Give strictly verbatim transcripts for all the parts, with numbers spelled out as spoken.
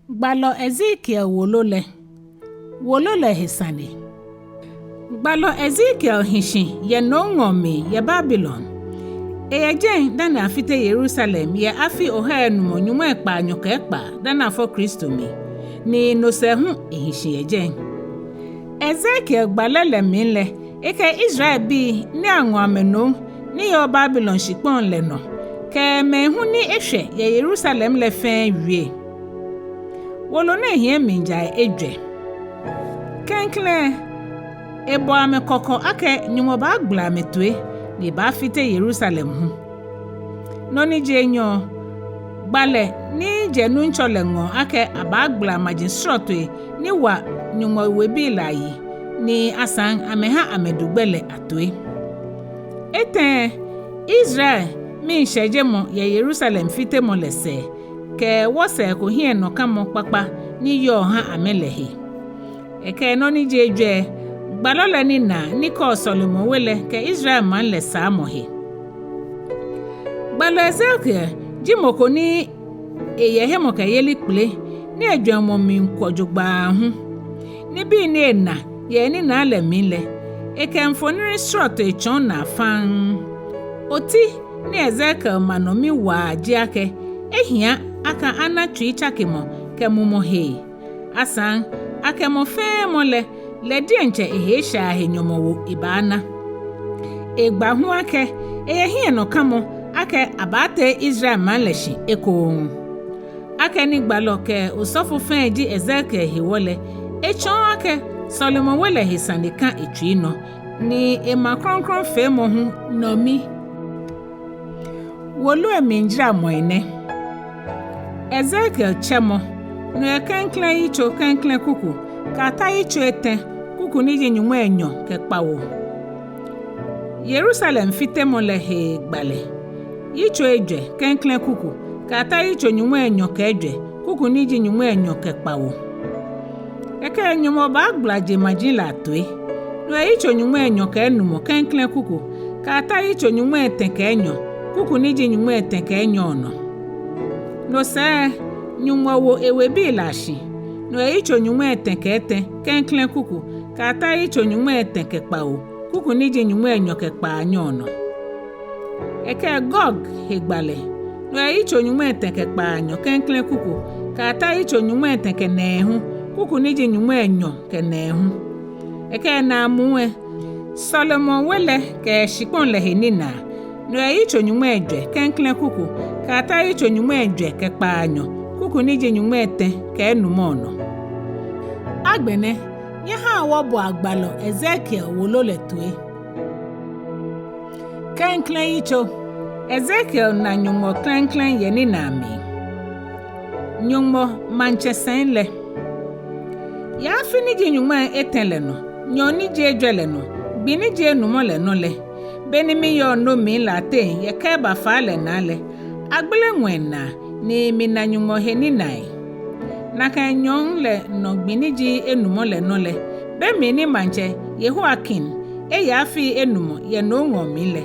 Gbalɔ Ezekiel wolo lɛ. Wolo lɛ he sane. Gbalɔ Ezekiel hi shi yɛ nomŋɔɔ mli yɛ Babilon. Eyɛ jɛi dani afite Yerusalem yɛ afi ohai enumɔ nyɔŋmai kpaanyɔ kɛ ekpaa dani afɔ Kristo mli, ni no sɛɛ hu ehi shi yɛ jɛi. Ezekiel gbalɛ lɛ mli lɛ, ekɛ Israelbii ni aŋɔ amɛ nom ni yɔɔ Babilon shikpɔŋ lɛ nɔ, kɛ mɛi hu ni eshwɛ yɛ Yerusalem lɛ fɛɛ wie. Wolo nɛɛ hiɛ mlijai ejwɛ. Klɛŋklɛŋ, ebɔ amɛ kɔkɔ akɛ Nyɔŋmɔ baagbala amɛtoi, ni ebaafite Yerusalem hu. Nɔ ni ji enyɔ, gbalɛ ni jɛ Nuŋtsɔ lɛ ŋɔɔ akɛ abaagbala maji srɔtoi ni wa Nyɔŋmɔ webii lɛ ayi, ni asaŋ amɛha amɛdu gbɛ lɛ atoi. Etɛ, Israel miishɛjemɔ yɛ Yerusalem fitemɔ lɛ sɛɛ, kɛ wɔsɛɛ ko hiɛnɔkamɔ kpakpa ni yɔɔ ha amɛ lɛ he. Ekɛ nɔ ni ji ejwɛ, gbalɔ lɛ ninaa ni kɔɔ sɔlemɔwe lɛ kɛ Israel maŋ lɛ saamɔ he. Gbalɔ Ezekiel ji mɔ ko ni eyɛ hemɔkɛyeli kpele, ni ejwɛŋmɔ mli kwɔ jogbaŋŋ hu. Nibii ni ena yɛ eninaa lɛ mli lɛ, ekɛ mfoniri srɔtoi tsɔɔ naa faŋŋ. Oti ni Ezekiel ma nɔ mi waa ji akɛ, ehia akɛ ana tsuitsakemɔ kɛ mumɔ hee. Asaŋ, akɛ mɔ fɛɛ mɔ lɛ, lɛ diɛŋtsɛ ehe eshai ahe nyɔmɔwoo ebaana. Egba hu akɛ, eyɛ hiɛnɔkamɔ akɛ abaatee Israel maŋ lɛ shi ekoŋŋ. Akɛni gbalɔ kɛ osɔfo fɛɛ ji Ezekiel hewɔ lɛ, etsɔɔ akɛ sɔlemɔwe lɛ he sane ka etsui nɔ, ni ema krɔŋkrɔŋfeemɔ hu nɔ mi. Wolo lɛ mlijaramɔi nɛ. Ezekiel tsɛmɔ, no yɛ klɛŋklɛŋ yitso klɛŋklɛŋ kuku, kɛyata yitso etɛ, kuku ni ji nyɔŋmai enyɔ kɛ kpawo. Yerusalem fitemɔ lɛ he gbalɛ. Yitso ejwɛ klɛŋklɛŋ kuku, kɛyata yitso nyɔŋmai enyɔ kɛ ejwɛ, kuku ni ji nyɔŋmai enyɔ kɛ kpawo. Ekɛ Nyɔŋmɔ baagbala jeŋmaji lɛ atoi. No yɛ yitso nyɔŋmai enyɔ kɛ enumɔ klɛŋklɛŋ kuku, kɛyata yitso nyɔŋmai etɛ kɛ enyɔ, kuku ni ji nyɔŋmai etɛ kɛ enyɔ nɔ. No sɛɛ, Nyɔŋmɔ wo ewebii lɛ ashi. No yɛ yitso nyɔŋmai etɛ kɛ etɛ klɛŋklɛŋ kuku, kɛyata yitso nyɔŋmai etɛ kɛ kpawo, kuku ni ji nyɔŋmai enyɔ kɛ kpaanyɔ nɔ. Ekɛ Gog he gbalɛ. No yɛ yitso nyɔŋmai etɛ kɛ kpaanyɔ klɛŋklɛŋ kuku, kɛyata yitso nyɔŋmai etɛ kɛ nɛɛhu, kuku ni ji nyɔŋmai enyɔ kɛ nɛɛhu. Ekɛ naamuu lɛ, sɔlemɔwe lɛ kɛ shikpɔŋ lɛ he ninaa. No yɛ yitso nyɔŋmai ejwɛ klɛŋklɛŋ kuku, kɛyata yitso nyɔŋmai ejwɛ kɛ kpaanyɔ, kuku ni ji nyɔŋmai etɛ kɛ enumɔ nɔ. Agbɛnɛ, nyɛhaa wɔboa gbalɔ Ezekiel wolo lɛ toi. Klɛŋklɛŋ yitso. Ezekiel na Nyɔŋmɔ klɛŋklɛŋ yɛ ninaa mli. Nyɔŋmɔ maŋtsɛsɛi lɛ. Yɛ afi ni ji nyɔŋmai etɛ lɛ nɔ, nyɔɔŋ ni ji ejwɛ lɛ nɔ, gbi ni ji enumɔ lɛ nɔ lɛ, beni miyɔɔ nom lɛ ateŋ yɛ Keba faa lɛ naa lɛ, agbele ŋwɛi naa, ni mina Nyɔŋmɔ he ninai. Nakai nyɔɔŋ lɛ nɔ gbi ni ji enumɔ lɛ nɔ lɛ, be mli ni maŋtsɛ Yehoiakin eyɛ afii enumɔ yɛ nomŋɔɔ mli lɛ,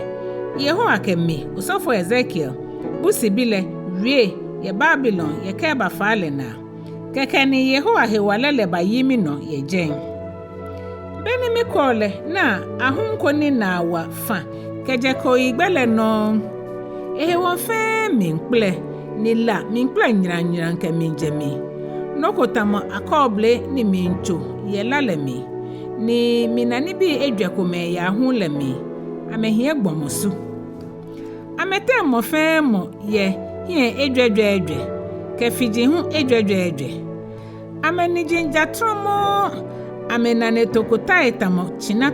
Yehowa kɛ mi, osɔfo Ezekiel, Buzi bi lɛ, wie yɛ Babilon yɛ Keba faa lɛ naa. Kɛkɛ ni Yehowa hewalɛ lɛ bayi minɔ yɛ jɛi. Beni mikwɛɔ lɛ, naa, ahum ko ni naa wa fa kɛjɛ kooyigbɛ lɛ nɔŋŋ. Ehewɔ fɛɛ miikpɛlɛ, ni la miikpɛlɛ nyramnyram kɛmiijɛ mli. Nɔ ko tamɔ akɔɔble ni miitso yɛ la lɛ mli, ni mina nibii ejwɛ komɛi yɛ ahum lɛ mli. Amɛhiɛ gbɔmɔ su. Amɛteŋ mɔ fɛɛ mɔ yɛ hiɛ ejwɛjwɛɛjwɛ, kɛ fiji hu ejwɛjwɛɛjwɛ. Amɛniji ja trɔmɔɔ, amɛnane tokotai tamɔ tsina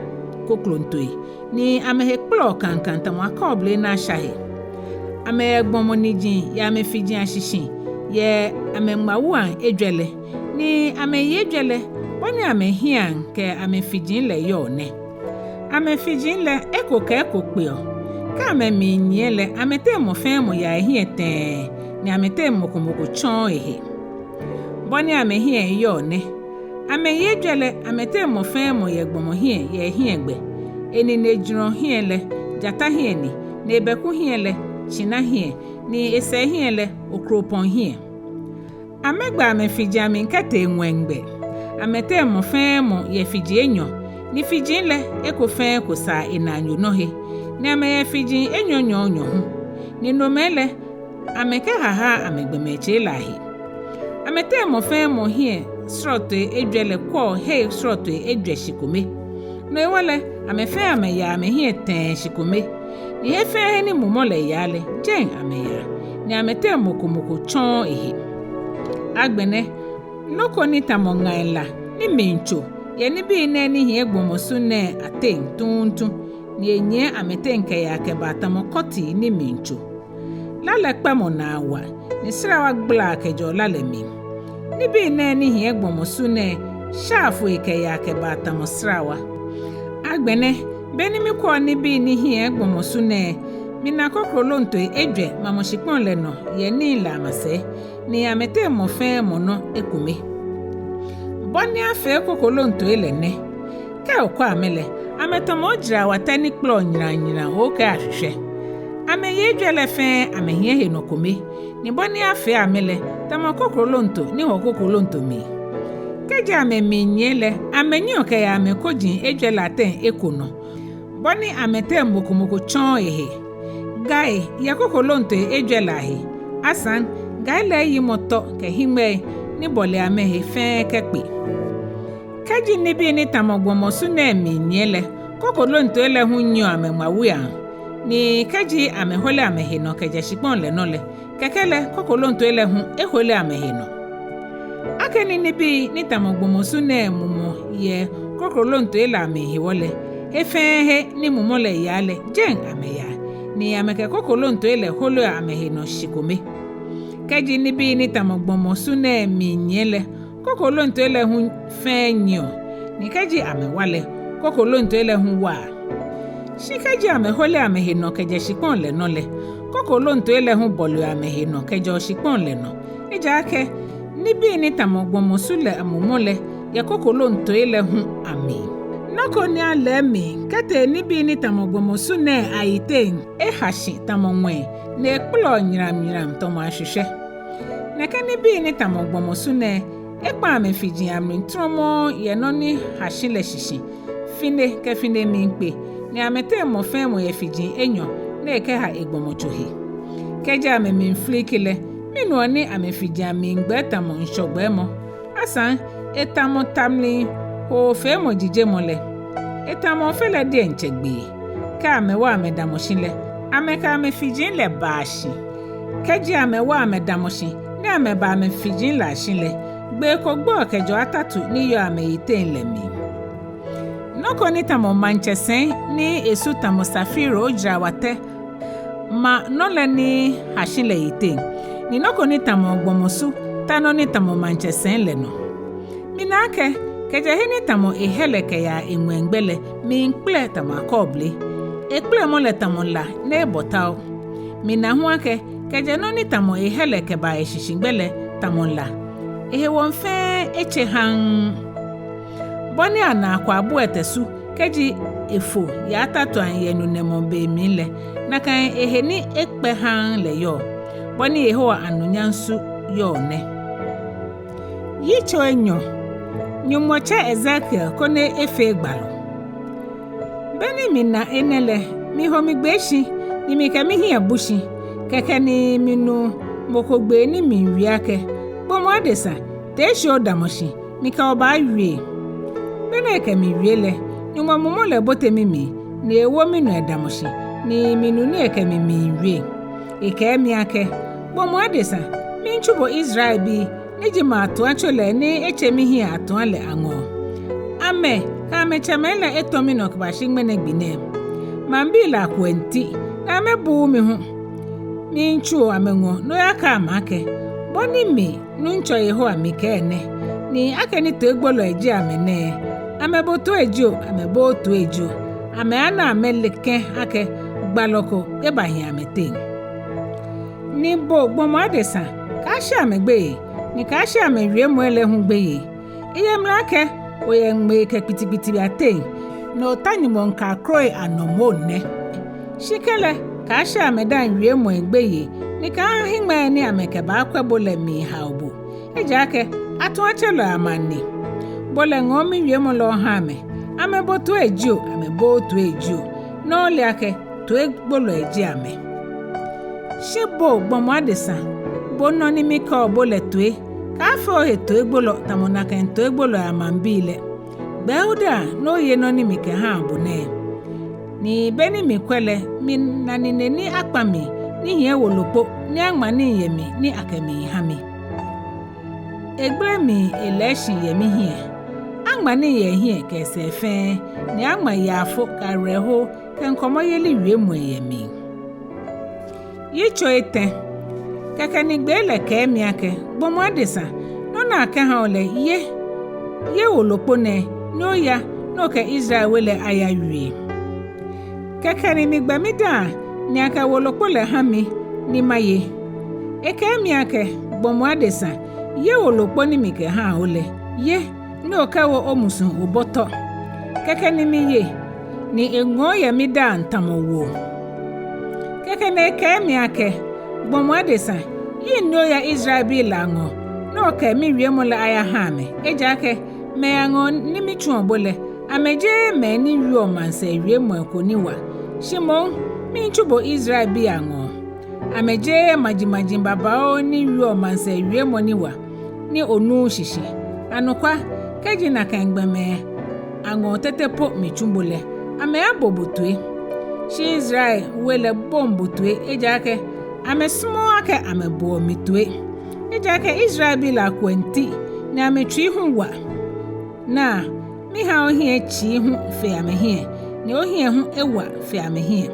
koklontoi, ni amɛhe kpɛlɛɔ kaŋkaŋ tamɔ akɔɔble ni asha he. Amɛyɛ gbɔmɔ niji yɛ amɛfiji ashishi, yɛ amɛŋmawuiaŋ ejwɛ lɛ, ni amɛyi ejwɛ lɛ, bɔ ni amɛhiɛaŋ kɛ amɛfiji lɛ yɔɔ nɛ. Amɛfiji lɛ, eko kɛ eko kpeɔ. Kɛ amɛmiinyiɛ lɛ, amɛteŋ mɔ fɛɛ mɔ yaa ehiɛ tɛɛ, ni amɛteŋ mɔ ko mɔ ko tsɔɔɔ ehe. Bɔ ni amɛhiɛ yɔɔ nɛ. Amɛyi ejwɛ lɛ, amɛteŋ mɔ fɛɛ mɔ yɛ gbɔmɔ hiɛ yɛ ehiɛ gbɛ. Eninejurɔ hiɛ lɛ, jata hiɛ ni, ni ebɛku hiɛ lɛ, tsina hiɛ, ni esɛɛ hiɛ lɛ, okropɔŋ hiɛ. Amɛgba amɛfiji amli kɛtee ŋwɛigbɛ. Amɛteŋ mɔ fɛɛ mɔ yɛ fiji enyɔ, ni fiji lɛ eko fɛɛ eko saa enaanyo nɔ he, ni amɛyɛ fiji enyɔnyɔɔnyɔ hu. Ni nomɛi lɛ, amɛkɛhahaa amɛgbɔmɔtsei lɛ ahe. Amɛteŋ mɔ fɛɛ mɔ hiɛ srɔtoi ejwɛ lɛ kwɛɔ hei srɔtoi ejwɛ shikome. No hewɔ lɛ, amɛ fɛɛ amɛyaa amɛhiɛ tɛɛ shikome. Ni he fɛɛ he ni mumɔ lɛ yaa lɛ, jɛi amɛyaa, ni amɛteŋ mɔ ko mɔ ko tsɔɔɔ ehe. Agbɛnɛ, nɔ ko ni tamɔ ŋai la ni miitso yɛ nibii nɛɛ ni hiɛ gbɔmɔ su nɛɛ ateŋ tuuntu, ni enyiɛ amɛteŋ kɛyaa kɛbaa tamɔ kɔti ni miitso. La lɛ kpɛmɔ naa wa, ni srawa gbalaa kɛjɛɔ la lɛ mli. Nibii nɛɛ ni hiɛ gbɔmɔ su nɛɛ shaa foi kɛyaa kɛbaa tamɔ srawa. Agbɛnɛ, be ni mikwɛɔ nibii ni hiɛ gbɔmɔ su nɛɛ, mina kokrolontoi ejwɛ mamɔ shikpɔŋ lɛ nɔ yɛ nii lɛ amasɛi, ni amɛteŋ mɔ fɛɛ mɔ nɔ ekome. Bɔ ni afee kokrolontoi lɛ nɛ: kɛ okwɛ amɛ lɛ, amɛtamɔ ojarawatɛ ni kpɛlɛɔ nyramnyram okɛyashwishwɛ. Amɛyi ejwɛ lɛ fɛɛ amɛhiɛ he nɔ kome, ni bɔ ni afee amɛ lɛ tamɔ kokrolonto ni hɔ kokrolonto mli. Kɛji amɛmli nyiɛ lɛ, amɛnyiɛɔ kɛyaa amɛkoji ejwɛ lɛ ateŋ eko nɔ, bɔ ni amɛteŋ mɔ ko mɔ ko tsɔɔɔ ehe. Gai yɛ kokrolontoi ejwɛ lɛ ahe. Asaŋ, gai lɛ eyimɔ tɔ kɛ hiŋmɛi ni bɔle amɛhe fɛɛ kɛkpe. Kɛji nibii ni tamɔ gbɔmɔ su nɛɛ mli nyiɛ lɛ, kokrolontoi lɛ hu nyiɛɔ amɛŋma wuiaŋ. Ni kɛji amɛhole amɛhe nɔ kɛjɛ shikpɔŋ lɛ nɔ lɛ, kɛkɛ lɛ kokrolontoi lɛ hu ehole amɛhe nɔ. Akɛni nibii ni tamɔ gbɔmɔ su nɛɛ mumɔ yɛ kokrolontoi lɛ amli hewɔ lɛ, he fɛɛ he ni mumɔ lɛ yaa lɛ, jɛi amɛyaa, ni amɛkɛ kokrolontoi lɛ holeɔ amɛhe nɔ shikome. Kɛji nibii ni tamɔ gbɔmɔ su nɛɛ mli nyiɛ lɛ, kokrolontoi lɛ hu fɛɛ nyiɛɔ, ni kɛji amɛwa lɛ, kokrolontoi lɛ hu waa. Shi kɛji amɛhole amɛhe nɔ kɛjɛ shikpɔŋ lɛ nɔ lɛ, kokrolontoi lɛ hu bɔleɔ amɛhe nɔ kɛjɛɔ shikpɔŋ lɛ nɔ. Ejaakɛ nibii ni tamɔ gbɔmɔ su lɛ amumɔ lɛ yɛ kokrolontoi lɛ hu amli. Nɔ ko ni ale mli kɛtee nibii ni tamɔ gbɔmɔ su nɛɛ ayiteŋ eha shi tamɔ ŋwɛi, ni ekpɛlɛɔ nyramnyram tamɔ ashwishwɛ. Nɛkɛ nibii ni tamɔ gbɔmɔ su nɛɛ ekpa amɛfiji amli trɔmɔɔ yɛ nɔ ni ha shi lɛ shishi, fine kɛ fine miikpe, ni amɛteŋ mɔ fɛɛ mɔ yɛ fiji enyɔ ni ekɛha egbɔmɔtso he. Kɛji amɛmiifiliki lɛ, minuɔ ni amɛfiji amli gbɛɛ tamɔ ŋshɔ gbɛɛmɔ. Asaŋ, etamɔ ta mli hoofeemɔ jijemɔ lɛ. Etamɔ Ofe lɛ diɛŋtsɛ gbee. Kɛ amɛwa amɛdamɔ shi lɛ, amɛkɛ amɛfiji lɛ baa shi. Kɛji amɛwa amɛdamɔ shi ni amɛba amɛfiji lɛ ashi lɛ, gbee ko gbɛɔ kɛjɛɔ atatu ni yɔɔ amɛyiteŋ lɛ mli. Nɔ ko ni tamɔ maŋtsɛsɛi ni esu tamɔ safiro ojarawatɛ ma nɔ lɛ ni ha shi lɛ yiteŋ, ni nɔ ko ni tamɔ gbɔmɔ su ta nɔ ni tamɔ maŋtsɛsɛi lɛ nɔ. Mina akɛ, kɛjɛ he ni tamɔ ehɛ lɛ kɛyaa eŋwɛigbɛ lɛ miikpɛlɛ tamɔ akɔɔble. Ekpɛlɛmɔ lɛ tamɔ la ni ebɔ tao. Mina hu akɛ, kɛjɛ nɔ ni tamɔ ehɛ lɛ kɛbaa eshishigbɛ lɛ tamɔ la. Ehewɔ fɛɛ etse haŋŋ. Bɔ ni anaa kwaabuɛtɛ su kɛji efo yɛ atatuiaŋ yɛ nunɛmɔ be mli lɛ, nakai ehe ni ekpɛ haŋŋ lɛ yɔɔ. Bɔ ni Yehowa anunyam su yɔɔ nɛ. Yitso enyɔ. Nyɔŋmɔ tsɛ Ezekiel koni efee gbalɔ. Be ni mina enɛ lɛ, miho migbee shi, ni mikɛ mihiɛ bu shi. Kɛkɛ ni minu mɔ ko gbee ni miiwie akɛ: Gbɔmɔ adesa, tee shi odamɔ shi, mikɛ bo baawie. Be ni ekɛ mi wie lɛ, Nyɔŋmɔ mumɔ lɛ bote mimli, ni ewo minɔ edamɔ shi, ni minu ni ekɛ mi miiwie. Ekɛɛ mi akɛ: Gbɔmɔ adesa, miitsu bo Israelbii, ni ji maŋ atuatso lɛ ni etse mihiɛ atua lɛ aŋɔɔ. Amɛ kɛ amɛtsɛmɛi lɛ etɔ minɔ kɛbashi ŋmɛnɛ gbi nɛɛ. Maŋbii lɛ akuɛ nti, ni amɛbuuu mi hu. Miitsu amɛŋɔɔ ni oyakɛɛ amɛ akɛ: Bɔ ni mi, Nuŋtsɔ Yehowa, mikɛɛ nɛ, ni akɛni toigbolɔi ji amɛ nɛɛ, amɛbo toi jio, amɛbooo toi jio, amɛaana amɛle kɛ̃ akɛ gbalɔ ko ebahi amɛteŋ. Ni bo gbɔmɔ adesa, kaashi amɛ gbeyei, ni kaashi amɛwiemɔi lɛ hu gbeyei. Eyɛ mli akɛ oyɛ ŋmei kɛ kpitikpiti ateŋ, ni ota nyɔmɔŋ kaa kroi anɔ moŋ nɛ. Shi kɛlɛ, kaashi amɛdaaŋ wiemɔi gbeyei, ni kaaha hiŋmɛii ni amɛkɛbaakwɛ bo lɛ miihao bo. Ejaakɛ atuatselɔi amaŋ ni. Bo lɛ ŋɔɔ miwiemɔ lɛ oha amɛ. Amɛbo toi jio, amɛbooo toi jio, ni ole akɛ toigbolɔi ji amɛ. Shi bo gbɔmɔ adesa, bo nɔ ni mikɛɔ bo lɛ toi, kaafee ohe toigbolɔ tamɔ nakai toigbolɔi amaŋbii lɛ. Gbɛɛ odaaŋ ni oye nɔ ni mikɛha bo nɛɛ. Ni be ni mikwɛ lɛ, mina nine ni akpa mli, ni hiɛ wolokpo, ni aŋma nii yɛ mli, ni akɛ mli ha mi. Egbele mli elɛɛ shi yɛ mihiɛ. Aŋma nii yɛ ehiɛ kɛ esɛɛ fɛɛ, ni aŋma yaafo kɛ awerɛho kɛ ŋkɔmɔyeli wiemɔi yɛ mli. Yitso etɛ. Kɛkɛ ni gbee lɛ kɛɛ mi akɛ, gbɔmɔ adesa, nɔ ni akɛha o lɛ, ye, ye wolokpo nɛɛ, ni oya, ni okɛ Israel we lɛ ayawie. Kɛkɛ ni migbɛ midaaŋ, ni akɛ wolokpo lɛ ha mi, ni maye. Ekɛɛ mi akɛ, gbɔmɔ adesa, ye wolokpo ni mikɛha o lɛ, ye, ni okɛwo omusuŋ obɔtɔ. Kɛkɛ ni miye, ni eŋɔɔ yɛ midaaŋ tamɔ woo. Kɛkɛ ni ekɛɛ mi akɛ, gbɔmɔ adesa, yi ni oya Israelbii lɛ aŋɔɔ, ni okɛ miwiemɔ lɛ ayaha amɛ, ejaakɛ mɛi aŋɔɔ ni mitsuɔ bo lɛ, amɛjeee mɛi ni wieɔ maŋsɛɛ wiemɔi ko ni wa, shi moŋ miitsu bo Israelbii aŋɔɔ. Amɛjeee majimaji babaoo ni wieɔ maŋsɛɛ wiemɔ ni wa, ni onuuu shishi. Anɔkwa, kɛji nakai gbɔmɛi aŋɔɔ tete po mitsu bo lɛ, amɛaabo bo toi. Shi Israel we lɛ boŋ bo toi, ejaakɛ amɛsumɔɔɔ akɛ amɛboɔ mi toi. Ejaakɛ Israelbii lɛ akuɛ ŋti, ni amɛtsui hu wa. Naa, miha ohiɛ tsii hu fe amɛhiɛ, ni ohiɛ hu ewa fe amɛhiɛ.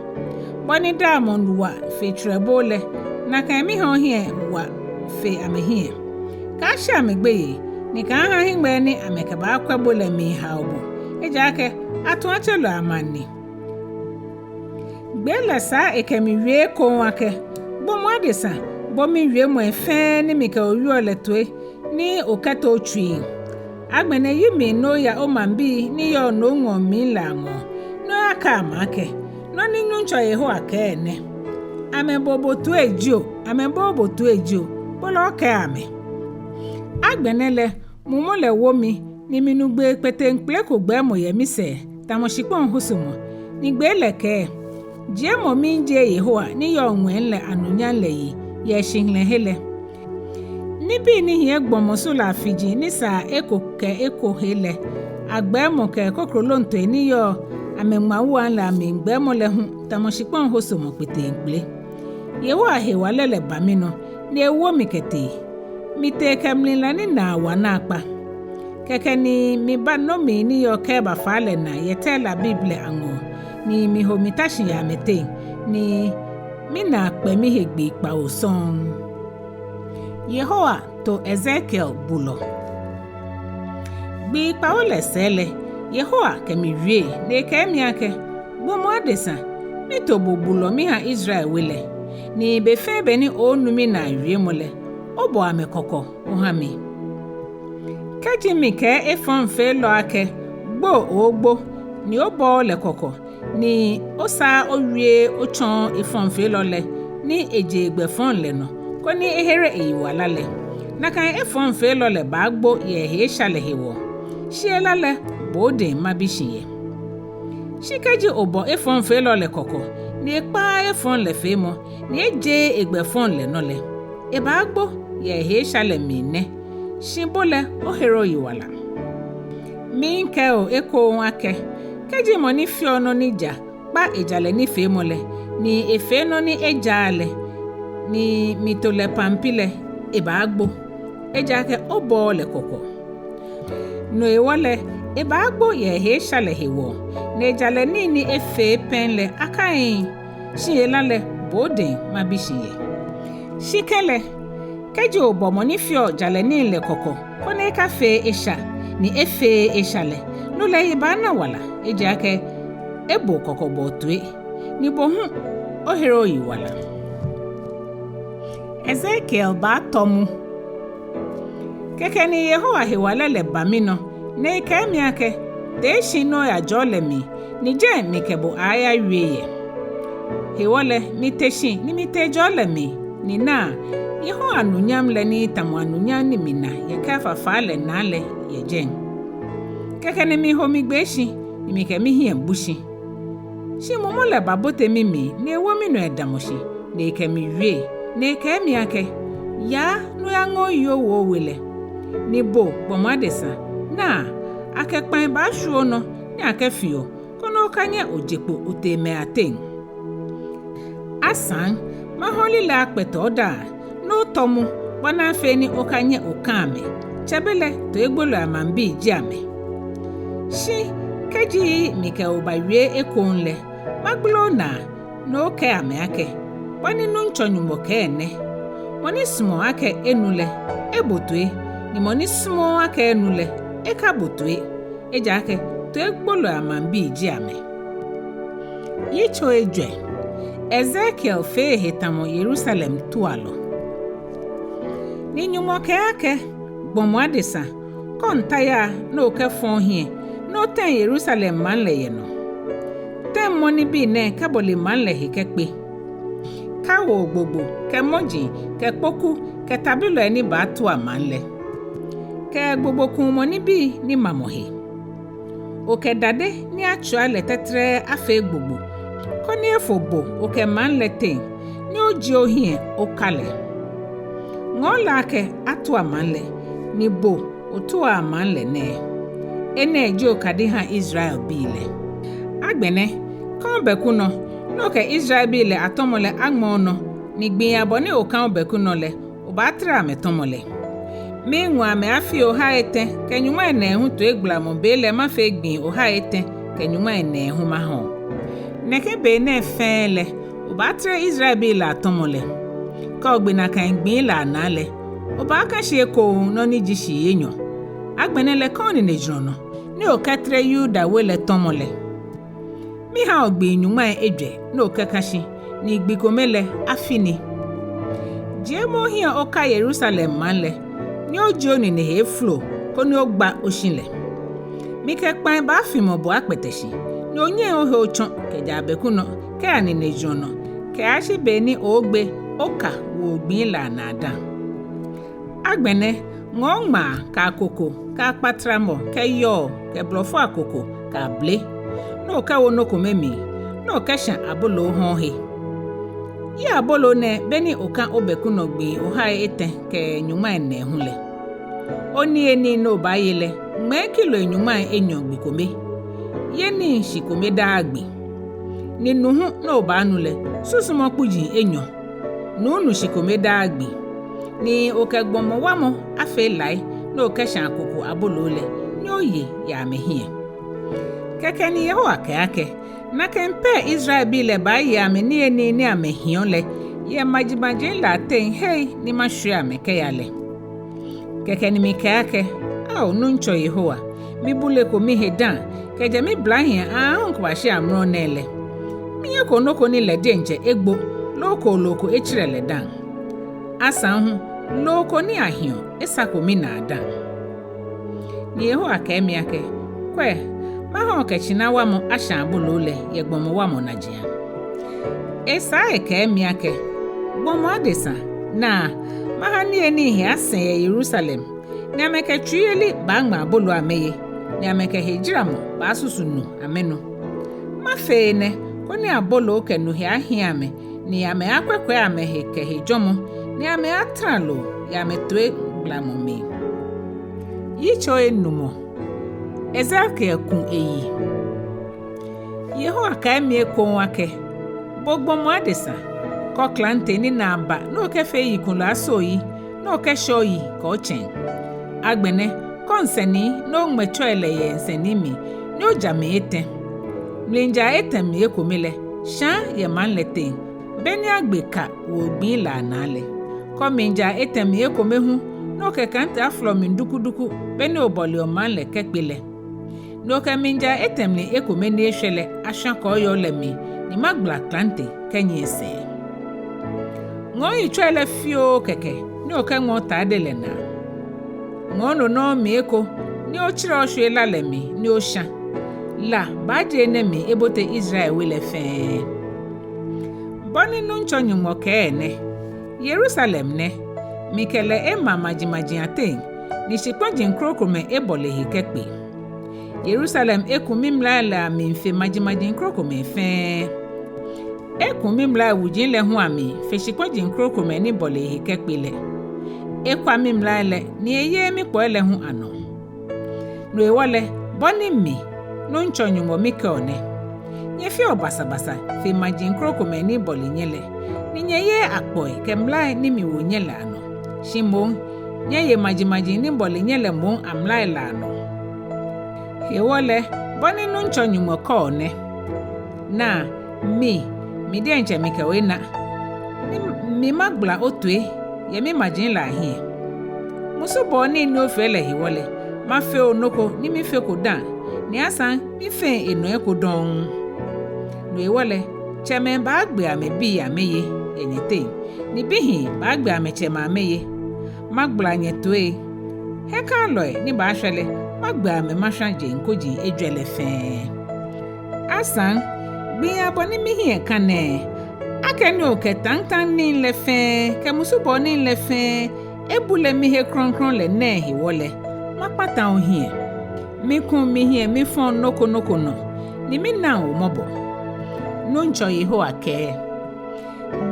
Bɔ ni damɔ wa fe tswrɛbo lɛ, nakai miha ohiɛ wa fe amɛhiɛ. Kaashi amɛ gbeyei, ni kaaha hiŋmɛi ni amɛkɛbaakwɛ bo lɛ miihao bo, ejaakɛ atuatselɔi amaŋ ni. Gbee lɛ saa ekɛ mi wie ekoŋŋ akɛ, gbɔmɔ adesa, bo miwiemɔi fɛɛ ni mikɛ o wieɔ lɛ toi, ni okɛto otsui. Agbɛnɛ yi mli ni oya omaŋbii ni yɔɔ nomŋɔɔ mli lɛ aŋɔɔ, ni oyakɛɛ amɛ akɛ, nɔ ni Nuŋtsɔ Yehowa kɛɛ nɛ: Amɛbo bo toi jio, amɛbooo bo toi jio, bo lɛ okɛɛ amɛ. Agbɛnɛ lɛ, mumɔ lɛ wo mi, ni minu gbee kpeteŋkpele ko gbɛɛmɔ yɛ misɛɛ, tamɔ shikpɔŋ hosomɔ, ni gbee lɛ kɛɛ, jiemɔ miijie Yehowa ni yɔɔ ŋwɛi lɛ anunyam lɛ yi, yɛ shihilɛhe lɛ. Nibii ni hiɛ gbɔmɔ su lɛ afiji ni saa eko kɛ eko he lɛ, agbɛɛmɔ kɛ kokrolontoi ni yɔɔ amɛŋmawuiaŋ lɛ amli gbɛɛmɔ lɛ hu tamɔ shikpɔŋ hosomɔ kpeteŋkpele. Yehowa hewalɛ lɛ ba minɔ, ni ewo mi kɛtee. Mitee kɛ mlila ni naa wa naakpa. Kɛkɛ ni miba nomii ni yɔɔ Keba faa lɛ naa yɛ Tel Abib lɛ aŋɔɔ, ni miho mita shi yɛ amɛteŋ, ni minaa kpɛ mihe gbii kpawo sɔŋŋ. Yehowa to Ezekiel bulɔ. Gbii kpawo lɛ sɛɛ lɛ, Yehowa kɛ mi wie, ni ekɛɛ mi akɛ, gbɔmɔ adesa, mito bo bulɔ miha Israel we lɛ, ni be fɛɛ be ni oonu minaa wiemɔ lɛ, obɔ amɛ kɔkɔ oha mi. Kɛji mikɛɛ efɔŋfeelɔ akɛ, gbo oogbo, ni obɔɔɔ lɛ kɔkɔ, ni osaa owie otsɔɔ efɔŋfeelɔ lɛ ni eje egbɛ fɔŋ lɛ nɔ, koni ehere eyiwala lɛ, nakai efɔŋfeelɔ lɛ baagbo yɛ ehe esha lɛ hewɔ. Shi ela lɛ, bo odɛŋ mabi shi yɛ. Shi kɛji obɔ efɔŋfeelɔ lɛ kɔkɔ, ni ekpaaa efɔŋ lɛ feemɔ, ni ejeee egbɛ fɔŋ lɛ nɔ lɛ, ebaagbo yɛ ehe esha lɛ mli nɛ, shi bo lɛ ohere oyiwala. Miikɛɛ o ekoŋŋ akɛ, kɛji mɔ ni feɔ nɔ ni ja kpa ejalɛ nifeemɔ lɛ, ni efee nɔ ni ejaaa lɛ, ni mito lɛ pampi lɛ, ebaagbo, ejaakɛ obɔɔɔ lɛ kɔkɔ. No hewɔ lɛ, ebaagbo yɛ ehe esha lɛ hewɔ, ni ejalɛ nii ni efee pɛŋ lɛ akahi, shi ela lɛ, bo odɛŋ mabi shi yɛ. Shi kɛlɛ, kɛji obɔ mɔ ni feɔ jalɛ nii lɛ kɔkɔ, koni ekafee esha, ni efeee esha lɛ, no lɛ ebaana wala, ejaakɛ ebo kɔkɔbɔɔ toi, ni bo hu ohere oyiwala. Ezekiel baatɔ mu. Kɛkɛ ni Yehowa hewalɛ lɛ ba minɔ, ni ekɛɛ mi akɛ, tee shi ni oya jɔɔ lɛ mli, ni jɛi mikɛ bo aaayawie yɛ. Hewɔ lɛ, mite shi ni mitee jɔɔ lɛ mli, Ni naa, Yehowa anunyam lɛ ni tamɔ anunyam ni mina yɛ Kefa faa lɛ naa lɛ yɛ jɛi. Kɛkɛ ni miho migbee shi, ni mikɛ mihiɛ bu shi. Shi mumɔ lɛ babote mimli, ni ewo minɔ edamɔ shi, ni ekɛ mi wie, ni ekɛɛ mi akɛ, Yaa ni oyaŋa oyi owo owe lɛ. Ni bo, gbɔmɔ adesa, naa, akɛ kpãi baashwie onɔ, ni akɛfi o, koni okanyɛ oje kpo otee mɛi ateŋ. Asaŋ, mahɔli lɛ akpɛtɛ odaaŋ, ni otɔ mu, bɔ ni afee ni okanyɛ oka amɛ, tsɛbelɛ toigbolɔi amaŋbii ji amɛ. Shi kɛji mikɛ bo bawie ekoŋŋ lɛ, magbele onaa, ni okɛɛ amɛ akɛ, Bɔ ni Nuŋtsɔ Nyɔŋmɔ kɛɛ nɛ: Mɔ ni sumɔɔ akɛ enu lɛ, ebo toi, ni mɔ ni sumɔɔɔ akɛ enu lɛ, ekabo toi, ejaakɛ toigbolɔi amaŋbii ji amɛ. Yitso ejwɛ. Ezekiel fee ehe tamɔ Yerusalem tualɔ. Ni Nyɔŋmɔ kɛɛ akɛ, Gbɔmɔ adesa, kɔ ntayaa ni okɛfɔ ohiɛ, ni otɛŋ Yerusalem maŋ lɛ yɛ nɔ. Tɛŋ mɔnibii nɛɛ kɛbɔle maŋ lɛ he kɛkpe. Kawo gbogbo, kɛ mɔji, kɛ kpoku, kɛ tabilɔi ni baatua maŋ lɛ, kɛ gbogbo kuumɔ nibii ni mamɔ he. Okɛ dade ni atswia lɛ tɛtrɛɛ afee gbogbo, koni efo bo okɛ maŋ lɛ teŋ, ni ojie ohiɛ oka lɛ. Ŋɔɔ lɛ akɛ atua maŋ lɛ, ni bo otuaa maŋ lɛ nɛɛ. Enɛ ji okadi ha Israelbii lɛ. Agbɛnɛ, ka obɛku nɔ, ni okɛ Israelbii lɛ atɔmɔ lɛ aŋmɛ onɔ, ni gbii abɔ ni oka obɛku nɔ lɛ, obaatere amɛtɔmɔ lɛ. Miiŋɔ amɛ afii ohai etɛ kɛ nyɔŋmai nɛɛhu toigbalamɔ be lɛ mafee gbii ohai etɛ kɛ nyɔŋmai nɛɛhu maha o. Nɛkɛ bei nɛɛ fɛɛ lɛ, obaatere Israelbii lɛ atɔmɔ lɛ. Kɛ ogbe nakai gbii lɛ anaa lɛ, obaaka shi ekoŋŋ nɔ ni ji shii enyɔ. Agbɛnɛ lɛ ka oninejurɔ nɔ, ni okɛtere Yuda we lɛ tɔmɔ lɛ. Miha o gbii nyɔŋmai ejwɛ ni okɛka shi, ni gbi kome lɛ afi ni. Jiemɔ ohiɛ oka Yerusalem maŋ lɛ, ni ojie onine he efolo, koni ogba oshi lɛ. Mikɛ kpãi baafimɔ bo akpɛtɛ shi, ni onyɛŋ ohe otsɔ kɛjɛ abɛku nɔ kɛya ninejurɔ nɔ, kɛyashi be ni oogbe oka woo gbii lɛ anaa dã. Agbɛnɛ, ŋɔɔ ŋmaa kɛ akoko kɛ akpatramɔ kɛ yɔɔ kɛ blɔfo akoko kɛ abele, ni okɛwo nɔ kome mli, ni okɛshã aboloo hɔ̃ɔ he. Ye aboloo nɛɛ beni oka obɛku nɔ gbii ohai etɛ kɛ nyɔŋmai nɛɛhu lɛ. Oniyenii ni obaaye lɛ, ŋmɛɛ kiloi nyɔŋmai enyɔ gbi kome. Ye nii shi kome daa gbi. Ni nu hu ni obaanu lɛ, susumɔ kpuji enyɔ. Nu nu shi kome daa gbi. Ni okɛ gbɔmɔ wamɔ afee lai, ni okɛshã akoko aboloo lɛ, ni oye yɛ amɛhiɛ. Kɛkɛ ni Yehowa kɛɛ akɛ, nakai pɛ Israelbii lɛ baaye amɛniyenii ni amɛhiɔ lɛ yɛ majimaji lɛ ateŋ hei ni mashwie amɛ kɛya lɛ. Kɛkɛ ni mikɛɛ akɛ, Ao Nuŋtsɔ Yehowa, mibuleko mihe dã, kɛjɛ miblahiiaŋ aahu kɛbashi amrɔ nɛɛ lɛ. Minyɛko nɔ ko ni lɛ diɛŋtsɛ egbo, loo kooloo ko etserɛ lɛ dã. Asaŋ hu, loo ko ni ahiɔ esako minaa dã. Ni Yehowa kɛɛ mi akɛ, Kwɛ, maha okɛ tsina wamɔ ashã aboloo lɛ yɛ gbɔmɔ wamɔ najiaŋ. Esaa ekɛɛ mi akɛ, Gbɔmɔ adesa, naa, maha niyenii he asɛŋ yɛ Yerusalem, ni amɛkɛ tsuiyeli baaŋmɛ aboloo amɛye, ni amɛkɛ hejaramɔ baasusu nu amɛnu. Mafee enɛ koni aboloo kɛ nu he ahiɛ amɛ, ni amɛaakwɛkwɛ amɛhe kɛ hejɔɔmɔ, ni amɛaatara loo yɛ amɛtoigbalamɔ mli. Yitso enumɔ. Ezekiel ku eyi. Yehowa kɛɛ mi ekoŋŋ akɛ, Bo gbɔmɔ adesa, kɔ klante ni naa ba ni okɛfee yikulɔ asoyi, ni okɛshɛ oyi kɛ otsɛŋ. Agbɛnɛ, kɔ nsɛni ni oŋmɛ tsɔi lɛ yɛ nsɛni mli, ni oja mli etɛ. Mlijaa etɛ mli ekome lɛ, shã yɛ maŋ lɛ teŋ, beni agbe ka woo gbii lɛ anaa lɛ. Kɔ mlijaa etɛ mli ekome hu, ni okɛ klante afolɔ mli dukuduku, beni obɔleɔ maŋ lɛ kɛkpe lɛ. Ni okɛ mlijaa etɛ mli ekome ni eshwɛ lɛ ashã kɔɔyɔɔ lɛ mli, ni magbala klante kɛnyiɛ sɛɛ. Ŋɔɔ yitsɔi lɛ fioo kɛkɛ, ni okɛŋmɛ otade lɛ naa. Ŋɔɔ no nɔŋŋ mli eko, ni otserɛ oshwie la lɛ mli, ni oshã. La baaje enɛ mli ebote Israel we lɛ fɛɛ. Bɔ ni Nuŋtsɔ Nyɔŋmɔ kɛɛ nɛ: Yerusalem nɛ, mikɛ lɛ ema majimaji ateŋ, ni shikpɔji krokomɛi ebɔle ehe kɛkpe. Yerusalem eku mimlai lɛ amli fe majimaji krokomɛi fɛɛ. Eku mimlai wuji lɛ hu amli fe shikpɔji krokomɛi ni bɔle ehe kɛkpe lɛ. Ekwa mimlai lɛ ni eyeee mikpɔi lɛ hu anɔ. No hewɔ lɛ, bɔ ni mi, Nuŋtsɔ Nyɔŋmɔ, mikɛɔ nɛ: Nyɛfeɔ basabasa fe maji krokomɛi ni bɔle nyɛ lɛ, ni nyɛyeee akpɔi kɛ mlai ni miwo nyɛ lɛ anɔ. Shi moŋ, nyɛye majimaji ni bɔle nyɛ lɛ moŋ amlai lɛ anɔ. Hewɔ lɛ, bɔ ni Nuŋtsɔ Nyɔŋmɔ kɛɔ nɛ: Naa, mi, mi diɛŋtsɛ mikɛ o ena, ni mi magbala otoi yɛ mimaji lɛ ahiɛ. Musubɔɔ nii ni ofee lɛ hewɔ lɛ, mafee o nɔ ko ni mifeko dã, ni asaŋ mifeŋ enɔ eko dɔŋŋ. No hewɔ lɛ, tsɛmɛi baagbe amɛbii amɛye yɛ nyɛteŋ, ni bihii baagbe amɛtsɛmɛi amɛye. Magbala nyɛtoi. Hiɛkalɔi ni baashwɛ lɛ, magbe amɛ mashwã jeŋ koji ejwɛ lɛ fɛɛ. Asaŋ, gbii abɔ ni mihiɛ kã nɛɛ, akɛni okɛ taŋtaŋ nii lɛ fɛɛ kɛ musubɔɔ nii lɛ fɛɛ ebule mihe krɔŋkrɔŋ lɛ nɛɛ hewɔ lɛ, makpata ohiɛ. Mikuŋ mihiɛ mifɔŋ nɔ ko nɔ ko nɔ, ni minaŋ o mɔbɔ, Nuŋtsɔ Yehowa kɛɛ.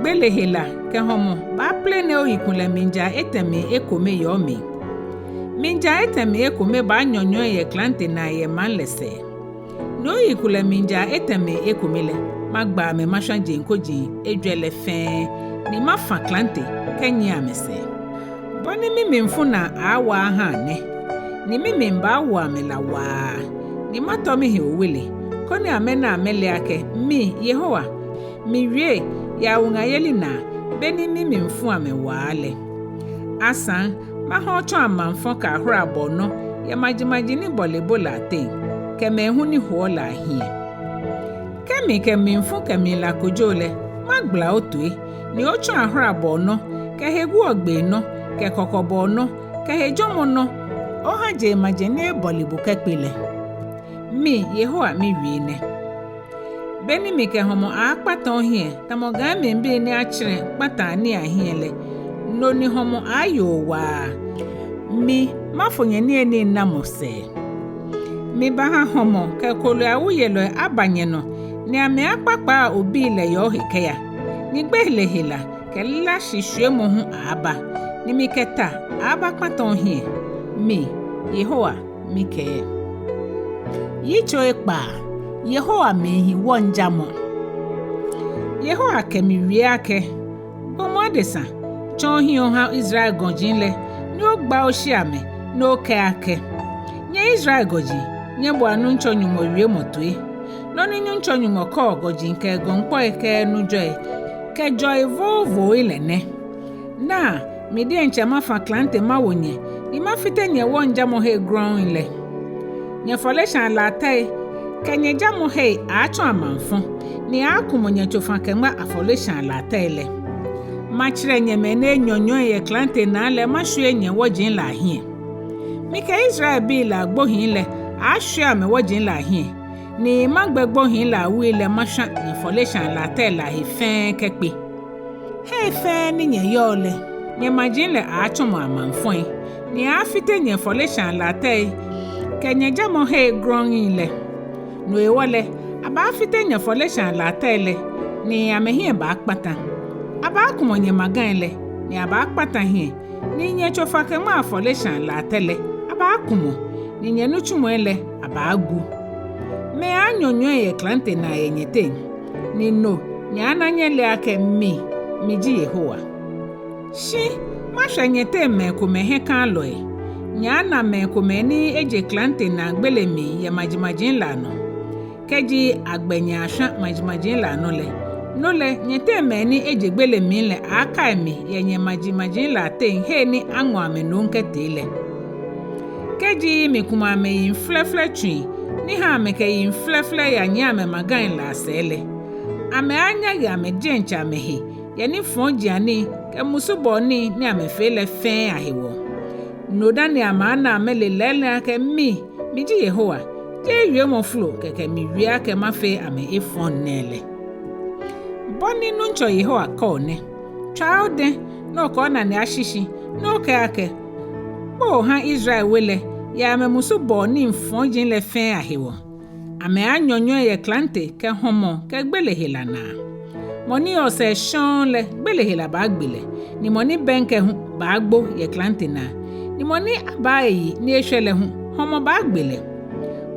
Gbele hela kɛ hɔmɔ baaplene oyikulɛ mlijaa etɛ mli ekome yɛ omli. Mlijaa etɛ mli ekome baanyɔnyɔi yɛ klante naa yɛ maŋ lɛ sɛɛ. Ni oyikulɛ mlijaa etɛ mli ekome lɛ, magbe amɛ mashwã jeŋ koji ejwɛ lɛ fɛɛ, ni mafã klante kɛnyiɛ amɛsɛɛ. Bɔ ni mimlifu naa aaawa ahã nɛ, ni mimli baawo amɛ la waa, ni matɔ mihe owele, koni amɛna amɛle akɛ mi, Yehowa, miwie yɛ awuŋayeli naa, beni mimlifu amɛ waa lɛ. Asaŋ, mahã otsɔ amaŋfɔ kɛ ahorabɔɔ nɔ yɛ majimaji ni bɔle bo lɛ ateŋ, kɛ mɛi hu ni hoɔ lɛ ahiɛ. Kɛ mikɛ mlifu kɛ mlila kojo lɛ, magbala otoi, ni otsɔ ahorabɔɔ nɔ, kɛ heguɔgbee nɔ, kɛ kɔkɔbɔɔ nɔ, kɛ hejɔɔmɔ nɔ, ohã jeŋmaji ni ebɔle bo kɛkpe lɛ. Mi, Yehowa, miwie nɛ. Beni mikɛ hɔmɔ aaakpata ohiɛ, tamɔ gãimlibii ni atsɛrɛ kpataa nii ahiɛ lɛ, no ni hɔmɔ aaaye o waa. Mi, mafo nyɛ niyenii namɔ sɛɛ. Mibaahã hɔmɔ kɛ kooloi awuyelɔi aba nyɛnɔ, ni amɛaakpakpa obii lɛ yɛ ohe kɛya, ni gbele hela kɛ lashishwiemɔ hu aaaba, ni mikɛ ta aaabakpata ohiɛ. Mi, Yehowa, mikɛɛ. Yitso ekpaa. Yehowa mlihi wɔŋjamɔ. Yehowa kɛ mi wie akɛ: Gbɔmɔ adesa, tsɔɔ ohiɛ ohã Israel gɔji lɛ, ni ogba oshi amɛ, ni okɛɛ akɛ: Nyɛ Israel gɔji, nyɛboa Nuŋtsɔ Nyɔŋmɔ wiemɔ toi. Nɔ ni Nuŋtsɔ Nyɔŋmɔ kɛɔ gɔji kɛ gɔŋkpɔi kɛ nujɔi kɛ jɔi voovoi lɛ nɛ: Naa, mi diɛŋtsɛ mafã klante mawo nyɛ, ni mafite nyɛ wɔŋjamɔhei grɔŋŋi lɛ. Nyɛfɔleshaa latɛi kɛ nyɛjamɔhei aaatsɔ amaŋfɔ, ni aaakumɔ nyɛtsofakɛŋma afɔleshaa latɛi lɛ. Matsɛrɛ nyɛ mɛi ni enyɔnyɔi yɛ klante naa lɛ mashwie nyɛwɔji lɛ ahiɛ. Mikɛ Israelbii lɛ agbohii lɛ aaashwie amɛwɔji lɛ ahiɛ, ni magbɛ gbohii lɛ awui lɛ mashwã nyɛfɔleshaa latɛi lɛ ahe fɛɛ kɛkpe. Hei fɛɛ ni nyɛyɔɔ lɛ, nyɛmaji lɛ aaatsɔmɔ amaŋfɔi, ni aaafite nyɛfɔleshaa latɛi kɛ nyɛjamɔhei grɔŋŋi lɛ. No hewɔ lɛ, abaafite nyɛfɔleshaa latɛi lɛ, ni amɛhiɛ baakpata. Abaakumɔ nyɛmagai lɛ, ni abaakpata hiɛ, ni nyɛtsofakɛŋma afɔleshaa latɛ lɛ abaakumɔ, ni nyɛnitsumɔi lɛ abaagu. Mɛi aaanyɔnyɔi yɛ klante naa yɛ nyɛteŋ, ni no nyɛaana nyɛle akɛ mi, miji Yehowa. Shi mashwɛ nyɛteŋ mɛi komɛi hiɛkalɔi. Nyɛaana mɛi komɛi ni eje klante naa gbele mli yɛ majimaji lɛ anɔ. Kɛji agbɛ nyɛ ashwã majimaji lɛ anɔ lɛ, no lɛ nyɛteŋ mɛi ni eje gbele mli lɛ aaakai mi yɛ nyɛmajimaji lɛ ateŋ hei ni aŋɔ amɛ nom kɛtee lɛ. Kɛji mikumɔ amɛyiŋ flɛflɛ tsui, ni hã amɛkɛ yiŋ flɛflɛ yanyiɛ amɛmagai lɛ asɛɛ lɛ, amɛaanyaŋe amɛ diɛŋtsɛ amɛhe yɛ nifɔjianii kɛ musubɔɔ nii ni amɛfee lɛ fɛɛ ahewɔ. No dani amɛaana amɛle lɛɛlɛŋ akɛ mi, miji Yehowa, jeee wiemɔ flo kɛkɛ miwie akɛ mafee amɛ efɔŋ nɛɛ lɛ. Bɔ ni Nuŋtsɔ Yehowa kɛɔ nɛ: Tswa odɛ̃, ni okɛ onane ashishi, ni okɛɛ akɛ, Kpoo ha Israel we lɛ, yɛ amɛmusu bɔɔ nii fɔji lɛ fɛɛ ahewɔ. Amɛaanyɔnyɔi yɛ klante kɛ hɔmɔ kɛ gbele hela naa. Mɔ ni yɔɔ sɛɛ shɔŋŋ lɛ, gbele hela baagbe lɛ, ni mɔ ni bɛŋkɛ hu baagbo yɛ klante naa, ni mɔ ni abaa eyi ni eshwɛ lɛ hu, hɔmɔ baagbe lɛ.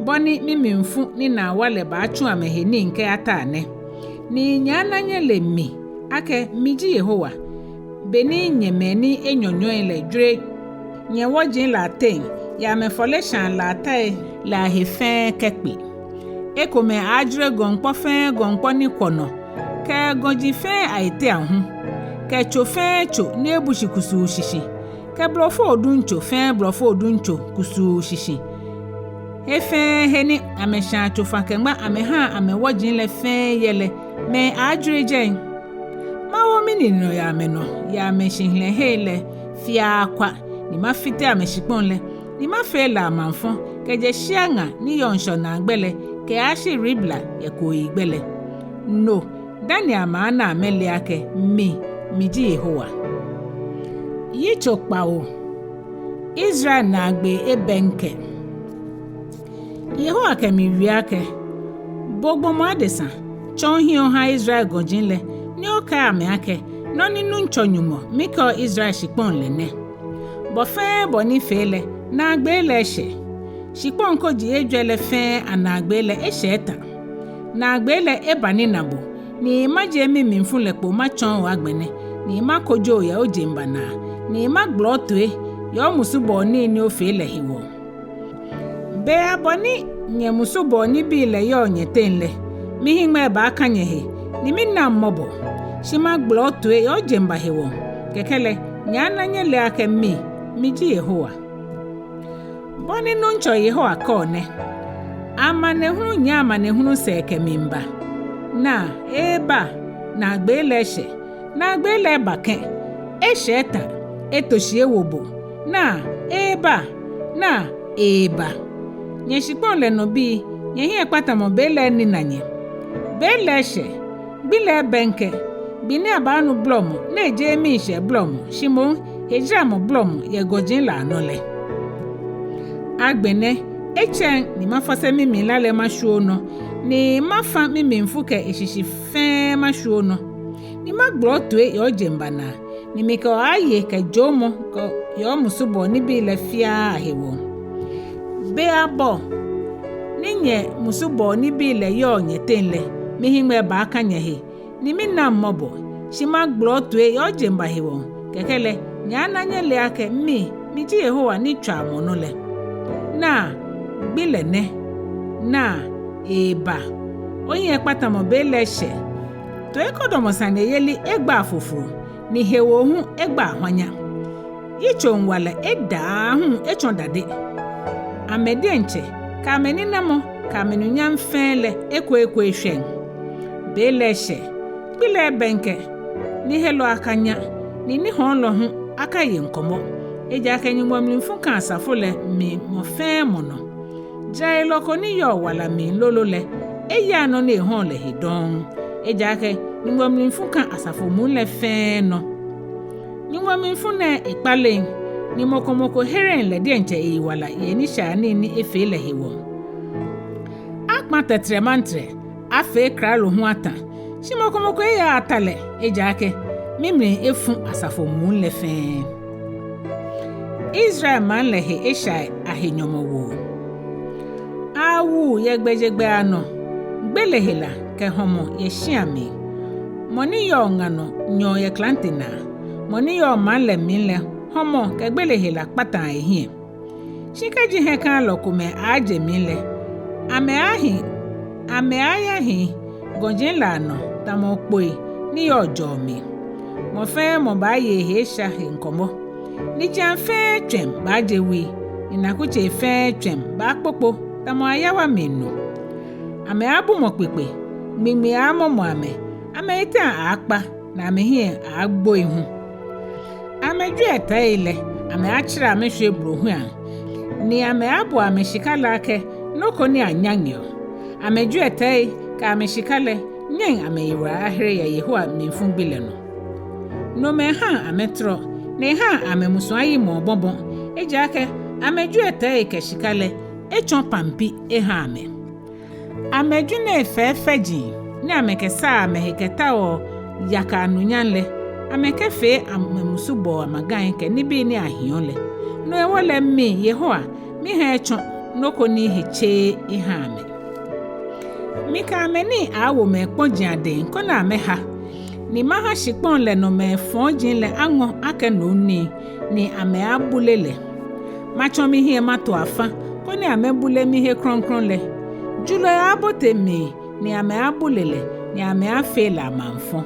Bɔ ni mimlifu ni naa wa lɛ baatsu amɛhe nii kɛyata nɛ. Ni nyɛaana nyɛle mi akɛ mi ji Yehowa, be ni nyɛ mɛi ni enyɔnyɔi lɛ jwere nyɛwɔji lɛ ateŋ yɛ amɛfɔleshaa latɛi lɛ ahe fɛɛ kɛkpe. Ekomɛi aaajwere gɔŋkpɔ fɛɛ gɔŋkpɔ ni kwɔ nɔ, kɛ gɔji fɛɛ ayiteaŋ hu, kɛ tso fɛɛ tso ni ebu shi kusuu shishi, kɛ blɔfo odum tso fɛɛ blɔfo odum tso kusuu shishi. He fɛɛ he ni amɛshaa tsofa kɛŋma amɛhaa amɛwɔji lɛ fɛɛ yɛ lɛ, mɛi aaajwere jɛi. Mawo minine nɔ yɛ amɛnɔ yɛ amɛshihilɛhei lɛ fiaa kwa, ni mafite amɛshikpɔŋ lɛ, ni mafee lɛ amaŋfɔ kɛjɛ shia ŋa ni yɔɔ ŋshɔnaagbɛ lɛ kɛyashi Ribla yɛ kooyigbɛ lɛ. No dani amɛaana amɛle akɛ mi, mi ji Yehowa. Yitso kpawo. Israel naagbee ebɛŋkɛ. Yehowa kɛ mi wie akɛ, Bo gbɔmɔ adesa, tsɔɔ ohiɛ oha Israel gɔji lɛ, ni okɛɛ amɛ akɛ, Nɔ ni Nuŋtsɔ Nyɔŋmɔ, Mikael, Israel shikpɔŋ lɛ nɛ: Bɔ fɛɛ bɔ ni fee lɛ, naagbee lɛ eshɛ. Shikpɔŋ koji ejwɛ lɛ fɛɛ anaagbee lɛ eshɛ eta. Naagbee lɛ eba nina bo, ni majie mimlifu lɛ kpo matsɔɔ o agbɛnɛ, ni makojo o yɛ ojeŋba naa, ni magbala otoi yɛ omusubɔɔ nii ni ofee lɛ hewɔ. Be abɔ ni nyɛmusubɔɔ nibii lɛ yɔɔ nyɛteŋ lɛ, mihiŋmɛi baaka nyɛhe, ni minaŋ mɔbɔ, shi magbala otoi yɛ ojeŋba hewɔ. Kɛkɛ lɛ, nyɛaana nyɛle akɛ mi, mi ji Yehowa. Bɔ ni Nuŋtsɔ Yehowa kɛɔ nɛ: Amanehulu nyɛ amanehulu sɛɛ kɛmiiba. Naa, eeba, naagbee lɛ eshɛ, naagbee lɛ eba kɛ̃, eshɛ eta, eto shi ewo bo. Naa, eeba, naa, eeba. Nyɛ shikpɔŋ lɛ nɔ bii, nyɛhiɛkpatamɔ be lɛ enina nyɛ. Be lɛ eshɛ, gbi lɛ ebɛŋkɛ, gbi ni abaanu blɔmɔ, ni ejeee miishɛɛ blɔmɔ, shi moŋ hejaramɔ blɔmɔ yɛ gɔji lɛ anɔ lɛ. Agbɛnɛ, etsɛŋ ni mafɔse mimlila lɛ mashwie onɔ, ni mafã mimlifu kɛ eshishi fɛɛ mashwie onɔ, ni magbala otoi yɛ ojeŋba naa, ni mikɛ o aye kɛ joomɔ kɛ yɛ omusubɔɔ nibii lɛ fiaa ahewɔ. Be abɔ ni nyɛmusubɔɔ nibii lɛ yɔɔ nyɛteŋ lɛ, mihiŋmɛi baaka nyɛhe, ni minaŋ mɔbɔ, shi magbala otoi yɛ ojeŋba hewɔ. Kɛkɛ lɛ, nyɛaana nyɛle akɛ mi, mi ji Yehowa ni tswaa mɔ nɔ lɛ. Naa, gbi lɛ nɛ. Naa, eeba, ohiɛkpatamɔ be lɛ eshɛ. Toikɔdɔmɔ saneyeli egba afofro, ni hewoo hu egba ahwanya. Yitsoŋwalɛ eda aahu etsɔ dade. Amɛ diɛŋtsɛ kɛ amɛninamɔ kɛ amɛnunyam fɛɛ lɛ eko eko eshwɛŋ. Be lɛ eshɛ, gbi lɛ ebɛŋkɛ, nihelɔi akanya, ni nihɔɔlɔi hu akaye ŋkɔmɔ. Ejaakɛ Nyɔŋmɔ mlifu kã asafo lɛ mli mɔ fɛɛ mɔ nɔ. Jarayelɔ ko ni yɔɔ wala mli lolo lɛ, eyaa nɔ ni ehɔɔ lɛ he dɔŋŋ. Ejaakɛ Nyɔŋmɔ mlifu kã asafo muu lɛ fɛɛ nɔ. Nyɔŋmɔ mlifu nɛɛ ekpaleŋ, ni mɔ ko mɔ ko hereŋ lɛ diɛŋtsɛ eyiwala yɛ enishaianii ni efee lɛ hewɔ. Akpã tɛtrɛmantrɛ, afee klalo hu atã, shi mɔ ko mɔ ko eyaaa ta lɛ, ejaakɛ mimli efu asafo muu lɛ fɛɛ. Israel maŋ lɛ he eshai ahe nyɔmɔwoo. Awu yɛ gbɛjegbɛi anɔ, gbele hela kɛ hɔmɔ yɛ shia mli. Mɔ ni yɔɔ ŋa nɔ nyɛɔ yɛ klante naa, mɔ ni yɔɔ maŋ lɛ mli lɛ, hɔmɔ kɛ gbele hela kpataa ehiɛ. Shi kɛji hiɛkãalɔ komɛi aaje mli lɛ, amɛaahi, amɛaayahi gɔji lɛ anɔ tamɔ okpoi ni yɔɔ jɔɔ mli. Mɔ fɛɛ mɔ baaye ehe esha he ŋkɔmɔ. Nijiaŋ fɛɛ tswɛm baaje wui, ni nakutsei fɛɛ tswɛm baakpokpo tamɔ ayawa mli nu. Amɛaabumɔ kpekpe, ŋmiŋmi aamɔmɔ amɛ, amɛyiteaŋ aakpa, ni amɛhiɛ aagboi hu. Amɛjwiɛtɛi lɛ, amɛaatserɛ amɛshwie blohuiaŋ, ni amɛaabo amɛshika lɛ akɛ nɔ ko ni anyaŋeɔ. Amɛjwiɛtɛi kɛ amɛshika lɛ, nyɛŋ amɛyiwala ahere yɛ Yehowa mlifu gbi lɛ nɔ. Nomɛi haŋ amɛtɔrɔ, ni ehaŋ amɛmusuŋ ayimɔ obɔbɔ. Ejaakɛ amɛjwiɛtɛi kɛ shika lɛ, etsɔ pampi eha amɛ. Amɛjwinei fɛfɛji ni amɛkɛsaa amɛhe kɛtaoɔ yaka anunyam lɛ, amɛkɛfee amɛmusubɔɔ amagai kɛ nibii ni ahiɔ lɛ. No hewɔ lɛ mi Yehowa, miha etsɔ nɔ ko ni he tseee eha amɛ. Mikɛ amɛnii awo mɛi kpɔji adɛŋ koni amɛha, ni maha shikpɔŋ lɛ nɔ mɛi fɔji lɛ aŋɔ akɛ nom nii, ni amɛaabule lɛ. Matsɔ mihiɛ mato afã koni amɛbule mihe krɔŋkrɔŋ lɛ. Julɔi aaabote mli, ni amɛaabule lɛ, ni amɛaafee lɛ amaŋfɔ.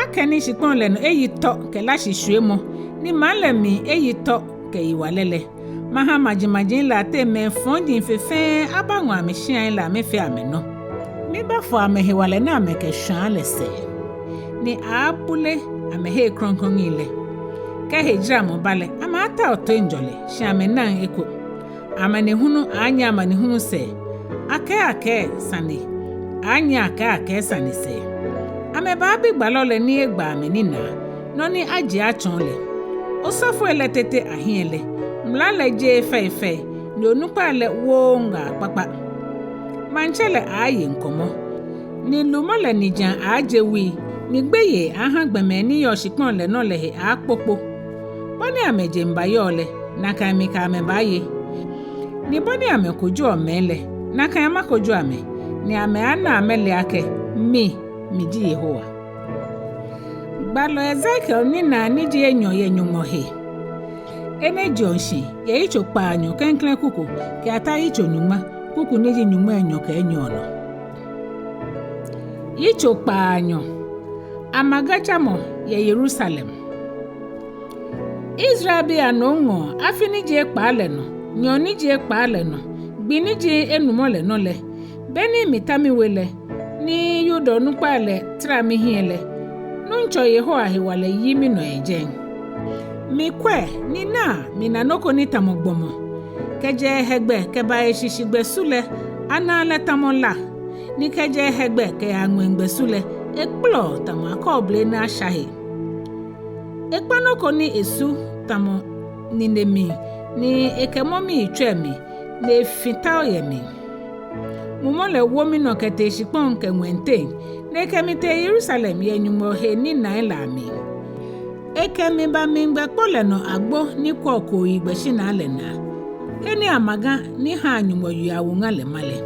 Akɛni shikpɔŋ lɛ nɔ eyi tɔ kɛ lashishwiemɔ, ni maŋ lɛ mli eyi tɔ kɛ yiwalɛ lɛ, maha majimaji lɛ ateŋ mɛi fɔji fe fɛɛ abaŋɔ amɛshiai lɛ amɛfee amɛnɔ. Mibaafo amɛhewalɛ ni amɛkɛshwãa lɛ sɛɛ, ni aaabule amɛhei krɔŋkrɔŋi lɛ. Kɛ hejaramɔ ba lɛ, amɛaatao toiŋjɔlɛ, shi amɛnaŋ eko. Amanehulu aaanyɛ amanehulu sɛɛ, akɛɛ akɛɛ sane aaanyɛ akɛɛ akɛɛ sane sɛɛ. Amɛbaabi gbalɔ lɛ ni egba amɛ ninaa, nɔ ni ajie atsɔɔ lɛ. Osɔfoi lɛ tete ahiɛ lɛ, mla lɛ jeee fɛifɛi, ni onukpai lɛ wooo ŋaa kpakpa. Maŋtsɛ lɛ aaaye ŋkɔmɔ, ni lumɔ lɛ nijiaŋ aaaje wui, ni gbeyei aaaha gbɔmɛi ni yɔɔ shikpɔŋ lɛ nɔ lɛ he aaakpokpo. Bɔ ni amɛjeŋba yɔɔ lɛ, nakai mikɛ amɛ baaye. Ni bɔ ni amɛkojoɔ mɛi lɛ, nakai makojo amɛ, ni amɛaana amɛle akɛ mi, miji Yehowa. Gbalɔ Ezekiel ninaa ni ji enyɔ yɛ Nyɔŋmɔ he. Enɛ jɛɔ shi yɛ yitso kpaanyɔ klɛŋklɛŋ kuku kɛyata yitso nyɔŋma, kuku ni ji nyɔŋmai enyɔ kɛ enyɔ nɔ. Yitso kpaanyɔ. Amagajamɔ yɛ Yerusalem. Israelbii anomŋɔɔ, afi ni ji ekpaa lɛ nɔ, nyɔɔŋ ni ji ekpaa lɛ nɔ, gbi ni ji enumɔ lɛ nɔ lɛ, beni mita miwe lɛ, ni Yuda onukpai lɛ tara mihiɛ lɛ, Nuŋtsɔ Yehowa hewalɛ yi minɔ yɛ jɛi. Mikwɛ, ni naa, mina nɔ ko ni tamɔ gbɔmɔ. Kɛjɛ hegbɛ kɛba eshishigbɛ su lɛ, anaa lɛ tamɔ la, ni kɛjɛ hegbɛ kɛya ŋwɛigbɛ su lɛ, ekplɛɔ tamɔ akɔɔble ni asha he. Ekpa nɔ ko ni esu tamɔ nine mli, ni ekɛ mɔ mii tswa emli, ni efi tao yɛ mli. Mumɔ lɛ wo minɔ kɛtee shikpɔŋ kɛ ŋwɛi teŋ, ni ekɛ mi tee Yerusalem yɛ Nyɔŋmɔ he ninai lɛ amli. Ekɛ mi ba Miigbɛ Kpo lɛ nɔ agbo ni kwɛɔ kooyigbɛ shinaa lɛ naa, he ni amaga ni haa Nyɔŋmɔ yui awuŋa lɛ ma lɛ.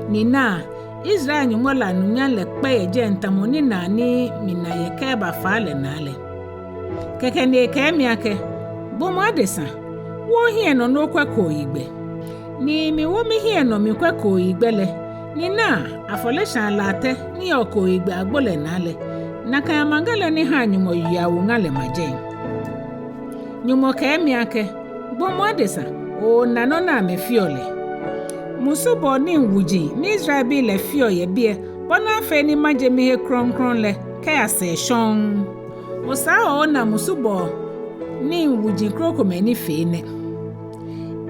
Ni naa, Israel Nyɔŋmɔ lɛ anunyam lɛ kpɛ yɛ jɛi tamɔ ninaa ni mina yɛ Kebar faa lɛ naa lɛ. Kɛkɛ ni ekɛɛ mi akɛ, gbɔmɔ adesa, wo ohiɛ nɔ ni okwɛ kooyigbɛ. Ni miwo mihiɛ nɔ mikwɛ kooyigbɛ lɛ, ni naa, afɔleshaa latɛ ni yɔɔ kooyigbɛ agbo lɛ naa lɛ, nakai amaga lɛ ni haa Nyɔŋmɔ yui awuŋa lɛ ma jɛi. Nyɔŋmɔ kɛɛ mi akɛ, gbɔmɔ adesa, oona nɔ ni amɛfeɔ lɛ. Musubɔɔ nii wuji ni Israelbii lɛ feɔ yɛ biɛ, bɔ ni afee ni maje mihe krɔŋkrɔŋ lɛ kɛya sɛɛ shɔŋŋ. Osaa oona musubɔɔ nii wuji krokomɛi ni fee nɛ.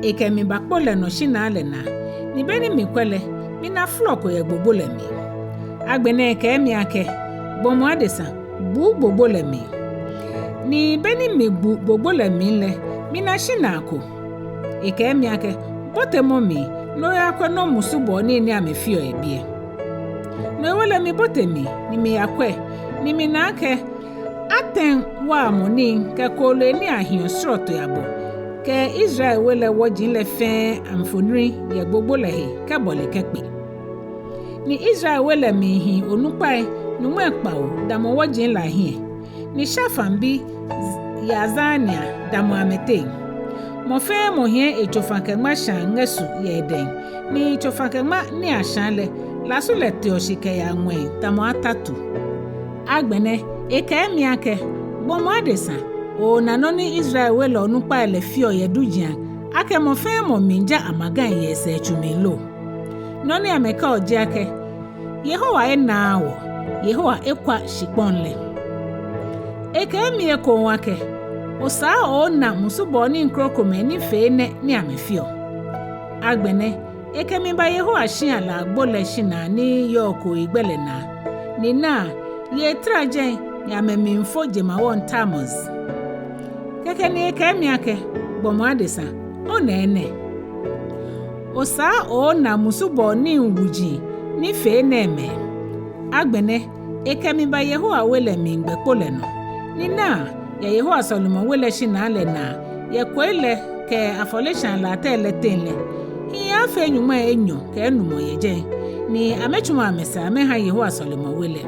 Ekɛ mi ba kpo lɛ nɔ shinaa lɛ naa, ni beni mikwɛ lɛ, mina flɔ ko yɛ gbogbo lɛ mli. Agbɛnɛ ekɛɛ mi akɛ, gbɔmɔ adesa, buu gbogbo lɛ mli. Ni beni mibu gbogbo lɛ mli lɛ, mina shinaa ko. Ekɛɛ mi akɛ, botemɔ mli, ni oyakwɛ nɔ musubɔɔ nii ni amɛfeɔ yɛ biɛ. No hewɔ lɛ mibote mli, ni miyakwɛ, ni mina akɛ, atɛŋ waamɔ nii kɛ kooloi ni ahiɔ srɔtoi abɔ, kɛ Israel we lɛ wɔji lɛ fɛɛ amfoniri yɛ gbogbo lɛ he kɛbɔle kɛkpe. Ni Israel we lɛ mli hii onukpai nyɔŋmai kpawo damɔ wɔji lɛ ahiɛ, ni Shafan bi Yaazania damɔ amɛteŋ. Mɔ fɛɛ mɔ hiɛ etsofa-kɛ-ŋma shaa ŋɛsu yɛ edɛŋ, ni tsofa-kɛ-ŋma ni ashaa lɛ, lasu lɛ teɔ shi kɛyaa ŋwɛi tamɔ atatu. Agbɛnɛ ekɛɛ mi akɛ, gbɔmɔ adesa, oona nɔ ni Israel we lɛ onukpai lɛ feɔ yɛ dujiaŋ, akɛ mɔ fɛɛ mɔ miija amagai yɛ esɛɛtsu mli lo? Nɔ ni amɛkɛɔ ji akɛ, Yehowa enaaa wɔ, Yehowa ekwa shikpɔŋ lɛ. Ekɛɛ mi ekoŋŋ akɛ, osaa oona musubɔɔ nii krokomɛi ni fee nɛ ni amɛfeɔ. Agbɛnɛ ekɛ mi ba Yehowa shia lɛ agbo lɛ shinaa ni yɔɔ kooyigbɛ lɛ naa. Ni naa, yei tara jɛi, ni amɛmiifo jemawɔŋ Tamuz. Kɛkɛ ni ekɛɛ mi akɛ, Gbɔmɔ adesa, ona enɛ? Osaa oona musubɔɔ nii wuji ni fee nɛɛmɛi. Agbɛnɛ, ekɛ mi ba Yehowa we lɛ mli gbɛkpo lɛ nɔ. Ni naa, yɛ Yehowa sɔlemɔwe lɛ shinaa lɛ naa, yɛ koi lɛ kɛ afɔleshaa latɛ lɛ teŋ lɛ, hii aaafee nyɔŋmai enyɔ kɛ enumɔ yɛ jɛi, ni amɛtsumɔ amɛsɛɛ amɛha Yehowa sɔlemɔwe lɛ.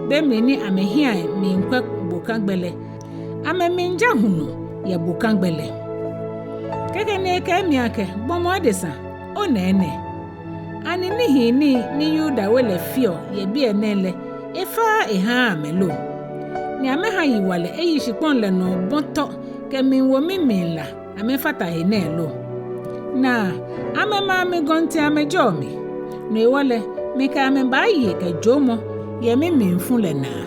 Be mli ni amɛhiɛi miikwɛ bokagbɛ lɛ, amɛmiija hulu yɛ bokagbɛ lɛ. Kɛkɛ ni ekɛɛ mi akɛ, Gbɔmɔ adesa, ona enɛ? Ani nihiinii ni Yuda we lɛ feɔ yɛ biɛ nɛɛ lɛ, efaaa ehaaa amɛ lo? Ni amɛha yiwalɛ eyi shikpɔŋ lɛ nɔ obɔ tɔ kɛmiiwo mimli la amɛfata he nɛɛ lo? Naa, amɛmaa mi gɔŋti amɛjɔɔ mi. No hewɔ lɛ, mikɛ amɛ baaye kɛ joomɔ yɛ mimlifu lɛ naa.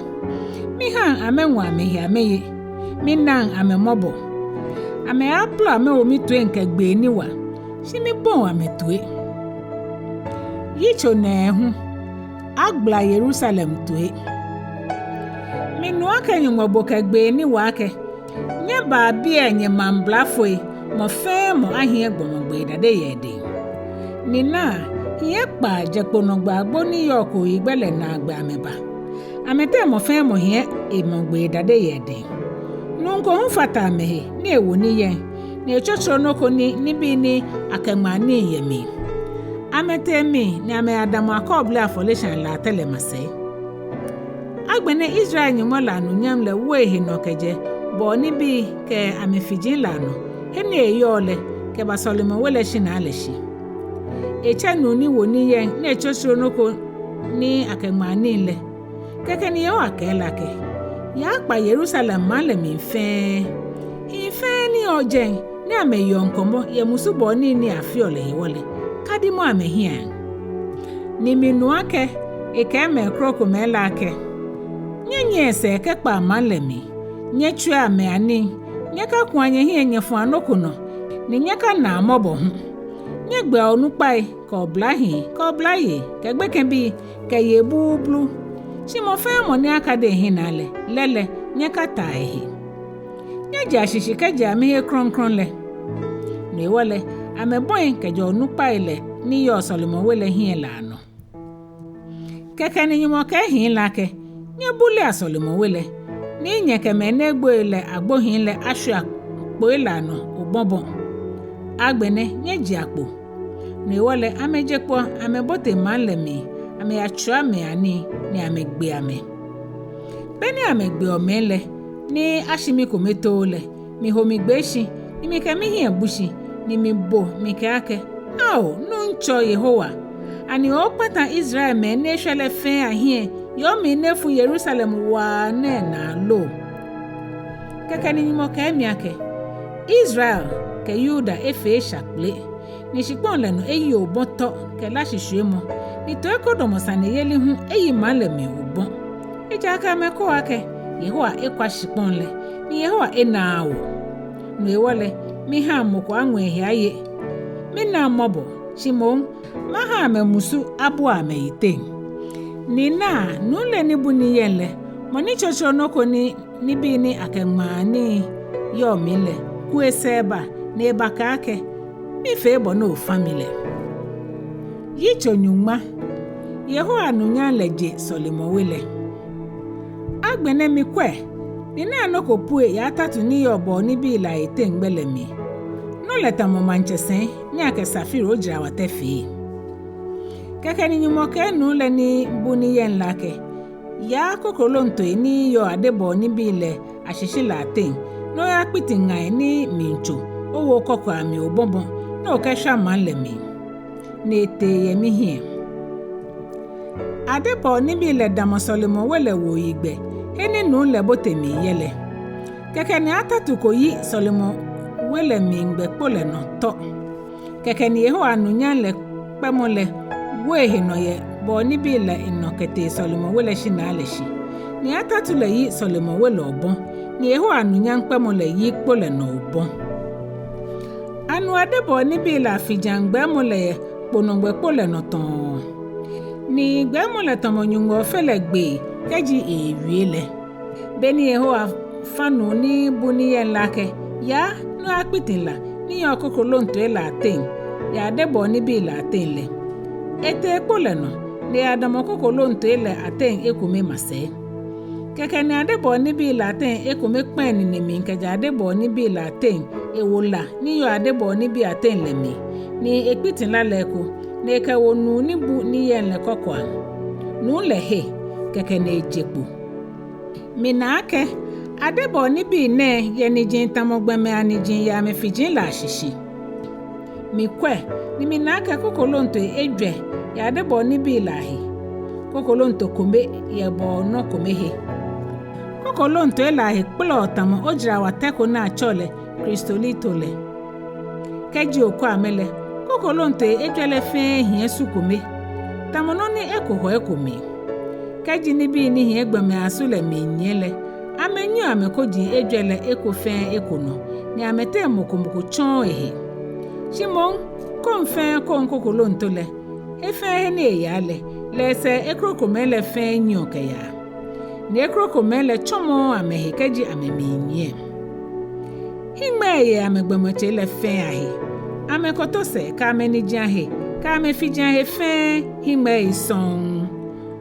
Mihaŋ amɛŋɔ amɛhe amɛye. Minaŋ amɛ mɔbɔ. Amɛaabolɔ amɛwo mitoiŋ kɛ gbee ni wa, shi miboŋ amɛtoi. Yitso nɛɛhu. Agbala Yerusalem toi. Minu akɛ Nyɔŋmɔ bo kɛ gbee ni wa akɛ, Nyɛbaa biɛ, nyɛ maŋ blafoi, mɔ fɛɛ mɔ ahiɛ gbɔmɔgbee dade yɛ edɛŋ. Ni naa, hiɛ kpaa jɛ kponɔgbɛ agbo ni yɔɔ kooyigbɛ lɛ naagbɛ amɛba. Amɛteŋ mɔ fɛɛ mɔ hiɛ emɔgbee dade yɛ edɛŋ. Nuu ko hu fata amɛhe ni ewo nii yɛŋ, ni etsotsoro nɔ ko ni nibii ni akɛŋmaa nii yɛ mli. Amɛtee mli ni amɛyadamɔ akɔɔble afɔleshaa latɛ lɛ masɛi. Agbɛnɛ Israel Nyɔŋmɔ lɛ anunyam lɛ wo ehe nɔ kɛjɛ bɔɔ nibii kɛ amɛfiji lɛ anɔ, he ni eyɔɔ lɛ, kɛba sɔlemɔwe lɛ shinaa lɛ shi. Etsɛ nuu ni wo nii yɛŋ ni etsotsoro nɔ ko ni akɛŋmaa nii lɛ. Kɛkɛ ni Yehowa kɛɛ lɛ akɛ, Yaakpa Yerusalem maŋ lɛ mli fɛɛ. Hii fɛɛ ni yɔɔ jɛi ni amɛyeɔ ŋkɔmɔ yɛ musubɔɔ nii ni afeɔ lɛ hewɔ lɛ, kadimɔ amɛhiɛaŋ. Ni minu akɛ ekɛɛ mɛi krokomɛi lɛ akɛ, Nyɛnyiɛa sɛɛ kɛkpaa maŋ lɛ mli, nyɛtswia amɛ anii, nyɛkakua nyɛhiɛ nyɛfua nɔ ko nɔ, ni nyɛkanaa mɔbɔ hu. Nyɛgbea onukpai, kɛ oblahii, kɛ oblayei, kɛ gbekɛbii, kɛ yei blublu. Shi mɔ fɛɛ mɔ ni akadɛ ehiɛ naa lɛ, lɛ lɛ, nyɛkataa ehe. Nyɛjea shishi kɛjɛ amɛhe krɔŋkrɔŋ lɛ. No hewɔ lɛ, amɛbɔi kɛjɛ onukpai lɛ ni yɔɔ sɔlemɔwe lɛ hiɛ lɛ anɔ. Kɛkɛ ni Nyɔŋmɔ kɛɛ hii lɛ akɛ, Nyɛbulea sɔlemɔwe lɛ, ni nyɛkɛ mɛi ni egboi lɛ agbohii lɛ ashwia kpoi lɛ anɔ obɔbɔ. Agbɛnɛ nyɛjea kpo. No hewɔ lɛ amɛje kpo amɛbote maŋ lɛ mli, amɛyatswia amɛ anii ni amɛgbe amɛ. Be ni amɛgbeɔ mɛi lɛ, ni ashi mi kome too lɛ, miho migbee shi, ni mikɛ mihiɛ bu shi, ni mibo mikɛɛ akɛ, Ao, Nuŋtsɔ Yehowa, ani ookpata Israel mɛi ni eshwɛ lɛ fɛɛ ahiɛ yɛ omli ni efu Yerusalem waa nɛɛ naa lo? Kɛkɛ ni Nyɔŋmɔ kɛɛ mi akɛ, Israel kɛ Yuda efee esha kpele, ni shikpɔŋ lɛ nɔ eyi obɔ tɔ kɛ láshishwiemɔ, ni toikodɔmɔ saneyeli hu eyi maŋ lɛ mli obɔ. Ejaakɛ amɛkɛɔ akɛ, Yehowa ekwa shikpɔŋ lɛ, ni Yehowa enaaa wɔ. No hewɔ lɛ, mihaŋ mɔ ko aŋɔ ehe aye. Minaŋ mɔbɔ, shi moŋ, maha amɛmusu abua amɛyiteŋ. Ni naa, nuu lɛ ni bu nii yɛŋ lɛ, mɔ ni tsotsoro nɔ ko ni nibii ni akɛŋmaa nii yɔɔ mli lɛ, ku esɛɛ ba, ni ebakɛɛ akɛ, Mifee bɔ ni ofa mi lɛ. Yitso nyɔŋma. Yehowa anunyam lɛ je sɔlemɔwe lɛ. Agbɛnɛ mikwɛ, ni naa, nɔ ko pue yɛ atatu ni yɔɔ bɔɔ nibii lɛ ayiteŋ gbɛ lɛ mli. Nɔ lɛ tamɔ maŋtsɛsɛi ni akɛ safiro jara watɛ fee. Kɛkɛ ni Nyɔŋmɔ kɛɛ nuu lɛ ni bu nii yɛŋ lɛ akɛ, Yaa kokroloŋtoi ni yɔɔ adebɔɔ nibii lɛ ashishi lɛ ateŋ, ni oyakpiti ŋai ni miitso, owo kɔkɔi amli obɔbɔ, ni okɛshwa maŋ lɛ mli. Ni etee yɛ mihiɛ. Adebɔɔ nibii lɛ damɔ sɔlemɔwe lɛ wuoyigbɛ, he ni nuu lɛ bote mli yɛ lɛ. Kɛkɛ ni atatu ko yi sɔlemɔwe lɛ mli gbɛkpo lɛ nɔ tɔ. Kɛkɛ ni Yehowa anunyam lɛ kpɛmɔ lɛ wo ehe nɔ yɛ bɔɔ nibii lɛ nɔ kɛtee sɔlemɔwe lɛ shinaa lɛ shi. Ni atatu lɛ yi sɔlemɔwe lɛ obɔ, ni Yehowa anunyam kpɛmɔ lɛ yi kpo lɛ nɔ obɔ. Anu adebɔɔ nibii lɛ afijiaŋ gbɛɛmɔ lɛ yɛ kponɔgbɛ kpo lɛ nɔ tɔɔ. Ni gbɛɛmɔ lɛ tamɔ Nyɔŋmɔ Ofe lɛ gbee kɛji eewie lɛ. Be ni Yehowa fã nuu ni bu ni yɔɔ lɛ akɛ, Yaa ni oyakpiti la ni yɔɔ kokolonto lɛ ateŋ, yɛ adebɔɔ nibii lɛ ateŋ lɛ, etee kpo lɛ nɔ, ni eyadamɔ kokolonto lɛ ateŋ ekome masɛi. Kɛkɛ ni adebɔɔ nibii lɛ ateŋ ekome kpã enine mli kɛjɛ adebɔɔ nibii lɛ ateŋ ewo la ni yɔɔ adebɔɔ nibii ateŋ lɛ mli, ni ekpiti la lɛ eko, ni ekɛwo nuu ni bu ni yɔɔ lɛ kɔkɔaŋ. Nuu lɛ he, kɛkɛ ni eje kpo. Mina akɛ adebɔɔ nibii nɛɛ yɛ niji tamɔ gbɔmɛi aniji yɛ amɛfiji lɛ ashishi. Mikwɛ, ni mina akɛ kokolontoi ejwɛ yɛ adebɔɔ nibii lɛ ahe. Kokolonto kome yɛ bɔɔnɔ kome he. Kokolontoi lɛ ahe kplɛɔ tamɔ ojarawatɛ ko ni atsɛɔ lɛ kristolito lɛ. Kɛji okwɛ amɛ lɛ, kokolontoi ejwɛ lɛ fɛɛ hiɛ su kome, tamɔ nɔ ni eko hɔ eko mli. Kɛji nibii ni hiɛ gbɔmɛi asu lɛ miinyiɛ lɛ, amɛnyiɛɔ amɛkoji ejwɛ lɛ eko fɛɛ eko nɔ, ni amɛteŋ mɔ ko mɔ ko tsɔɔɔ ehe. Shi moŋ, koŋ fɛɛ koŋ kokolonto lɛ, he fɛɛ he ni eyaa lɛ, lɛ esɛɛ ekrokomɛi lɛ fɛɛ nyiɛɔ kɛyaa. Ni ekrokomɛi lɛ tsɔmɔɔɔ amɛhe kɛji amɛmiinyiɛ. Hiŋmɛii yɛ amɛgbɔmɔtsei lɛ fɛɛ ahe. Amɛkotosɛɛ kɛ amɛniji ahe kɛ amɛfiji ahe fɛɛ hiŋmɛii sɔŋŋ.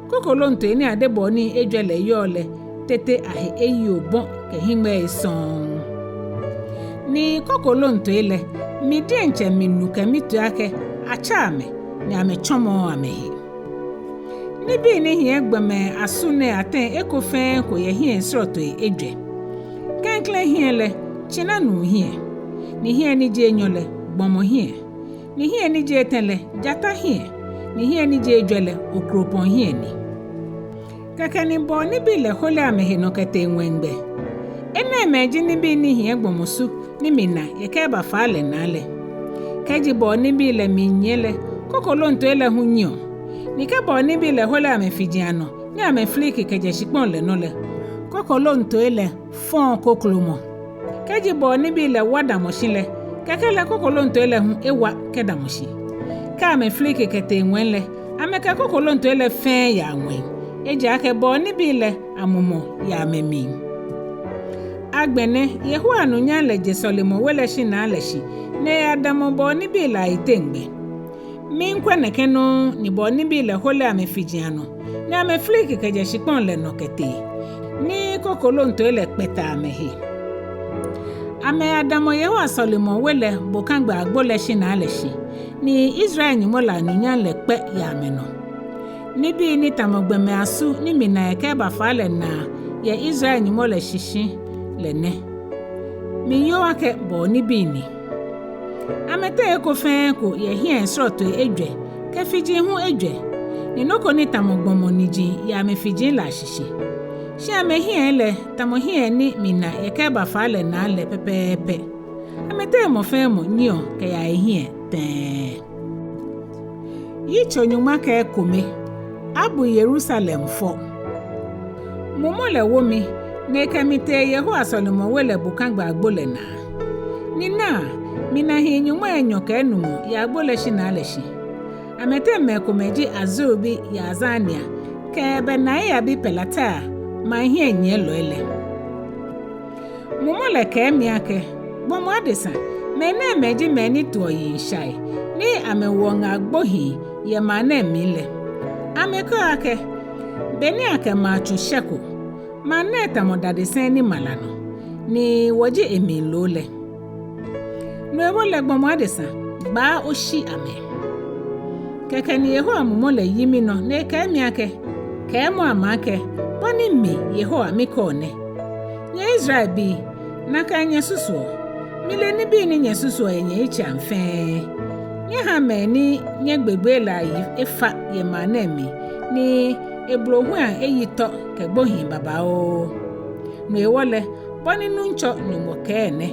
Kokolontoi ni adebɔɔ nii ejwɛ lɛ yɔɔ lɛ tete ahe eyi obɔ kɛ hiŋmɛii sɔŋŋ. Ni kokolontoi lɛ, mi diɛŋtsɛ minu kɛ mitoi akɛ atsɛ amɛ, ni amɛtsɔmɔɔɔ amɛhe. Nibii ni hiɛ gbɔmɛi asu nɛɛ ateŋ eko fɛɛ eko yɛ hiɛi srɔtoi ejwɛ. Klɛŋklɛŋ hiɛ lɛ, tsinanuu hiɛ, ni hiɛ ni ji enyɔ lɛ, gbɔmɔ hiɛ, ni hiɛ ni ji etɛ lɛ, jata hiɛ, ni hiɛ ni ji ejwɛ lɛ, okropɔŋ hiɛ ni. Kɛkɛ ni bɔɔ nibii lɛ hole amɛhe nɔ kɛtee ŋwɛigbɛ. Enɛɛmɛi ji nibii ni hiɛ gbɔmɔ su ni mina yɛ kɛba faa lɛ naa lɛ. Kɛji bɔɔ nibii lɛ miinyiɛ lɛ, kokolontoi lɛ hu nyiɛɔ. Ni kɛ bɔɔ nibii lɛ hole amɛfiji anɔ ni amɛfiliki kɛjɛ shikpɔŋ lɛ nɔ lɛ, kokolontoi lɛ fɔɔ koklomɔ. Kɛji bɔɔ nibii lɛ wa damɔ shi lɛ, kɛkɛ lɛ kokolontoi lɛ hu ewa kɛdamɔ shi. Kɛ amɛfiliki kɛtee ŋwɛi lɛ, amɛkɛ kokolontoi lɛ fɛɛ yaa ŋwɛi. Ejaakɛ bɔɔ nibii lɛ amumɔ yɛ amɛmli. Agbɛnɛ Yehowa anunyam lɛ je sɔlemɔwe lɛ shinaa lɛ shi, ni eyadamɔ bɔɔ nibii lɛ ayiteŋ gbɛ. Miikwɛ nɛkɛ nɔŋŋ ni bɔɔ nibii lɛ hole amɛfiji anɔ, ni amɛfiliki kɛjɛ shikpɔŋ lɛ nɔ kɛtee, ni kokolontoi lɛ kpɛtɛ amɛhe. Amɛyadamɔ Yehowa sɔlemɔwe lɛ bokagbɛ agbo lɛ shinaa lɛ shi, ni Israel Nyɔŋmɔ lɛ anunyam lɛ kpɛ yɛ amɛnɔ. Nibii ni tamɔ gbɔmɛi asu ni mina yɛ kɛba faa lɛ naa yɛ Israel Nyɔŋmɔ lɛ shishi lɛ nɛ. Miiyoo akɛ bɔɔ nibii ni. Amɛteŋ eko fɛɛ eko yɛ hiɛi srɔtoi ejwɛ, kɛ fiji hu ejwɛ, ni nɔ ko ni tamɔ gbɔmɔ niji yɛ amɛfiji lɛ ashishi. Shi amɛhiɛ lɛ, tamɔ hiɛ ni mina yɛ kɛba faa lɛ naa lɛ pɛpɛɛpɛ. Amɛteŋ mɔ fɛɛ mɔ nyiɛɔ kɛyaa ehiɛ tɛɛ. Yitso nyɔŋma kɛ ekome. Abu Yerusalem fɔ. Mumɔ lɛ wo mi, ni ekɛ mi tee Yehowa sɔlemɔwe lɛ bokagbɛ agbo lɛ naa. Ni naa, mina hii nyɔŋmai enyɔ kɛ enumɔ yɛ agbo lɛ shinaa lɛ shi. Amɛteŋ mɛi komɛi ji Azur bi Yaazania kɛ Benaia bi Pelatia, maŋ hiɛnyiɛlɔi lɛ. Mumɔ lɛ kɛɛ mi akɛ, Gbɔmɔ adesa, mɛnɛɛmɛi ji mɛi ni toɔ yiŋ shai, ni amɛwoɔ ŋaa gbohii yɛ maŋ nɛɛ mli lɛ. Amɛkɛɔ akɛ, Be ni akɛ maŋ tsu shɛko, maŋ nɛɛ tamɔ dadesɛŋ ni ma la nɔ, ni wɔ ji emli loo lɛ. No hewɔ lɛ, gbɔmɔ adesa, gbaa oshi amɛ. Kɛkɛ ni Yehowa mumɔ lɛ yi minɔ ni ekɛɛ mi akɛ, Kɛɛmɔ amɛ akɛ, Bɔ ni mi, Yehowa, mikɛɔ nɛ. Nyɛ Israelbii, nakai nyɛsusuɔ. Mile nibii ni nyɛsusuɔ yɛ nyɛyitseiaŋ fɛɛ. Nyɛhaa mɛi ni nyɛgbegbee lɛ ayi efa yɛ maŋ nɛɛ mli, ni eblohuiaŋ eyi tɔ kɛ gbohii babaoo. No hewɔ lɛ, bɔ ni Nuŋtsɔ Nyɔŋmɔ kɛɛ nɛ: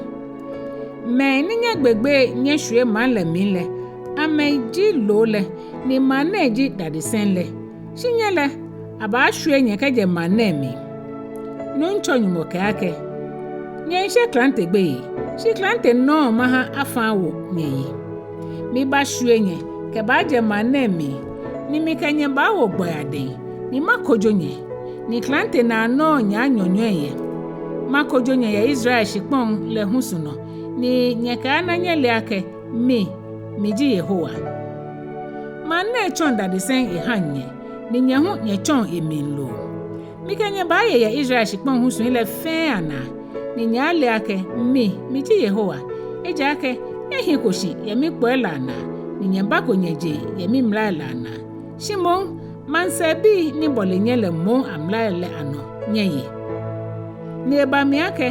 Mɛi ni nyɛgbegbee nyɛshwie maŋ lɛ mli lɛ, amɛji loo lɛ, ni maŋ nɛɛ ji dadesɛŋ lɛ. Shi nyɛ lɛ, abaashwie nyɛ kɛjɛ maŋ nɛɛ mli. Nuŋtsɔ Nyɔŋmɔ kɛɛ akɛ, Nyɛshe klante gbeyei, shi klante nɔŋŋ maha afã awo nyɛyi. Mibaashwie nyɛ kɛbaajɛ maŋ nɛɛ mli, ni mikɛ nyɛ baawo gbɔi adɛŋ, ni makojo nyɛ, ni klante naa nɔŋŋ nyɛaanyɔnyɔi yɛ. Makojo nyɛ yɛ Israel shikpɔŋ lɛ husu nɔ, ni nyɛkɛaana nyɛle akɛ mi, miji Yehowa. Maŋ nɛɛ tsɔŋ dadesɛŋ ehaŋ nyɛ, ni nyɛ hu nyɛtsɔŋ emli loo. Mikɛ nyɛ baaye yɛ Israel shikpɔŋ husui lɛ fɛɛ anaa, ni nyɛaale akɛ mi, miji Yehowa. Ejaakɛ nyɛhiko shi yɛ mikpɔi lɛ anaa, ni nyɛbako nyɛjeŋ yɛ mimlai lɛ anaa. Shi moŋ, maŋsɛɛbii ni bɔle nyɛ lɛ moŋ amlai lɛ anɔ nyɛye. Ni eba mli akɛ,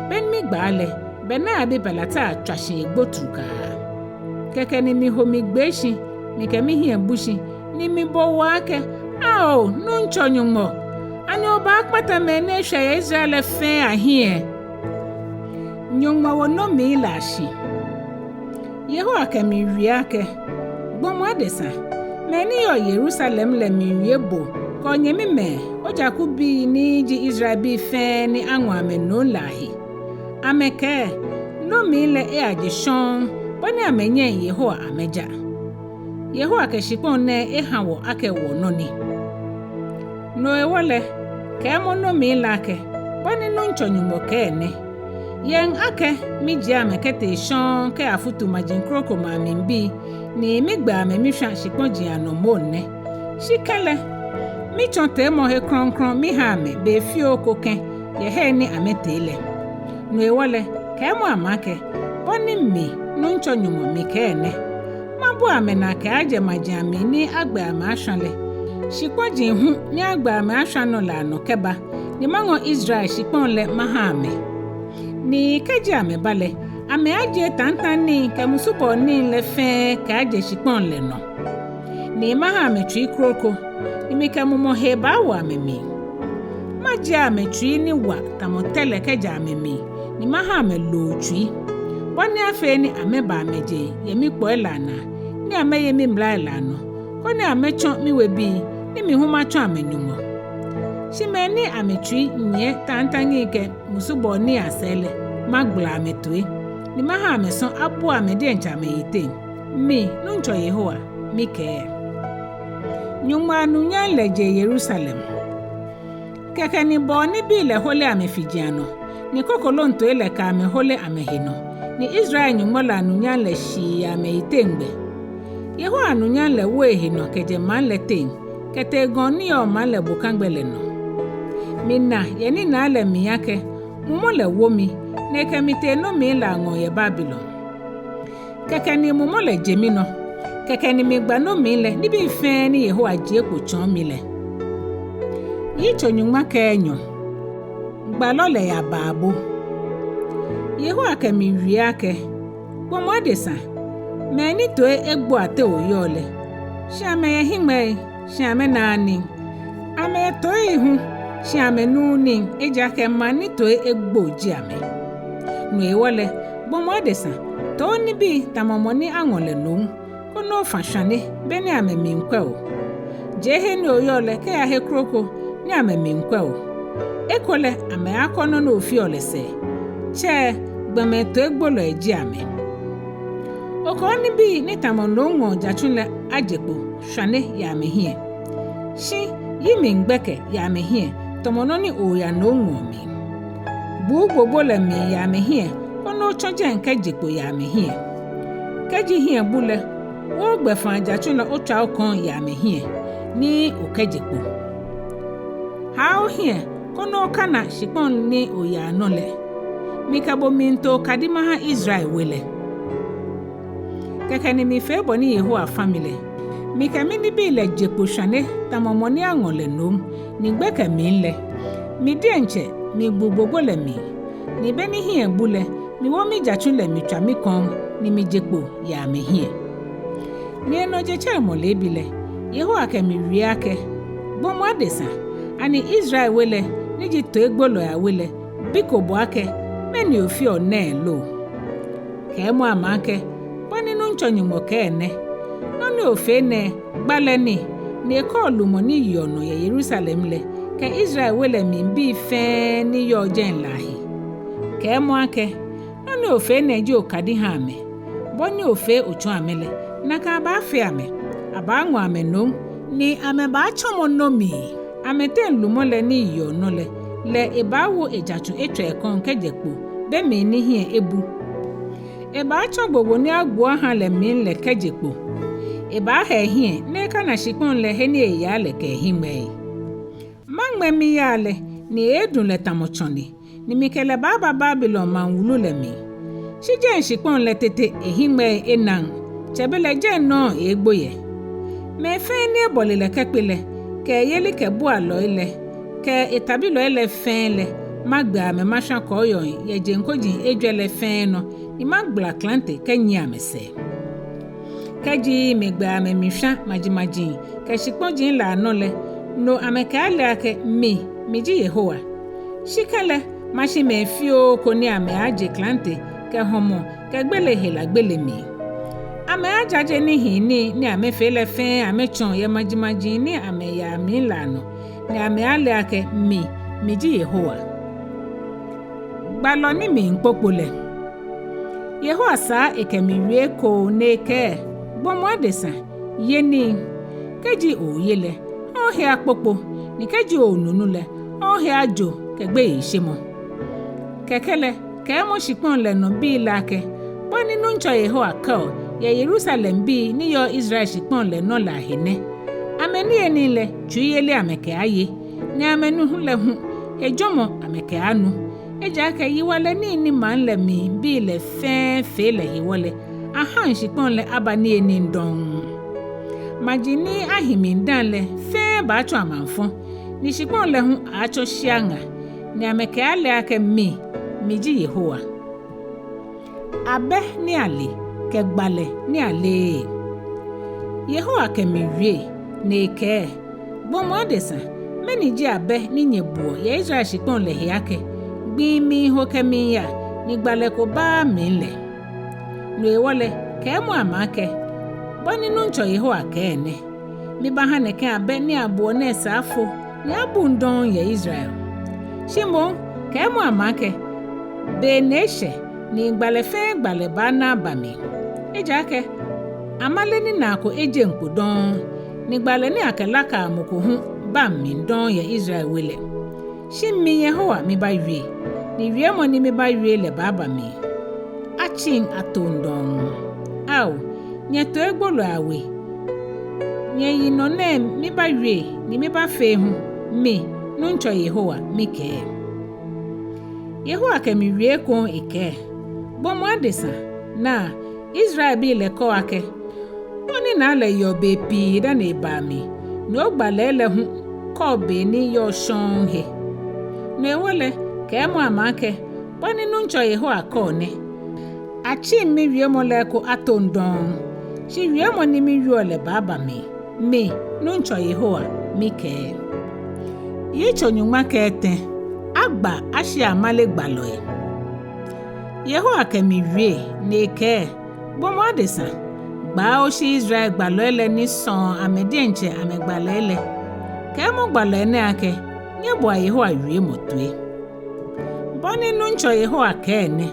be ni migbaa lɛ, Benaia bi Pelatia tswa shi egbo trukaa. Kɛkɛ ni miho migbee shi, mikɛ mihiɛ bu shi, ni mibɔ waa akɛ, Ao, Nuŋtsɔ Nyɔŋmɔ, ani obaakpata mɛi ni eshwɛ yɛ Israel lɛ fɛɛ ahiɛ? Nyɔŋmɔ wo nomii lɛ ashi. Yehowa kɛ mi wie akɛ, Gbɔmɔ adesa, mɛi ni yɔɔ Yerusalem lɛ miiwie bo kɛ onyɛmimɛi, ojakubii ni ji Israelbii fɛɛ ni aŋɔ amɛ nom lɛ ahe. Amɛkɛɛ, Nomii lɛ eyaje shɔŋŋ, bɔ ni amɛnyɛŋ Yehowa amɛja. Yehowa kɛ shikpɔŋ nɛɛ eha wɔ akɛ wɔnɔ ni. No hewɔ lɛ, kɛɛmɔ nomii lɛ akɛ, Bɔ ni Nuŋtsɔ Nyɔŋmɔ kɛɛ nɛ, Yɛŋ akɛ mijie amɛ kɛtee shɔŋŋ kɛyafutu maji krokomɛi amlibii, ni migbɛ amɛ mishwa shikpɔji anɔ moŋ nɛ. Shi kɛlɛ, mitsɔ teemɔhe krɔŋkrɔŋ miha amɛ be fioo ko kɛ̃ yɛ he ni amɛtee lɛ. No hewɔ lɛ, kɛɛmɔ amɛ akɛ, Bɔ ni mi, Nuŋtsɔ Nyɔŋmɔ, mikɛɛ nɛ, Mabua amɛnaa kɛaajɛ maji amli ni agbɛ amɛ ashwa lɛ, shikpɔji hu ni agbɛ amɛ ashwa nɔ lɛ anɔ kɛba, ni maŋɔ Israel shikpɔŋ lɛ maha amɛ. Ni kɛji amɛba lɛ, amɛaajie taŋtaŋnii kɛ musubɔɔ nii lɛ fɛɛ kɛaajɛ shikpɔŋ lɛ nɔ. Ni maha amɛ tsui kroko, ni mikɛ mumɔ hee baawo amɛmli. Majie amɛ tsui ni wa tamɔ tɛ lɛ kɛjɛ amɛmli, ni maha amɛ loo tsui, bɔ ni afee ni amɛba amɛjeŋ yɛ mikpɔi lɛ anaa, ni amɛye mimlai lɛ anɔ, koni amɛtsɔ miwebii, ni mi hu matsɔ amɛ-Nyɔŋmɔ. Shi mɛi ni amɛtsui nyiɛ taŋtaŋnii kɛ musubɔɔ nii asɛɛ lɛ, magbala amɛtoi, ni maha amɛsɔ abua amɛ diɛŋtsɛ amɛyiteŋ. Mi, Nuŋtsɔ Yehowa, mikɛɛ. Nyɔŋmɔ anunyam lɛ je Yerusalem. Kɛkɛ ni bɔɔ nibii lɛ hole amɛfiji anɔ, ni kokoloontoi lɛ kɛ amɛ hole amɛhe nɔ, ni Israel Nyɔŋmɔ lɛ anunyam lɛ shi yɛ amɛyiteŋ gbɛ. Yehowa anunyam lɛ wo ehe nɔ kɛjɛ maŋ lɛ teŋ, kɛtee gɔŋ ni yɔɔ maŋ lɛ bokagbɛ lɛ nɔ. Mina yɛ ninaa lɛ mli akɛ, mumɔ lɛ wo mi, ni ekɛ mi tee nomii lɛ aŋɔɔ yɛ Babilon. Kɛkɛ ni mumɔ lɛ je minɔ, kɛkɛ ni migba nomii lɛ nibii fɛɛ ni Yehowa jie kpo tsɔɔ mi lɛ. Yitso nyɔŋma kɛ enyɔ. Gbalɔ lɛ yabaa bo. Yehowa kɛ mi wie akɛ, gbɔmɔ adesa, mɛi ni toi egbo ateŋ oyɔɔ lɛ, shi amɛyɛ hiŋmɛii, shi amɛnaaa nii. Amɛyɛ toii hu, shi amɛnuuu nii, ejaakɛ maŋ ni toi egbo ji amɛ. No hewɔ lɛ, gbɔmɔ adesa, too nibii tamɔ mɔ ni aŋɔ lɛ nom, koni ofa shwane be ni amɛmiikwɛ o. Jee he ni oyɔɔ lɛ kɛya he kroko ni amɛmiikwɛ o. Ekolɛ amɛaakɔ nɔ ni ofeɔ lɛ sɛɛ. Tsɛ, gbɔmɛi toigbolɔi ji amɛ. Okɛ onibii ni tamɔ nomŋɔɔ jatsu lɛ aje kpo shwane yɛ amɛhiɛ. Shi yi mli gbɛkɛ yɛ amɛhiɛ, tamɔ nɔ ni ooya nomŋɔɔ mli. Buu gbogbo lɛ mli yɛ amɛhiɛ, koni otsɔ jɛi kɛje kpo yɛ amɛhiɛ. Kɛji hiɛ bu lɛ, wo ogbɛfaa jatsu lɛ otswa okɔŋ yɛ amɛhiɛ, ni okɛje kpo. Haa ohiɛ, koni okana shikpɔŋ ni oyaa nɔ lɛ. Mikɛ bo miito okadi maha Israel we lɛ. Kɛkɛ ni mifee bɔ ni Yehowa fã mi lɛ. Mikɛ minibii lɛ je kpo shwane tamɔ mɔ ni aŋɔ lɛ nom, ni gbɛkɛ mli lɛ, mi diɛŋtsɛ migbu gbogbo lɛ mli. Ni be ni hiɛ bu lɛ, miwo mijatsu lɛ mitswa mikɔŋ, ni mije kpo yɛ amɛhiɛ. Ni enɔ jetsɛremɔ leebi lɛ, Yehowa kɛ mi wie akɛ, gbɔmɔ adesa, ani Israel we lɛ, ni ji toigbolɔi awe lɛ, biko bo akɛ, mɛni ofeɔ nɛɛ lo? Kɛɛmɔ amɛ akɛ, bɔ ni Nuŋtsɔ Nyɔŋmɔ kɛɛ nɛ, nɔ ni ofee nɛɛ gbalɛ ni, ni ekɔɔ lumɔ ni yeɔ nɔ yɛ Yerusalem lɛ, kɛ Israel we lɛ mli bii fɛɛ ni yɔɔ jɛi lɛ ahe. Kɛɛmɔ akɛ, nɔ ni ofee nɛɛ ji okadi ha amɛ. Bɔ ni ofee otsɔɔ amɛ lɛ, nakai abaafee amɛ. Abaaŋɔ amɛ nom, ni amɛbaatsɔmɔ nomii. amɛteŋ lumɔ lɛ ni yeɔ nɔ lɛ, lɛ ebaawo ejatsu etswa ekɔŋ kɛjɛ kpo, be mli ni hiɛ ebu. Ebaatsɔ gbogbo ni agbo aha lɛ mli lɛ kɛje kpo. Ebaaha ehiɛ ni ekana shikpɔŋ lɛ he ni eyaa lɛ kɛ ehiŋmɛii. Maŋmɛ miyaa lɛ, ni eeedu lɛ tamɔ tsɔne, ni mikɛ lɛ baaba Babilon maŋ wulu lɛ mli. Shi jɛi shikpɔŋ lɛ tete ehiŋmɛii enaŋ, tsɛbelɛ jɛi nɔŋŋ eeegbo yɛ. Mɛi fɛɛ ni ebɔle lɛ kɛkpe lɛ, kɛ eyelikɛbualɔi lɛ, kɛ etabilɔi lɛ fɛɛ lɛ, magbe amɛ mashwa kɔɔyɔɔŋ yɛ jeŋ koji ejwɛ lɛ fɛɛ nɔ, ni magbala klante kɛnyiɛ amɛsɛɛ. Kɛji migbɛ amɛ mishwa majimaji kɛ shikpɔji lɛ anɔ lɛ, no amɛkɛaale akɛ mi, miji Yehowa. Shi kɛlɛ, mashi mɛi fioo ko ni amɛaaje klante kɛ hɔmɔ kɛ gbele hela gbele mli. Amɛaajaje nihiinii ni amɛfee lɛ fɛɛ amɛtsɔɔ yɛ majimaji ni amɛyaa mli lɛ anɔ, ni amɛaale akɛ mi, miji Yehowa. Gbalɔ ni miikpokpo lɛ. Yehowa saa ekɛ mi wie ekoŋŋ ni ekɛɛ, gbɔmɔ adesa, ye nii. Kɛji ooye lɛ, ohe akpokpo, ni kɛji oonu nu lɛ, ohe ajo kɛ gbeyeishemɔ. Kɛkɛ lɛ, kɛɛmɔ shikpɔŋ lɛ nɔ bii lɛ akɛ, bɔ ni Nuŋtsɔ Yehowa kɛɔ yɛ Yerusalembii ni yɔɔ Israel shikpɔŋ lɛ nɔ lɛ ahe nɛ: Amɛniyenii lɛ, tsuiyeli amɛkɛaaye, ni amɛnu lɛ hu, hejɔɔmɔ amɛkɛaanu. Ejaakɛ yiwalɛ nii ni maŋ lɛ mli bii lɛ fɛɛ fee lɛ hewɔ lɛ, ahaŋ shikpɔŋ lɛ aba niyenii dɔŋŋ. Maji ni ahi mli dã lɛ fɛɛ baatsɔ amaŋfɔ, ni shikpɔŋ lɛ hu aaatsɔ shia ŋa, ni amɛkɛaale akɛ mi, miji Yehowa. Abɛ ni ale kɛ gbalɛ ni aleee. Yehowa kɛ mi wie, ni ekɛɛ, gbɔmɔ adesa, mɛni ji abɛ ni nyɛbuɔ yɛ Israel shikpɔŋ lɛ he akɛ, gbii miiho kɛmiiya, ni gbalɛ ko baaa mli lɛ? No hewɔ lɛ, kɛɛmɔ amɛ akɛ, bɔ ni Nuŋtsɔ Yehowa kɛɛ nɛ: Mibaaha nɛkɛ abɛ ni abuɔ nɛɛ sɛɛ afo, ni abuŋ dɔŋŋ yɛ Israel. Shi moŋ, kɛɛmɔ amɛ akɛ, be nɛɛ eshɛ, ni gbalɛ fɛɛ gbalɛ baana aba mli. Ejaakɛ amale ni naa ko ejeŋ kpo dɔŋŋ, ni gbalɛ ni akɛlakaa mɔ ko hu baŋ mli dɔŋŋ yɛ Israel we lɛ. Shi mi Yehowa mibaawie, ni wiemɔ ni mibaawie lɛ baaba mli. Atsiŋ atoŋ dɔŋŋ. Ao, nyɛtoigbolɔi awe, nyɛyinɔ nɛɛ mibaawie, ni mibaafee hu, mi, Nuŋtsɔ Yehowa, mikɛɛ. Yehowa kɛ mi wie ekoŋŋ ekɛɛ, gbɔmɔ adesa, naa, Israelbii lɛ kɛɔ akɛ, onina lɛ yeɔ be pii dani ebaa mli, ni ogbalɛi lɛ hu kɔɔ be ni yɔɔ shɔŋŋ he. No hewɔ lɛ, kɛɛmɔ amɛ akɛ, bɔ ni Nuŋtsɔ Yehowa kɛɔ nɛ: Atsiŋ miwiemɔ lɛ eko atoŋ dɔŋŋ, shi wiemɔ ni miwieɔ lɛ baaba mli, mi, Nuŋtsɔ Yehowa, mikɛɛ. Yitso nyɔŋma kɛ etɛ. Agba ashi amale gbalɔi. Yehowa kɛ mi wie, ni ekɛɛ, gbɔmɔ adesa, gbaa oshi Israel gbalɔi lɛ ni sɔɔ amɛ diɛŋtsɛ amɛgbalɛi lɛ. Kɛɛmɔ gbalɔi nɛɛ akɛ, nyɛboa Yehowa wiemɔ toi. Bɔ ni Nuŋtsɔ Yehowa kɛɛ nɛ: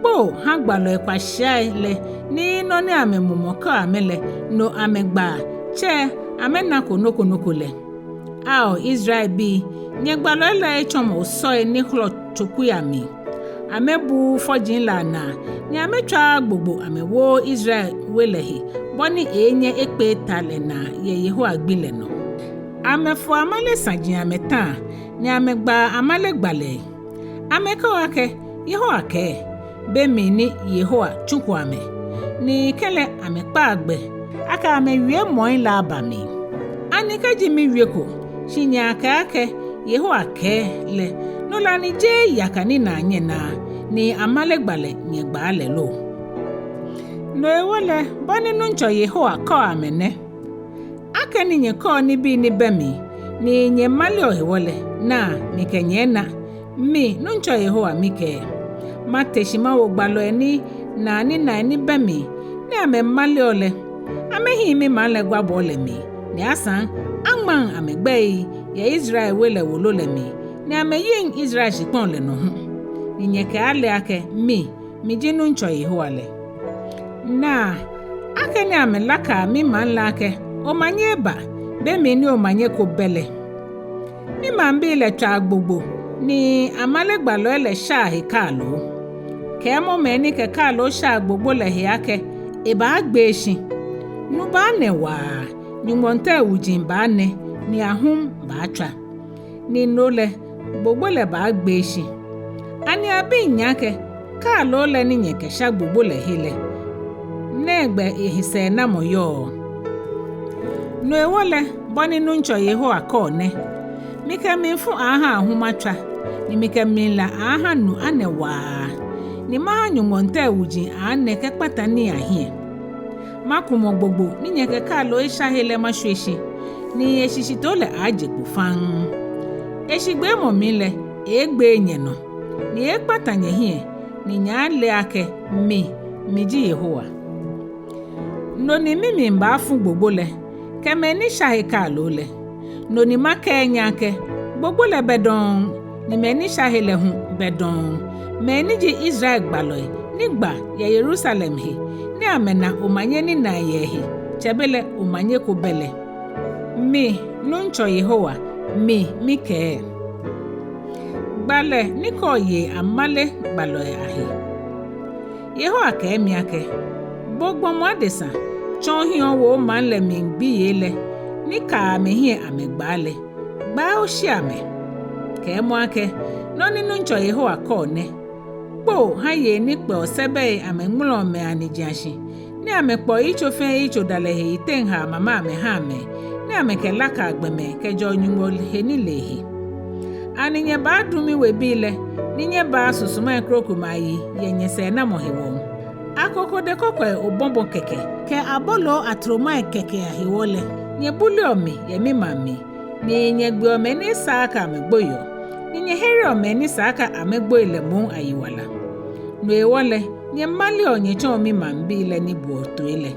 Kpoo ha gbalɔi kwashiai lɛ ni nɔ ni amɛmumɔ kɛɔ amɛ lɛ, no amɛgbaa, tsɛ amɛnako nɔ ko nɔ ko lɛ. Ao Israelbii, nyɛgbalɔi lɛ etsɔmɔ osɔi ni hlɔ tsokui amli. Amɛbuuu fɔji lɛ anaa, ni amɛtswaaa gbogbo amɛwooo Israel we lɛ he, bɔ ni eeenyɛ ekpee ta lɛ naa yɛ Yehowa gbi lɛ nɔ. Amɛfoɔ amale saji amɛta, ni amɛgbaa amale gbalɛi. Amɛkɛɔ akɛ, Yehowa kɛɛ, be mli ni Yehowa tsuko amɛ, ni kɛlɛ amɛkpaa gbɛ akɛ amɛwiemɔi lɛ aba mli. Ani kɛji miwieko, shi nyɛyakɛɛ akɛ, Yehowa kɛɛ lɛ, no lɛ ani jeee yaka ni naa nyɛnaa, ni amale gbalɛ nyɛgbaa lɛ lo? No hewɔ lɛ, bɔ ni Nuŋtsɔ Yehowa kɛɔ amɛ nɛ: Akɛni nyɛkɛɔ nibii ni bɛ mli, ni nyɛmaleɔ hewɔ lɛ, naa, mikɛ nyɛ ena, mi, Nuŋtsɔ Yehowa, mikɛɛ. Mate shi mawo gbalɔi ni naa ninaai ni bɛ mli, ni amɛmaleɔ lɛ, amɛhiŋ mimaŋ lɛ gwabɔɔ lɛ mli, ni asaŋ aŋmaŋ amɛgbɛii yɛ Israel we lɛ wolo lɛ mli, ni amɛyiŋ Israel shikpɔŋ lɛ nɔ hu. Ni nyɛkɛaale akɛ mi, miji Nuŋtsɔ Yehowa lɛ. Naa, akɛni amɛlakaa mimaŋ lɛ akɛ, omanye eba, be mli ni omanye ko bɛ lɛ. Mimaŋbii lɛ tswaa gbogbo, ni amale gbalɔi lɛ shaa he kaaloo. Kɛɛmɔ mɛi ni kɛ kaaloo shaa gbogbo lɛ he akɛ ebaagbee shi. Nu baanɛ waa, nyɔŋmɔŋtɛi wuji baanɛ, ni ahum baatswa. Ni no lɛ, gbogbo lɛ baagbee shi. Ani abiŋ nyɛ akɛ kaaloo lɛ ni nyɛkɛsha gbogbo lɛ he lɛ, nɛgbɛ ehe sɛɛnamɔ yɔɔ? No hewɔ lɛ, bɔ ni Nuŋtsɔ Yehowa kɛɔ nɛ: Mikɛ mlifu aaaha ahum atswa, ni mikɛ mlila aaaha nu anɛ waa, ni maha nyɔŋmɔŋtɛi wuji aanɛ kɛkpata nii ahiɛ. Makumɔ gbogbo ni nyɛkɛ kaaloo esha he lɛ mashwie shi, ni eshishitoo lɛ aaaje kpo faŋŋ. Eshigbeemɔ mli lɛ, eeegbee nyɛnɔ, ni eeekpata nyɛhiɛ, ni nyɛaale akɛ mi, miji Yehowa. No ni mimli baafu gbogbo lɛ, kɛ mɛi ni sha he kaaloo lɛ. No ni makɛɛ nyɛ akɛ gbogbo lɛ bɛ dɔŋŋ, ni mɛi ni sha he lɛ hu bɛ dɔŋŋ, mɛi ni ji Israel gbalɔi ni gba yɛ Yerusalem he, ni amɛna omanye ni naa yɛ ehe, tsɛbelɛ omanye ko bɛ lɛ. Mi, Nuŋtsɔ Yehowa, mi mikɛɛ. Gbalɛ ni kɔɔ yei amale gbalɔi ahe. Yehowa kɛɛ mi akɛ: Bo gbɔmɔ adesa, tsɔ ohiɛ owo omaŋ lɛ mli gbiyei lɛ ni kaa amɛhiɛ amɛgbaa lɛ, gbaa oshi amɛ. Kɛɛmɔ akɛ: Nɔ ni Nuŋtsɔ Yehowa kɛɔ nɛ: Kpoo ha yei ni kpɛɔ sɛbɛi amɛŋmlɔɔ mɛi anijiashi, ni amɛkpɛɔ yitso fɛɛ yitso dalɛ he yiteŋ haa mama amɛhaa mɛi, ni amɛkɛlakaa gbɔmɛi kɛjɛɔ Nyɔŋmɔ he nilee he. Ani nyɛbaadu miwebii lɛ, ni nyɛbaaa susumai krokomɛi ayi yɛ nyɛsɛɛnamɔ hewɔ? Akokode kɔkɔi obɔbɔ kɛkɛ kɛ aboloo atromai kɛkɛ ahewɔ lɛ, nyɛbuleɔ mi yɛ mimaŋ mli, ni nyɛgbeɔ mɛi ni esa akɛ amɛgboiɔ, ni nyɛhereɔ mɛi ni sa akɛ amɛgboi lɛ moŋ ayiwala. No hewɔ lɛ, nyɛmaleɔ nyɛtsɔɔ mimaŋbii lɛ ni boɔ toi lɛ.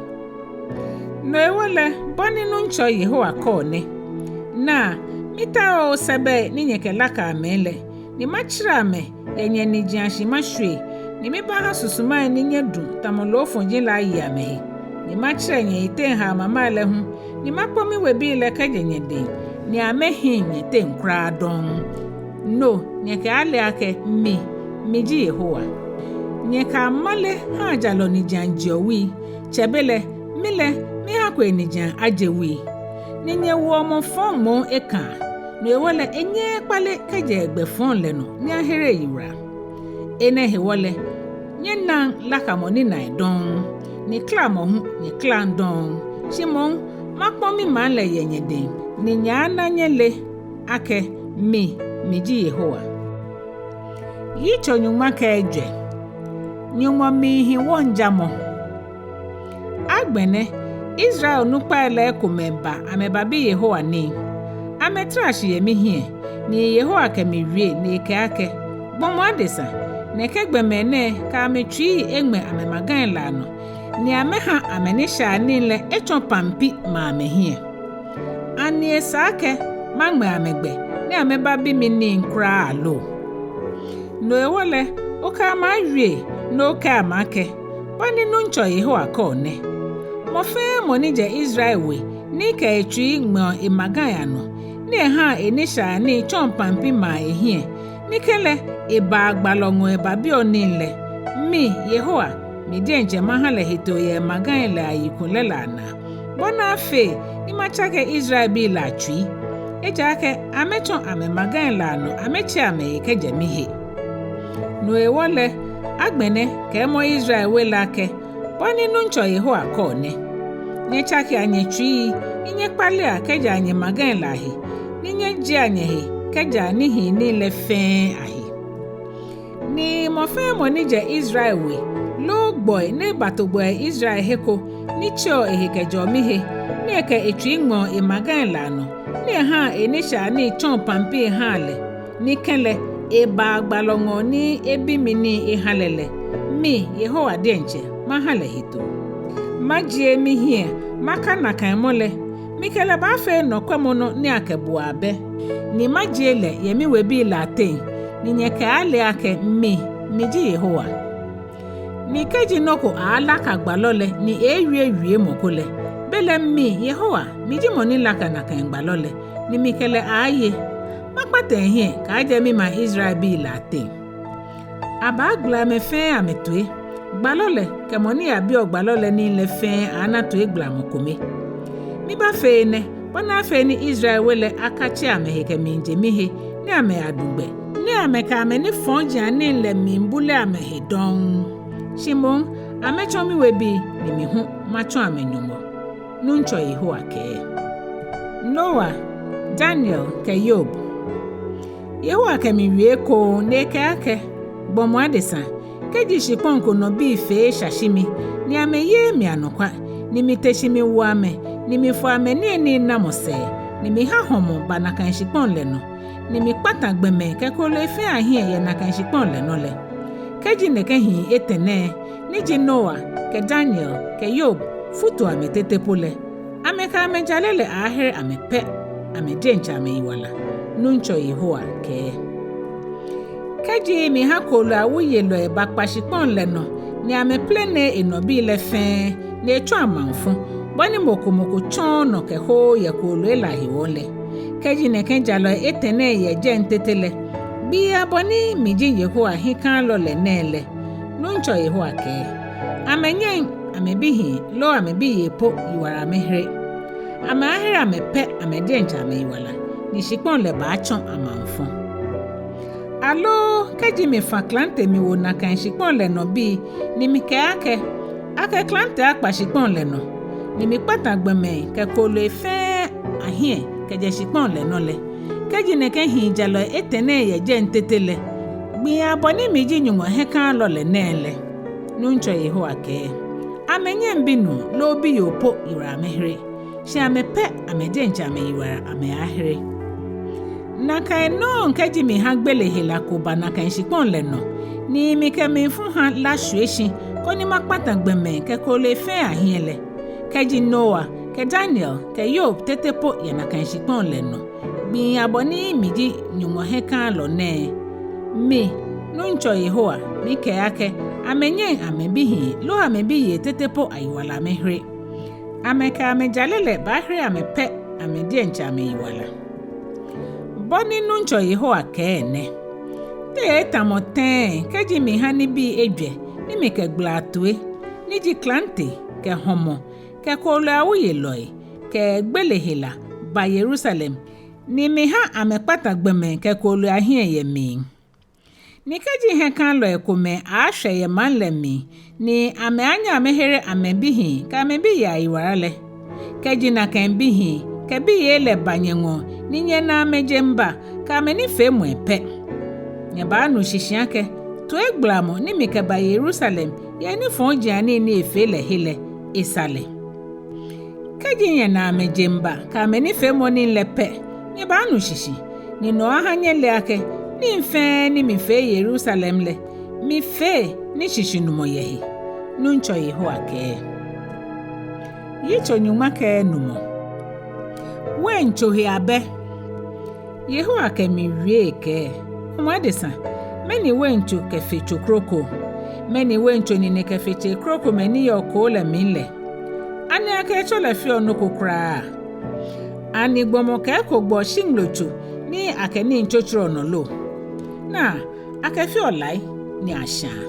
No hewɔ lɛ, bɔ ni Nuŋtsɔ Yehowa kɛɔ nɛ: Naa, mitaooo sɛbɛi ni nyɛkɛlakaa mɛi lɛ, ni matsirɛ amɛ yɛ nyɛnijiashi mashwie, ni mibaaha susumai ni nyɛdu tamɔ loofɔji lɛ aye amɛhe, ni matsirɛ nyɛyiteŋ haa mamai lɛ hu, ni makpɔ miwebii lɛ kɛjɛ nyɛdɛŋ, ni amɛhiŋ nyɛteŋ kwraa dɔŋŋ. No nyɛkɛaale akɛ mi, miji Yehowa. Nyɛkɛ amale haa jalɔ nijiaŋ jeɔ wui, tsɛbelɛ mi lɛ mihako enijiaŋ aje wui. Ni nyɛwoɔ mɔ fɔŋ moŋ ekãa, no hewɔ lɛ enyɛɛɛ ekpale kɛjɛ egbɛ fɔŋ lɛ nɔ ni ahere eyiwala. Enɛ hewɔ lɛ, nyɛnaŋ lakamɔ ninai dɔŋŋ, ni klamɔ hu nyɛklaŋ dɔŋŋ. Shi moŋ makpɔ mimaŋ lɛ yɛ nyɛdɛŋ, ni nyɛaana nyɛle akɛ mi, miji Yehowa. Yitso nyɔŋma kɛ ejwɛ. Nyɔŋmɔ mlihi wɔŋjamɔ. Agbɛnɛ, Israel onukpai lɛ ekomɛi ba amɛbabi Yehowa nii. Amɛtara shi yɛ mihiɛ, ni Yehowa kɛ mi wie ni ekɛɛ akɛ: Gbɔmɔ adesa, nɛkɛ gbɔmɛi nɛɛ kɛ amɛtsui eŋmɛ amɛmagai lɛ anɔ, ni amɛha amɛnishaianii lɛ etsɔ pampi ma amɛhiɛ. Ani esa akɛ maŋmɛ amɛgbɛ ni amɛbabi mi nii kwraa lo? No hewɔ lɛ, okɛ amɛ awie ni okɛɛ amɛ akɛ: Bɔ ni Nuŋtsɔ Yehowa kɛɔ nɛ: Mɔ fɛɛ mɔ ni jɛ Israel we ni kɛ etsui ŋmɛɔ emagai anɔ, ni ehaa enishaianii tsɔɔ pampi maa ehiɛ, ni kɛlɛ ebaa gbalɔ ŋɔɔ ebabiɔ nii lɛ, mi, Yehowa, mi diɛŋtsɛ maha lɛ hetoo yɛ emagai lɛ ayikulɛ lɛ anaa, bɔ ni afee ni matsake Israelbii lɛ atsui. Ejaakɛ amɛtsɔ amɛmagai lɛ anɔ amɛtse amɛhe kɛjɛ mihe. No hewɔ lɛ, agbɛnɛ kɛɛmɔ Israel we lɛ akɛ: Bɔ ni Nuŋtsɔ Yehowa kɛɔ nɛ: Nyɛtsakea nyɛtsui, ni nyɛkpalea kɛjɛa nyɛmagai lɛ ahe, ni nyɛjiea nyɛhe kɛjɛa nihiinii lɛ fɛɛ ahe. Ni mɔ fɛɛ mɔ ni jɛ Israel we, loo gbɔi ni bato gbɔi yɛ Israel he ko, ni tseɔ ehe kɛjɛɔ mihe, ni ekɛ etsui ŋmɛɔ emagai lɛ anɔ, ni ehaa enishaianii tsɔɔ pampi ehaa lɛ, ni kɛlɛ ebaa gbalɔ ŋɔɔ ni ebi mi nii eha lɛ lɛ, mi, Yehowa diɛŋtsɛ maha lɛ hetoo. Majie mihiɛ maka nakai mɔ lɛ, mikɛ lɛ baafee nɔkwɛmɔnɔ ni akɛbuɔ abɛ, ni majie lɛ yɛ miwebii lɛ ateŋ, ni nyɛkɛaale akɛ mi, miji Yehowa. Ni kɛji nɔ ko aalaka gbalɔ lɛ ni eeewie wiemɔ ko lɛ, belɛ mi, Yehowa, miji mɔ ni laka nakai gbalɔ lɛ, ni mikɛ lɛ aaye. Makpãtã ehiɛ kɛaajɛ mimaŋ Israelbii lɛ ateŋ. Abaagbala amɛ fɛɛ amɛtoi. Gbalɔ lɛ kɛ mɔ ni yabiɔ gbalɔ lɛ nii lɛ fɛɛ aaana toigbalamɔ kome. Mibaafee enɛ bɔ ni afee ni Israel we lɛ akatse amɛhe kɛmiije mihe, ni amɛyadu gbɛ, ni amɛkɛ amɛnifɔjianii lɛ miibule amɛhe dɔŋŋ. Shi moŋ amɛtsɔ miwebii, ni mi hu matsɔ amɛ-Nyɔŋmɔ, Nuŋtsɔ Yehowa kɛɛ. Noa, Daniel kɛ Yob. Yehowa kɛ mi wie ekoŋŋ ni ekɛɛ akɛ: Gbɔmɔ adesa, kɛji shikpɔŋ ko nɔ bii fee esha shi mi, ni amɛyeee mi anɔkwa, ni mite shi miwo amɛ, ni mifo amɛniyenii namɔ sɛɛ, ni miha hɔmɔ ba nakai shikpɔŋ lɛ nɔ, ni mikpãtã gbɔmɛi kɛ kooloi fɛɛ ahiɛ yɛ nakai shikpɔŋ lɛ nɔ lɛ, kɛji nɛkɛ hii etɛ nɛɛ, ni ji Noa kɛ Daniel kɛ Yob, futu amɛ tete po lɛ, amɛ kɛ amɛjalɛ lɛ aaahere amɛ pɛ, amɛ diɛŋtsɛ amɛyiwala, Nuŋtsɔ Yehowa kɛɛ. Kɛji miha kooloi awuyelɔi bakpa shikpɔŋ lɛ nɔ, ni amɛplenee enɔ bii lɛ fɛɛ, ni etsɔ amaŋfɔ, bɔ ni mɔ ko mɔ ko tsɔɔɔ nɔ kɛhooo yɛ kooloi lɛ ahewɔ lɛ, kɛji nɛkɛ jalɔi etɛ nɛɛ yɛ jɛi tete lɛ, gbii abɔ ni mi ji Yehowa hiɛkãalɔ lɛ nɛɛ lɛ, Nuŋtsɔ Yehowa kɛɛ, amɛnyɛŋ amɛbihii loo amɛbiyei po yiwala amɛhere. Amɛaahere amɛ pɛ amɛ diɛŋtsɛ amɛyiwala, ni shikpɔŋ lɛ baatsɔ amaŋfɔ. Aloo kɛji mifã klante miwo nakai shikpɔŋ lɛ nɔ bii, ni mikɛɛ akɛ: Akɛ klante akpa shikpɔŋ lɛ nɔ, ni mikpãtã gbɔmɛi kɛ kooloi fɛɛ ahiɛ kɛjɛ shikpɔŋ lɛ nɔ lɛ, kɛji nɛkɛ hii jalɔi etɛ nɛɛ yɛ jɛi tete lɛ, gbii abɔ ni mi ji Nyɔŋmɔ hiɛkãalɔ lɛ nɛɛ lɛ, Nuŋtsɔ Yehowa kɛɛ, amɛnyɛŋ binuu loo biyoo po yiwala amɛhere, shi amɛ pɛ amɛ diɛŋtsɛ amɛyiwala amɛaahere. Nakai nɔŋŋ kɛji miha gbele hela ko ba nakai shikpɔŋ lɛ nɔ, ni mikɛ mlifu ha lá shwie shi, koni makpãtã gbɔmɛi kɛ kooloi fɛɛ ahiɛ lɛ, kɛji Noa kɛ Daniel kɛ Yob tete po yɛ nakai shikpɔŋ lɛ nɔ, gbii abɔ ni mi ji Nyɔŋmɔ hiɛkãalɔ nɛɛ, mi, Nuŋtsɔ Yehowa, mikɛɛ akɛ amɛnyɛŋ amɛbihii loo amɛbiyei tete po ayiwala amɛhere. Amɛ kɛ amɛjalɛ lɛ baahere amɛ pɛ amɛ diɛŋtsɛ amɛyiwala. Bɔ ni Nuŋtsɔ Yehowa kɛɛ nɛ: Te etamɔ tɛŋŋ kɛji miha nibii ejwɛ ni mikɛgbala toi, ni ji klante kɛ hɔmɔ kɛ kooloi awuyelɔi kɛ gbele hela ba Yerusalem, ni miha amɛkpãtã gbɔmɛi kɛ kooloi ahiɛ yɛ mli? Ni kɛji hiɛkãalɔi komɛi aaashwɛ yɛ maŋ lɛ mli, ni amɛaanyɛ amɛhere amɛbihii kɛ amɛbiyei ayiwala lɛ, kɛji nakai bihii kɛ biyei lɛ ba nyɛŋɔɔ, ni nyɛna amɛjeŋba kɛ amɛnifeemɔi pɛ, nyɛbaanu shishi akɛ toigbalamɔ ni mikɛba Yerusalem yɛ enifɔjianii ni efee lɛ he lɛ, esa lɛ. Kɛji nyɛna amɛjeŋba kɛ amɛnifeemɔnii lɛ pɛ, nyɛbaanu shishi, ni no aha nyɛle akɛ nii fɛɛ ni mifee Yerusalem lɛ, mifee ni shishinumɔ yɛ he, Nuŋtsɔ Yehowa kɛɛ. Yitso nyɔŋma kɛ enumɔ. Weintso he abɛ. Yehowa kɛ mi wie ekɛɛ: Gbɔmɔ adesa, mɛni weintso kɛ fe tso kroko? Mɛni weintso nine kɛ fe tsei krokomɛi ni yɔɔ koo lɛ mli lɛ? Ani akɛ etsɔ lɛ feɔ nɔ ko kwraa? Ani gbɔmɔ kɛ eko gbɔɔ shiŋlotso ni akɛ nii tsotsoroɔ nɔ lo? Naa, akɛfeɔ lai ni ashãa.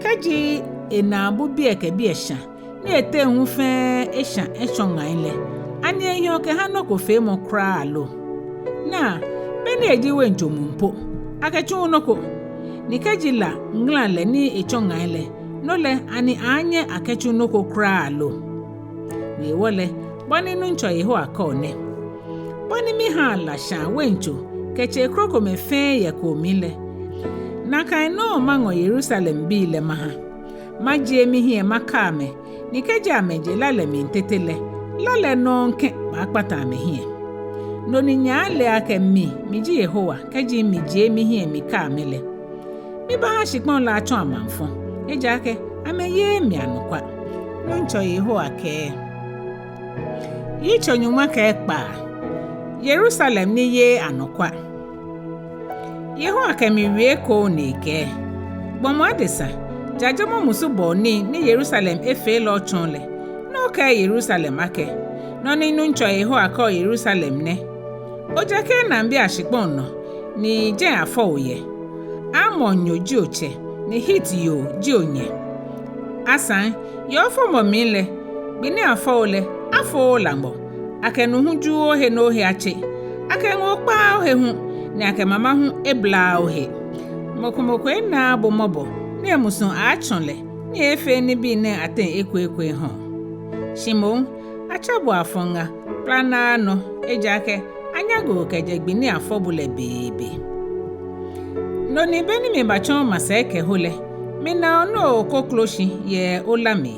Kɛji enaabu biɛ kɛ biɛ shã, ni eteŋ hu fɛɛ eshã etsɔ ŋai lɛ, ani ehiɔ kɛha nɔ ko feemɔ kwraa lo? Naa, be ni eji weintso muu po, akɛtsuuu nɔ ko. Ni kɛji la ŋala lɛ ni etsɔ ŋai lɛ, no lɛ ani aaanyɛ akɛtsu nɔ ko kwraa lo? No hewɔ lɛ, bɔ ni Nuŋtsɔ Yehowa kɛɔ nɛ: Bɔ ni mihaa la shãa weintso kɛ tsei krokomɛi fɛɛ yɛ koo mli lɛ, nakai nɔŋŋ maŋɔ Yerusalembii lɛ maha. Majie mihiɛ maka amɛ, ni kɛji amɛje la lɛ mli tete lɛ, la lɛ nɔŋŋ kɛ̃ baakpãtã amɛhiɛ. No ni nyɛaale akɛ mi, miji Yehowa, kɛji mijie mihiɛ mika amɛ lɛ. Mibaaha shikpɔŋ lɛ atsɔ amaŋfɔ, ejaakɛ amɛyeee mi anɔkwa, Nuŋtsɔ Yehowa kɛɛ. Yitso nyɔŋma kɛ ekpaa. Yerusalem ni yeee anɔkwa. Yehowa kɛ mi wie ekoŋŋ ni ekɛɛ: Gbɔmɔ adesa, jajemɔ musubɔɔ nii ni Yerusalem efee lɛ otsɔɔ lɛ, ni okɛɛ Yerusalem akɛ: Nɔ ni Nuŋtsɔ Yehowa kɛɔ Yerusalem nɛ: Ojɛ Kanaanbii ashikpɔŋ nɔ, ni jɛi afɔ bo yɛ. Amoryoo ji otsɛ, ni Hityoo ji onyɛ. Asaŋ, yɛ ofɔmɔ mli lɛ, gbi ni afɔ bo lɛ, afooo bo laŋmɔ. Akɛ nu hu juuu ohe ni ohe atse. Akɛ ŋoo kpaaa ohe hu, ni akɛ mama hu eblaaa ohe. Mɔ ko mɔ ko enaaa bo mɔbɔ, ni emusuŋ aaatsɔ lɛ, ni eeefee nibii nɛɛ ateŋ ekoeko ehã bo. Shi moŋ, atsɛ bo afɔŋ ŋa kplanaa nɔ, ejaakɛ anyaŋe bo kɛjɛ gbi ni afɔ bo lɛ beebe. No ni be ni mibatsɔ masɛi kɛho lɛ, mina bo ni okoklo shi yɛ ola mli.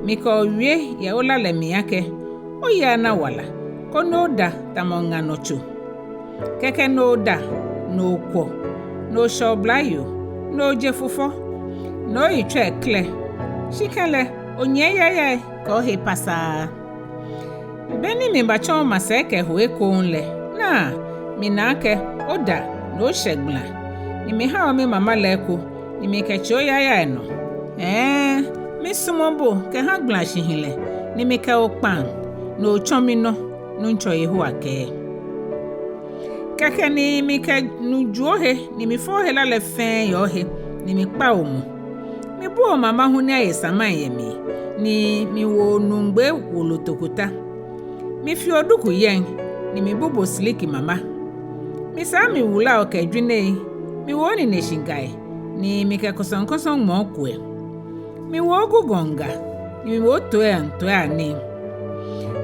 Mikɛ bo wie yɛ ola lɛ mli akɛ, oyi ana wala, koni oda tamɔ ŋa nɔ tso. Kɛkɛ ni oda, ni okwɔ, ni oshɛ oblayoo, ni oje fufɔ, ni oyi tsɔ eklɛ, shi kɛlɛ, onyiɛ yayai kɛ ohe pasaa. Be ni mibatsɔ masɛi kɛho ekoŋŋ lɛ, naa, mina akɛ oda ni oshɛ gbala, ni mihã bo mimama lɛ eko, ni mikɛtsi oyayai nɔ. Hɛɛ, misumɔɔ bo kɛhã gbala shihilɛ, ni mikɛ bo kpaŋ, ni otsɔ minɔ, Nuŋtsɔ Yehowa kɛɛ. Kɛkɛ ni mikɛ nu ju ohe, ni mifo ohe la lɛ fɛɛ yɛ ohe, ni mikpa bo mu. Mibu omama hu ni aye samai yɛ mli, ni miwo onumgbei wolo tokota. Mifi oduku yɛŋ, ni mibu bo siliki mama. Misaa miwula okɛ jwinei, miwo onineshi gai, ni mikɛ kɔsɔŋkɔsɔ ŋmɔɔ kuɛ. Miwo ogugɔŋ ga, ni miwo toiiaŋ toiianii.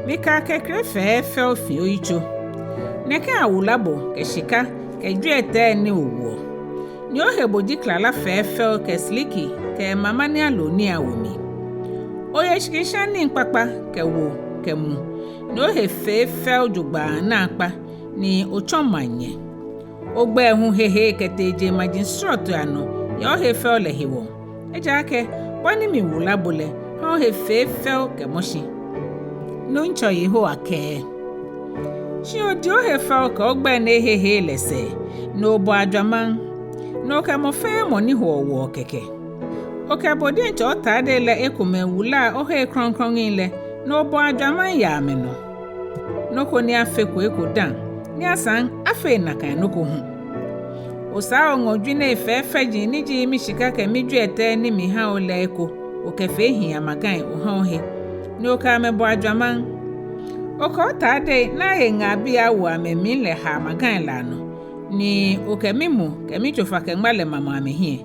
Mikɛ akekre fɛfɛo fi oyitso. Nɛkɛ awula bo kɛ shika kɛ jwiɛtɛi ni owoɔ. Ni ohe bo ji klala fɛfɛo kɛ siliki kɛ mama ni alo nii awo mli. Oye shikishaŋ nii kpakpa kɛ wo kɛ mu. Ni ohe fee fɛo jogbaŋŋ naakpa, ni otsɔ maŋnyɛ. Ogbɛi hu hehe kɛtee jeŋmaji srɔtoi anɔ yɛ ohe fɛo lɛ hewɔ. Ejaakɛ bɔ ni miwula bo lɛ, hã ohe fee fɛo kɛmɔ shi, Nuŋtsɔ Yehowa kɛɛ. Shi odi ohe fɛo kɛ ogbɛi ni ehehe lɛ sɛɛ, ni obɔ ajwamaŋ, ni okɛ mɔ fɛɛ mɔ ni hoɔ wɔɔ kɛkɛ. Okɛ bo diɛŋtsɛ otadei lɛ ekomɛi wulaa ohe krɔŋkrɔŋi lɛ, ni obɔ ajwamaŋ yɛ amɛnɔ. Nɔ ko ni afeko eko dã, ni asaŋ afee nakai nɔ ko hu. Osaa oŋɔ jwinei fɛfɛji ni ji mishika kɛ mijwiɛtɛi ni mihã bo lɛ eko, okɛfee hii amagai ohã ohe, ni okɛ amɛ bɔ ajwamaŋ. Okɛ otadei ni aye ŋaabii awo amɛmli lɛ ha amagai lɛ anɔ, ni okɛ mimu kɛ mitsofakɛŋma lɛ mamɔ amɛhiɛ.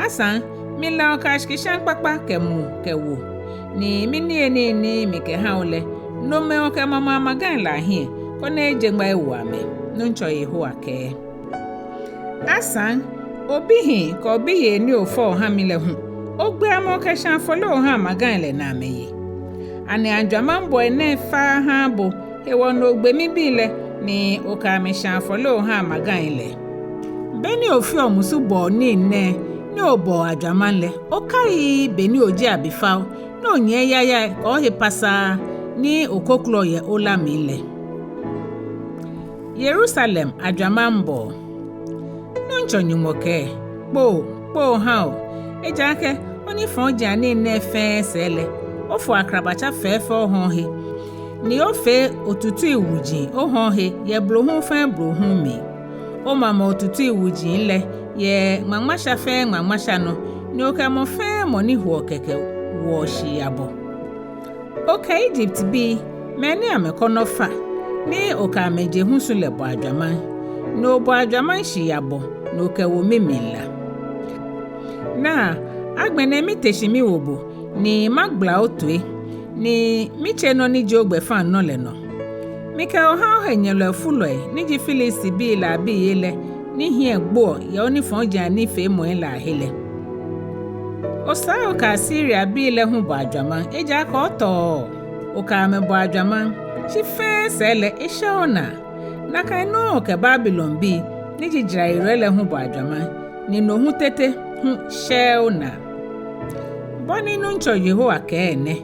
Asaŋ, mila okɛ shikishaŋ kpakpa kɛ mu kɛ wo, ni miniyenii ni mikɛhã bo lɛ, nomɛi okɛmamɔ amagai lɛ ahiɛ, koni eje ŋma ewo amɛ, Nuŋtsɔ Yehowa kɛɛ. Asaŋ, obihii kɛ obiyei ni ofɔ ohã mi lɛ hu, ogbe amɛ okɛshã afɔle ohã amagai lɛ ni amɛye. Ani ajwamaŋbɔɔ nɛɛ faaa hãaa bo, hewɔ ni ogbe mibii lɛ, ni okɛ amɛ shã afɔle ohã amagai lɛ? Be ni ofeɔ musubɔɔ nii nɛɛ, ni obɔɔ ajwamaŋ lɛ, okaiii be ni oji abifao, ni onyiɛ yayai kɛ ohe pasaa, ni okokloɔ yɛ ola mli lɛ? Yerusalem ajwamaŋbɔɔ. Nuŋtsɔ Nyɔŋmɔ kɛɛ, kpoo, kpoo hã bo, ejaakɛ onifɔjianii nɛɛ fɛɛ sɛɛ lɛ, ofo akrabatsa fɛfɛo ohã ohe, ni ofee otutui wuji ohã ohe yɛ blohuŋ fɛɛ blohuŋ mli. Omamɔ otutui wuji lɛ yɛ ŋmaŋmasha fɛɛ ŋmaŋmasha nɔ, ni okɛ mɔ fɛɛ mɔ ni hoɔ kɛkɛ woɔ shii abɔ. Okɛ Egyptbii, mɛi ni amɛkɔnɔ fa, ni okɛ amɛ je husu lɛ bɔ ajwamaŋ, ni obɔ ajwamaŋ shii abɔ, ni okɛwo mimli la. Naa, agbɛnɛ mite shi miwo bo, ni magbala otoi, ni mitse nɔ ni ji ogbɛfaŋnɔ lɛ nɔ. Mikɛ bo hã ohenyɛlɔi fulɔi ni ji Filistibii lɛ abiyei lɛ, ni hiɛ gboɔ yɛ onifɔjianii feemɔi lɛ ahe lɛ. Osaa okɛ Asiriabii lɛ hu bɔ ajwamaŋ, ejaakɛ otɔɔ, okɛ amɛ bɔ ajwamaŋ, shi fɛɛ sɛɛ lɛ eshɛɛɛ onaa. Nakai nɔŋŋ okɛ Babilonbii, ni ji jarayelɔi lɛ hu bɔ ajwamaŋ, ni no hu tete hu shɛɛɛ onaa. Bɔ ni Nuŋtsɔ Yehowa kɛɛ nɛ: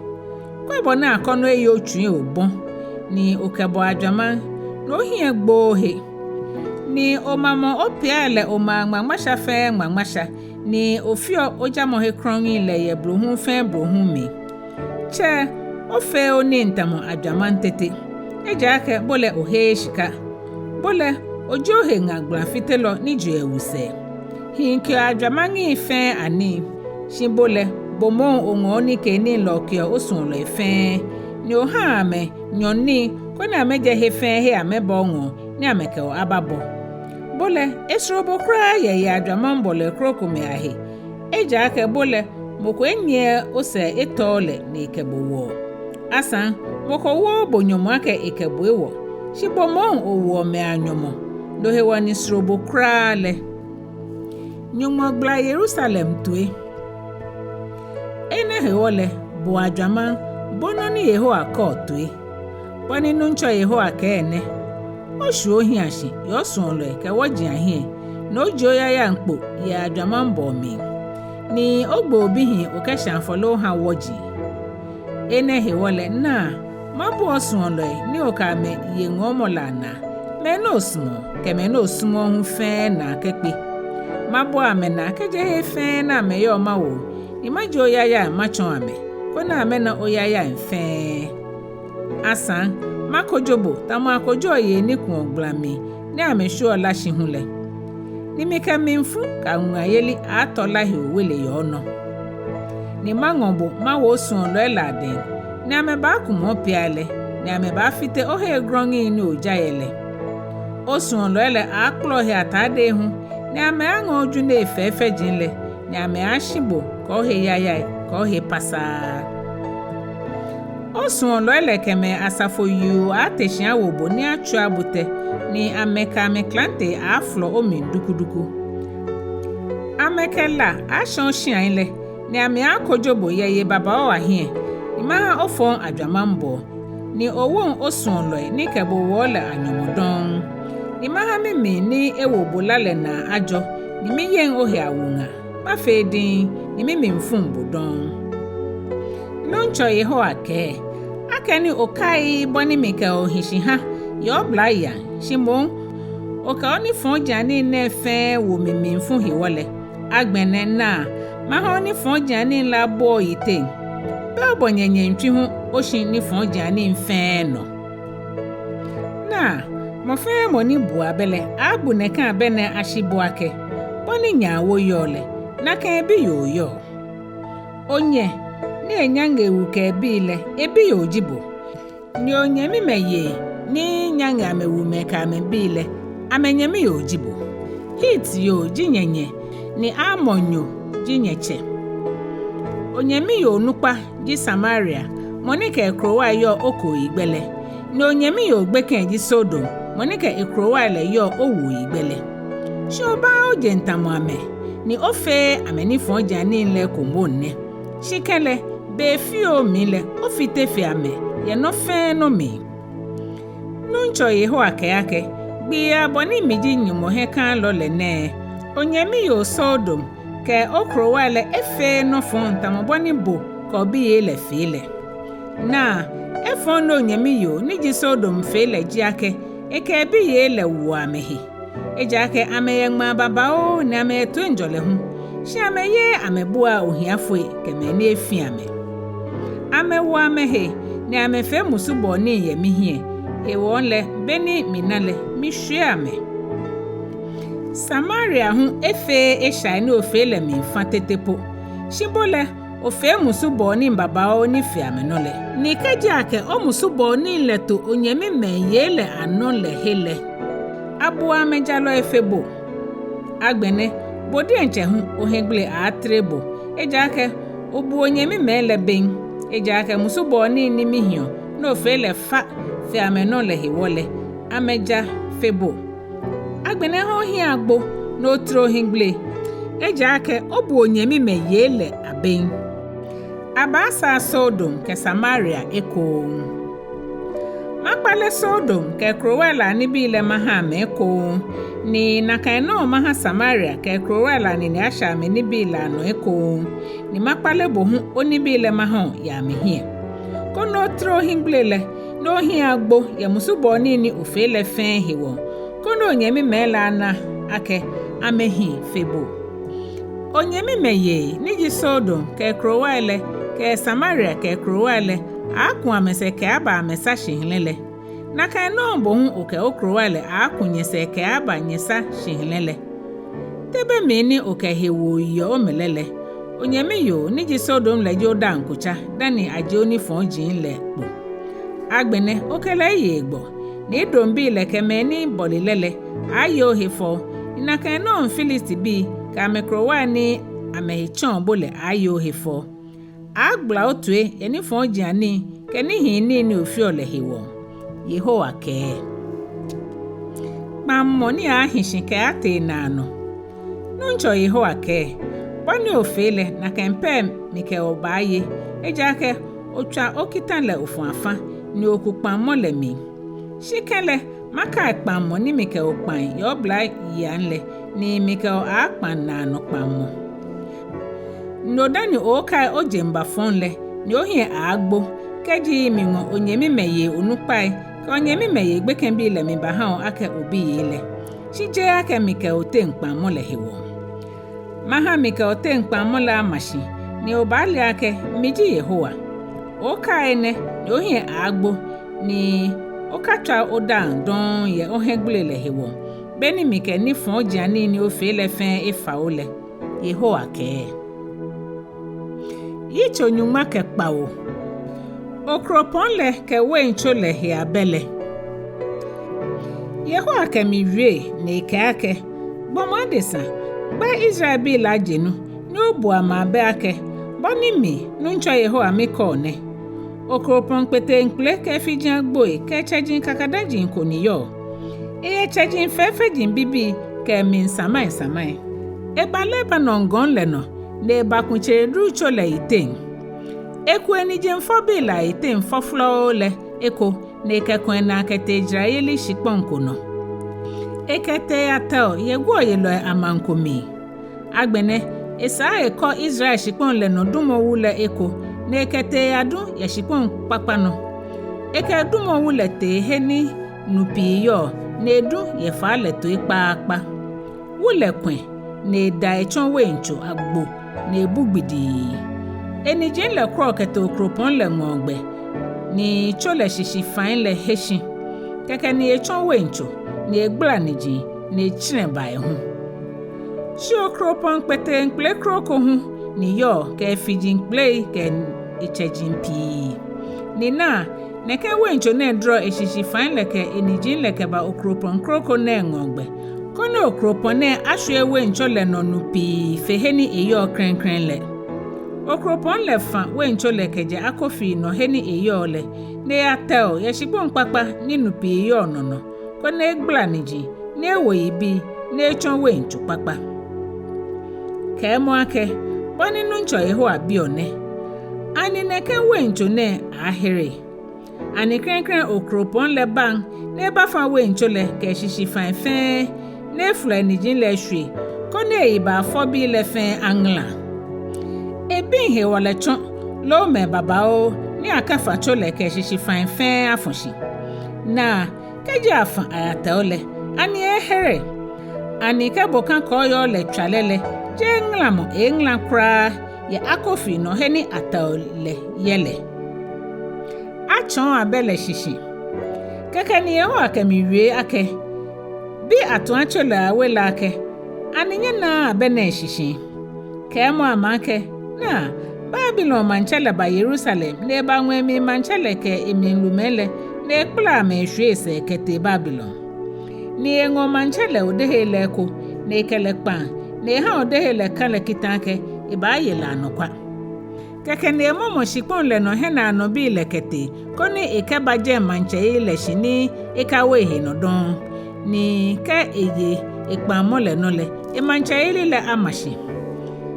Kwɛ bɔ ni akɔnɔ eye otsui obɔ, ni okɛbɔ ajwamaŋ, ni ohiɛ gbooo ohe. Ni omamɔ opiai lɛ omaa ŋmaŋmasha fɛɛ ŋmaŋmasha, ni ofeɔ ojamɔhe krɔŋŋi lɛ yɛ blohuŋ fɛɛ blohuŋ mli. Tsɛ, ofeee onii tamɔ ajwamaŋ tete, ejaakɛ bo lɛ oheee shika. Bo lɛ, oji ohe ŋa gbalafitelɔ ni jeɔ ewu sɛɛ. Hii keɔ ajwamaŋi fɛɛ anii, shi bo lɛ, bo moŋ oŋɔɔ onikeenii lɛ okeɔ osuɔlɔi fɛɛ, ni ohaa amɛ nyɔɔŋnii koni amɛjɛ he fɛɛ he amɛba oŋɔɔ ni amɛkɛ bo ababɔ. Bo lɛ, esoro bo kwraa yɛ yei ajwamaŋbɔlɔi krokomɛi ahe, ejaakɛ bo lɛ, mɔ ko enyiɛɛɛ osɛɛ etɔɔɔ lɛ ni ekɛ bo woɔ. Asaŋ, mɔ ko wooo bo nyɔmɔ akɛ ekɛ bo ewɔ, shi bo moŋ owoɔ mɛi anyɔmɔ, no hewɔ ni esoro bo kwraa lɛ. Nyɔŋmɔ gbala Yerusalem toi. Enɛ hewɔ lɛ, bo ajwamaŋ, bo nɔ ni Yehowa kɛɔ toi. Bɔ ni Nuŋtsɔ Yehowa kɛɛ nɛ: Oshwie ohiɛ shi yɛ osuɔlɔi kɛ wɔji ahiɛ, ni ojie oyayaiaŋ kpo yɛ ajwamaŋbɔɔ mli, ni ogbe obihii okɛshã afɔle oha wɔji. Enɛ hewɔ lɛ, naa, mabua osuɔlɔi ni okɛ amɛ ye ŋɔɔmɔ lɛ anaa, mɛi ni osumɔɔ kɛ mɛi ni osumɔɔɔ hu fɛɛ naa kɛkpe. Mabua amɛnaa kɛjɛ he fɛɛ ni amɛyɔɔ mawo, ni majie oyayaiaŋ matsɔɔ amɛ, koni amɛna oyayaiaŋ fɛɛ. Asaŋ, makojo bo tamɔ akojoɔ yei ni kuɔ gbala mli ni amɛshwieɔ lá shi hu lɛ. Ni mikɛ mlifu kɛ awuŋayeli aaatɔ lá he owele yɛ onɔ. Ni maŋɔ bo mawo osuɔlɔi lɛ adɛŋ, ni amɛbaakumɔ opeai lɛ, ni amɛbaafite ohe grɔŋŋi ni oja yɛ lɛ. Osuɔlɔi lɛ aaakpɔlɔ ohe atadei hu, ni amɛaaŋɔ ojunei fɛfɛji lɛ, ni amɛaashi bo kɛ ohe yayai kɛ ohe pasaa. Osuɔlɔi lɛ kɛ amɛ asafo yoo aaate shi awo bo ni atswia bo tɛ, ni amɛkɛ amɛklante aaaflɔ omli dukuduku. Amɛkɛ la aaashã oshiai lɛ, ni amɛaakojo bo yɛ yei babaoo ahiɛ, ni maha ofɔŋ ajwamaŋbɔɔ, ni owoŋ osuɔlɔi ni kɛ bo woɔ lɛ anyɔmɔ dɔŋŋ. Ni maha mimli ni ewo bo la lɛ naa ajɔ, ni miyeŋ ohe awuŋa. Mafee diŋŋ, ni mimli fuŋ bo dɔŋŋ. Nuŋtsɔ Yehowa kɛɛ: Akɛni okaiii bɔ ni mikɛ bo hi shi ha yɛ oblayeiaŋ, shi moŋ okɛ onifɔjianii nɛɛ fɛɛ wo mi mlifu hewɔ lɛ, agbɛnɛ naa, maha onifɔjianii lɛ abua oyiteŋ. Bɛ obɔ nyɛnyɛŋtswi hu oshi nifɔjianii fɛɛ nɔ. Naa, mɔ fɛɛ mɔ ni buɔ abɛ lɛ aaabu nɛkɛ abɛ nɛɛ ashi bo akɛ: Bɔ ni nyɛ awo yɔɔ lɛ, nakai ebiyoo yɔɔ. Onyɛ ni enyaŋe ewu kɛ ebii lɛ, ebiyoo ji bo. Ni onyɛmimɛi yei ni nyaŋe amɛwumɛi kɛ amɛbii lɛ, amɛnyɛmi yoo ji bo. Hit yoo ji nyɛnyɛ, ni Amor yoo ji nyɛtsɛ. Onyɛmi yoo onukpa ji Samaria, mɔ ni kɛ ekrowai yɔɔ okooyigbɛ lɛ, ni onyɛmi yoo gbekɛ ji Sodom, mɔ ni kɛ ekrowai lɛ yɔɔ owuoyigbɛ lɛ. Shi obaaa ojeŋ tamɔ amɛ, ni ofeee amɛnifɔjianii lɛ eko moŋ nɛ. Shi kɛlɛ, be fioo mli lɛ, ofite fe amɛ yɛ nɔ fɛɛ nɔ mli. Nuŋtsɔ Yehowa kɛɛ akɛ: Gbii abɔ ni miji Nyɔŋmɔ hiɛkalɔ lɛ nɛɛ, onyɛmi yoo Sodom kɛ okrowai lɛ efeee nɔ fɔŋ tamɔ bɔ ni bo kɛ obiyei lɛ fee lɛ. Naa, efɔŋ ni onyɛmi yoo ni ji Sodom fee lɛ ji akɛ ekɛ ebiyei lɛ woɔ amɛhe. Ejaakɛ amɛyɛ ŋmaa babaoo ni amɛyɛ toiŋjɔlɛ hu, shi amɛyeee amɛbuaa ohiafoi kɛ mɛi ni efi amɛ. Amɛwo amɛhe ni amɛfee musubɔɔ nii yɛ mihiɛ hewɔ lɛ, be ni mina lɛ, mishwie amɛ. Samaria hu efeee eshai ni ofee lɛ mli fa tete po. Shi bo lɛ, ofee musubɔɔ nii babaoo ni fe amɛnɔ lɛ. Ni kɛji akɛ omusubɔɔ nii lɛ to onyɛmimɛi yei lɛ anɔ lɛ he lɛ, abuɔ amɛ jalɔi fe bo. Agbɛnɛ, bo diɛŋtsɛ hu ohiɛgbele aaatere bo, ejaakɛ obu onyɛmimɛi lɛ bem. Ejaakɛ musubɔɔ nii ni mihiɔ ni ofee lɛ fa fe amɛnɔ lɛ hewɔ lɛ, amɛja fe bo. Agbɛnɛ ha ohiɛ agbo ni otere ohiɛgbele, ejaakɛ obu onyɛmimɛi yei lɛ abem. Abaasaa Sodom kɛ Samaria ekoŋŋ. Makpale Sodom kɛ ekrowai lɛ anibii lɛ maha amɛ ekoŋŋ, ni nakai nɔŋŋ maha Samaria kɛ ekrowai lɛ anine ashɛ amɛnibii lɛ anɔ ekoŋŋ, ni makpale bo hu onibii lɛ maha o yɛ amɛhiɛ. Koni otere ohiɛgbele lɛ, ni ohiɛ agbo yɛ musubɔɔ nii ni ofee lɛ fɛɛ hewɔ, koni onyɛmimɛi lɛ ana akɛ amɛhi fe bo. Onyɛmimɛi yei ni ji Sodom kɛ ekrowai lɛ kɛ Samaria kɛ ekrowai lɛ, aaaku amɛsɛɛ kɛaba amɛsa shihilɛ lɛ. Nakai nɔŋŋ bo hu okɛ okrowai lɛ aaaku nyɛsɛɛ kɛaaba nyɛsa shihilɛ lɛ. Te be mli ni okɛ hewoo yeɔ omli lɛ lɛ, onyɛmi yoo ni ji Sodom lɛ ji odaaŋkotsa dani ajie onifɔɔji lɛ kpo. Agbɛnɛ okɛ lɛ eye hegbɔ, ni Edombii lɛ kɛ mɛi ni bɔle lɛ lɛ aaaye ohe fɛo, ni nakai nɔŋŋ Filistibii kɛ amɛkrowai ni amɛhe tsɛ̃ɔ bo lɛ aaaye ohe fɛo. Aaagbala otoi yɛ nifɔɔjianii kɛ nihiinii ni ofeɔ lɛ hewɔ. Yehowa kɛɛ. Kpaŋmɔ ni aaahi shi kɛaatee naanɔ. Nuŋtsɔ Yehowa kɛɛ, bɔ ni ofee lɛ nakai pɛ mikɛ bo baaye, ejaakɛ otswa okita lɛ ofɔ̃ afã, ni oku kpaŋmɔ lɛ mli. Shi kɛlɛ, makai kpaŋmɔ ni mikɛ bo kpaŋ yɛ oblayeiaŋ lɛ, ni mikɛ bo aaakpaŋ naanɔ kpaŋmɔ. No dani oookai ojeŋba fɔŋ lɛ, ni ohiɛ aaagbo, kɛji miŋɔ onyɛmimɛi yei onukpai kɛ onyɛmimɛi yei gbekɛbii lɛ mibahã bo akɛ obiyei lɛ, shi jeee akɛ mikɛ bo teŋ kpaŋmɔ lɛ hewɔ. Mahã mikɛ bo teŋ kpaŋmɔ lɛ ama shi, ni obaale akɛ mi ji Yehowa. Oookai enɛ, ni ohiɛ aaagbo, ni okatswa odaaŋ dɔŋŋ yɛ ohiɛgbele lɛ hewɔ, be ni mikɛ nifɔɔjianii ni ofee lɛ fɛɛ efa bo lɛ, Yehowa kɛɛ. Yitso nyɔŋma kɛ kpawo. Okropɔŋ lɛ kɛ waintso lɛ he abɛ lɛ. Yehowa kɛ mi wie ni ekɛɛ akɛ, gbɔmɔ adesa, gbɛ Israelbii lɛ ajeŋ nu, ni obu amɛ abɛ akɛ, bɔ ni mi, Nuŋtsɔ Yehowa mikɛɔ nɛ. Okropɔŋ kpeteŋkpele kɛ efiji agboi kɛ etsɛji kakadaji ko ni yɔɔ. Eyɛ tsɛji fɛfɛji bibii kɛ emli samai samai. Eba Lebanon gɔŋ lɛ nɔ, ni ebaku tseredurutso lɛ yiteŋ. Eku eniji fɔbii lɛ ayiteŋ fɔflɔo lɛ eko, ni ekɛku enaa kɛtee jarayeli shikpɔŋ ko nɔ. Ekɛtee eyatɛo yɛ guɔyelɔi amaŋ ko mli. Agbɛnɛ, esaa ekɔ Israel shikpɔŋ lɛ nɔ dumɔwu lɛ eko, ni ekɛtee eyadu yɛ shikpɔŋ kpakpa nɔ. Ekɛ dumɔwu lɛ tee he ni nu pii yɔɔ, ni edu yɛ faa lɛ toi kpaakpa. Wu lɛ kwɛ̃, ni eda etsɔ waintso agbo, ni ebu gbidii. Eniji lɛ kwɛɔ kɛtee okropɔŋ lɛ ŋɔɔ gbɛ, ni tso lɛ shishifãi lɛ he shi. Kɛkɛ ni etsɔ waintso, ni egbala niji, ni etsɛ̃rɛ ba ehu. Shi okropɔŋ kpeteŋkpele kroko hu ni yɔɔ kɛ efiji kpelei kɛ etsɛji pii. Ni naa, nɛkɛ waintso nɛɛ durɔ eshishifãi lɛ kɛ eniji lɛ kɛba okropɔŋ kroko nɛɛ ŋɔɔ gbɛ, koni okropɔŋ nɛɛ ashwie waintso lɛ nɔ nu pii fe he ni eyɔɔ klɛŋklɛŋ lɛ. Okropɔŋ lɛ fã waintso lɛ kɛjɛ akofii nɔ he ni eyɔɔ lɛ, ni eyatɛo yɛ shikpɔŋ kpakpa ni nu pii yɔɔ nɔ nɔ, koni egbala niji, ni ewo yibii, ni etsɔ waintso kpakpa. Kɛɛmɔ akɛ, bɔ ni Nuŋtsɔ Yehowa biɔ nɛ, ani nɛkɛ waintso nɛɛ aaahere? Ani klɛŋklɛŋ okropɔŋ lɛ baŋ ni ebafã waintso lɛ kɛ eshishifãi fɛɛ, ni efolɔ eniji lɛ eshwie, koni eyibaafɔbii lɛ fɛɛ aŋala? Ebiŋ hewalɛ tsɔ, loo mɛi babaoo ni akafã tso lɛ kɛ eshishifãi fɛɛ afɔ̃ shi. Naa, kɛji afã ayatɛo lɛ, ani eeehere? Ani kɛ bokã kɔɔyɔɔ lɛ tswa lɛ lɛ, jeee ŋalamɔ eeeŋala kwraa yɛ akofii nɔ he ni atɛo lɛ yɛ lɛ? Atsɔɔ abɛ lɛ shishi. Kɛkɛ ni Yehowa kɛ mi wie akɛ, bi atuatselɔi awe lɛ akɛ, ani nyɛnaaa abɛ nɛɛ shishi? Kɛɛmɔ amɛ akɛ, naa, Babilon maŋtsɛ lɛ ba Yerusalem, ni ebaŋɔ emli maŋtsɛ lɛ kɛ emli lumɛi lɛ, ni ekpala amɛ eshwie esɛɛ kɛtee Babilon. Ni eŋɔ maŋtsɛ lɛ odehe lɛ eko, ni ekɛ lɛ kpaŋ, ni ehã odehe lɛ kã lɛ kitã akɛ ebaaye lɛ anɔkwa. Kɛkɛ ni emɔmɔ shikpɔŋ lɛ nɔ hiɛnaanɔbii lɛ kɛtee, koni ekɛba jɛi maŋtsɛyeli lɛ shi ni ekawo ehe nɔ dɔŋŋ. Ni kɛ eye ekpaŋmɔ lɛ nɔ lɛ, emaŋtsɛyeli lɛ ama shi.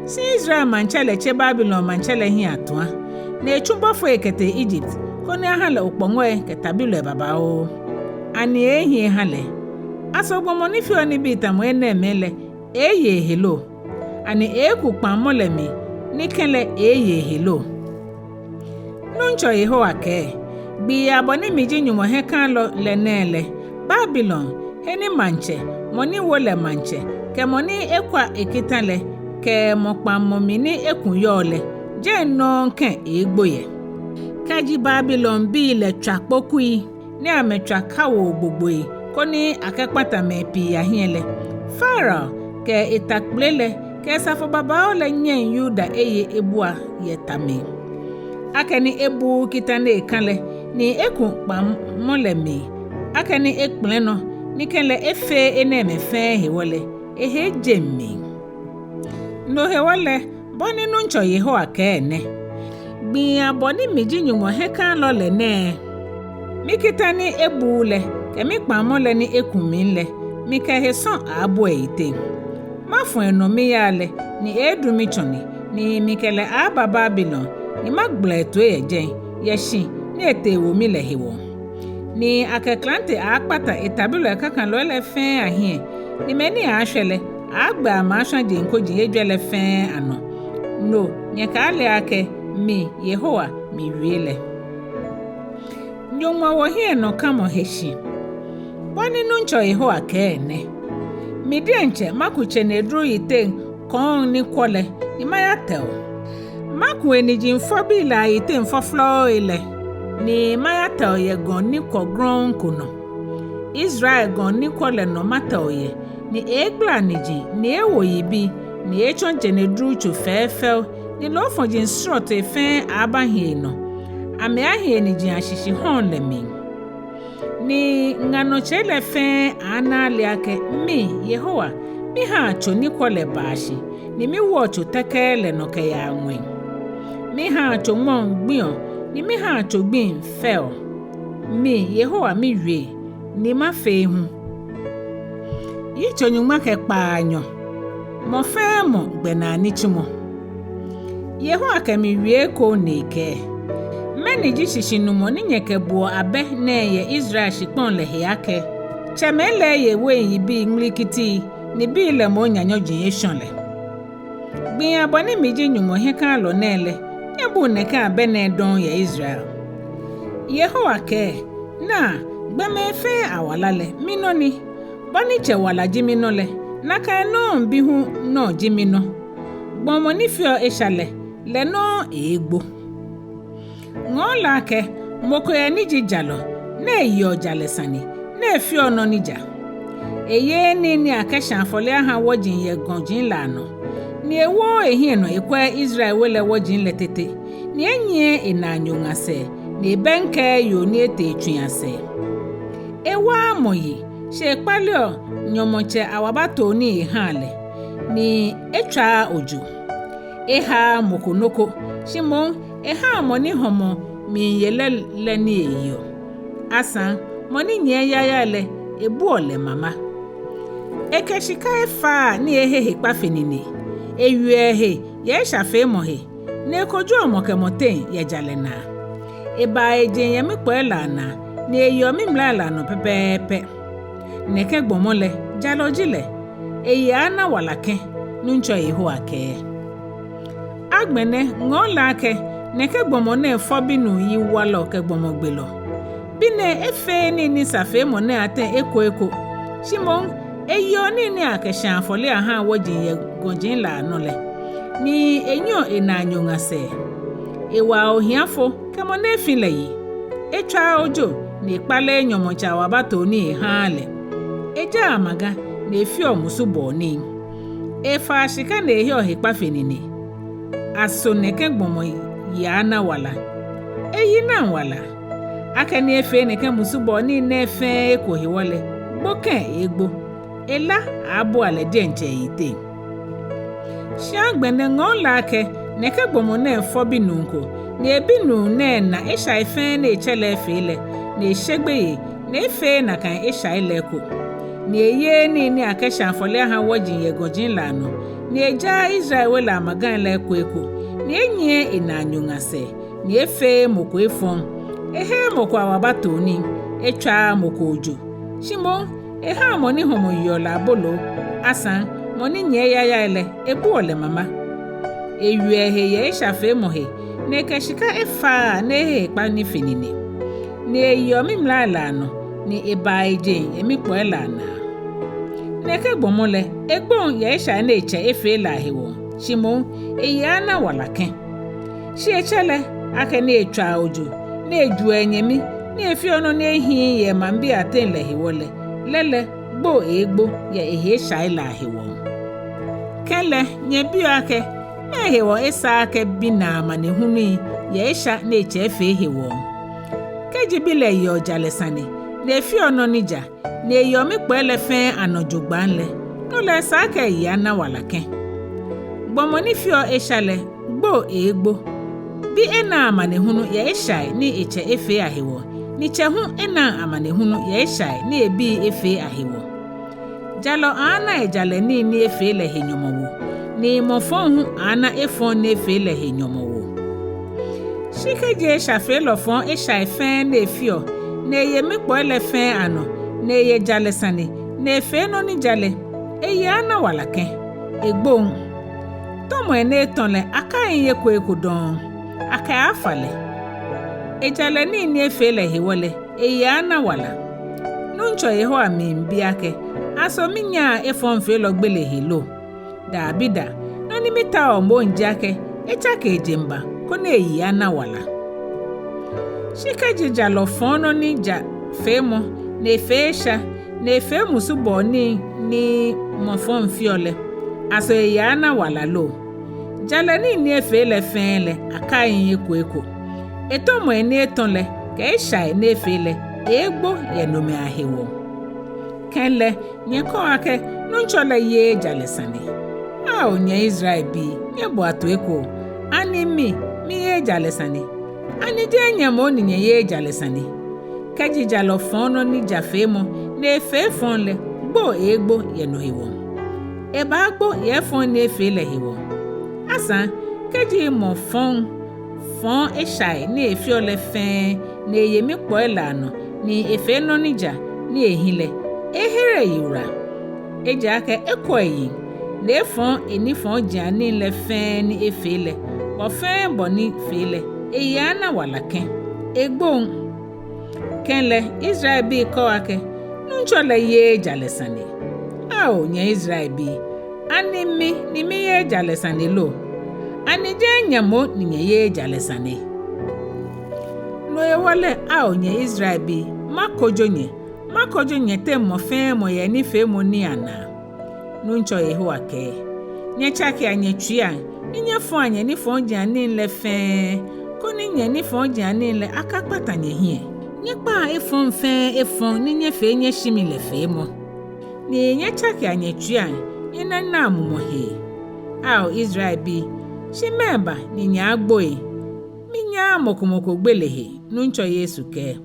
Shi Israel maŋtsɛ lɛ tse Babilon maŋtsɛ lɛ hiɛ atua, ni etsu bɔfoi kɛtee Egypt, koni ahã lɛ okpɔŋɔi kɛ tabilɔi babaoo. Ani eeehi ehã lɛ? Aso gbɔmɔ ni feɔ nibii tamɔ enɛɛmɛi lɛ, eeeye ehe lo? Ani eeeku kpaŋmɔ lɛ mli, ni kɛlɛ eeeye ehe lo? Nuŋtsɔ Yehowa kɛɛ, gbii abɔ ni mi ji Nyɔŋmɔ hiɛkãalɔ lɛ nɛɛ lɛ, Babilon, he ni maŋtsɛ, mɔ ni wo lɛ maŋtsɛ, kɛ mɔ ni ekwa ekitã lɛ, kɛ mɔ kpaŋmɔ mli ni eku yɔɔ lɛ, jɛi nɔŋŋ kɛ̃ eeegbo yɛ. Kɛji Babilonbii lɛ tswa kpokui, ni amɛtswa kawo gbogboi koni akɛkpata mɛi pii ahiɛ lɛ, Farao kɛ eta kpele lɛ kɛ asafo babaoo lɛ nyɛŋ Yuda eye ebua yɛ ta mli. Akɛni ebuuu kita ni ekã lɛ, ni eku kpaŋmɔ lɛ mli, akɛni ekpɛlɛ̃ nɔ, ni kɛ̃lɛ efeee enɛɛmɛi fɛɛ hewɔ lɛ, ehe jeŋ mli. No hewɔ lɛ, bɔ ni Nuŋtsɔ Yehowa kɛɛ nɛ: Gbii abɔ ni mi ji Nyɔŋmɔ hiɛkãalɔ lɛ nɛɛ, mikita ni ebuuu lɛ kɛ mikpaŋmɔ lɛ ni eku mli lɛ, mikɛ he sɔ̃ aaabua eyiteŋ. Mafɔ̃ enɔ miyaa lɛ, ni eeedu mitsɔne, ni mikɛ lɛ aaaba Babilon, ni magbala etoi yɛ jɛi, yɛ shi ni etee ewo mi lɛ hewɔ. Ni akɛ klante aaakpata etabilɔi kãkãlɔi lɛ fɛɛ ahiɛ, ni mɛi ni aaashwɛ lɛ aaagbɛ amɛ ashwã jeŋ koji ejwɛ lɛ fɛɛ anɔ. No nyɛkaale akɛ mi, Yehowa, miwie lɛ. Nyɔŋmɔ wohiɛnɔkãmɔ he shi. Bɔ ni Nuŋtsɔ Yehowa kɛɛ nɛ: Mi diɛŋtsɛ maku tsenedru yiteŋ kɔŋ ni kwɔ lɛ, ni mayatɛo. Maku eniji fɔbii lɛ ayiteŋ fɔflɔi lɛ, ni mayatɛo yɛ gɔŋ ni kwɔ grɔŋŋ ko nɔ. Israel gɔŋ ni kwɔ lɛ nɔ matɛo yɛ, ni eeegbala niji, ni eeewo yibii, ni eeetsɔ̃ tsenedru tso fɛɛfɛo, ni loofɔji srɔtoi fɛɛ aaabahi enɔ. Amɛaahi eniji ashishi hɔɔŋ lɛ mli. Ni ŋa nɔ tsei lɛ fɛɛ aaana ale akɛ mi, Yehowa, mihãa tso ni kwɔ lɛ baa shi, ni miwoɔ tso tɛkɛɛ lɛ nɔ kɛyaa ŋwɛi. Mihãa tso ŋmɔŋ gbiɔ, ni mihãa tso gbiŋ fɛɔ. Mi, Yehowa, miwie, ni mafee hu. Yitso nyɔŋma kɛ kpaanyɔ. Mɔ fɛɛ mɔ gbɛnaa nitsumɔ. Yehowa kɛ mi wie ekoŋŋ ni ekɛɛ: Mɛni ji shishinumɔ ni nyɛkɛbuɔ abɛ nɛɛ yɛ Israel shikpɔŋ lɛ he akɛ: Tsɛmɛi lɛ eye wein yibii ŋmilikiti, ni bii lɛ moŋ nya nyɔji eshɔ̃ lɛ? Gbii abɔ ni mi ji Nyɔŋmɔ hiɛkãalɔ nɛɛ lɛ, nyɛbuŋ nɛkɛ abɛ nɛɛ dɔŋŋ yɛ Israel. Yehowa kɛɛ: Naa, gbɔmɛi fɛɛ awala lɛ, minɔ ni. Bɔ ni tsɛ wala ji minɔ lɛ, nakai nɔŋŋ bi hu nɔ ji minɔ. Gbɔmɔ ni feɔ esha lɛ, lɛ nɔŋŋ eeegbo. Ŋɔɔ lɛ akɛ mɔ ko yɛ ni ji jalɔ, ni eyeɔ jalɛ sane, ni efeɔ nɔ ni ja. Eyeee nii ni akɛshã afɔle ahã wɔji yɛ gɔji lɛ anɔ, ni ewooo ehiɛ nɔ ekwɛɛɛ Israel we lɛ wɔji lɛ tete, ni enyiɛɛɛ enaanyo ŋa sɛɛ, ni ebɛŋkɛɛɛ yoo ni etee etsuiŋ asɛɛ. Ewaaa mɔ yi, shi ekpaleɔ nyɔmɔtsɛ awabatoo nii ehãa lɛ, ni etswaaa ojo. Ehaaa mɔ ko nɔ ko, shi moŋ ehãa mɔ ni hɔmɔ miiye lɛ lɛ nii eyeɔ. Asaŋ mɔ ni nyiɛ yayai lɛ, ebuɔ lɛ mama. Ekɛ shika efaaa ni eheee he kpa fe nine. Eyeɔ ehe yɛ eshafeemɔ he, ni ekojoɔ mɔ kɛ mɔ teŋ yɛ jalɛ naa. Ebaa ejeŋ yɛ mikpɔi lɛ anaa, ni eyeɔ mimlai lɛ anɔ pɛpɛɛpɛ. Nɛkɛ gbɔmɔ lɛ, jalɔ ji lɛ, eye aaana wala kɛ̃, Nuŋtsɔ Yehowa kɛɛ. Agbɛnɛ ŋɔɔ lɛ akɛ nɛkɛ gbɔmɔ nɛɛ fɔ binuu yiwalɔ kɛ gbɔmɔgbelɔ. Bi nɛɛ efeee nii ni sa feemɔ nɛɛ ateŋ eko eko, shi moŋ eyeɔ nii ni akɛshãa afɔle ahãa wɔji yɛ gɔji lɛ anɔ lɛ, ni enyiɛɔ enaanyo ŋa sɛɛ. Ewaa ohiafo kɛ mɔ ni efi lɛ yi. Etswaaa ojo, ni ekpaleee nyɔmɔtsɛ awabatoo nii ehãaa lɛ. Ejaa amaga, ni efeɔ musubɔɔ nii. Efaa shika ni eheɔ he kpa fe nine. Aso nɛkɛ gbɔmɔ yi aaana wala? Eyi naŋ wala. Akɛni efee nɛkɛ musubɔɔ nii nɛɛ fɛɛ eko hewɔ lɛ, gbo kɛ̃ eeegbo. Ela aaabua lɛ diɛŋtsɛ eyiteŋ. Shi agbɛnɛ ŋɔɔ lɛ akɛ nɛkɛ gbɔmɔ nɛɛ fɔ binuu ko, ni ebinuu nɛɛ na eshai fɛɛ ni etsɛ lɛ efee lɛ, ni eshe gbeyei, ni efeee nakai eshai lɛ eko. Ni eyeee nii ni akɛshã afɔle ahã wɔji yɛ gɔji lɛ anɔ, ni ejaaa Israel we lɛ amagai lɛ eko eko, ni enyiɛɛɛ enaanyo ŋa sɛɛ, ni efeee mɔ ko efɔŋ. Eheee mɔ ko awabatoo nii, etswaaa mɔ ko ojo. Shi moŋ ehãa mɔ ni hɔmɔ yeɔ lɛ aboloo, asaŋ mɔ ni nyiɛ yayai lɛ, ebuɔ lɛ mama. Eyeɔ ehe yɛ eshafeemɔ he, ni ekɛ shika efaaa ni eheee he kpa ni fe nine. Ni eyeɔ mimlai lɛ anɔ, ni ebaa ejeŋ yɛ mikpɔi lɛ anaa. Nɛkɛ gbɔmɔ lɛ, egboŋ yɛ eshai ni etsɛ efee lɛ ahewɔ, shi moŋ eye aaana wala kɛ̃. Shi etsɛ lɛ, akɛni etswaa ojo, ni ejuɔ enyɛmi, ni efeɔ nɔ ni ehiii yɛ emaŋbii ateŋ lɛ hewɔ lɛ, lɛ lɛ, gbo eeegbo yɛ ehe eshai lɛ ahewɔ. Kɛlɛ, nyɛbiɔ akɛ, mɛɛ hewɔ esaaa akɛ bi naa amanehunui yɛ esha ni etsɛ efee hewɔ? Kɛji bi lɛ yeɔ jalɛ sane, ni efeɔ nɔ ni ja, ni eyeɔ mikpɔi lɛ fɛɛ anɔ jogbaŋŋ lɛ, no lɛ esa akɛ eye ana wala kɛ̃. Gbɔmɔ ni feɔ esha lɛ, gbo eeegbo. Bi enaa amanehunu yɛ eshai ni etsɛ efee ahewɔ, ni tsɛ hu enaa amanehunu yɛ eshai ni ebii efee ahewɔ. Jalɔ aaana ejalɛ nii ni efee lɛ he nyɔmɔwoo, ni mɔ fɔŋ hu aaana efɔŋ ni efee lɛ he nyɔmɔwoo. Shi kɛji eshafeelɔ fɔɔ eshai fɛɛ ni efeɔ, ni eye mikpɔi lɛ fɛɛ anɔ, ni eye jalɛ sane, ni efee nɔ ni ja lɛ, eye ana wala kɛ̃, egboŋ. Tɔmɔi ni etɔ̃ lɛ akaiŋ eko eko dɔŋŋ, akɛaafa lɛ. Ejalɛ nii ni efee lɛ hewɔ lɛ, eye ana wala. Nuŋtsɔ Yehowa miibi akɛ, aso minyaa efɔŋfeelɔ gbele he lo? Dabida, nɔ ni mitaoɔ moŋ ji akɛ etsake ejeŋba koni eye ana wala. Shi kɛji jalɔ fɔɔ nɔ ni ja feemɔ, ni efee esha, ni efee musubɔɔ nii ni mɔ fɔŋ feɔ lɛ, aso eye ana wala lo? Jalɛ nii ni efee lɛ fɛɛ lɛ akaiŋ eko eko. Etɔmɔi ni etɔ̃ lɛ kɛ eshai ni efee lɛ, eeegbo yɛ nomɛi ahewɔ. Kɛlɛ, nyɛkɛɔ akɛ Nuŋtsɔ lɛ yeee jalɛ sane. Ao nyɛ Israelbii, nyɛboa toi eko. Ani mi, miyeee jalɛ sane? Ani jeee nyɛ moŋ ni nyɛyeee jalɛ sane? Kɛji jalɔ fɔɔ nɔ ni ja feemɔ, ni efee fɔŋ lɛ, gbo eeegbo yɛ no hewɔ. Ebaagbo yɛ efɔŋ ni efee lɛ hewɔ. Asaŋ, kɛji mɔ fɔŋ fɔɔ eshai ni efeɔ lɛ fɛɛ, ni eye mikpɔi lɛ anɔ, ni efee nɔ ni ja, ni ehi lɛ, eeehere eyiwala. Ejaakɛ ekwɔ eyiŋ, ni efɔɔ enifɔjianii lɛ fɛɛ ni efee lɛ, bɔ fɛɛ bɔ ni fee lɛ, eye ana wala kɛ̃, egboŋ. Kɛlɛ, Israelbii kɛɔ akɛ, Nuŋtsɔ lɛ yeee jalɛ sane. Ao nyɛ Israelbii, ani mi ni miyeee jalɛ sane lo? Ani jeee nyɛ moŋ ni nyɛyeee jalɛ sane? No hewɔ lɛ, ao nyɛ Israelbii, makojo nyɛ, makojo nyɛteŋ mɔ fɛɛ mɔ yɛ enifeemɔ nii anaa. Nuŋtsɔ Yehowa kɛɛ, nyɛtsakea nyɛtsuiiaŋ, ni nyɛfɔa nyɛnifɔjianii lɛ fɛɛ, koni nyɛnifɔjianii lɛ akakpata nyɛhiɛ. Nyɛkpaa efɔŋ fɛɛ efɔŋ ni nyɛfee nyɛshi mi lɛ feemɔ, ni nyɛtsakea nyɛtsuiiaŋ, nyɛnanaa mumɔ hee. Ao Israelbii, shi mɛɛba ni nyɛaagboi? Minyaaa mɔ ko mɔ ko gbele he, Nuŋtsɔ Yesu kɛɛ.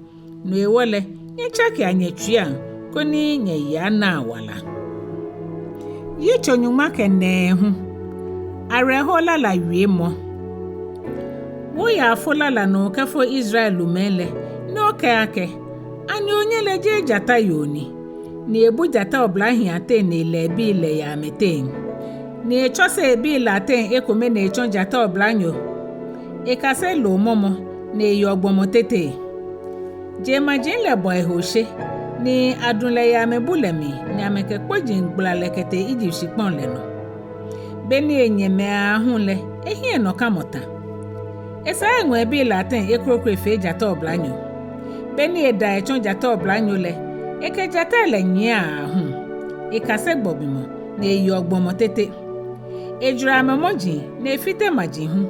No hewɔ lɛ, nyɛtsakea nyɛtsuiiaŋ, koni nyɛye ana wala. Yitso nyɔŋma kɛ nɛɛhu. Awerɛho lala wiemɔ. Wo yaafo lala nɔ okɛfo Israel lumɛi lɛ, ni okɛɛ akɛ, ani onyɛ lɛ jeee jata yoo ni? Ni ebu jata oblahii ateŋ ni elɛ ebii lɛ yɛ amɛteŋ. Ni etsɔse ebii lɛ ateŋ ekome ni etsɔ jata oblanyo. Ekase loo mɔmɔ, ni eyeɔ gbɔmɔ tete. Jeŋmaji lɛ bɔ ehe oshe, ni adu lɛ yɛ amɛbu lɛ mli, ni amɛkɛ kpoji gbala lɛ kɛtee Egypt shikpɔŋ lɛ nɔ. Beni enyɛ mɛi aahu lɛ, ehiɛnɔkamɔ tã. Esaa eŋɔ ebii lɛ ateŋ ekroko efee jata oblanyo. Beni eda etsɔ jata oblanyo lɛ, ekɛ jata lɛ nyiɛ aahu. Ekase gbɔbimɔ, ni eyeɔ gbɔmɔ tete. Ejwara amɛmɔji, ni efite maji hu.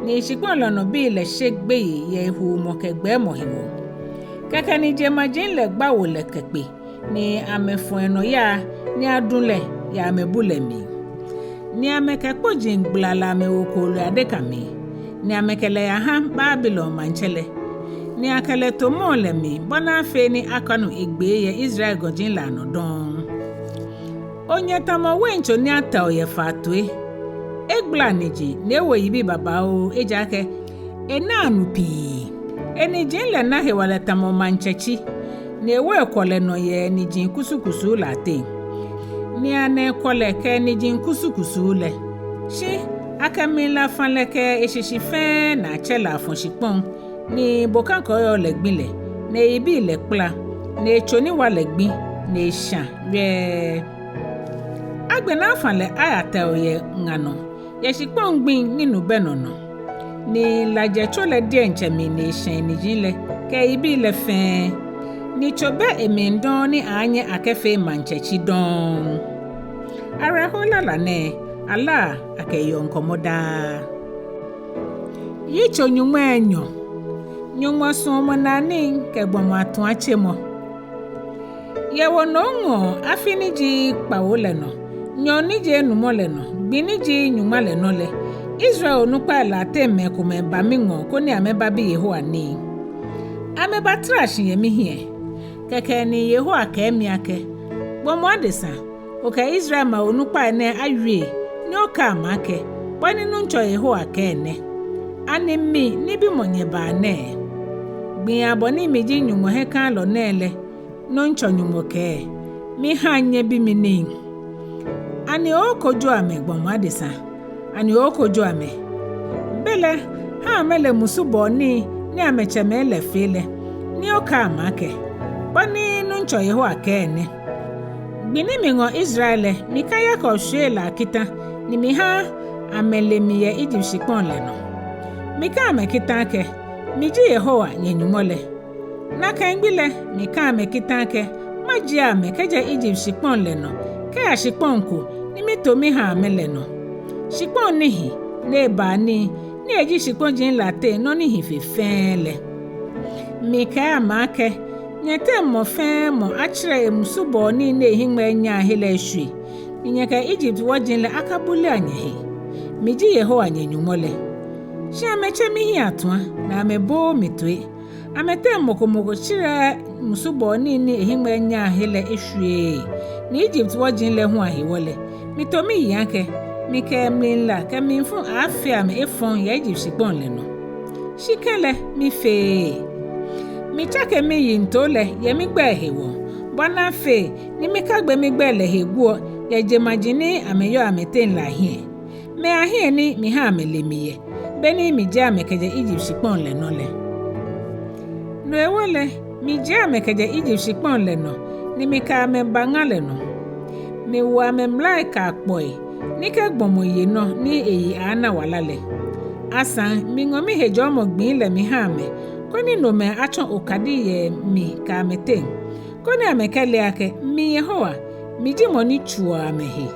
Ni shikpɔŋ lɛ nɔ bii lɛ she gbeyei yɛ ehuumɔ kɛ gbɛɛmɔ hewɔ. Kɛkɛ ni jeŋmaji lɛ gba wo lɛ kɛkpe, ni amɛfɔ enɔ yaa, ni adu lɛ yɛ amɛbu lɛ mli. Ni amɛkɛ kpoji gbala lɛ amɛwo kooloi adeka mli, ni amɛkɛ lɛ yaha Babilon maŋtsɛ lɛ, ni akɛ lɛ to mɔɔ lɛ mli, bɔ ni afee ni akanu egbee yɛ Israel gɔji lɛ anɔ dɔŋŋ. Onyɛ tamɔ wain tso ni atɛo yɛ faa toi. Egbala niji, ni ewo yibii babaoo, ejaakɛ enaa nu pii. Eniji lɛ na hewalɛ tamɔ maŋtsɛ tsi, ni ewo ekwɔlɛ nɔ yɛ niji kusukusuu lɛ ateŋ. Ni ana ekwɔlɛ kɛ niji kusukusuu lɛ. Shi akɛ mlila fa lɛ kɛ eshishi fɛɛ ni atsɛ lɛ afɔ shikpɔŋ, ni boka kɔɔyɔɔ lɛ gbi lɛ, ni eyibii lɛ kpala, ni etso ni wa lɛ gbi, ni eshã wɛɛ. Agbɛnɛ afa lɛ ayatɛo yɛ ŋa nɔ, yɛ shikpɔŋ gbiŋ ni nu bɛ nɔ nɔ. Ni lajɛ tso lɛ diɛŋtsɛ mli ni eshã eniji lɛ, kɛ eyibii lɛ fɛɛ, ni tso bɛ emli dɔŋŋ ni aaanyɛ akɛfee maŋtsɛ tsi dɔŋŋ. Awerɛho lala nɛɛ, alaa akɛyeɔ ŋkɔmɔ daa. Yitso nyɔŋmai enyɔ. Nyɔŋmɔ suɔmɔnaa nii kɛ gbɔmɔ atuatsemɔ. Yɛ wɔnɔ ŋɔɔ afi ni ji kpawo lɛ nɔ, nyɔɔŋ ni ji enumɔ lɛ nɔ, gbi ni ji nyɔŋma lɛ nɔ lɛ, Israel onukpai lɛ ateŋ mɛi komɛi ba miŋɔɔ koni amɛbabi Yehowa nii. Amɛbatara shi yɛ mihiɛ. Kɛkɛ ni Yehowa kɛɛ mi akɛ, gbɔmɔ adesa, okɛ Israel maŋ onukpai nɛɛ awie, ni okɛɛ amɛ akɛ, bɔ ni Nuŋtsɔ Yehowa kɛɛ nɛ: Ani mi ni bimɔ nyɛbaa nɛɛ? Gbii abɔ ni miji Nyɔŋmɔ hiɛkãalɔ nɛɛ lɛ, Nuŋtsɔ Nyɔŋmɔ kɛɛ, mihaŋ nyɛbi mi nii. Ani okojo amɛ, gbɔmɔ adesa? Ani okojo amɛ? Belɛ, ha amɛle musubɔɔ nii ni amɛtsɛmɛi lɛ fee lɛ, ni okɛɛ amɛ akɛ, bɔ ni Nuŋtsɔ Yehowa kɛɛ nɛ: Gbi ni miŋɔ Israel lɛ, mika Yakob shwiei lɛ akitã, ni miha amɛle mi yɛ Egypt shikpɔŋ lɛ nɔ. Mika amɛ kitã akɛ, miji Yehowa nyɛ Nyɔŋmɔ lɛ. Nakai gbi lɛ, mika amɛ kitã akɛ, majie amɛ kɛjɛ Egypt shikpɔŋ lɛ nɔ kɛya shikpɔŋ ko ni mito miha amɛ lɛ nɔ, shikpɔŋ ni hi, ni ebaa nii, ni eji shikpɔji lɛ ateŋ nɔ ni hi fe fɛɛ lɛ. Mikɛɛ amɛ akɛ, nyɛteŋ mɔ fɛɛ mɔ atserɛ emusubɔɔ nii ni ehiŋmɛi nyaa he lɛ eshwie, ni nyɛkɛ Egypt wɔji lɛ akabulea nyɛhe. Miji Yehowa nyɛ Nyɔŋmɔ lɛ. Shi amɛtse mihiɛ atua, ni amɛbooo mi toi. Amɛteŋ mɔ ko mɔ ko tserɛɛɛ musubɔɔ nii ni ehiŋmɛi nyaa he lɛ eshwieee, ni Egypt wɔji lɛ hu ahewɔ lɛ, mito miyiŋ akɛ, mikɛ mlila kɛ mlifu aaafee amɛ efɔŋ yɛ Egypt shikpɔŋ lɛ nɔ. Shi kɛlɛ, mifeee. Mitsake miyiŋtoo lɛ yɛ migbɛi hewɔ, bɔ ni afee ni mikagbe migbɛi lɛ he guɔ yɛ jeŋmaji ni amɛyɔɔ amɛteŋ lɛ ahiɛ. Mɛi ahiɛ ni miha amɛle mi yɛ, beni mijie amɛ kɛjɛ Egypt shikpɔŋ lɛ nɔ lɛ. No hewɔ lɛ, mijie amɛ kɛjɛ Egypt shikpɔŋ lɛ nɔ, ni mikɛ amɛ ba ŋa lɛ nɔ. Miwo amɛ mlai kɛ akpɔi, ni kɛ gbɔmɔ ye nɔ ni eyi aaana wala lɛ. Asaŋ, miŋɔ mihejɔɔmɔ gbii lɛ miha amɛ, koni nomɛi atsɔ okadi yɛ mi kɛ amɛteŋ, koni amɛkɛle akɛ mi Yehowa, miji mɔ ni tsuuɔ amɛhe.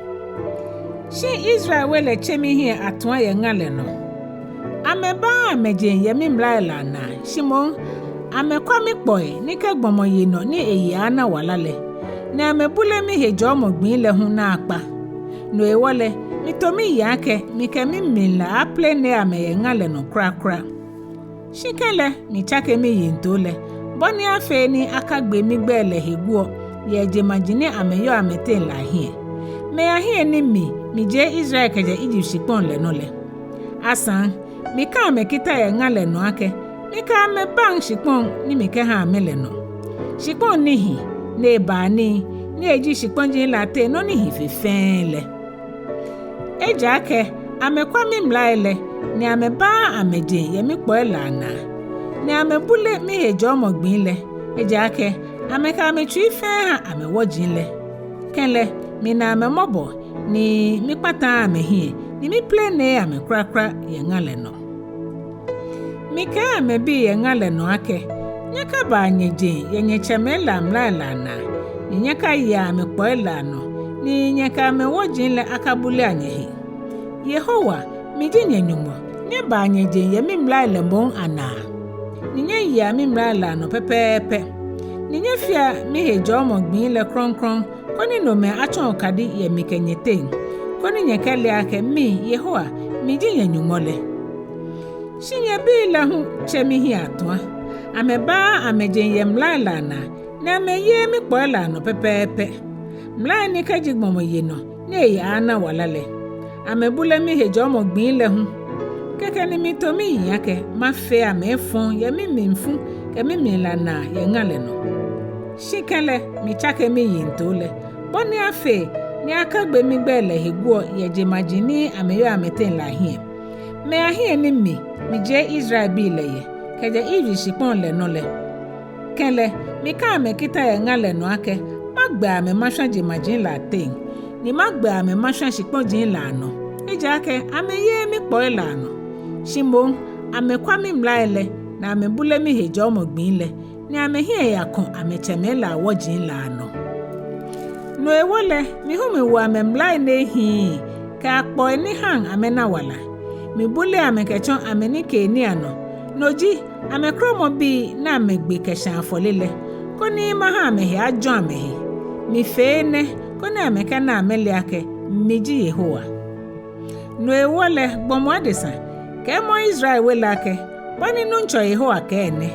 Shi Israel we lɛ tse mihiɛ atua yɛ ŋa lɛ nɔ. Amɛbaaa amɛjeŋ yɛ mimlai lɛ anaa, shi moŋ amɛkwa mikpɔi ni kɛ gbɔmɔ ye nɔ ni eyi aaana wala lɛ, ni amɛbule mihejɔɔmɔ gbii lɛ hu naakpa. No hewɔ lɛ, mito miyiŋ akɛ mikɛ mimlila aaaplene amɛ yɛ ŋa lɛ nɔ kwraa kwraa. Shi kɛlɛ, mitsake miyiŋtoo lɛ, bɔ ni afee ni akagbe migbɛi lɛ he guɔ yɛ jeŋmaji ni amɛyɔɔ amɛteŋ lɛ ahiɛ. Mɛi ahiɛ ni mi, mijie Israel kɛjɛ Egypt shikpɔŋ lɛ nɔ lɛ. Asaŋ, mika amɛ kita yɛ ŋa lɛ nɔ akɛ, mikɛ amɛ baŋ shikpɔŋ ni mikɛha amɛ lɛ nɔ, shikpɔŋ ni hi, ni ebaa nii, ni eji shikpɔji lɛ ateŋ nɔ ni hi fe fɛɛ lɛ. Ejaakɛ amɛkwa mimlai lɛ, ni amɛbaaa amɛjeŋ yɛ mikpɔi lɛ anaa, ni amɛbule mihejɔɔmɔ gbii lɛ, ejaakɛ amɛkɛ amɛtsui fɛɛ ha amɛwɔji lɛ. Kɛlɛ, mina amɛ mɔbɔ, ni mikpataaa amɛhiɛ, ni miplenee amɛ kwraa kwraa yɛ ŋa lɛ nɔ. Mikɛɛ amɛbii yɛ ŋa lɛ nɔ akɛ, nyɛkabaa nyɛjeŋ yɛ nyɛtsɛmɛi lɛ amlai lɛ anaa, ni nyɛkayea amɛkpɔi lɛ anɔ, ni nyɛkɛ amɛwɔji lɛ akabulea nyɛhe. Yehowa, miji nyɛ Nyɔŋmɔ, nyɛbaa nyɛjeŋ yɛ mimlai lɛ moŋ anaa, ni nyɛyea mimlai lɛ anɔ pɛpɛɛpɛ, ni nyɛfea mihejɔɔmɔ gbii lɛ krɔŋkrɔŋ, koni nomɛi atsɔ okadi yɛ mi kɛ nyɛteŋ, koni nyɛkɛle akɛ mi, Yehowa, miji nyɛ Nyɔŋmɔ lɛ. Shi nyɛbii lɛ hu tse mihiɛ atua. Amɛbaaa amɛjeŋ yɛ mlai lɛ anaa, ni amɛyeee mikpɔi lɛ anɔ pɛpɛɛpɛ. Mlai ni kɛji gbɔmɔ ye nɔ, ni eyi aaana wala lɛ. Amɛbule mihejɔɔmɔ gbii lɛ hu. Kɛkɛ ni mito miyiŋ akɛ, mafee amɛ efɔŋ yɛ mimlifu kɛ mimlila naa yɛ ŋa lɛ nɔ. Shi kɛlɛ, mitsake miyiŋtoo lɛ, bɔ ni afee ni akagbe migbɛi lɛ he guɔ yɛ jeŋmaji ni amɛyɔɔ amɛteŋ lɛ ahiɛ. Mɛi ahiɛ ni mi, mijie Israelbii lɛ yɛ, kɛjɛ Egypt shikpɔŋ lɛ nɔ lɛ. Kɛlɛ, mika amɛ kita yɛ ŋa lɛ nɔ akɛ, magbɛ amɛ mashwa jeŋmaji lɛ ateŋ, ni magbɛ amɛ mashwa shikpɔji lɛ anɔ, ejaakɛ amɛyeee mikpɔi lɛ anɔ. Shi moŋ, amɛkwa mimlai lɛ, ni amɛbule mihejɔɔmɔ gbii lɛ, ni amɛhiɛ yakɔ amɛtsɛmɛi lɛ awɔji lɛ anɔ. No hewɔ lɛ, mi hu miwo amɛmlai ni ehiii kɛ akpɔi ni haŋ amɛna wala. Mibule amɛ kɛtsɔ amɛnikeenii anɔ, no ji amɛkromɔbii ni amɛgbe kɛshã afɔle lɛ, koni maha amɛhe ajɔ̃ amɛhe. Mifee enɛ koni amɛkɛna amɛle akɛ mi ji Yehowa. No hewɔ lɛ, gbɔmɔ adesa, kɛɛmɔ Israel we lɛ akɛ, bɔ ni Nuŋtsɔ Yehowa kɛɛ nɛ: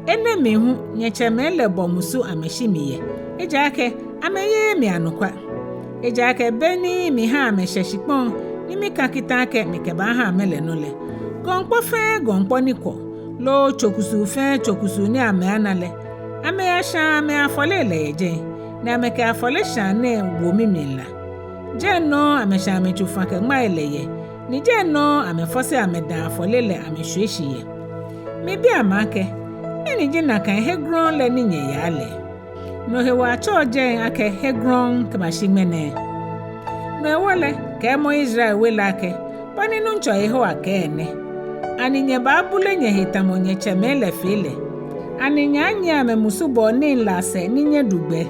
Enɛ mli hu nyɛtsɛmɛi lɛ bɔ musu amɛshi mi yɛ, ejaakɛ amɛyeee mi anɔkwa. Ejaakɛ be ni miha amɛshɛ shikpɔŋ ni mika kita akɛ mikɛbaaha amɛ lɛ nɔ lɛ, gɔŋkpɔ fɛɛ gɔŋkpɔ ni kwɔ, loo tso kusuu fɛɛ tso kusuu ni amɛaana lɛ, amɛyashãa amɛafɔlei lɛ yɛ jɛi, ni amɛkɛ afɔleshãa nɛɛ wo mimli la. Jɛi nɔŋŋ amɛshã amɛtsofa kɛ ŋmai lɛ yɛ, ni jɛi nɔŋŋ amɛfɔse amɛdãa afɔle lɛ amɛshwie shi yɛ. Mibi amɛ akɛ, mɛni ji nakai Hebron lɛ ni nyɛyaa lɛ? No hewɔ atsɛɔ jɛi akɛ Hebron kɛbashi ŋmɛnɛ. No hewɔ lɛ, kɛɛmɔ Israel we lɛ akɛ, bɔ ni Nuŋtsɔ Yehowa kɛɛ nɛ: Ani nyɛbaabule nyɛhe tamɔ nyɛtsɛmɛi lɛ fee lɛ? Ani nyɛaanyiɛ amɛmusubɔɔ nii lɛ asɛɛ ni nyɛdu gbɛ?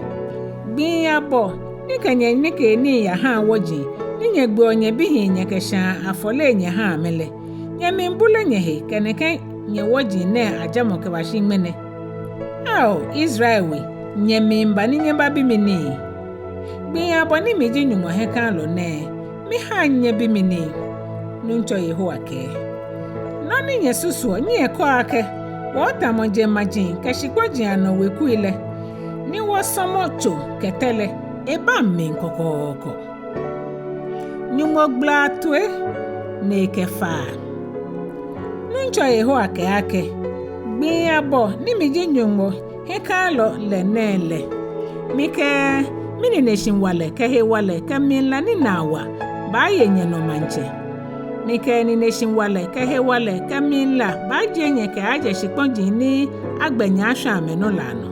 Gbii abɔ ni kɛ nyɛnikeenii yahaa wɔji, ni nyɛgbeɔ nyɛbihii nyɛkɛshãa afɔlei nyɛhaa amɛ lɛ, nyɛmiibule nyɛhe kɛ nɛkɛ nyɛwɔji nɛɛ ajamɔ kɛbashi ŋmɛnɛ? Ao, Israel we, nyɛmiiba ni nyɛbabi mi nii? Gbii abɔ ni mi ji Nyɔŋmɔ hiɛkãalɔ nɛɛ, mihaŋ nyɛbi mi nii, Nuŋtsɔ Yehowa kɛɛ. Nɔ ni nyɛsusuɔ, nyɛkɛɔ akɛ, wɔɔtamɔ jeŋmaji kɛ shikpɔji anɔ wekui lɛ, ni wɔsɔmɔ tso kɛ tɛ lɛ, ebaŋ mli kɔkɔɔkɔ. Nyɔŋmɔ gbalaa toi ni ekɛfaa. Nuŋtsɔ Yehowa kɛɛ akɛ, gbii abɔ ni mi ji Nyɔŋmɔ hiɛkãalɔ lɛ nɛɛ lɛ, mikɛ minineshihilɛ kɛ hewalɛ kɛ mlila ni naa wa baaye nyɛnɔ maŋtsɛ. Mikɛ nineshihilɛ kɛ hewalɛ kɛ mlila baajie nyɛ kɛaajɛ shikpɔji ni agbɛ nyɛ ashwã amɛnɔ lɛ anɔ.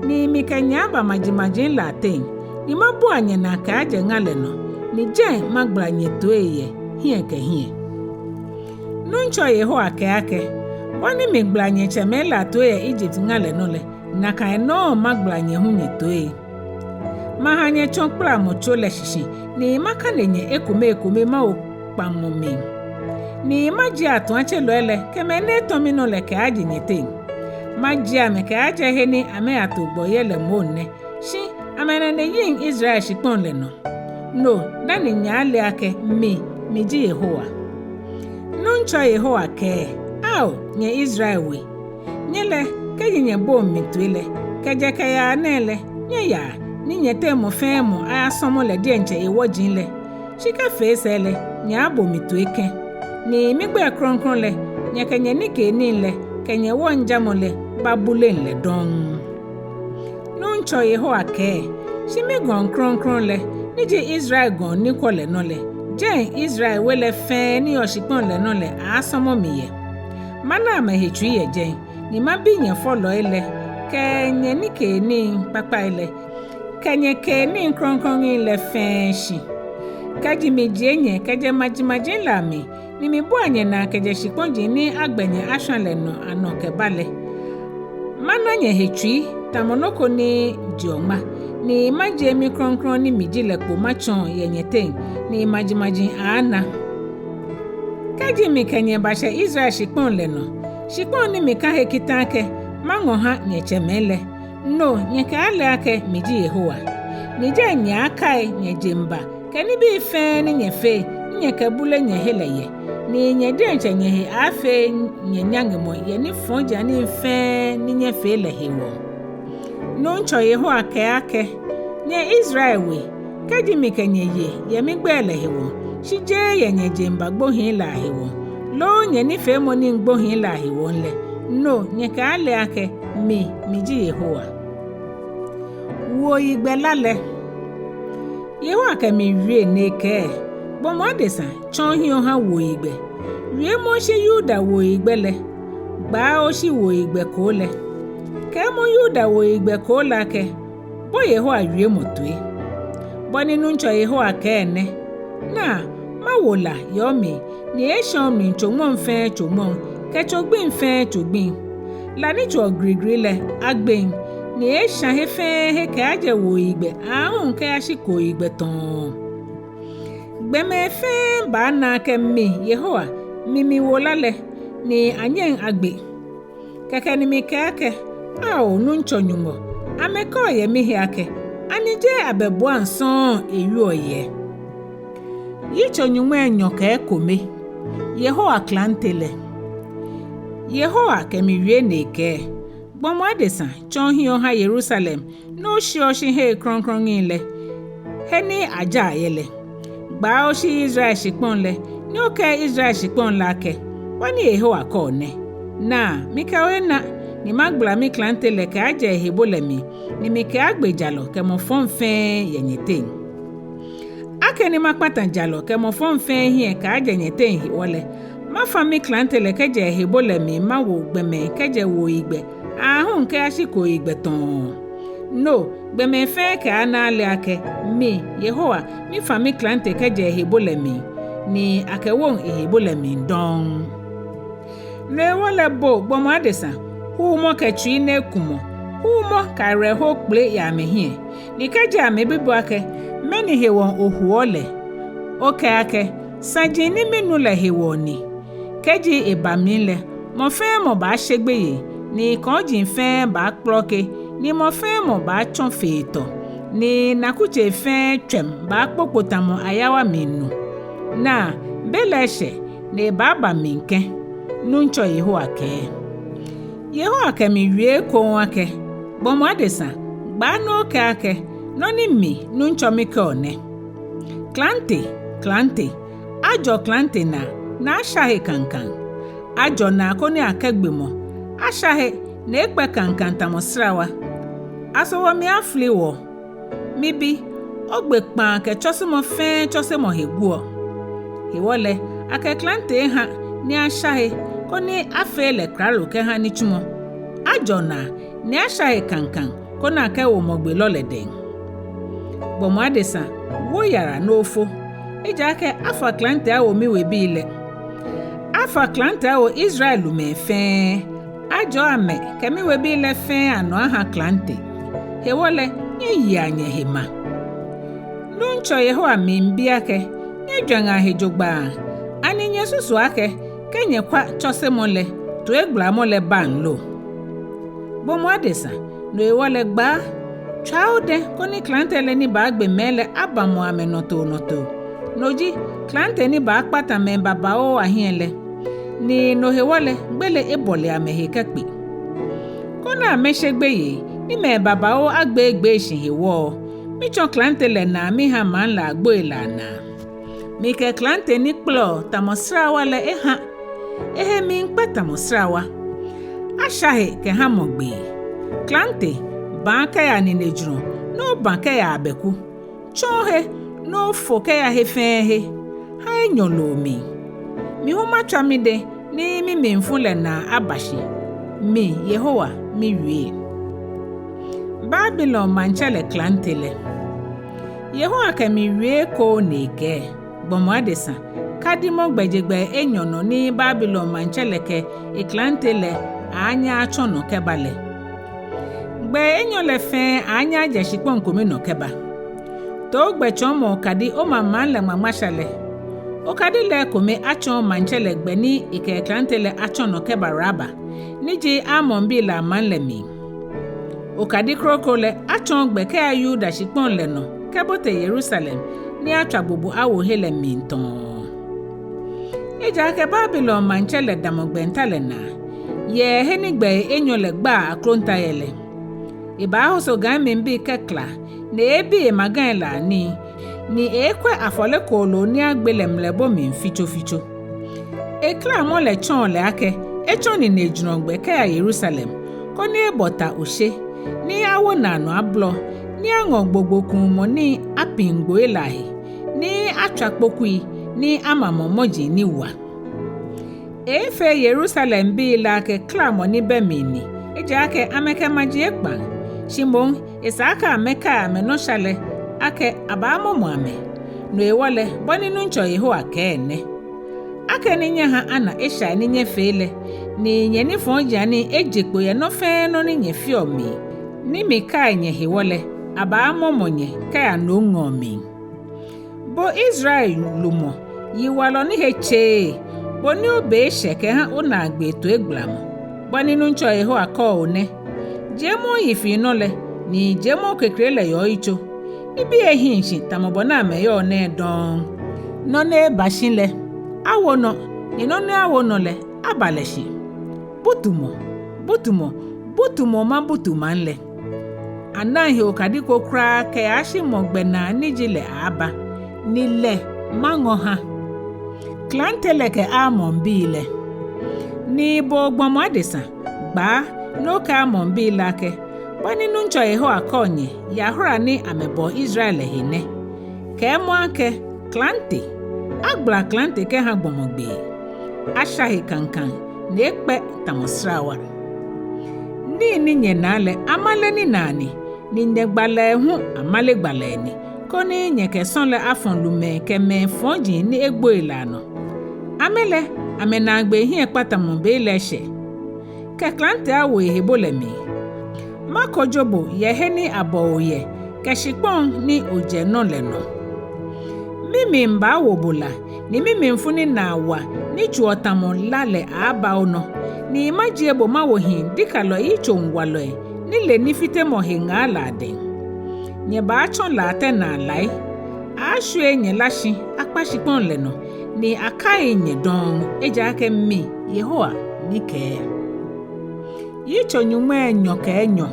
Ni mikɛ nyɛ aba majimaji lɛ ateŋ, ni mabua nyɛnaa kɛaajɛ ŋa lɛ nɔ, ni jɛi magbala nyɛtoi yɛ hiɛ kɛ hiɛ. Nuŋtsɔ Yehowa kɛɛ akɛ, bɔ ni migbala nyɛtsɛmɛi lɛ atoi yɛ Egypt ŋa lɛ nɔ lɛ, nakai nɔŋŋ magbala nyɛ hu nyɛtoi. Maha nyɛtsɔ kplamɔ tso lɛ shishi, ni makane nyɛ ekome ekome mawo kpaŋmɔ mli. Ni majie atuatselɔi lɛ kɛ mɛi ni etɔ̃ minɔ lɛ kɛaajɛ nyɛteŋ. Majie amɛ kɛaajɛ he ni amɛyato gbɔ yɛ lɛ moŋ nɛ, shi amɛnane yiŋ Israel shikpɔŋ lɛ nɔ. No dani nyɛaale akɛ mi, mi ji Yehowa. Nuŋtsɔ Yehowa kɛɛ, ao, nyɛ Israel we, nyɛ lɛ, kɛji nyɛboŋ mi toi lɛ, kɛjɛ kɛyaa nɛɛ lɛ, nyɛyaa, ni nyɛteŋ mɔ fɛɛ mɔ ayasɔmɔ lɛ diɛŋtsɛ ewɔji lɛ. Shi kɛfee sɛɛ lɛ, nyɛaabo mi toi kɛ̃. Ni migbɛi krɔŋkrɔŋ lɛ, nyɛkɛ nyɛnikeenii lɛ kɛ nyɛwɔŋjamɔ lɛ babuleŋ lɛ dɔŋŋ. Nuŋtsɔ Yehowa kɛɛ, shi migɔŋ krɔŋkrɔŋ lɛ, ni ji Israel gɔŋ ni kwɔ lɛ nɔ lɛ, jɛi Israel we lɛ fɛɛ ni yɔɔ shikpɔŋ lɛ nɔ lɛ aasɔmɔ mi yɛ. Mana amɛhe tsui yɛ jɛi, ni mabi nyɛfɔlɔi lɛ kɛ nyɛnikeenii kpakpai lɛ kɛ nyɛkeenii krɔŋkrɔŋi lɛ fɛɛ shi. Kɛji mijie nyɛ kɛjɛ majimaji lɛ amli, ni mibua nyɛnaa kɛjɛ shikpɔji ni agbɛ nyɛ ashwã lɛ nɔ anɔ kɛba lɛ, mana nyɛhe tsui tamɔ nɔ ko ni jeɔ ŋma, ni majie mikrɔŋkrɔŋ ni miji lɛ kpo matsɔɔ yɛ nyɛteŋ, ni majimaji aaana. Kɛji mikɛ nyɛ bashɛ Israel shikpɔŋ lɛ nɔ, shikpɔŋ ni mika he kita akɛ maŋɔ maha nyɛtsɛmɛi lɛ, no nyɛkɛaale akɛ mi ji Yehowa. Ni jɛi nyɛaakai nyɛjeŋba kɛ nibii fɛɛ ni nyɛfee ni nyɛkɛbule nyɛhe lɛ yɛ, ni nyɛ diɛŋtsɛ nyɛhe aaafee nyɛ nyaŋemɔ yɛ nifɔjianii fɛɛ ni nyɛfee lɛ hewɔ. Nuŋtsɔ Yehowa kɛɛ akɛ, nyɛ Israel we, kɛji mikɛ nyɛ ye yɛ migbɛi lɛ hewɔ, shi jeee yɛ nyɛjeŋba gbohii lɛ ahewɔ, loo nyɛnifeemɔi gbohii lɛ ahewɔ lɛ, no nyɛkɛaale akɛ mi, mi ji Yehowa. Wuoyigbɛ la lɛ. Yehowa kɛ mi wie ni ekɛɛ, gbɔmɔ adesa, tsɔɔ ohiɛ oha wuoyigbɛ. Wiemɔ oshi Yuda wuoyigbɛ lɛ, gbaa oshi wuoyigbɛ koo lɛ. Kɛɛmɔ Yuda wuoyigbɛ koo lɛ akɛ, bo Yehowa wiemɔ toi. Bɔ ni Nuŋtsɔ Yehowa kɛɛ nɛ: Naa, mawo la yɛ omli, ni eeeshã omli tso ŋmɔŋ fɛɛ tso ŋmɔŋ, kɛ tso gbiŋ fɛɛ tso gbiŋ. La ni tsoɔ grigri lɛ, agbeŋ, ni eeeshã he fɛɛ he kɛaajɛ wuoyigbɛ aahu kɛyashi kooyigbɛ tɔ̃ɔ. Gbɔmɛi fɛɛ baana akɛ mi, Yehowa, mi miwo la lɛ, ni anyɛŋ agbe. Kɛkɛ ni mikɛɛ akɛ, Ao, Nuŋtsɔ Nyɔŋmɔ, amɛkɛɔ yɛ mihe akɛ, ani jeee abɛbuaŋ sɔŋŋ ewieɔ yɛ? Yitso nyɔŋmai enyɔ kɛ ekome. Yehowa klante lɛ. Yehowa kɛ mi wie ni ekɛɛ, Gbɔmɔ adesa, tsɔɔ hiɛ oha Yerusalem, ni oshiɔ shi hei krɔŋkrɔŋi lɛ, he ni ajaa yɛ lɛ. Gbaa oshi Israel shikpɔŋ lɛ, ni okɛɛ Israel shikpɔŋ lɛ akɛ, Bɔ ni Yehowa kɛɔ nɛ, Naa, mikɛ o ena, ni magbala miklante lɛ kɛaajɛ ehebo lɛ mli, ni mikɛaagbe jalɔ kɛ mɔ fɔŋ fɛɛ yɛ nyɛteŋ. Akɛni makpata jalɔ kɛ mɔ fɔŋ fɛɛ hiɛ kɛaajɛ nyɛteŋ hewɔ lɛ, mafã miklante lɛ kɛjɛ ehebo lɛ mli mawo gbɔmɛi kɛjɛ wuoyigbɛ aahu kɛyashi kooyigbɛ tɔ̃ɔ. No gbɔmɛi fɛɛ kɛaana ale akɛ mi, Yehowa, mifã miklante kɛjɛ ehebo lɛ mli, ni akɛwoŋ ehebo lɛ mli dɔŋŋ. No hewɔ lɛ bo, gbɔmɔ adesa, huumɔ kɛ tsui ni ekumɔ, huumɔ kɛ awerɛho kpele yɛ amɛhiɛ, ni kɛji amɛbi bo akɛ, Mɛni hewɔ ohuuɔ lɛ? Okɛɛ akɛ, Saji ni minu lɛ hewɔ ni. Kɛji eba mli lɛ, mɔ fɛɛ mɔ baashe gbeyei, ni kɔji fɛɛ baakplɔke, ni mɔ fɛɛ mɔ baatsɔ feetɔ, ni nakutsei fɛɛ tswɛm baakpokpo tamɔ ayawa mli nu. Naa, be lɛ eshɛ, ni ebaaba mli kɛ̃, Nuŋtsɔ Yehowa kɛɛ. Yehowa kɛ mi wie ekoŋŋ akɛ, Gbɔmɔ adesa, gbaa ni okɛɛ akɛ, Nɔ ni mi, Nuŋtsɔ, mikɛɔ nɛ, Klante, klante, ajɔ klante naa, ni asha he kaŋkaŋ. Ajɔ naa koni akɛgbe mɔ, asha he ni ekpɛ kaŋkaŋ tamɔ srawa. Aso wɔmli afili wɔ? Mibi, ogbe kpãa kɛ tsɔsemɔ fɛɛ tsɔsemɔ he guɔ. Hewɔ lɛ, akɛ klante eha ni asha he, koni afee lɛ klalo kɛha nitsumɔ. Ajɔ naa ni asha he kaŋkaŋ, koni akɛwo mɔgbelɔ lɛ dɛŋ. Gbɔmɔ adesa, wo yara ni ofo, ejaakɛ afã klante awo miwebii lɛ. Afã klante awo Israel lumɛi fɛɛ. Ajɔɔ amɛ kɛ miwebii lɛ fɛɛ anɔ aha klante. Hewɔ lɛ, nyɛyea nyɛhe ma. Nuŋtsɔ Yehowa miibi akɛ, Nyɛjwɛŋa he jogbaŋŋ? Ani nyɛsusuɔ akɛ, kɛ nyɛkwa tsɔsemɔ lɛ, toigbalamɔ lɛ baŋ lo? Gbɔmɔ adesa, no hewɔ lɛ gbaa, tswaa odɛ̃ koni klante lɛ ni baagbe mɛi lɛ abamɔ amɛnɔtoonɔtoo. No ji, klante ni baakpata mɛi babaoo ahiɛ lɛ. Ni no hewɔ lɛ, gbele ebɔle amɛhe kɛkpe. Koni amɛshe gbeyei, ni mɛi babaoo agbeegbee shi hewɔ, mitsɔ klante lɛ naa miha maŋ lɛ agboi lɛ anaa. Mikɛ klante ni kpɛlɛɔ tamɔ srawa lɛ eha, ehe miikpɛ tamɔ srawa. Asha he kɛha mɔ gbee. Klante, baa kɛya ninejurɔ, ni obaa kɛya abɛku. Tsɔ ohe, ni ofo kɛya he fɛɛ he. Ha enyɔ loo mli. Mi hu matswa midɛŋ, ni mimlifu lɛ naa aba shi. Mi, Yehowa, miwie. Babilon maŋtsɛ lɛ klante lɛ. Yehowa kɛ mi wie ekoŋŋ ni ekɛɛ, Gbɔmɔ adesa, kadimɔ gbɛjegbɛi enyɔ nɔ ni Babilon maŋtsɛ lɛ kɛ eklante lɛ aaanyɛ atsɔ nɔ kɛba lɛ. Gbɛi enyɔ lɛ fɛɛ aaanyɛ ajɛ shikpɔŋ kome nɔ kɛba. Too gbɛtsɔɔmɔ okadi oma maŋ lɛ ŋmaŋmasha lɛ. Okadi lɛ ekome atsɔɔ maŋtsɛ lɛ gbɛ ni ekɛ eklante lɛ atsɔ nɔ kɛba Raba, ni ji Amonbii lɛ amaŋ lɛ mli. Okadi kroko lɛ atsɔɔ gbɛ kɛya Yuda shikpɔŋ lɛ nɔ kɛbote Yerusalem, ni atswa gbogbo awo he lɛ mli tɔ̃ɔ. Ejaakɛ Babilon maŋtsɛ lɛ damɔ gbɛnta lɛ naa, yɛ he ni gbɛi enyɔ lɛ gbaa akloŋta yɛ lɛ. Ebaahoso gãimlibii kɛkla, ni eeebi emagai lɛ anii, ni eeekwɛ afɔle kooloo ni agbe lɛ mlɛbo mli fitsofitso. Eklamɔ lɛ tsɔɔ lɛ akɛ etsɔ ninejurɔ gbɛ kɛya Yerusalem, koni ebɔ ta oshe, ni awo naanɔ ablɔ, ni aŋɔ gbogbo kuumɔ nii apiŋ gboi lɛ ahe, ni atswa kpokui, ni amamɔ mɔji ni wa. Eeefee Yerusalembii lɛ akɛ klamɔ ni bɛ mli ni, ejaakɛ amɛkɛ maji ekpaŋ. Shi moŋ, esa akɛ amɛkai amɛnɔsha lɛ, akɛ abaamɔmɔ amɛ. No hewɔ lɛ, bɔ ni Nuŋtsɔ Yehowa kɛɛ nɛ: Akɛni nyɛha ana eshai ni nyɛfee lɛ, ni nyɛnifɔjianii eje kpo yɛ nɔ fɛɛ nɔ ni nyɛfeɔ mli, ni mikai nyɛ hewɔ lɛ, abaamɔmɔ nyɛ kɛya nomŋɔɔ mli. Bo Israel lumɔ, yiwalɔ ni he tseee, bo ni obe eshɛ kɛha onaagbee toigbalamɔ, bɔ ni Nuŋtsɔ Yehowa kɛɔ nɛ: Jiemɔ oyifiinɔ lɛ, ni jiemɔ okekre lɛ yɛ oyitso. Nibii ehiii shi tamɔ bɔ ni amɛyɔɔ nɛɛ dɔŋŋ. Nɔ ni eba shi lɛ, awo nɔ, ni nɔ ni awo nɔ lɛ, aba lɛ shi. Butumɔ, butumɔ, butumɔ mabutu maŋ lɛ. Anaŋ he okadi ko kwraa kɛyashi mɔ gbɛnaa ni ji lɛ aaaba, ni lɛ maŋɔ ha. Klante lɛ kɛ almɔŋbii lɛ. Ni bo gbɔmɔ adesa, gbaa ni okɛɛ almɔŋbii lɛ akɛ: Bɔ ni Nuŋtsɔ Yehowa kɛɔ nyɛ yɛ ahora ni amɛbɔɔ Israel lɛ he nɛ: Kɛɛmɔ akɛ, klante, agbala klante kɛha gbɔmɔ gbee, asha he kaŋkaŋ, ni ekpɛ tamɔ srawa. Nii ni nyɛnaa lɛ amale ninaa ni, ni nyɛgbalɛi hu amale gbalɛi ni, koni nyɛkɛ sɔ̃lɛ afɔ̃ lumɛi kɛ mɛi fɔji ni egboi lɛ anɔ. Amɛ lɛ, amɛnaagbee hiɛ kpa tamɔ bei lɛ eshɛ. Kɛ klante awo ehe bo lɛ mli. Makojo bo yɛ he ni abɔ o yɛ, kɛ shikpɔŋ ni ojɛ nɔ lɛ nɔ. Mimli baawo bo la, ni mimlifu ni naa wa ni tsoɔ tamɔ la lɛ aaaba onɔ, ni majie bo mawo hii dikalɔi yitsoŋwalɔi ni le nifitemɔ he ŋaa lɛ adɛŋ. Nyɛbaatsɔ Latɛ naa lai. Aashwie nyɛla shi akpa shikpɔŋ lɛ nɔ, ni akai nyɛ dɔŋŋ, ejaakɛ mi Yehowa mikɛɛ. Yitso nyɔŋmai enyɔ kɛ enyɔ.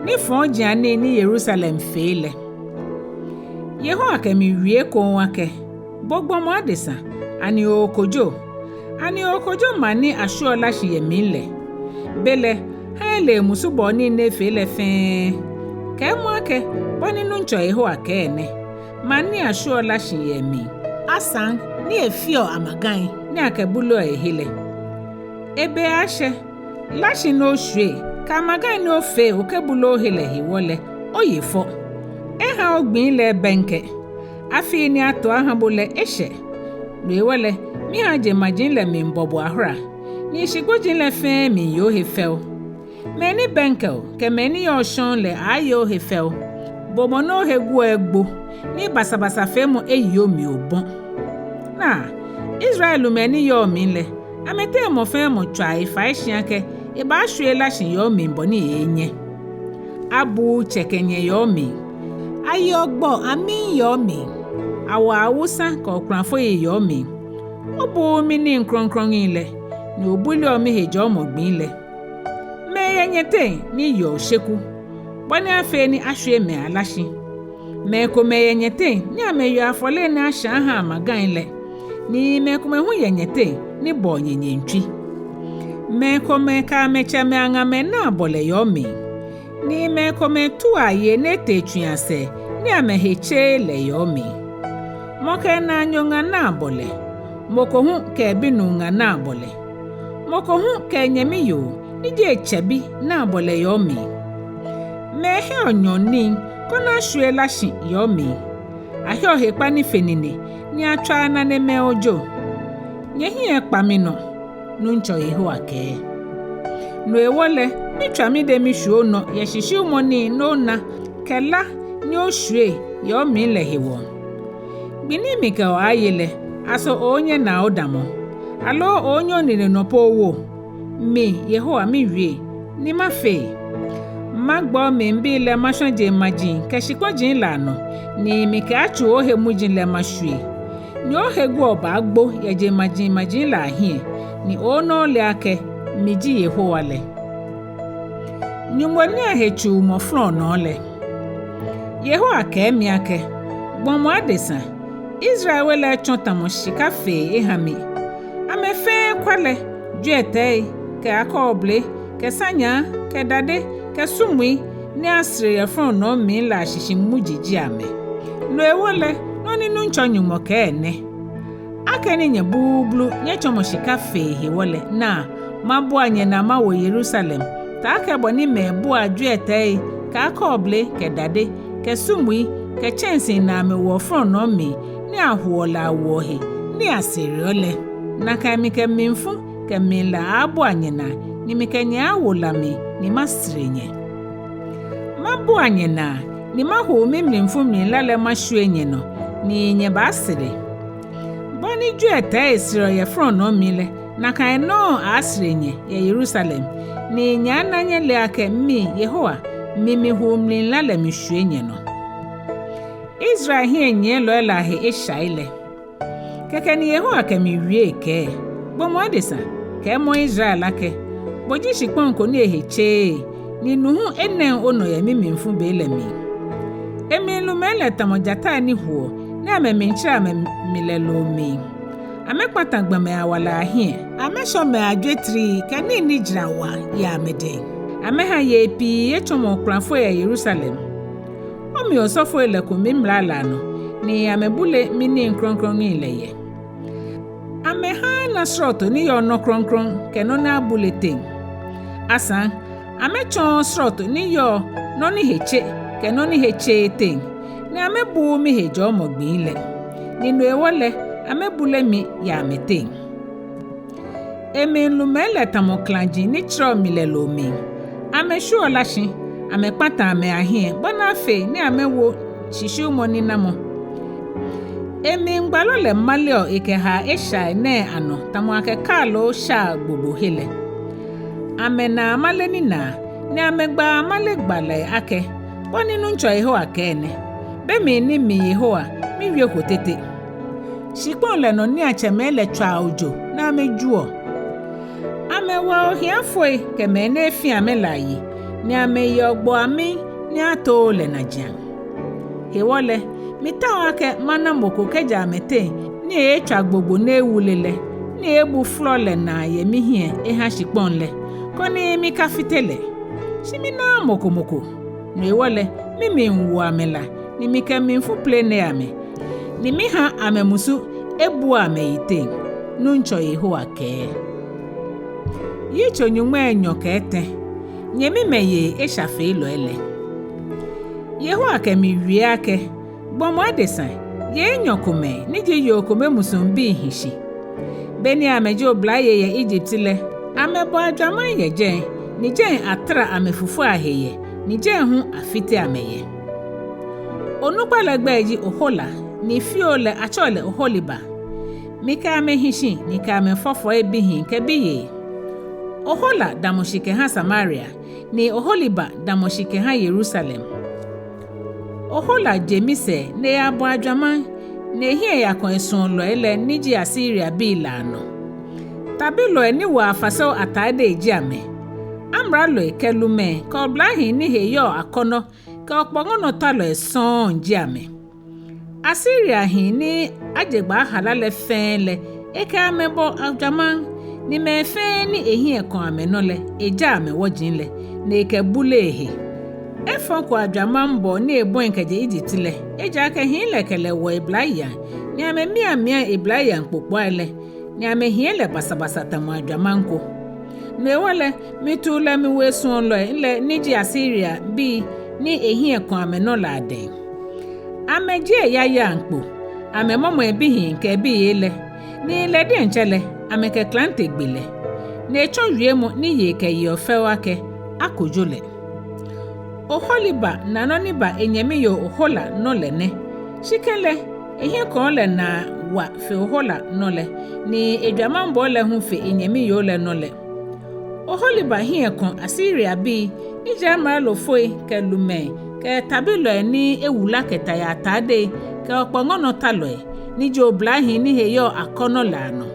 Nifɔjianii ni Yerusalem fee lɛ. Yehowa kɛ mi wie ekoŋŋ akɛ: Bo gbɔmɔ adesa, ani ookojo? Ani ookojo maŋ ni ashwieɔ la shi yɛ mli lɛ? Belɛ, ha ele emusubɔɔ nii ni efee lɛ fɛɛ. Kɛɛmɔ akɛ: Bɔ ni Nuŋtsɔ Yehowa kɛɛ nɛ: Maŋ ni ashwieɔ la shi yɛ mli, asaŋ ni efeɔ amagai ni akɛbuleɔ ehe lɛ. Ebe aaashɛ, la shi ni oshwie, kɛ amagai ni ofee okɛbule ohe lɛ hewɔ lɛ, oye fɔ. Eha ogbii lɛ ebɛŋkɛ. Afii ni ato aha bo lɛ eshɛ. No hewɔ lɛ, miha jeŋmaji lɛ miibɔ bo ahora, ni shikpɔji lɛ fɛɛ miiye ohe fɛo. Mɛi ni bɛŋkɛ o kɛ mɛi ni yɔɔ shɔŋŋ lɛ aaye ohe fɛo. Bo mɔ ni ohe guɔ egbo, ni basabasafeemɔ eyi omli obɔ. Naa, Israel lumɛi ni yɔɔ mli lɛ, amɛteŋ mɔ fɛɛ mɔ tswaa efai shi akɛ ebaashwie la shi yɛ omli bɔ ni eeenyɛ. Abuuu tsɛ kɛ nyɛ yɛ omli. Ayeɔ gbɔ amim yɛ omli. Awoɔ awusa kɛ okulafoi yɛ omli. Obuuu minii krɔŋkrɔŋi lɛ, ni obuleɔ mihejɔɔmɔ gbii lɛ. Mɛi yɛ nyɛteŋ ni yeɔ osheku, bɔ ni afee ni ashwie mɛi ala shi. Mɛi komɛi yɛ nyɛteŋ ni amɛyeɔ afɔlei ni ashã ahã amagai lɛ, ni mɛi komɛi hu yɛ nyɛteŋ ni bɔɔ nyɛ nyɛŋtswi. Mɛi komɛi kɛ amɛtsɛmɛi aŋamɛi naa bɔlɛ yɛ omli, ni mɛi komɛi tuaa yei ni etee tsui asɛɛ ni amɛhe tseee lɛ yɛ omli. Mɔ kɛ enaanyo ŋa naa bɔlɛ, mɔ ko hu kɛ ebinuu ŋa naa bɔlɛ. Mɔ ko hu kɛ enyɛmi yoo ni ji etsɛ bi naa bɔlɛ yɛ omli. Mɛi heɔ nyɔɔŋnii koni ashwie la shi yɛ omli. Aheɔ hekpa ni fe nine, ni atswaa nanemɛi ojo. Nyɛhiɛ ekpa minɔ, Nuŋtsɔ Yehowa kɛɛ. No hewɔ lɛ, mitswa midɛ mishwie onɔ yɛ shishiumɔ nii ni ona kɛ la ni oshwie yɛ omli lɛ hewɔ. Gbi ni mikɛ o aaye lɛ, aso ooonyɛ naa odamɔ, aloo ooonyɛ onine nɔ po owo? Mi, Yehowa, miwie, ni mafee. Magbɛ omlibii lɛ mashwã jeŋmaji kɛ shikpɔji lɛ anɔ, ni mikɛ atsuu ohe muji lɛ mashwie. Ni ohe guɔ baagbo yɛ jeŋmajimaji lɛ ahiɛ, ni ooona ole akɛ mi ji Yehowa lɛ. Nyɔŋmɔ ni ahe tsuumɔ flɔnɔɔ lɛ. Yehowa kɛɛ mi akɛ: Gbɔmɔ adesa, Israel we lɛ etsɔ tamɔ shika fee eha mi. Amɛ fɛɛ kwa lɛ, jwiɛtɛi, kɛ akɔɔble, kɛ sanyaa, kɛ dade, kɛ sumui ni asere yɛ flɔnɔɔ mli lɛ ashishi muji ji amɛ. No hewɔ lɛ, nɔ ni Nuŋtsɔ Nyɔŋmɔ kɛɛ nɛ: Akɛni nyɛ bluublu nyɛtsɔmɔ shika fee hewɔ lɛ, naa, mabua nyɛnaa mawo Yerusalem, taakɛ bɔ ni mɛi buaa jwiɛtɛi, kɛ akɔɔble, kɛ dade, kɛ sumui, kɛ tsɛnsii ni amɛwoɔ flɔnɔɔ mli, ni ahoɔ lɛ awoɔ he, ni asereɔ lɛ, nakai mikɛ mlifu kɛ mlila aaabua nyɛnaa, ni mikɛ nyɛ aaawo la mli, ni masere nyɛ. Mabua nyɛnaa, ni maho mimlifu mlila lɛ mashwie nyɛnɔ, ni nyɛbaasere. Bɔ ni jwiɛtɛi sereɔ yɛ flɔnɔɔ mli lɛ, nakai nɔŋŋ aaasere nyɛ yɛ Yerusalem, ni nyɛaana nyɛle akɛ mi, Yehowa, mi miho mlila lɛ mishwie nyɛnɔ. Israel hiɛnyiɛlɔi lɛ ahe eshai lɛ. Kɛkɛ ni Yehowa kɛ mi wie ekɛɛ: Gbɔmɔ adesa, kɛɛmɔ Israel akɛ: Bo ji shikpɔŋ ko ni ehe tseee, ni nu hu enɛŋ onɔ yɛ mimlifu be lɛ mli. Emli lumɛi lɛ tamɔ jatai ni hoɔ, ni amɛmiitsɛrɛ amɛmli lɛ loo mli. Amɛkpata gbɔmɛi awala ahiɛ. Amɛshɔ mɛi ajwetrii kɛ nii ni jara wa yɛ amɛdɛŋ. Amɛha yei pii etsɔmɔ okulafoi yɛ Yerusalem. Omli osɔfoi lɛko mimla lɛ anɔ, ni amɛbule minii krɔŋkrɔŋi lɛ yɛ. Amɛhaaa ana srɔto ni yɔɔ nɔ krɔŋkrɔŋ kɛ nɔ ni abule teŋ. Asaŋ, amɛtsɔɔɔ srɔto ni yɔɔ nɔ ni he tse kɛ nɔ ni he tseee teŋ, ni amɛbuuu mihejɔɔmɔ gbii lɛ. Ni no hewɔ lɛ, amɛbule mi yɛ amɛteŋ. Emli lumɛi lɛ tamɔ klaji ni tsɛrɛɔ mli lɛ loo mli. Amɛshwieɔ la shi, amɛkpataa amɛhiɛ, bɔ ni afee ni amɛwo shishiumɔ ninamɔ. Emli gbalɔ lɛ maleɔ ekɛhaa eshai nɛɛ anɔ tamɔ akɛ kaaloo shaa gbogbo he lɛ. Amɛnaa amale ninaa, ni amɛgbaa amale gbalɔi akɛ: Bɔ ni Nuŋtsɔ Yehowa kɛɛ nɛ: Be mli ni mi, Yehowa, miwieko tete. Shikpɔŋ lɛ nɔ niiatsɛmɛi lɛ tswaa ojo ni amɛjuɔ. Amɛwaa ohiafoi kɛ mɛi ni efi amɛ lɛ ayi, ni amɛyeɔ gbɔmɛi ni atooo lɛ najiaŋ. Hewɔ lɛ, mitaoɔ akɛ mana mɔ ko kɛjɛ amɛteŋ ni eeetswa gbogbo ni ewule lɛ, ni eeebu flɔ lɛ naa yɛ mihiɛ eha shikpɔŋ lɛ, koni mikafite lɛ. Shi minaaa mɔ ko mɔ ko. No hewɔ lɛ, mimli wo amɛ la, ni mikɛ mlifu plene amɛ, ni miha amɛmusu ebua amɛyiteŋ, Nuŋtsɔ Yehowa kɛɛ. Yitso nyɔŋmai enyɔ kɛ etɛ. Nyɛmimɛi yei eshafeelɔi lɛ. Yehowa kɛ mi wie akɛ: Gbɔmɔ adesa, yei enyɔ komɛi ni ji yoo kome musuŋ bii hi shi. Be ni amɛji oblayei yɛ Egypt lɛ, amɛbɔ ajwamaŋ yɛ jɛi, ni jɛi atara amɛfufui ahe yɛ, ni jɛi hu afite amɛ yɛ. Onukpa lɛ gbɛi ji Ohola, ni fioo lɛ atsɛɔ lɛ Oholiba. Mikɛ amɛ hi shi, ni mikɛ amɛ fɔ fɔi bihii kɛ biyei. Ohola damɔ shi kɛha Samaria, ni Oholiba damɔ shi kɛha Yerusalem. Ohola je misɛɛ ni eyabɔ ajwamaŋ, ni ehiɛ yakɔ esuɔlɔi lɛ ni ji Asiriabii lɛ anɔ. Tabilɔi ni woɔ afaseo atadei ji amɛ. Amraloi kɛ lumɛi kɛ oblahii ni he yɔɔ akɔnɔ kɛ okpɔŋɔnɔtalɔi sɔŋŋ ji amɛ. Asiriahii ni aje gbaa hala lɛ fɛɛ lɛ, ekɛ amɛ bɔ ajwamaŋ, ni mɛi fɛɛ ni ehiɛ kɔ amɛnɔ lɛ, eja amɛwɔji lɛ, ni ekɛbule ehe. Efɔko ajwamaŋbɔɔ ni ebɔi kɛjɛ Egypt lɛ, ejaakɛ hii lɛ kɛ lɛ wɔ eblayeiaŋ, ni amɛmiamia eblayeiaŋ kpokpoi lɛ, ni amɛhiɛ lɛ basabasa tamɔ ajwamaŋ ko. No hewɔ lɛ, mitu lɛ miwo esuɔlɔi lɛ ni ji Asiriabii ni ehiɛ kɔ amɛnɔ lɛ adɛŋ. Amɛjie eyayaiaŋ kpo, amɛmɔmɔ ebihii kɛ ebiyei lɛ, ni lɛ diɛŋtsɛ lɛ, amɛkɛ klante gbe lɛ, ni etsɔ wiemɔ ni yei kɛyeɔ fɛo akɛ: Akojo lɛ. Oholiba na nɔ ni ba enyɛmi yoo Ohola nɔ lɛ nɛ. Shi kɛlɛ, ehiɛkɔɔ lɛ naa wa fe Ohola nɔ lɛ, ni ejwamaŋbɔɔ lɛ hu fe enyɛmi yoo lɛ nɔ lɛ. Oholiba hiɛ kɔ Asiriabii ni ji amralofoi kɛ lumɛi kɛ tabilɔi ni ewula kɛta yɛ atadei kɛ okpɔŋɔnɔtalɔi ni ji oblahii ni he yɔɔ akɔnɔ lɛ anɔ.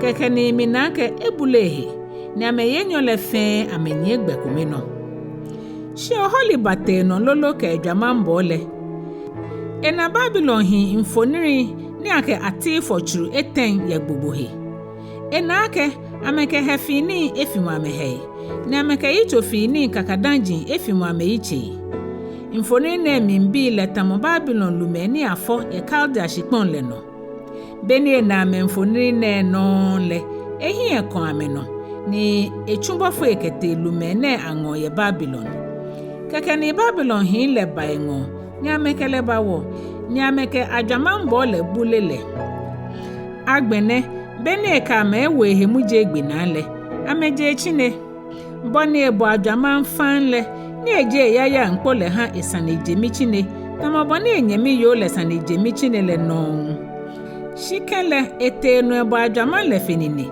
Kɛkɛ ni mina akɛ ebule ehe, ni amɛyi enyɔ lɛ fɛɛ amɛnyiɛ gbɛ kome nɔ. Shi Oholiba tee nɔ lolo kɛ ejwamaŋbɔɔ lɛ. Ena Babilon hii mfoniri ni akɛ ati fɔ tsuru etɛ yɛ gbogbo he. Ena akɛ amɛkɛ hɛfii nii efimɔ amɛhɛi, ni amɛkɛ yitsofi nii kakadaŋji efimɔ amɛyitsei. Mfoniri nɛɛ mli bii lɛ tamɔ Babilon lumɛi ni afɔ yɛ Kaldea shikpɔŋ lɛ nɔ. Be ni ena amɛmfoniri nɛɛ nɔŋŋ lɛ, ehiɛ kɔ amɛnɔ, ni etsu bɔfoi kɛtee lumɛi nɛɛ aŋɔɔ yɛ Babilon. Kɛkɛ ni Babilon hii lɛ ba eŋɔɔ, ni amɛkɛ lɛ bawɔ, ni amɛkɛ ajwamaŋbɔɔ lɛ bule lɛ. Agbɛnɛ, be ni ekɛ amɛ ewo ehe muji egbe naa lɛ, amɛje etsine. Bɔ ni ebɔ ajwamaŋ faŋŋ lɛ, ni ejie eyayaiaŋ kpo lɛ ha esane jemi tsine, tamɔ bɔ ni enyɛmi yoo lɛ sane jemi tsine lɛ nɔŋŋ. Shi kɛlɛ, etee nɔ ebɔ ajwamaŋ lɛ fe nine,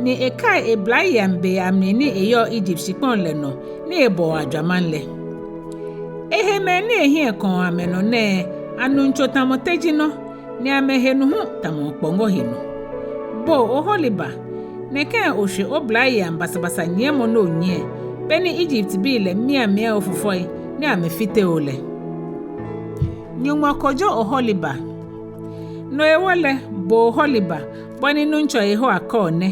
ni ekai eblayeiaŋ bei amli ni eyɔɔ Egypt shikpɔŋ lɛ nɔ, ni ebɔɔ ajwamaŋ lɛ. Ehe mɛi ni ehiɛ kɔɔ amɛnɔ nɛɛ, anuŋtso tamɔ tejinɔ, ni amɛhe nu hu tamɔ okpɔŋɔ he nu. Bo Oholiba, nɛkɛ oshwe oblayeiaŋ basabasa nyiɛmɔ ni onyiɛ, be ni Egyptbii lɛ miamia ofufɔi ni amɛfite o lɛ. Nyɔŋmɔ kojo Oholiba. No hewɔ lɛ, bo Oholiba, bɔ ni Nuŋtsɔ Yehowa kɛɔ nɛ: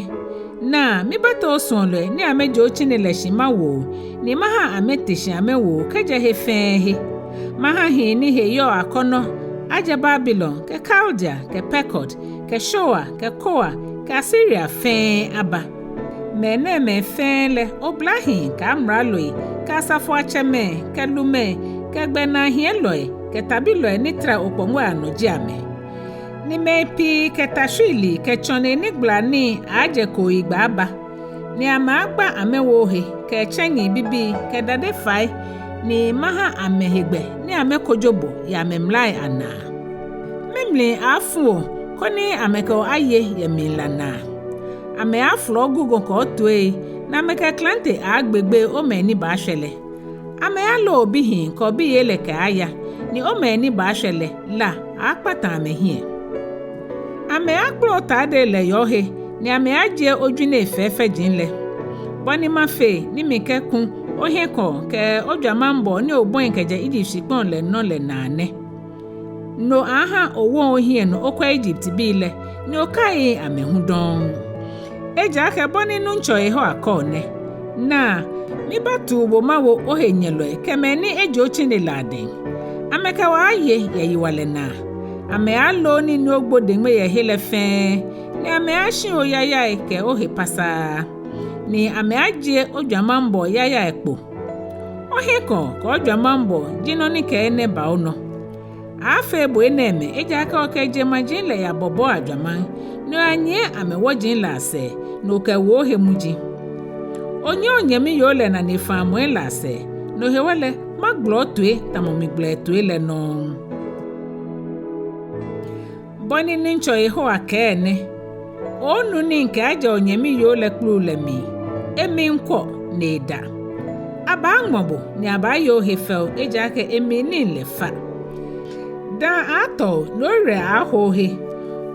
Naa, mibato osuɔlɔi ni amɛje otsine lɛ shi mawo o, ni maha amɛte shi amɛwo o kɛjɛ he fɛɛ he. Maha hii ni he yɔɔ akɔnɔ ajɛ Babilon, kɛ Kaldea, kɛ Pekod, kɛ Shoa, kɛ Koa, kɛ Asiria fɛɛ aba. Mɛnɛɛmɛi fɛɛ lɛ, oblahii, kɛ amraloi, kɛ asafoiatsɛmɛi, kɛ lumɛi, kɛ gbɛnaahiɛlɔi, kɛ tabilɔi ni tara okpɔŋɔi anɔ ji amɛ. Ni mɛi pii kɛ ta shwiilii kɛ tsɔnei ni gbala nii aaajɛ kooyigbɛ aba, ni amɛaagba amɛwo ohe, kɛ tsɛŋi bibii, kɛ dade fai, ni maha amɛ hegbɛ ni amɛkojo bo yɛ amɛmlai anaa. Mimli aaafu o, koni amɛkɛ o aye yɛ mlila naa. Amɛaafolɔ ogugɔ kɛ otooi, ni amɛkɛ klante aaagbegbee omɛi ni baashwɛ lɛ. Amɛaaloo obihii kɛ obiyei lɛ kɛaaya, ni omɛi ni baashwɛ lɛ la aaakpata amɛhiɛ. Amɛaakpla otadei lɛ yɛ ohe, ni amɛaajie ojwinei fɛfɛji lɛ. Bɔ ni mafee ni mikɛku ohiɛkɔɔ kɛ ojwamaŋbɔɔ ni obɔi kɛjɛ Egypt shikpɔŋ lɛ nɔ lɛ naa nɛ: No aaha owo ohiɛ nɔ okwɛ Egyptbii lɛ, ni okaiii amɛ hu dɔŋŋ. Ejaakɛ bɔ ni Nuŋtsɔ Yehowa kɛɔ nɛ: Naa, mibatuu bo mawo ohenyɛlɔi kɛ mɛi ni eje otsine lɛ adɛŋ. Amɛkɛ o aaye yɛ yiwalɛ naa. Amɛaaloo nii ni ogbo deŋme yɛ he lɛ fɛɛ, ni amɛaashi oyayai kɛ ohe pasaa, ni amɛaajie ojwamaŋbɔɔ yayai kpo. Ohiɛkɔɔ kɛ ojwamaŋbɔɔ ji nɔ ni kɛ enɛ ba onɔ. Aaafee bo enɛɛmɛi, ejaakɛ okɛ jeŋmaji lɛ yabɔbɔɔ ajwamaŋ, ni oyanyiɛ amɛwɔji lɛ asɛɛ, ni okɛwo ohe muji. Onyiɛ onyɛmi yoo lɛ nanefaamɔi lɛ asɛɛ, no hewɔ lɛ, magbala otoi tamɔ migbala toi lɛ nɔŋŋ. Bɔ ni Nuŋtsɔ Yehowa kɛɛ nɛ: Oonu nii kɛaajɛ onyɛmi yoo lɛ kpulu lɛ mli, emli kwɔ ni eda. Abaaŋmɔ bo, ni abaaye ohe fɛo, ejaakɛ emli nii lɛ fa. Daa aaatɔ o, ni owerɛ aaaho ohe.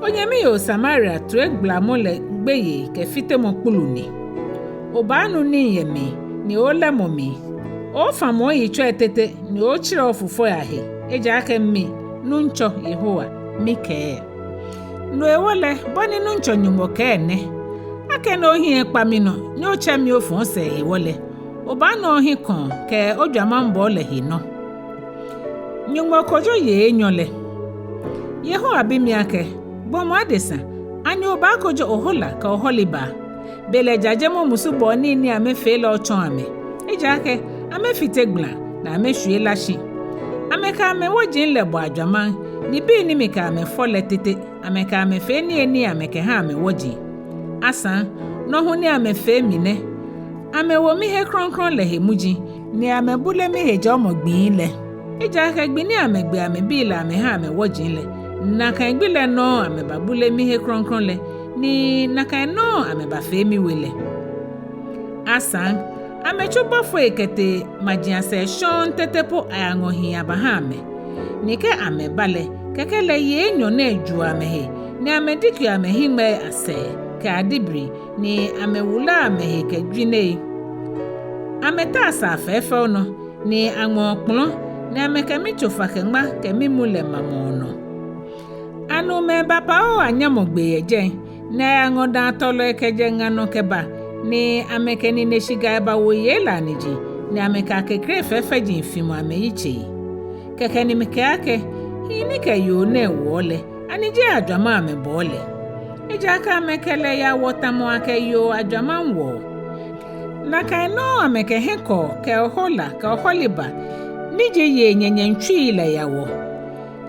Onyɛmi yoo Samaria toigbalamɔ lɛ gbeyei kɛ fitemɔ kpulu ni. Obaanu nii yɛ mli, ni ooolɛmɔ mli. Ooofamɔ oyitsɔi tete, ni oootserɛ ofufɔi ahe, ejaakɛ mi, Nuŋtsɔ Yehowa, mikɛɛ. No hewɔ lɛ, bɔ ni Nuŋtsɔ Nyɔŋmɔ kɛɛ nɛ: Akɛni ohiɛ ekpa minɔ, ni otsɛ mi ofɔ osɛɛ hewɔ lɛ, obaana ohiɛkɔɔ kɛ ojwamaŋbɔɔ lɛ he nɔ. Nyɔŋmɔ kojo yei enyɔ lɛ. Yehowa bi mi akɛ: Gbɔmɔ adesa, ani obaakojo Ohola kɛ Oholiba? Belɛ jajemɔ musubɔɔ nii ni amɛfee lɛ otsɔɔ amɛ. Ejaakɛ amɛfite gbala, ni amɛshwie lá shi. Amɛkɛ amɛwɔji lɛ bɔ ajwamaŋ, ni bii ni mikɛ amɛ fɔ lɛ tete, amɛkɛ amɛ fee niyenii amɛkɛha amɛwɔji. Asaŋ, nɔ hu ni amɛfee mi nɛ: Amɛwo mihe krɔŋkrɔŋ lɛ he muji, ni amɛbule mihejɔɔmɔ gbii lɛ. Ejaakɛ gbi ni amɛgbe amɛbii lɛ amɛha amɛwɔji lɛ, nakai gbi lɛ nɔŋŋ amɛbabule mihe krɔŋkrɔŋ lɛ, ni nakai nɔŋŋ amɛbafee miwe lɛ. Asaŋ, amɛtsu bɔfoi kɛtee maji asɛɛ shɔŋŋ tete po ayaŋɔ hii abaha amɛ. Ni kɛ amɛba lɛ, kɛkɛ lɛ yei enyɔ nɛɛ juɔ amɛhe, ni amɛdikɛɔ amɛhiŋmɛii asɛɛ kɛ adibiri, ni amɛwulaa amɛhe kɛ jwinei. Amɛtaa saa fɛfɛo nɔ, ni aŋmɛɔ kpɔlɔ, ni amɛkɛ mitsofakɛŋma kɛ mimu lɛ mamɔɔ nɔ. Anumɛi babaoo anyamɔ gbee yɛ jɛi, ni ayaŋɔ daatɔlɔi kɛjɛ ŋa nɔ kɛba, ni amɛkɛ nineshigai bawo yei lɛ aniji, ni amɛkɛ akekre fɛfɛji fimɔ amɛyitsei. Kɛkɛ ni mikɛɛ akɛ: Hii ni kɛ yoo nɛɛ wɔɔ lɛ, ani jeee ajwamaŋ amɛbɔɔ lɛ? Ejaakɛ amɛkɛ lɛ yawɔ tamɔ akɛ yoo ajwamaŋ wɔɔ. Nakai nɔŋŋ amɛkɛ Hiɛkɔɔ kɛ Ohola kɛ Oholiba, ni ji yei nyɛnyɛŋtswii lɛ yawɔ.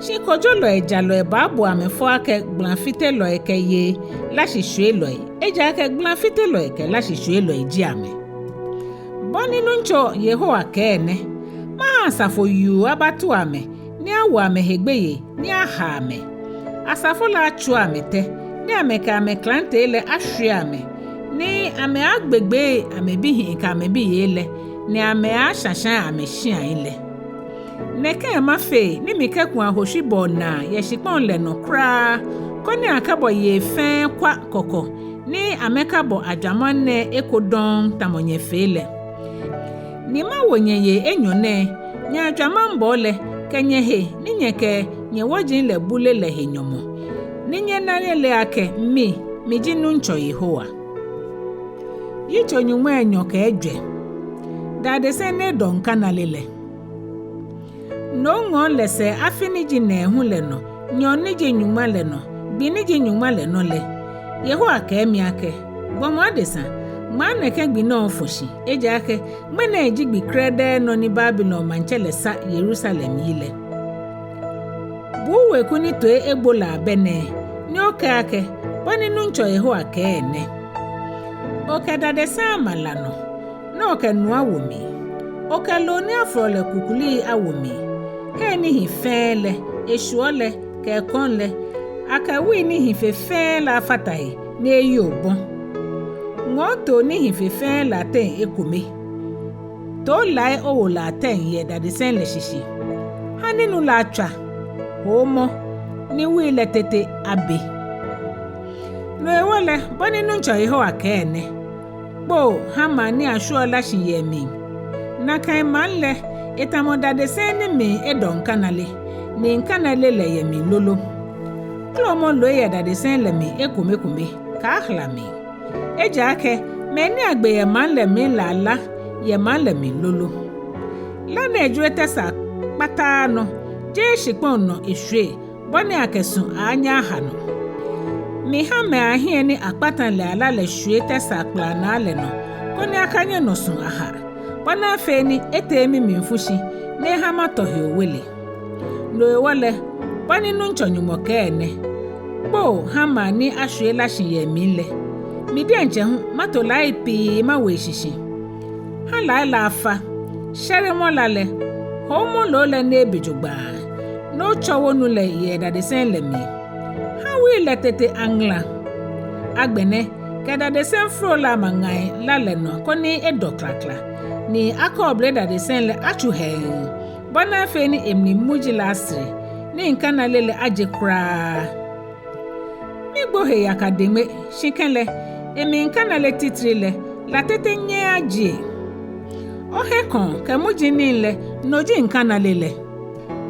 Shi kojolɔi jalɔi baabu amɛ fɔ akɛ gbalafitelɔi kɛ yei lashishwielɔi, ejaakɛ gbalafitelɔi kɛ lashishwielɔi ji amɛ. Bɔ ni Nuŋtsɔ Yehowa kɛɛ nɛ: Maha asafo yuu abatua amɛ, ni awo amɛhe gbeyei, ni aha amɛ. Asafo lɛ atsua amɛ tɛ, ni amɛkɛ amɛklante lɛ ashwie amɛ, ni amɛaagbegbee amɛbihii kɛ amɛbiyei lɛ, ni amɛaashashaa amɛshiai lɛ. Nɛkɛ mafee ni mikɛku ahoshwibɔɔ naa yɛ shikpɔŋ lɛ nɔ kwraa, koni akabɔ yei fɛɛ kwa kɔkɔ, ni amɛkabɔ ajwamaŋ nɛɛ eko dɔŋŋ tamɔ nyɛfee lɛ. Ni mawo nyɛyei enyɔ nɛɛ, nyɛajwamaŋbɔɔ lɛ, kɛ nyɛhe ni nyɛkɛ nyɛwɔji lɛ bule lɛ he nyɔmɔ, ni nyɛna nyɛle akɛ mi, miji Nuŋtsɔ Yehowa. Yitso nyɔŋmai enyɔ kɛ ejwɛ. Dadesɛŋ ni edɔ ŋkanale lɛ. Nomŋɔɔ lɛ sɛɛ afi ni ji nɛɛhu lɛ nɔ, nyɔɔŋ ni ji nyɔŋma lɛ nɔ, gbi ni ji nyɔŋma lɛ nɔ lɛ, Yehowa kɛɛ mi akɛ: Gbɔmɔ adesa, ŋmaa nɛkɛ gbi nɛɛ ofɔ shi, ejaakɛ ŋmɛnɛ ji gbi krɛdɛɛ nɔ ni Babilon maŋtsɛ lɛ sa Yerusalem yi lɛ. Buu weku ni toi egbo lɛ abɛ nɛɛ, ni okɛɛ akɛ: Bɔ ni Nuŋtsɔ Yehowa kɛɛ nɛ: Okɛ dadesɛŋ ama la nɔ, ni okɛ nu awo mli. Okɛ loo ni afolɔ lɛ kukulii awo mli. Hei ni hi fɛɛ lɛ, eshuɔ lɛ, kɛ ekɔŋ lɛ, akɛ wui ni hi fe fɛɛ lɛ afata he, ni eyi obɔ. Ŋɔɔ too ni hi fe fɛɛ lɛ ateŋ ekome. Too lai owo lɛ ateŋ yɛ dadesɛŋ lɛ shishi. Ha ni nu lɛ atswa, hoomɔ, ni wui lɛ tete abe. No hewɔ lɛ, bɔ ni Nuŋtsɔ Yehowa kɛɛ nɛ: Kpoo ha maŋ ni ashwieɔ la shi yɛ emli. Nakai maŋ lɛ, etamɔ dadesɛŋ ni mli edɔ ŋkanale, ni ŋkanale lɛ yɛ mli lolo. Kromɔ loi yɛ dadesɛŋ lɛ mli ekomekome, kaahala mli. Ejaakɛ mɛi ni agbe yɛ maŋ lɛ mli lɛ ala yɛ maŋ lɛ mli lolo. La ni ejwere tɛsaa kpataa nɔ, jeee shikpɔŋ nɔ eshwie, bɔ ni akɛ su aaanyɛ aha nɔ. Miha mɛi ahiɛ ni akpata lɛ ala lɛ shwie tɛsaa kplanaa lɛ nɔ, koni akanyɛ nɔ su aha, bɔ ni afee ni etee mimlifu shi, ni eha matɔ he owele. No hewɔ lɛ, bɔ ni Nuŋtsɔ Nyɔŋmɔ kɛɛ nɛ: Kpoo ha maŋ ni ashwie la shi yɛ emli lɛ. Mi diɛŋtsɛ hu, mato lai pii mawo eshishi. Ha lai lɛ afa, shɛremɔ la lɛ, hoomɔ loo lɛ ni ebe jogbaŋŋ, ni otsɔ wonu lɛ yɛ dadesɛŋ lɛ mli. Ha wui lɛ tete aŋala. Agbɛnɛ, kɛ dadesɛŋ foro lɛ ama ŋai la lɛ nɔ koni edɔ klakla, ni akɔɔble dadesɛŋ lɛ atsu hɛɛŋ, bɔ ni afee ni emli muji lɛ asere, ni ŋkanale lɛ aje kwraa. Migbo he yaka deŋme, shi kɛlɛ, emli ŋkanale titri lɛ, la tete nyɛɛɛ ajie. Ohiɛkɔɔ kɛ muji nii lɛ, no ji ŋkanale lɛ.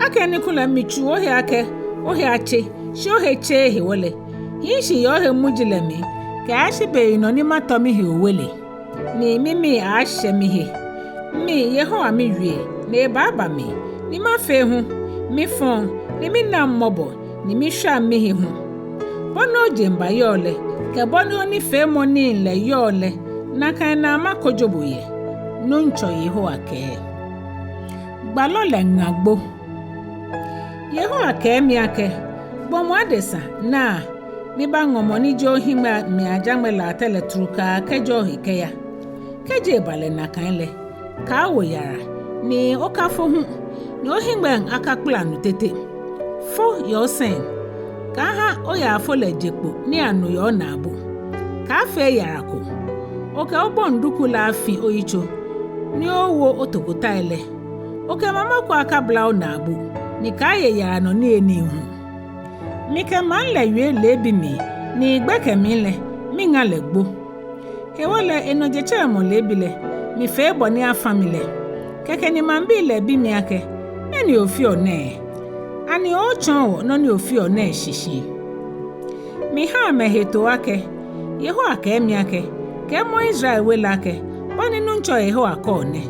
Akɛni kulɛ mitsu ohe akɛ ohe atse, shi ohe tseee hewɔ lɛ, hii shi yɛ ohe muji lɛ mli, kɛyashi beyinɔ ni matɔ mihe owele, ni mimii aaashɛ mihe. Mi Yehowa miwie, ni ebaaba mi, ni mafee hu, mifɔŋ, ni minaŋ mɔbɔ, ni mishwaŋ mihe hu. Bɔ ni ojeŋba yɔɔ lɛ, kɛ bɔ ni onifeemɔ nii lɛ yɔɔ lɛ, nakai naa makojo bo yɛ, Nuŋtsɔ Yehowa kɛɛ. Gbalɔ lɛ ŋa gbo. Yehowa kɛɛ mi akɛ: Gbɔmɔ adesa, naa, mibaaŋɔ mɔ ni ji ohiŋmɛi ajaŋmɛ latɛ lɛ trukaa kɛjɛ ohe kɛya. Kɛji eba lɛ nakai lɛ, kaawo yara, ni okafo hu, ni ohiŋmɛi akakpala nu tete. Fo yɛ osɛŋ. Kaaha oyaafo lɛ je kpo ni anu yɛ onaabu. Kaafee yara ko. Okɛ obɔŋ duku lɛ afi oyitso, ni owo otokotai lɛ. Okɛ mama ko akabla onaabu, ni kaaye yara nɔ niyenii hu. Mikɛ maŋ lɛ wie leebi mli, ni gbɛkɛ mli lɛ, miŋa lɛ gbo. Hewɔ lɛ enɔ jetsɛremɔ leebi lɛ, mifee bɔ ni afã mi lɛ. Kɛkɛ ni maŋbii lɛ bi mi akɛ: Mɛni ofeɔ nɛɛ? Ani otsɔɔ wɔ nɔ ni ofeɔ nɛɛ shishi? Miha amɛ hetoo akɛ: Yehowa kɛɛ mi akɛ, kɛɛmɔ Israel we lɛ akɛ, bɔ ni Nuŋtsɔ Yehowa kɛɔ nɛ: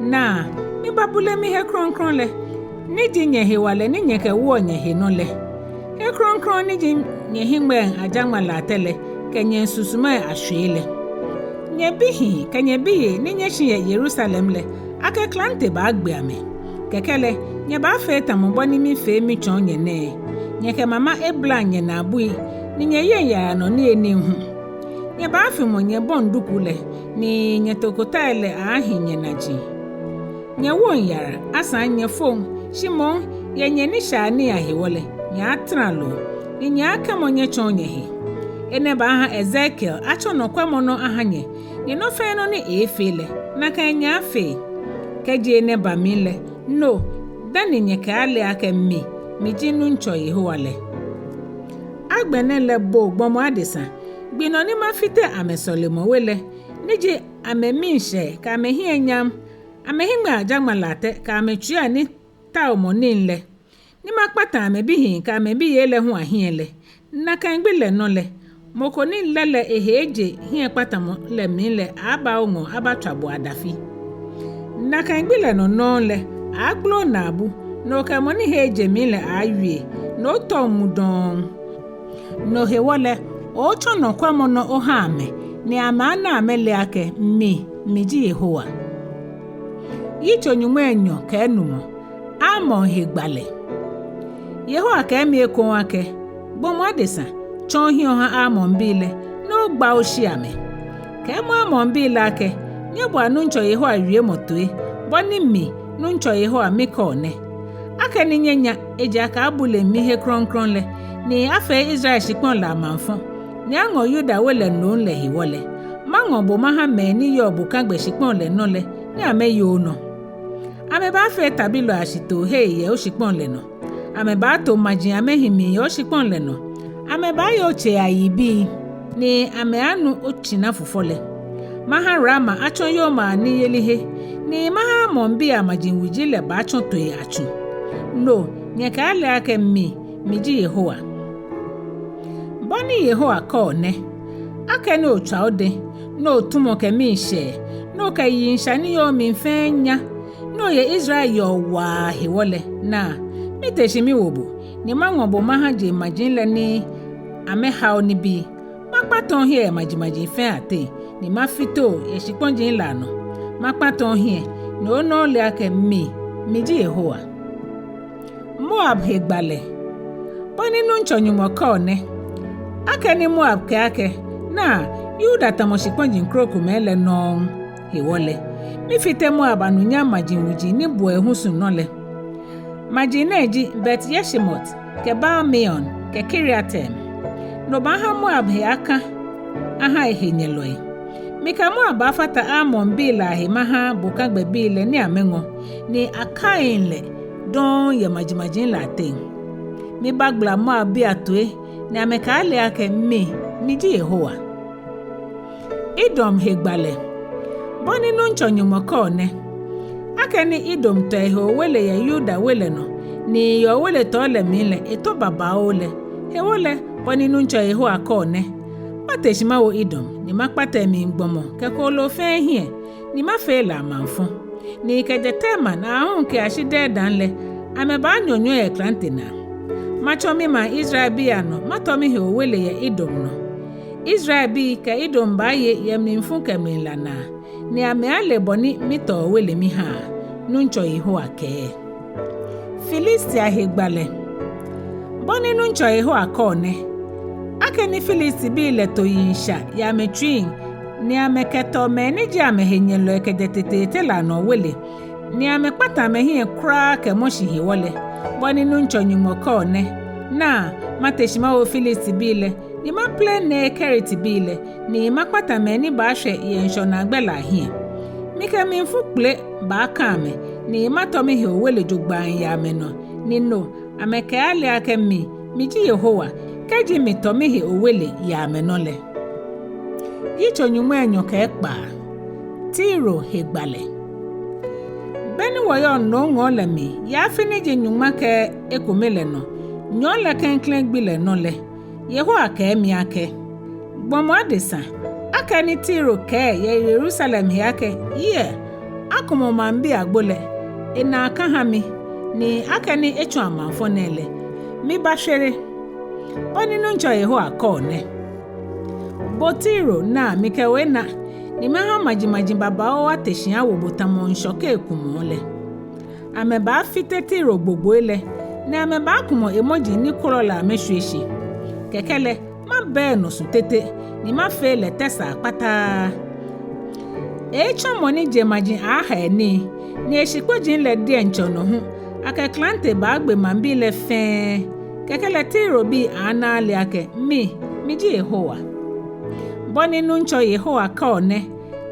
Naa, mibaabule mihe krɔŋkrɔŋ lɛ, ni ji nyɛhewalɛ ni nyɛkɛwoɔ nyɛhe nɔ lɛ. He krɔŋkrɔŋ ni ji nyɛhiŋmɛi ajaŋmɛ latɛ lɛ, kɛ nyɛsusumai ashwiei lɛ. Nyɛbihii kɛ nyɛbiyei ni nyɛshi yɛ Yerusalem lɛ, akɛ klante baagbe amɛ. Kɛkɛ lɛ, Nyɛbaafee tamɔ bɔ ni mifee mitsɔɔ nyɛ nɛɛ. Nyɛkɛ mama eblaŋ nyɛnaa bui, ni nyɛyeŋ yara nɔ niyenii hu. Nyɛbaafimɔ nyɛbɔŋ duku lɛ, ni nyɛtokotai lɛ aaahi nyɛnaji. Nyɛwoŋ yara, asaŋ nyɛfoŋ, shi moŋ yɛ nyɛnishaianii ahewɔ lɛ, nyɛaatara loo, ni nyɛaakɛmɔ nyɛtsɔɔ nyɛhe. Enɛ baaha Ezekiel atsɔ nɔkwɛmɔnɔ aha nyɛ, ni nɔ fɛɛ nɔ ni eeefee lɛ, nakai nyɛaafee. Kɛji enɛ ba mli lɛ, no dani nyɛkɛaale akɛ mi, miji Nuŋtsɔ Yehowa lɛ. Agbɛnɛ lɛ bo gbɔmɔ adesa, gbi nɔ ni mafite amɛsɔlemɔwe lɛ, ni ji amɛmiishɛɛ kɛ amɛhiɛnyam, amɛhiŋmɛii ajaŋmalatɛ kɛ amɛtsuii anitaomɔnii lɛ, ni makpata amɛbihii kɛ amɛbiyei lɛ hu ahiɛ lɛ, nakai gbi lɛ nɔ lɛ, mɔ ko ni lɛ lɛ ehe eje hiɛkpatamɔ lɛ mli lɛ aaaba oŋɔɔ abatswa bo adafi. Nakai gbi lɛ nɔ nɔŋŋ lɛ, aaagbala onaabu, ni okɛ mɔ ni he eje mli lɛ aaawie, ni otɔŋ mu dɔŋŋ. No hewɔ lɛ, otsɔ nɔkwɛmɔnɔ oha amɛ, ni amɛaana amɛle akɛ mi, miji Yehowa. Yitso nyɔŋmai enyɔ kɛ enumɔ. Amon he gbalɛ. Yehowa kɛɛ mi ekoŋŋ akɛ, gbɔmɔ adesa, tsɔ ohiɛ oha Amonbii lɛ, ni ogba oshi amɛ. Kɛɛmɔ Amonbii lɛ akɛ, nyɛboa Nuŋtsɔ Yehowa wiemɔ toi, bɔ ni mi, Nuŋtsɔ Yehowa mikɛɔ nɛ. Akɛni nyɛnya, ejaakɛ abuleŋ mihe krɔŋkrɔŋ lɛ, ni afee Israel shikpɔŋ lɛ amaŋfɔ, ni aŋɔ Yuda we lɛ nom lɛ hewɔ lɛ, maŋɔ bo maha mɛi ni yɔɔ bokagbɛ shikpɔŋ lɛ nɔ lɛ, ni amɛye onɔ. Amɛbaafee tabilɔi ashitoohe yɛ oshikpɔŋ lɛ nɔ. Amɛbaato maji amɛhi mli yɛ oshikpɔŋ lɛ nɔ. Amɛbaaye otsei ayibii, ni amɛaanu otsinafufɔ lɛ. Maha Rama atsɔ yoomo aniyelihe, ni maha Amonbii amaji wuji lɛ baatsɔ toi atsu. No, nyɛkɛaale akɛ mi, miji Yehowa. Bɔ ni Yehowa kɛɔ nɛ, akɛni otswa odɛ̃, ni otumɔ kɛ miishɛɛ, ni okɛ yiŋsha ni yɔɔ omli fɛɛ nya, ni oye Israel yɔɔ waa hewɔ lɛ, naa, mite shi miwo bo, ni maŋɔ bo maha jeŋmaji lɛ ni amɛhao nibii. Makpata ohiɛ yɛ majimaji fɛɛ ateŋ, ni mafite o yɛ shikpɔji lɛ anɔ. Makpata ohiɛ, ni ona ole akɛ mi, miji Yehowa. Moab he gbalɛ. Bɔ ni Nuŋtsɔ Nyɔŋmɔ kɛɔ nɛ, akɛni Moab kɛɛ akɛ, naa, Yuda tamɔ shikpɔji krokomɛi lɛ nɔŋŋ hewɔ lɛ, mifite Moab anunyam maji wuji ni buɔ ehusu nɔ lɛ. Maji nɛɛ ji Bet-Yeshimot, kɛ Baal-Meon, kɛ Kiriataim. No baaha Moab he aka aha ehenyɛlɔi. Mikɛ Moab baafata Amonbii lɛ ahe maha bokagbɛbii lɛ ni amɛŋɔ, ni akaŋ lɛ dɔŋŋ yɛ majimaji lɛ ateŋ. Mibaagbala Moabbii atoi, ni amɛkɛaale akɛ mi, miji Yehowa. Edom he gbalɛ. Bɔ ni Nuŋtsɔ Nyɔŋmɔ kɛɔ nɛ, akɛni Edom tɔ ehe owele yɛ Yuda we lɛ nɔ, ni yɛ oweletɔɔ lɛ mli lɛ etɔ babaoo lɛ, hewɔ lɛ, bɔ ni Nuŋtsɔ Yehowa kɛɔ nɛ, mate shi mawo Edom, ni makpata emli gbɔmɔ kɛ kooloo fɛɛ hiɛ, ni mafee lɛ amaŋfɔ. Ni kɛjɛ Teman aahu kɛyashi Dedan lɛ, amɛbaanyɔnyɔi yɛ klante naa. Matsɔ mimaŋ Israelbii anɔ matɔ mihe owele yɛ Edom nɔ. Israelbii kɛ Edom baaye yɛ mlifu kɛ mlila naa, ni amɛaale bɔ ni mitɔɔ owele mihaa, Nuŋtsɔ Yehowa kɛɛ. Filistia he gbalɛ. Bɔ ni Nuŋtsɔ Yehowa kɛɔ nɛ, akɛni Filistibii lɛ to yiŋsha yɛ amɛtsuiŋ, ni amɛkɛtɔ mɛi ni ji amɛhenyɛlɔi kɛjɛ teteete lɛ anɔ owele, ni amɛkpata amɛhiɛ kwraa kɛmɔ shi hewɔ lɛ, bɔ ni Nuŋtsɔ Nyɔŋmɔ kɛɔ nɛ, naa, mate shi mawo Filistibii lɛ, ni maplɛne Keretbii lɛ, ni makpata mɛi ni baashwɛ yɛ ŋshɔnaagbɛ lɛ ahiɛ. Mikɛ mlifu kpele baaka amɛ, ni matɔ mihe owele jogbaŋŋ yɛ amɛnɔ, ni no, amɛkɛaale akɛ mi, miji Yehowa, kɛji mitɔ mihe owele yɛ amɛnɔ lɛ. Yitso nyɔŋmai enyɔ kɛ ekpaa. Tiro he gbalɛ. Beni wɔyɔɔ nomŋɔɔ lɛ mli, yɛ afi ni ji nyɔŋma kɛ ekome lɛ nɔ, nyɔɔŋ lɛ klɛŋklɛŋ gbi lɛ nɔ lɛ, Yehowa kɛɛ mi akɛ, gbɔmɔ adesa, akɛni Tiro kɛɛ yɛ Yerusalem he akɛ, yiɛ, akumɔ maŋbii agbo lɛ, enaa ka ha mi, ni akɛni etsɔ amaŋfɔ nɛɛ lɛ, mibaashwere. Bɔ ni Nuŋtsɔ Yehowa kɛɔ nɛ, bo Tiro, naa, mikɛ bo ena, ni maha majimaji babaoo ate shi awo bo tamɔ ŋshɔkei kumɔɔ lɛ. Amɛbaafite Tiro gbogboi lɛ, ni amɛbaakumɔ emɔji ni kwɔlɔ lɛ amɛshwie shi. Kɛkɛ lɛ, mabɛɛ nɔ su tete, ni mafee lɛ tɛsaa kpataa. Eeetsɔ mɔ ni jeŋmaji aaaha enii, ni eshikpɔji lɛ diɛŋtsɛ nɔ hu, akɛ klante baagbe maŋbii lɛ fɛɛ. Kɛkɛ lɛ Tirobii aaana ale akɛ mi, miji Yehowa. Bɔ ni Nuŋtsɔ Yehowa kɛɔ nɛ: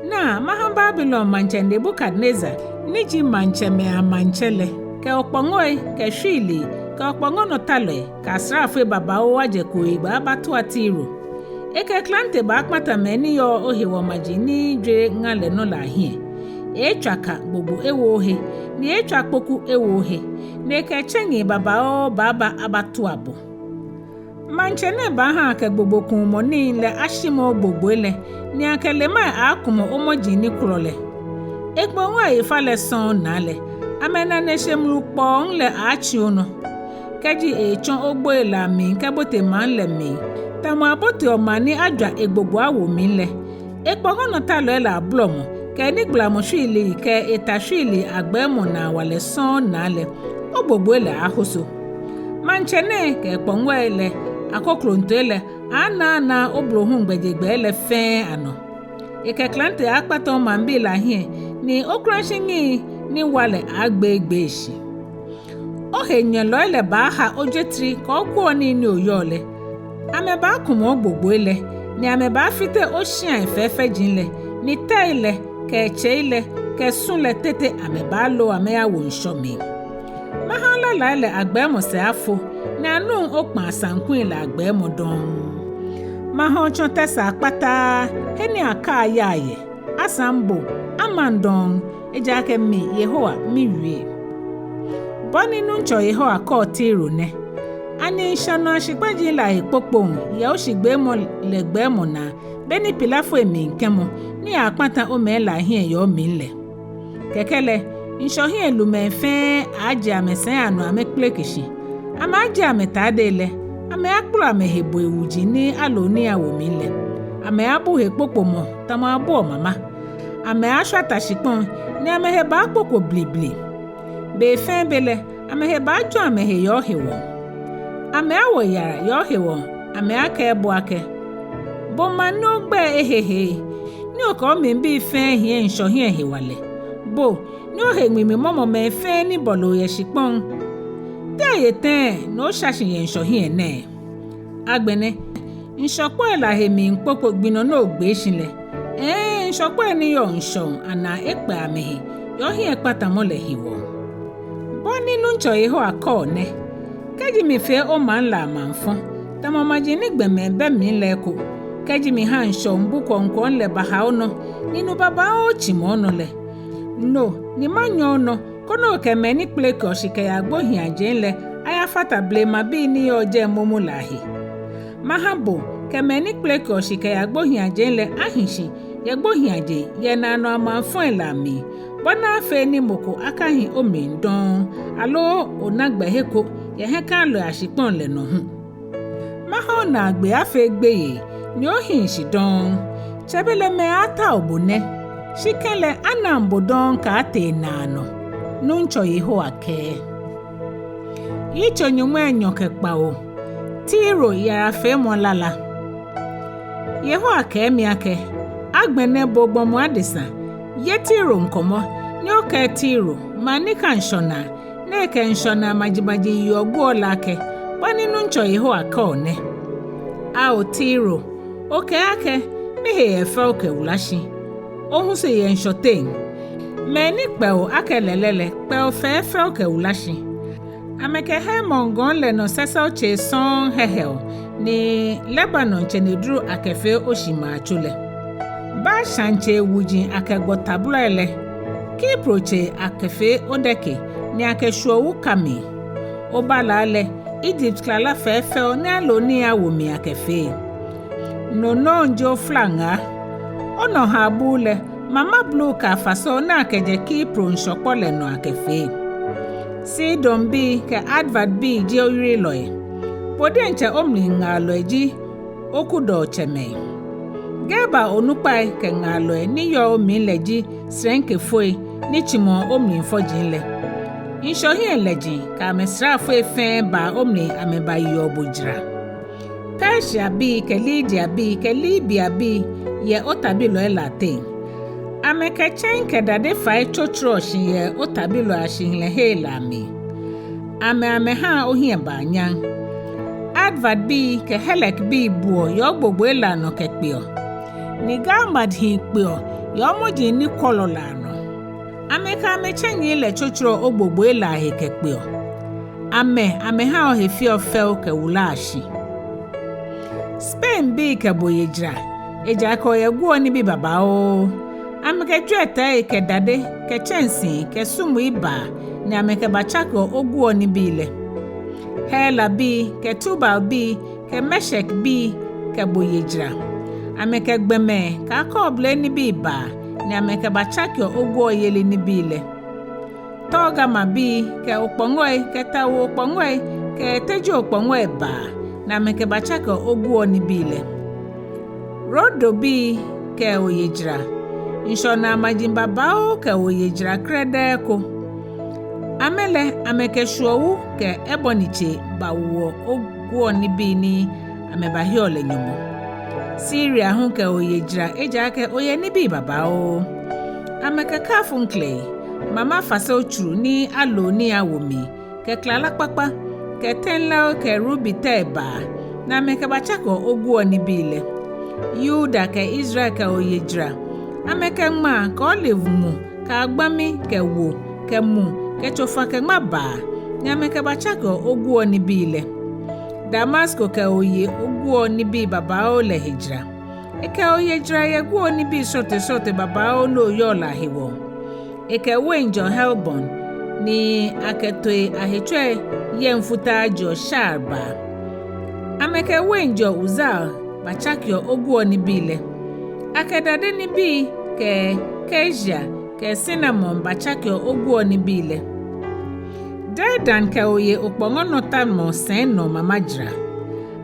Naa, maha Babilon maŋtsɛ Nebukadnezar, ni ji maŋtsɛmɛi amaŋtsɛ lɛ, kɛ okpɔŋɔi, kɛ shwiilii, kɛ okpɔŋɔnɔtalɔi, kɛ asraafoi babaoo ajɛ kooyigbɛ abatua Tiro. Ekɛ klante baakpata mɛi ni yɔɔ ohewɔ maji ni jwere ŋa lɛ nɔ lɛ ahiɛ. Eeetswa ka gbogbo ewo ohe, ni eeetswa kpoku ewo ohe, ni ekɛ tsɛŋi babaoo baaba abatua bo. Maŋtsɛ nɛɛ baaha akɛ gbogbo kuumɔ nii lɛ ashimɔ ogbogboi lɛ, ni akɛ lemai aakumɔ omɔji ni kwɔlɔ lɛ. Ekpɔŋɔi ayifalɛ sɔŋŋ naa lɛ, amɛnane she mlu kpɔŋŋ lɛ aatsi onɔ. Kɛji eetsɔ ogboi lɛ amli kɛbote maŋ lɛ mli, tamɔ aboteɔ maŋ ni ajwa egbogbo awo mli lɛ, ekpɔŋɔnɔtalɔi lɛ abolɔmɔ, kɛ enigbalamɔ shwiilii, kɛ eta shwiilii agbɛɛmɔ naa hewalɛ sɔŋŋ naa lɛ, ogbogboi lɛ aahoso. Maŋtsɛ nɛɛ kɛ ekpɔŋɔi lɛ akoklontoi lɛ aaanaanaa oblohuu gbɛjegbɛi lɛ fɛɛ anɔ. Ekɛ klante aakpata omaŋbii lɛ ahiɛ, ni okulashi nii ni wa lɛ aaagbeegbee shi. Ohenyɛlɔi lɛ baaha ojwetri kɛ oguɔnii ni oyɔɔ lɛ. Amɛbaakumɔ ogbogboi lɛ, ni amɛbaafite oshiai fɛɛfɛji lɛ, ni tɛi lɛ, kɛ tsei lɛ, kɛ su lɛ tete amɛbaalo amɛyawo ŋshɔ mli. Maha olalai lɛ agbɛɛmɔ sɛɛ afo, ni anuŋ okpãa saŋkui lɛ agbɛɛmɔ dɔŋŋ. Maha otsɔ tɛsaa kpataa, he ni akaa yaa yɛ, asaŋ bo, amaŋ dɔŋŋ, ejaakɛ mi, Yehowa, miwie. Bɔ ni Nuŋtsɔ Yehowa kɛɔ Tiro nɛ: Ani ŋshɔnaa shikpɔji lɛ ahe kpokpoŋ yɛ oshigbeemɔ lɛ gbɛɛmɔ naa, beni pilafoi miikɛmɔ, ni aaakpata omɛi lɛ ahiɛ yɛ omli lɛ? Kɛkɛ lɛ, ŋshɔ hiɛ lumɛi fɛɛ aaajɛ amɛsɛi anɔ amɛkpeleke shi. Amɛaajie amɛtadei lɛ, amɛaakpolo amɛhe bo wuji ni alo nii awo mli lɛ. Amɛaabu hekpokpomɔ tamɔ abuɔ mama. Amɛaashwata shikpɔŋ, ni amɛhe baakpokpo blibli. Be fɛɛ be lɛ, amɛhe baajɔ̃ amɛhe yɛ ohewɔ. Amɛaawɔ yara yɛ ohewɔ, amɛaakɛɛ bo akɛ: Bo maŋ ni ogbɛi ehehe, ni okɛ omlibii fɛɛ hiɛ ŋshɔ hiɛ hewalɛ, bo ni ohe ŋmiŋmi mɔmɔ mɛi fɛɛ ni bɔle o yɛ shikpɔŋ. Te aye tɛŋŋ ni osha shi yɛ ŋshɔ hiɛ nɛɛ? Agbɛnɛ, ŋshɔkpɔi lɛ ahe miikpokpo gbi nɔ ni ogbee shi lɛ. Hɛɛ, ŋshɔkpɔi ni yɔɔ ŋshɔŋ anaa ekpɛ amɛhe yɛ ohiɛkpatamɔ lɛ hewɔ. Bɔ ni Nuŋtsɔ Yehowa kɛɔ nɛ: Kɛji mifee omaŋ lɛ amaŋfɔ, tamɔ maji ni gbɔmɛi bɛ mli lɛ eko, kɛji miha ŋshɔŋ bu kwɔŋkwɔŋ lɛ baha onɔ, ni nu babaoo tsimɔ onɔ lɛ, no ni manyɔ onɔ, koni okɛ mɛi ni kpelekeɔ shi kɛyaa gbohiiaje lɛ ayafata blemabii ni yɔɔ jɛi momo lɛ ahe. Maha bo kɛ mɛi ni kpelekeɔ shi kɛyaa gbohiiaje lɛ ahi shi yɛ gbohiiaje yɛ naanɔ amaŋfɔi lɛ amli, bɔ ni afee ni mɔ ko akahi omli dɔŋŋ, aloo ona gbɛhe ko yɛ hiɛkalɔi ashikpɔŋ lɛ nɔ hu. Maha onaagbee afee gbeyei, ni ohiŋ shi dɔŋŋ. Tsɛbelɛ mɛi aaatao bo nɛ, shi kɛlɛ anaŋ bo dɔŋŋ kɛaatee naanɔ, Nuŋtsɔ Yehowa kɛɛ. Yitso nyɔŋmai enyɔ kɛ kpawo. Tiro yarafeemɔ lala. Yehowa kɛɛ mi akɛ: Agbɛnɛ bo gbɔmɔ adesa, ye Tiro ŋkɔmɔ, ni okɛɛ Tiro, maŋ ni ka ŋshɔnaa, ni ekɛ ŋshɔnaa majimaji yeɔ guɔ lɛ akɛ: Bɔ ni Nuŋtsɔ Yehowa kɛɔ nɛ: Ao Tiro, okɛɛ akɛ: Mihe yɛ fɛo kɛwula shi. Ohusu yɛ ŋshɔ teŋ. Mɛi ni kpɛɔ o akɛ lɛlɛ lɛ kpɛɔ o fɛɛfɛo kɛwula shi. Amɛkɛ Hermon gɔŋ lɛ nɔ sɛsɛotsei sɔŋŋ hɛhɛɔ, ni Lebanon tseneduru akɛfee oshimaatso lɛ. Bashan tsei wuji akɛgbɔ tablɔi lɛ. Kipro tsei akɛfee odɛke, ni akɛshwɔ wu ka mli. Obalaa lɛ, Ijipt klala fɛɛfɛo ni alo nii awo mli akɛfee. No nɔŋŋ ji oflaŋaa. Onɔ habuu lɛ, mama bluu kɛ afaseo ni akɛjɛ Kipro ŋshɔkpɔ lɛ nɔ akɛfee. Sidonbii kɛ Arvadbii ji oyrilɔi. Bo diɛŋtsɛ omli ŋaalɔi ji okudɔɔtsɛmɛi. Geba onukpai kɛ ŋaalɔi ni yɔɔ omli lɛ ji srɛnkefoi ni tsimɔɔ omlifɔji lɛ. Ŋshɔ hiɛlɛji kɛ amɛsraafoi fɛɛ baa omli amɛbayeɔ bo jara. Persiabii kɛ Lidiabii kɛ Libiabii yɛ otabilɔi lɛ ateŋ. Amɛkɛ tsɛŋ kɛ dade fai tsotsoroɔ shi yɛ otabilɔi ashihilɛhei lɛ amli. Amɛ amɛhaa ohiɛ baa nyam. Arvadbii kɛ Helekbii buɔ yɛ ogbogboi lɛ anɔ kɛkpeɔ, ni Gamadhii kpeɔ yɛ omɔji ni kwɔlɔ lɛ anɔ. Amɛkɛ amɛtsɛŋi lɛ tsotsoroɔ ogbogboi lɛ ahe kɛkpeɔ. Amɛ amɛhaa ohe feɔ fɛo kɛwulaa shi. Spainbii kɛ bo ye jara, ejaakɛ oyɛ guɔnibii babaoo. Amɛkɛ jwiɛtɛi kɛ dade kɛ tsɛnsii kɛ sumui baa ni amɛkɛbatsakeɔ oguɔnibii lɛ. Helabii kɛ Tubalbii kɛ Meshekbii kɛ bo ye jara. Amɛkɛ gbɔmɛi kɛ akɔɔble nibii baa ni amɛkɛbatsakeɔ oguɔyeli nibii lɛ. Tɔɔgamabii kɛ okpɔŋɔi kɛ tawuu okpɔŋɔi kɛ tejii okpɔŋɔi baa ni amɛkɛbatsakeɔ oguɔnibii lɛ. Rodobii kɛ oye jara, ŋshɔnaa maji babaoo kɛ oye jara krɛdɛɛ ko. Amɛ lɛ amɛkɛ shwuɔwu kɛ ebɔnitsei bawoɔ oguɔnibii ni amɛbaheɔ lɛ nyɔmɔ. Siria hu kɛ oye jara ejaakɛ oyɛ nibii babaoo. Amɛkɛ kafuŋklɛi, mama fase otsuru ni alo nii awo mli, kɛ klala kpakpa, kɛ tɛnlɛo kɛ rubitɛi baa ni amɛkɛbatsakeɔ oguɔnibii lɛ. Yuda kɛ Israel kɛ oye jara, amɛkɛ ŋmaa kɛ oliv mu kɛ agbami kɛ wo kɛ mu kɛ tsofa kɛ ŋma baa ni amɛkɛbatsakeɔ oguɔnibii lɛ. Damasko kɛ oye oguɔnibii babaoo lɛ he jara. Ekɛ oye jara yɛ guɔnibii srɔtoi srɔtoi babaoo ni oyɔɔ lɛ ahewɔ. Ekɛ wein jɛɔ Helbon, ni akɛ tooi ahetsɔi yɛŋ futaa jɛɔ Shahar baa. Amɛkɛ wein jɛɔ Uzal batsakeɔ oguɔnibii lɛ. Akɛ dade nibii kɛ kasia kɛ sinamon batsakeɔ oguɔnibii lɛ. Dedan kɛ oye okpɔŋɔnɔtamɔ sɛi nɔ mama jara.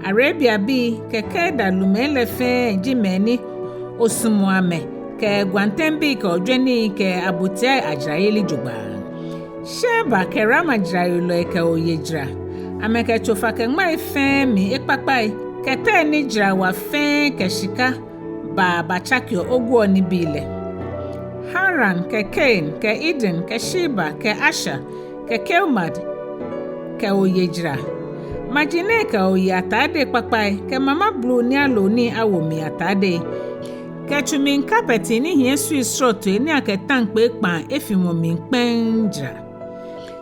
Arabiabii kɛ Kedar lumɛi lɛ fɛɛ ji mɛi ni osumɔɔ amɛ kɛ gwantɛŋbii kɛ ojwɛnii kɛ abotiai ajarayeli jogbaŋŋ. Sheba kɛ Raama jarayelɔi kɛ oye jara. Amɛkɛ tsofa kɛ ŋmai fɛɛ mli ekpakpai kɛ tɛi ni jara wa fɛɛ kɛ shika baa batsakeɔ oguɔnibii lɛ. Haran kɛ Kain kɛ Eden kɛ Sheba kɛ Asha kɛ Kilmad kɛ oye jara. Maji nɛɛ kɛ oye atadei kpakpai kɛ mama bluu ni alo nii awo mli atadei kɛ tsu mli kapɛti ni hiɛ sui srɔtoi ni akɛ taŋkpɛi kpaa efimɔ mli kpɛŋŋ jara.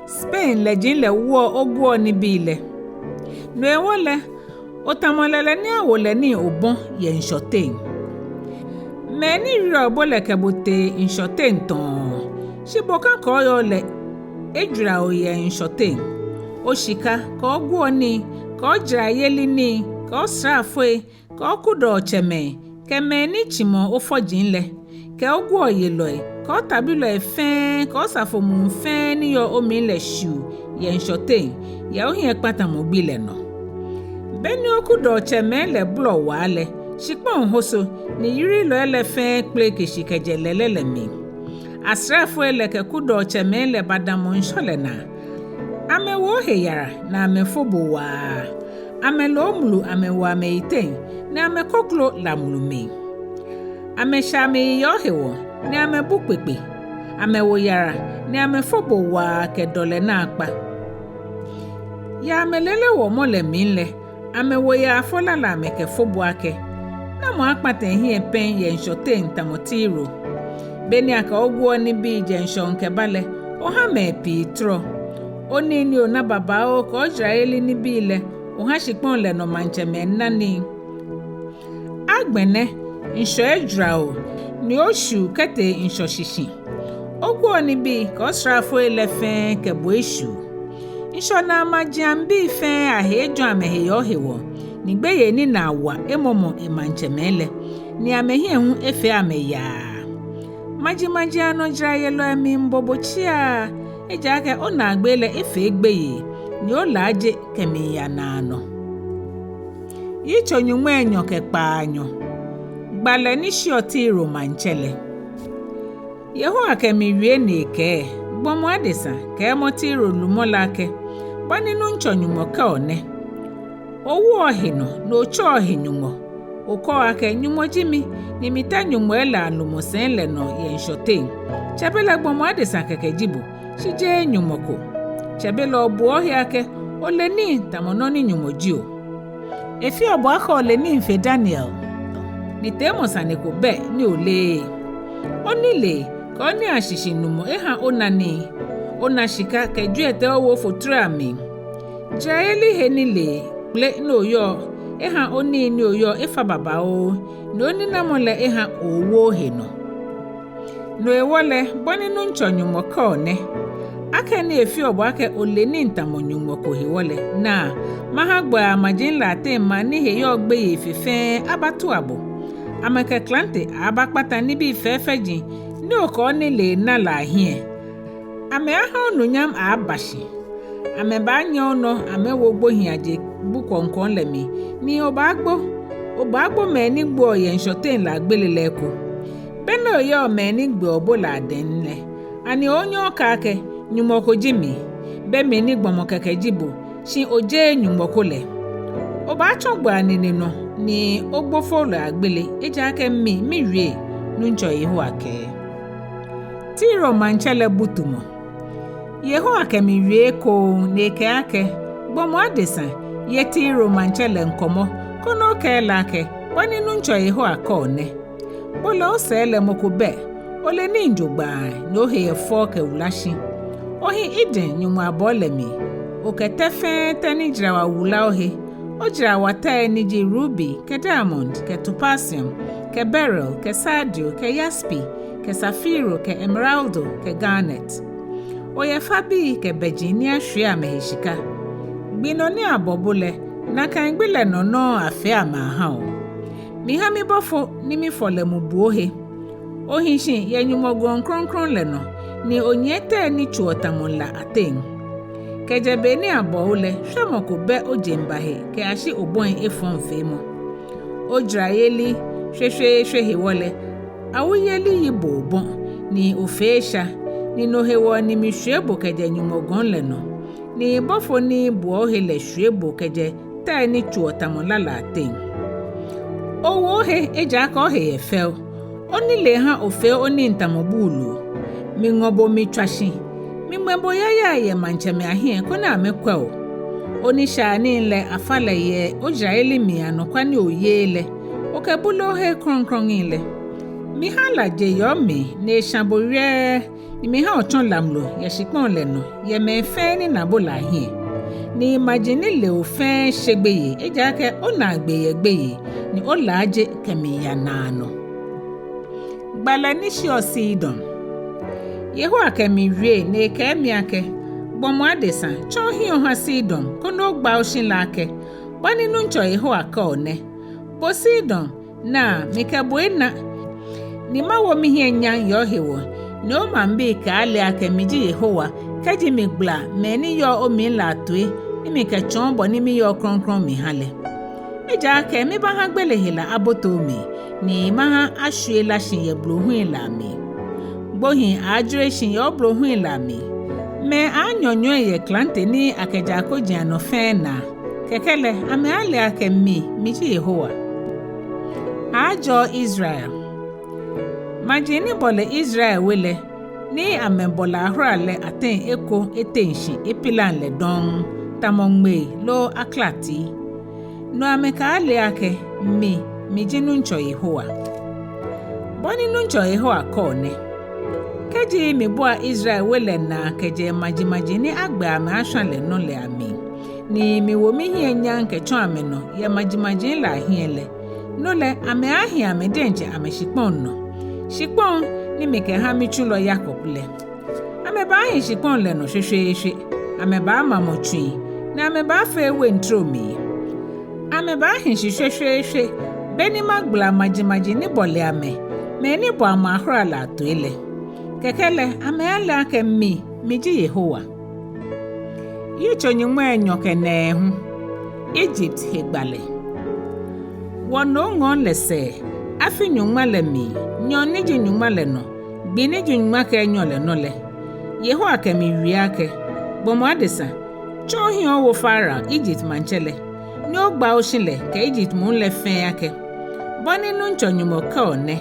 Spain lɛji lɛ woɔ oguɔnibii lɛ. No hewɔ lɛ, otamɔ lɛlɛ ni awo lɛ nii obɔ yɛ ŋshɔ teŋ. Mɛi ni wieɔ bo lɛ kɛ bo tee ŋshɔ teŋ tɔɔ, shi bokã kɔɔyɔɔ lɛ ejwara o yɛ ŋshɔ teŋ. Oshika kɛ oguɔnii kɛ ojarayeli nii kɛ osraafoi kɛ okudɔɔtsɛmɛi kɛ mɛi ni tsimɔɔ ofɔji lɛ kɛ oguɔyelɔi kɛ otabilɔi fɛɛ kɛ osafo muu fɛɛ ni yɔɔ omli lɛ shiu yɛ ŋshɔ teŋ yɛ ohiɛkpatamɔ gbi lɛ nɔ. Beni okudɔɔtsɛmɛi lɛ bolɔ waa lɛ, shikpɔŋ hoso ni yirilɔi lɛ fɛɛ kpeleke shi kɛjɛ lɛlɛ lɛ mli. Asraafoi lɛ kɛ kudɔɔtsɛmɛi lɛ badamɔ ŋshɔ lɛ naa. Amɛwo ohe yara ni amɛfo bo waa. Amɛle omlu amɛwo amɛyiteŋ ni amɛkoklo lamlu mli. Amɛshɛ amɛyi yɛ ohewɔ ni amɛbu kpekpe. Amɛwo yara ni amɛfo bo waa kɛ dɔlɛ naakpa. Yɛ amɛlele wɔmɔ lɛ mli lɛ, amɛwo yaafo lala amɛkɛfo bo akɛ: Namɔ akpata ehiɛ pɛŋ yɛ ŋshɔ teŋ tamɔ Tiro? Beni akɛ oguɔnibii jɛ ŋshɔŋ kɛba lɛ, oha mɛi pii tɔrɔ. Onii ni ona babaoo kɛ ojarayeli nibii lɛ, oha shikpɔŋ lɛ nɔ maŋtsɛmɛi na nii. Agbɛnɛ ŋshɔ ejwara o, ni oshiu kɛtee ŋshɔ shishi. Oguɔnibii kɛ osraafoi lɛ fɛɛ kɛ bo eshiu. Ŋshɔnaa majiaŋbii fɛɛ ahe ejɔ amɛhe yɛ ohewɔ, ni gbeyei ni naa wa emɔmɔ emaŋtsɛmɛi lɛ, ni amɛhiɛ hu efee amɛ yaa. Majimaji anɔ jarayelɔi miibo bo tsiaa, ejaakɛ onaagbee lɛ efee gbeyei, ni olaaje kɛmiiya naanɔ. Yitso nyɔŋmai enyɔ kɛ kpaanyɔ. Gbalɛ ni shiɔ Tiro maŋtsɛ lɛ. Yehowa kɛ mi wie ni ekɛɛ: Gbɔmɔ adesa, kɛɛmɔ Tiro lumɔ lɛ akɛ, Bɔ ni Nuŋtsɔ Nyɔŋmɔ kɛɔ nɛ: Owoɔ ohe nɔ, ni otsɛɔ ohe Nyɔŋmɔ. Okɛɔ akɛ, Nyɔŋmɔ ji mi, ni mitɛ nyɔŋmɔi lɛ alumɔ sɛi lɛ nɔ yɛ ŋshɔ teŋ. Tsɛbelɛ gbɔmɔ adesa kɛkɛ ji bo, shi jeee Nyɔŋmɔ ko. Tsɛbelɛ obuɔ ohe akɛ ole nii tamɔ nɔ ni Nyɔŋmɔ jio. Efeɔ bo akɛ ole nii fe Daniel, ni teemɔ sane ko bɛ ni oleee. Onilee kɛ oniiashishinumɔ eha ona nii, ona shika kɛ jwiɛtɛi owo ofuturo amli. Jarayeli he nilee kpele ni oyɔɔ eha onii ni oyɔɔ efa babaoo, ni oninamɔ lɛ eha owo ohe nɔ. No hewɔ lɛ, bɔ ni Nuŋtsɔ Nyɔŋmɔ kɛɔ nɛ: Akɛni efeɔ bo akɛ ole nii tamɔ Nyɔŋmɔ ko hewɔ lɛ, naa, maha gbɔi amaji lɛ ateŋ maŋ ni he yɔɔ gbeyei fe fɛɛ abatua bo. Amɛkɛ klante aabakpata nibii fɛfɛji ni okɛ onilee na lɛ ahiɛ. Amɛaaha onunyam aaba shi. Amɛbaanyɛ onɔ amɛwo gbohiiaje bu kwɔŋkwɔŋ lɛ mli, ni obaagbo. Obaagbo mɛi ni gboɔ yɛ ŋshɔ teŋ lɛ agbele lɛ eko. Be ni oyɔɔ mɛi ni gbeɔ bo lɛ adɛŋ lɛ, ani oonyɛ okɛɛ akɛ, Nyɔŋmɔ ko ji mi, be mli ni gbɔmɔ kɛkɛ ji bo, shi ojeee Nyɔŋmɔ ko lɛ? Obaatsɔ gbɔi anine nɔ, ni ogbo folo agbele, ejaakɛ mi miwie, Nuŋtsɔ Yehowa kɛɛ. Tiro maŋtsɛ lɛ butumɔ. Yehowa kɛ mi wie ekoŋŋ ni ekɛɛ akɛ, Gbɔmɔ adesa, ye Tiro maŋtsɛ lɛ ŋkɔmɔ, koni okɛɛ lɛ akɛ, Bɔ ni Nuŋtsɔ Yehowa kɛɔ nɛ: Bo lɛ osɛɛ lɛ mɔ ko bɛ, ole nii jogbaŋŋ, ni ohe yɛ fɛo kɛ wula shi. Ohi Eden nyɔŋmɔ abɔɔ lɛ mli, okɛ tɛ fɛɛ tɛ ni jara wa wula ohe. Ojara wa tɛi ni ji rubi, kɛ diamond, kɛ topasium, kɛ beryl, kɛ sardio, kɛ yaspi, kɛ safiro, kɛ emeraldo, kɛ garnet. Oyɛ fabii kɛ bɛji ni ashwie amɛhe shika. Gbi nɔ ni abɔ bo lɛ, nakai gbi lɛ nɔ nɔŋŋ afee amɛ aha o. Miha mibɔfo ni mifɔ lɛ mu bu ohe. Ohi shi yɛ Nyɔŋmɔ gɔŋ krɔŋkrɔŋ lɛ nɔ, ni onyiɛ tɛi ni tsoɔ tamɔ la ateŋ. Kɛjɛ be ni abɔ o lɛ, shwɛmɔ ko bɛ ojeŋba he kɛyashi obɔi efɔŋfeemɔ. Ojarayeli shweshweeshwe hewɔ lɛ, awuyeli yi bo obɔ, ni ofee esha, ni no hewɔ ni mishwie bo kɛjɛ Nyɔŋmɔ gɔŋ lɛ nɔ, ni bɔfo ni buɔ ohe lɛ shwie bo kɛjɛ tɛi ni tsoɔ tamɔ la lɛ ateŋ. Owo ohe, ejaakɛ ohe yɛ fɛo. Onilee ha ofee onii tamɔ buulu. Miŋɔ bo mitswa shi. Miŋmɛ bo yayai yɛ maŋtsɛmɛi ahiɛ koni amɛkwɛ o. Onishaianii lɛ afa lɛ yɛ ojarayeli mli anɔkwa ni oyeee lɛ, okɛbule ohe krɔŋkrɔŋi lɛ. Miha la je yɛ omli ni esha bo wiɛɛ, ni miha otsɔ lamlu yɛ shikpɔŋ lɛ nɔ yɛ mɛi fɛɛ ni na bo lɛ ahiɛ. Ni maji ni le o fɛɛ she gbeyei, ejaakɛ onaagbee yɛ gbeyei, ni olaaje kɛmiiya naanɔ. Gbalɛ ni shiɔ Sidon. Yehowa kɛ mi wie ni ekɛɛ mi akɛ, Gbɔmɔ adesa, tsɔ ohiɛ oha Sidon, koni ogba oshi lɛ akɛ, Bɔ ni Nuŋtsɔ Yehowa kɛɔ nɛ: Bo Sidon, naa, mikɛ bo ena, ni mawo mihiɛ nyam yɛ ohewɔ, ni omaŋbii kɛaale akɛ mi ji Yehowa, kɛji migbala mɛi ni yɔɔ omli lɛ atoi, ni mikɛtsɔɔ bɔ ni miyɔɔ krɔŋkrɔŋ miha lɛ. Ejaakɛ mibaaha gbele hela abote omli, ni maha ashwie la shi yɛ blohui lɛ amli. Gbohii aaajwere shi yɛ oblohui lɛ amli. Mɛi aaanyɔnyɔi yɛ klante ni akɛjɛ akoji anɔ fɛɛ naa. Kɛkɛ lɛ, amɛaale akɛ mi, miji Yehowa. Aajɔɔ Israel. Maji ni bɔle Israel we lɛ, ni amɛbɔle ahora lɛ ateŋ eko eteŋ shi epilaŋ lɛ dɔŋŋ, tamɔ ŋmei loo aklati. No amɛkɛaale akɛ mi, miji Nuŋtsɔ Yehowa. Bɔ ni Nuŋtsɔ Yehowa kɛɔ nɛ: Kɛji mibua Israel we lɛ naa kɛjɛ majimaji ni agbɛ amɛ ashwa lɛ nɔ lɛ amli, ni miwo mihiɛ nyam kɛtsɔ amɛnɔ yɛ majimaji lɛ ahiɛ lɛ, no lɛ amɛaahi amɛ diɛŋtsɛ amɛshikpɔŋ nɔ, shikpɔŋ ni mikɛha mitsulɔ Yakob lɛ. Amɛbaahi shikpɔŋ lɛ nɔ shweshweeshwe, amɛbaamamɔ tsui, ni amɛbaafee wein tromi. Amɛbaahi shi shweshweeshwe, beni magbala majimaji ni bɔle amɛ, mɛi ni bɔ amɛ ahora lɛ atoi lɛ. Kɛkɛ lɛ, amɛaale akɛ mi, miji Yehowa. Yitso nyɔŋmai enyɔ kɛ nɛɛhu. Egypt he gbalɛ. Wɔnɔ ŋɔɔ lɛ sɛɛ, afi nyɔŋma lɛ mli, nyɔɔŋ ni ji nyɔŋma lɛ nɔ, gbi ni ji nyɔŋma kɛ enyɔ lɛ nɔ lɛ, Yehowa kɛ mi wie akɛ, Gbɔmɔ adesa, tsɔ ohiɛ owo Farao, Ijipt maŋtsɛ lɛ, ni ogba oshi lɛ kɛ Ijipt muu lɛ fɛɛ akɛ, Bɔ ni Nuŋtsɔ Nyɔŋmɔ kɛɔ nɛ: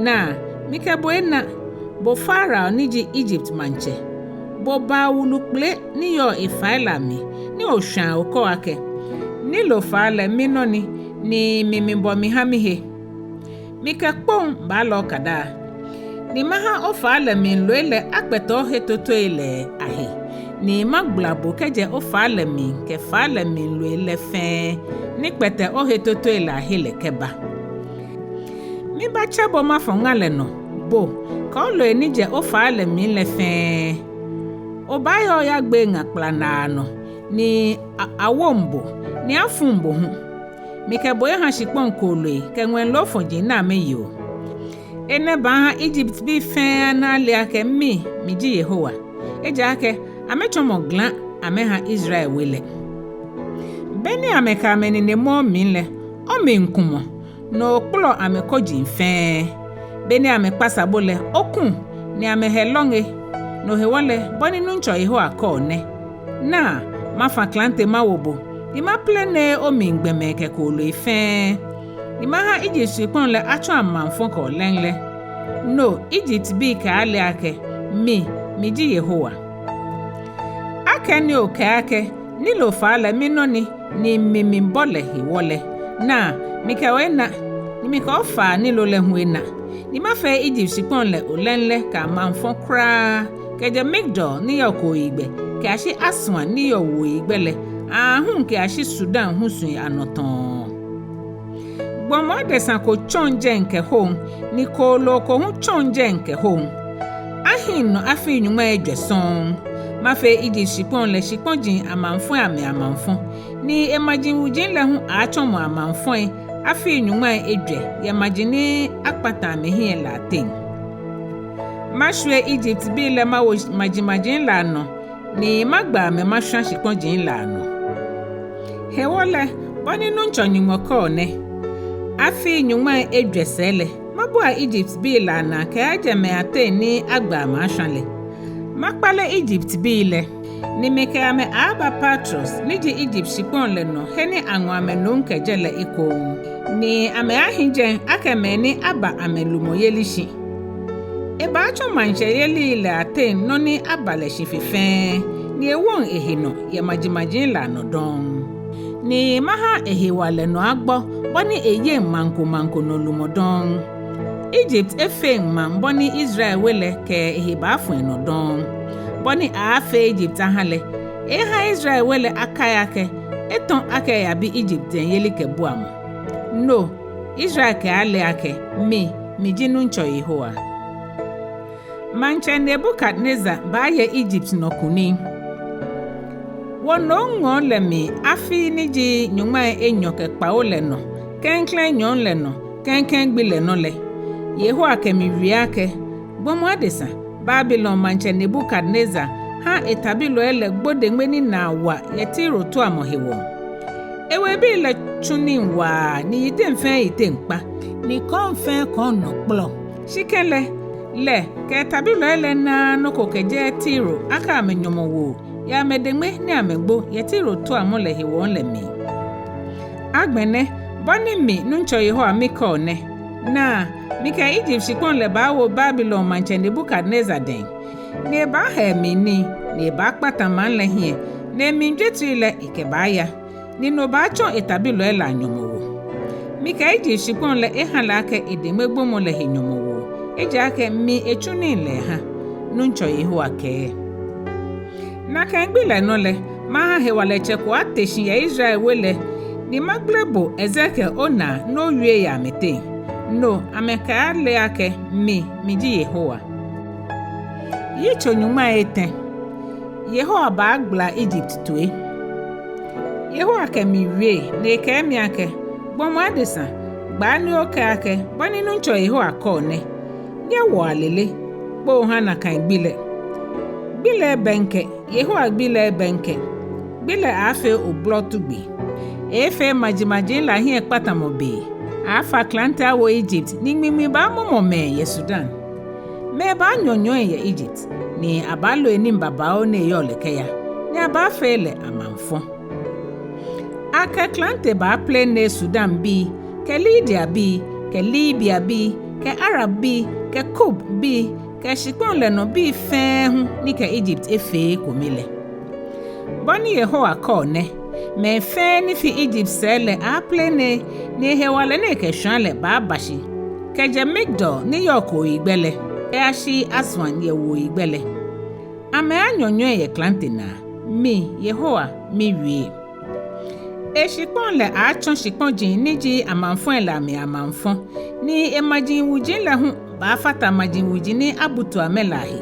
Naa, mikɛ bo ena, bo Farao ni ji Ijipt maŋtsɛ, bo baa wulu kpele ni yɔɔ efai lɛ amli, ni oshwaa okɛɔ akɛ, Nilo faa lɛ minɔ ni, ni mi mibɔ miha mihe. Mikɛ kpoŋ baalɛ okada, ni maha ofaa lɛ mli loi lɛ akpɛtɛ ohetotoi lɛ ahe, ni magbala bo kɛjɛ ofaa lɛ mli kɛ faa lɛ mli loi lɛ fɛɛ ni kpɛtɛ ohetotoi lɛ ahe lɛ kɛba. Mibaatsɛ bo mafɔ ŋa lɛ nɔ, bo kɛ oloi ni jɛ ofaa lɛ mli lɛ fɛɛ. Obaaya oyagbee ŋa kplanaa nɔ, ni a- awoŋ bo, ni afuŋ bo hu. Mikɛ bo eha shikpɔŋ kooloi kɛ ŋwɛi loofɔji ni amɛyeɔ. Enɛ baaha Ijiptbii fɛɛ ana ale akɛ mi, miji Yehowa. Ejaakɛ amɛtsɔmɔ gla amɛha Israel we lɛ. Be ni amɛkɛ amɛnine mɔ omli lɛ, omli kumɔ, ni okpɔlɔ amɛkoji fɛɛ. Be ni amɛkpasa bo lɛ, oku, ni amɛhe lɔŋe. No hewɔ lɛ, bɔ ni Nuŋtsɔ Yehowa kɛɔ nɛ: Naa, mafã klante mawo bo, ni maplene omli gbɔmɛi kɛ kooloi fɛɛ, ni maha Ijipt shikpɔŋ lɛ atsɔ amaŋfɔ kɛ olɛŋ lɛ. No Ijiptbii kɛaale akɛ mi, miji Yehowa. Akɛni okɛɛ akɛ, Nilo faa lɛ minɔ ni, ni mi mibɔ lɛ hewɔ lɛ, naa, mikɛ o ena, ni mikɛ ofaa Nilo lɛ hu ena, ni mafee Ijipt shikpɔŋ lɛ olɛŋ lɛ kɛ amaŋfɔ kwraa, kɛjɛ Migdol ni yɔɔ kooyigbɛ kɛyashi Aswan ni yɔɔ wuoyigbɛ lɛ, aahu kɛyashi Sudan husui anɔ tɔɔ. Gbɔmɔ adesa ko tsɔŋ jɛi kɛ hoŋ, ni kooloo ko hu tsɔŋ jɛi kɛ hoŋ. Ahiŋ nɔ afii nyɔŋmai ejwɛ sɔŋŋ. Mafee Ijipt shikpɔŋ lɛ shikpɔji amaŋfɔi amli amaŋfɔ, ni emaji wuji lɛ hu aaatsɔmɔ amaŋfɔi afii nyɔŋmai ejwɛ yɛ maji ni akpata amɛhiɛ lɛ ateŋ. Mashwie Ijiptbii lɛ mawo majimaji lɛ anɔ, ni magba amɛ mashwã shikpɔji lɛ anɔ. Hewɔ lɛ, bɔ ni Nuŋtsɔ Nyɔŋmɔ kɛɔ nɛ: Afii nyɔŋmai ejwɛ sɛɛ lɛ, mabua Ijiptbii lɛ anaa kɛaajɛ mɛi ateŋ ni agba amɛ ashwã lɛ. Makpale Ijiptbii lɛ, ni mikɛ amɛ aaaba Patros, ni ji Ijipt shikpɔŋ lɛ nɔ he ni aŋɔ amɛ nom kɛjɛ lɛ ekoŋŋ, ni amɛaahi jɛi akɛ mɛi ni aba amɛlumɔyeli shi. Ebaatsɔ maŋtsɛyeli lɛ ateŋ nɔ ni aba lɛ shi fe fɛɛ, ni ewoŋ ehe nɔ yɛ majimaji lɛ anɔ dɔŋŋ. Ni maha ehewalɛ nɔ agbɔ bɔ ni eyeŋ maŋ ko maŋ ko nɔ lumɔ dɔŋŋ. Ijipt efeŋ maŋ bɔ ni Israel we lɛ kɛ ehe baafu enɔ dɔŋŋ. Bɔ ni aaafee Ijipt aha lɛ, eha Israel we lɛ akai akɛ etɔ̃ akɛ eyabi Ijipt dɛŋ yelikɛbuamɔ. No Israel kɛaale akɛ mi, miji Nuŋtsɔ Yehowa. Maŋtsɛ Nebukadnezar baaye Ijipt nɔ kunim. Wɔ nomŋɔɔ lɛ mli afi ni ji nyɔŋmai enyɔ kɛ kpawo lɛ nɔ klɛŋklɛŋ nyɔɔŋ lɛ nɔ klɛŋklɛŋ gbi lɛ nɔ lɛ, Yehowa kɛ mi wie akɛ, Gbɔmɔ adesa, Babilon maŋtsɛ Nebukadnezar ha etabilɔi lɛ gbo deŋme ni naa wa yɛ Tiro tuamɔ hewɔ. Ewebii lɛ tsu nii waa, ni yiteŋ fɛɛ yiteŋ kpa, ni kɔŋ fɛɛ kɔŋ nɔ kplɔ. Shi kɛlɛ, lɛ kɛ etabilɔi lɛ naaa nɔ ko kɛjɛɛɛ Tiro akɛ amɛ nyɔmɔwoo yɛ amɛdeŋme ni amɛgbo yɛ Tiro tuamɔ lɛ hewɔ lɛ mli. Agbɛnɛ, bɔ ni mi, Nuŋtsɔ Yehowa, mikɛɔ nɛ: Naa, mikɛ Ijipt shikpɔŋ lɛ baawo Babilon maŋtsɛ Nebukadnezar dɛŋ, ni ebaaha emli nii, ni ebaakpata maŋ lɛ hiɛ, ni emli jwetrii lɛ ekɛbaaya, ni no baatsɔ etabilɔi lɛ anyɔmɔwoo. Mikɛ Ijipt shikpɔŋ lɛ eha lɛ akɛ edeŋmegbomɔ lɛ he nyɔmɔwoo, ejaakɛ mi etsu nii lɛ eha, Nuŋtsɔ Yehowa kɛɛ. Nakai gbi lɛ nɔ lɛ, maha hewalɛtsɛ ko ate shi yɛ Israel we lɛ, ni magbele bo Ezekiel onaa ni owie yɛ amɛteŋ. No amɛkɛaale akɛ mi, miji Yehowa. Yitso nyɔŋmai etɛ. Yehowa baagbala Ijipt toi. Yehowa kɛ mi wie, ni ekɛɛ mi akɛ, Gbɔmɔ adesa, gbaa ni okɛɛ akɛ, Bɔ ni Nuŋtsɔ Yehowa kɛɔ nɛ: Nyɛwoa lele, kpoo ha nakai gbi lɛ. Gbi lɛ ebɛŋkɛ, Yehowa gbi lɛ ebɛŋkɛ. Gbi lɛ aaafee oblɔtu gbi. Eeefee majimaji lɛ ahiɛkpatamɔ be. Aaafa klante awo Ijipt, ni ŋmiŋmi baamɔmɔ mɛi yɛ Sudan. Mɛi baanyɔnyɔi yɛ Egypt, ni abaalo enii babaoo ni eyɔɔ lɛ kɛya, ni abaafee lɛ amaŋfɔ. Akɛ klante baaplene Sudanbii, kɛ Lidiabii, kɛ Libiabii, kɛ Arabbii, kɛ Kubbii, kɛ shikpɔŋ lɛ nɔ bii fɛɛ hu ni kɛ Egypt efee ekome lɛ. Bɔ ni Yehowa kɛɔ nɛ: Mɛi fɛɛ ni fi Egypt sɛɛ lɛ aaaplene, ni hewalɛ ni ekɛshwãa lɛ baaba shi, kɛjɛ Migdol ni yɔɔ kooyigbɛ lɛ kɛyashi Aswan yɛ wuoyigbɛ lɛ. Amɛaanyɔnyɔi yɛ klante naa. Mi, Yehowa, miwie. Eshikpɔŋ lɛ aaatsɔ shikpɔji ni ji amaŋfɔi lɛ amli amaŋfɔ, ni emaji wuji lɛ hu baafata maji wuji ni abutu amɛ lɛ ahe.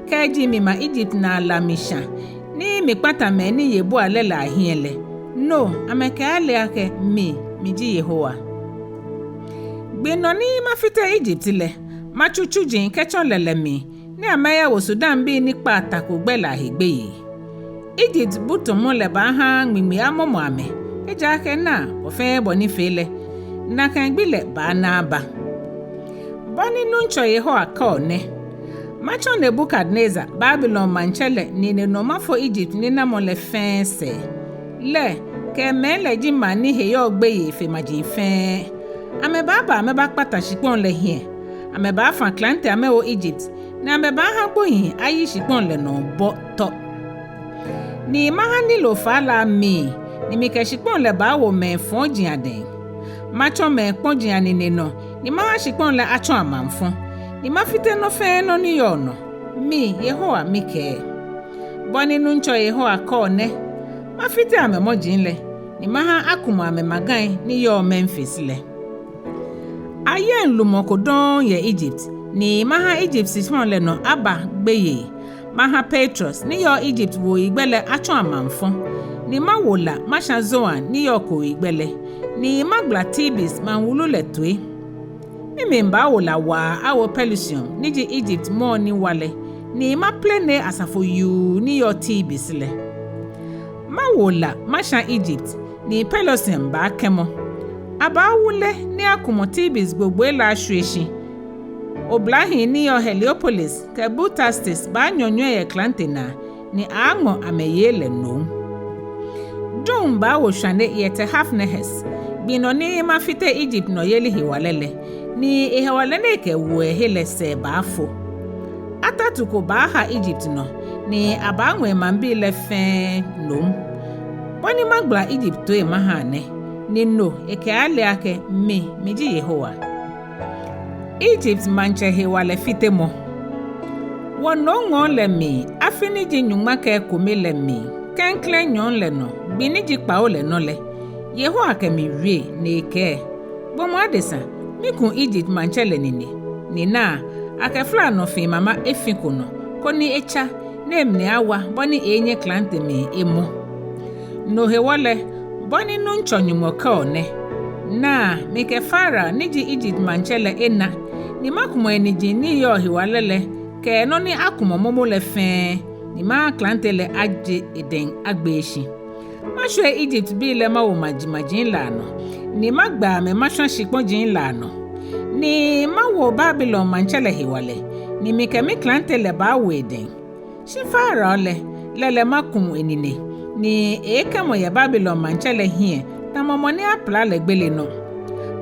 Kɛji mima Egypt naa la mishã, ni mikpata mɛi ni ye bua lɛ lɛ ahiɛ lɛ, no amɛkɛaale akɛ mi, miji Yehowa. Gbi nɔ ni mafite Egypt lɛ, matsu tsuji kɛtsɔ lɛlɛ mli, ni amɛyawo Sudanbii ni kpaa ta ko gbɛ lɛ ahe gbeyei. Egypt bu tamɔ lɛ baaha ŋmiŋmi amɔmɔ amɛ, ejaakɛ naa, bɔ fɛɛ bɔ ni fee lɛ, nakai gbi lɛ baana aba. Bɔ ni Nuŋtsɔ Yehowa kɛɔ nɛ: Matsɔ Nebukadnezar, Babilon maŋtsɛ lɛ, ninenɔ mafo Egypt ninamɔ lɛ fɛɛ sɛɛ. Lɛ kɛ emɛi lɛ ji maŋ ni he yɔɔ gbeyei fe maji fɛɛ. Amɛbaaba amɛbakpata shikpɔŋ lɛ hiɛ. Amɛbaafã klante amɛwo Egypt, ni amɛbaaha gbohii ayi shikpɔŋ lɛ nɔ bɔ tɔ. Ni maha Nilo faa lɛ ami, ni mikɛ shikpɔŋ lɛ baawo mɛi fɔji adɛŋ. Matsɔ mɛi kpɔji anine nɔ, ni maha shikpɔŋ lɛ atsɔ amaŋfɔ, ni mafite nɔ fɛɛ nɔ ni yɔɔ nɔ. Mi, Yehowa, mikɛɛ. Bɔ ni Nuŋtsɔ Yehowa kɛɔ nɛ: Mafite amɛmɔji lɛ, ni maha akumɔ amɛmagai ni yɔɔ Memfis lɛ. Ayɛŋ lumɔ ko dɔŋŋ yɛ Egypt, ni maha Egypt shikpɔŋ lɛ nɔ aba gbeyei. Maha Patros ni yɔɔ Egypt wuoyigbɛ lɛ atsɔ amaŋfɔ, ni mawo la mashã Zoan ni yɔɔ kooyigbɛ lɛ, ni magbala Tebes maŋ wulu lɛ toi. Mimli baawo la waa awo Pelusium ni ji Egypt mɔɔ ni wa lɛ, ni maplene asafo yuu ni yɔɔ Tebes lɛ. Mawo la mashã Egypt, ni Pelusium baakɛmɔ. Abaawule ni akumɔ Tebes gbogboi lɛ ashwie shi. Oblahii ni yɔɔ Heliopolis kɛ Butastris baanyɔnyɔi yɛ klante naa, ni aaaŋɔ amɛyei lɛ nom. Duŋ baawo shwane yɛ Tehaphnehes, gbi nɔ ni mafite Egypt nɔyeli hewalɛ lɛ, ni ehewalɛ ni ekɛwoɔ ehe lɛ sɛɛ baafo. Atatu ko baaha Egypt nɔ, ni abaaŋɔ emaŋbii lɛ fɛɛ nom. Bɔ ni magbala Egypt toi maha nɛ, ni no ekɛaale akɛ mi, miji Yehowa. Egypt maŋtsɛ hewalɛ fitemɔ. Wɔ nomŋɔɔ lɛ mli, afi ni ji nyɔŋma kɛ ekome lɛ mli, klɛŋklɛŋ nyɔɔŋ lɛ nɔ, gbi ni ji kpawo lɛ nɔ lɛ, Yehowa kɛ mi wie, ni ekɛɛ: Gbɔmɔ adesa, miku Egypt maŋtsɛ lɛ nine, ni naa, akɛ fala nɔ fii mama efi ko nɔ, koni etsa, ni emli awa, bɔ ni eeenyɛ klante mli emɔ. No hewɔ lɛ, bɔ ni Nuŋtsɔ Nyɔŋmɔ kɛɔ nɛ: Naa, mikɛ Farao ni ji Egypt maŋtsɛ lɛ ena, ni makumɔ eniji ni yɔɔ hewalɛ lɛ kɛ nɔ ni akumɔ momo lɛ fɛɛ, ni maha klante lɛ aje edɛŋ agbee shi. Mashwie Egyptbii lɛ mawo majimaji lɛ anɔ, ni magbɛ amɛ mashwã shikpɔji lɛ anɔ, ni mawo Babilon maŋtsɛ lɛ hewalɛ, ni mikɛ miklante lɛ baawo edɛŋ. Shi Farao lɛ, lɛ lɛ maku enine, ni eeekɛmɔ yɛ Babilon maŋtsɛ lɛ hiɛ, tamɔ mɔ ni apila lɛ gbele nɔ.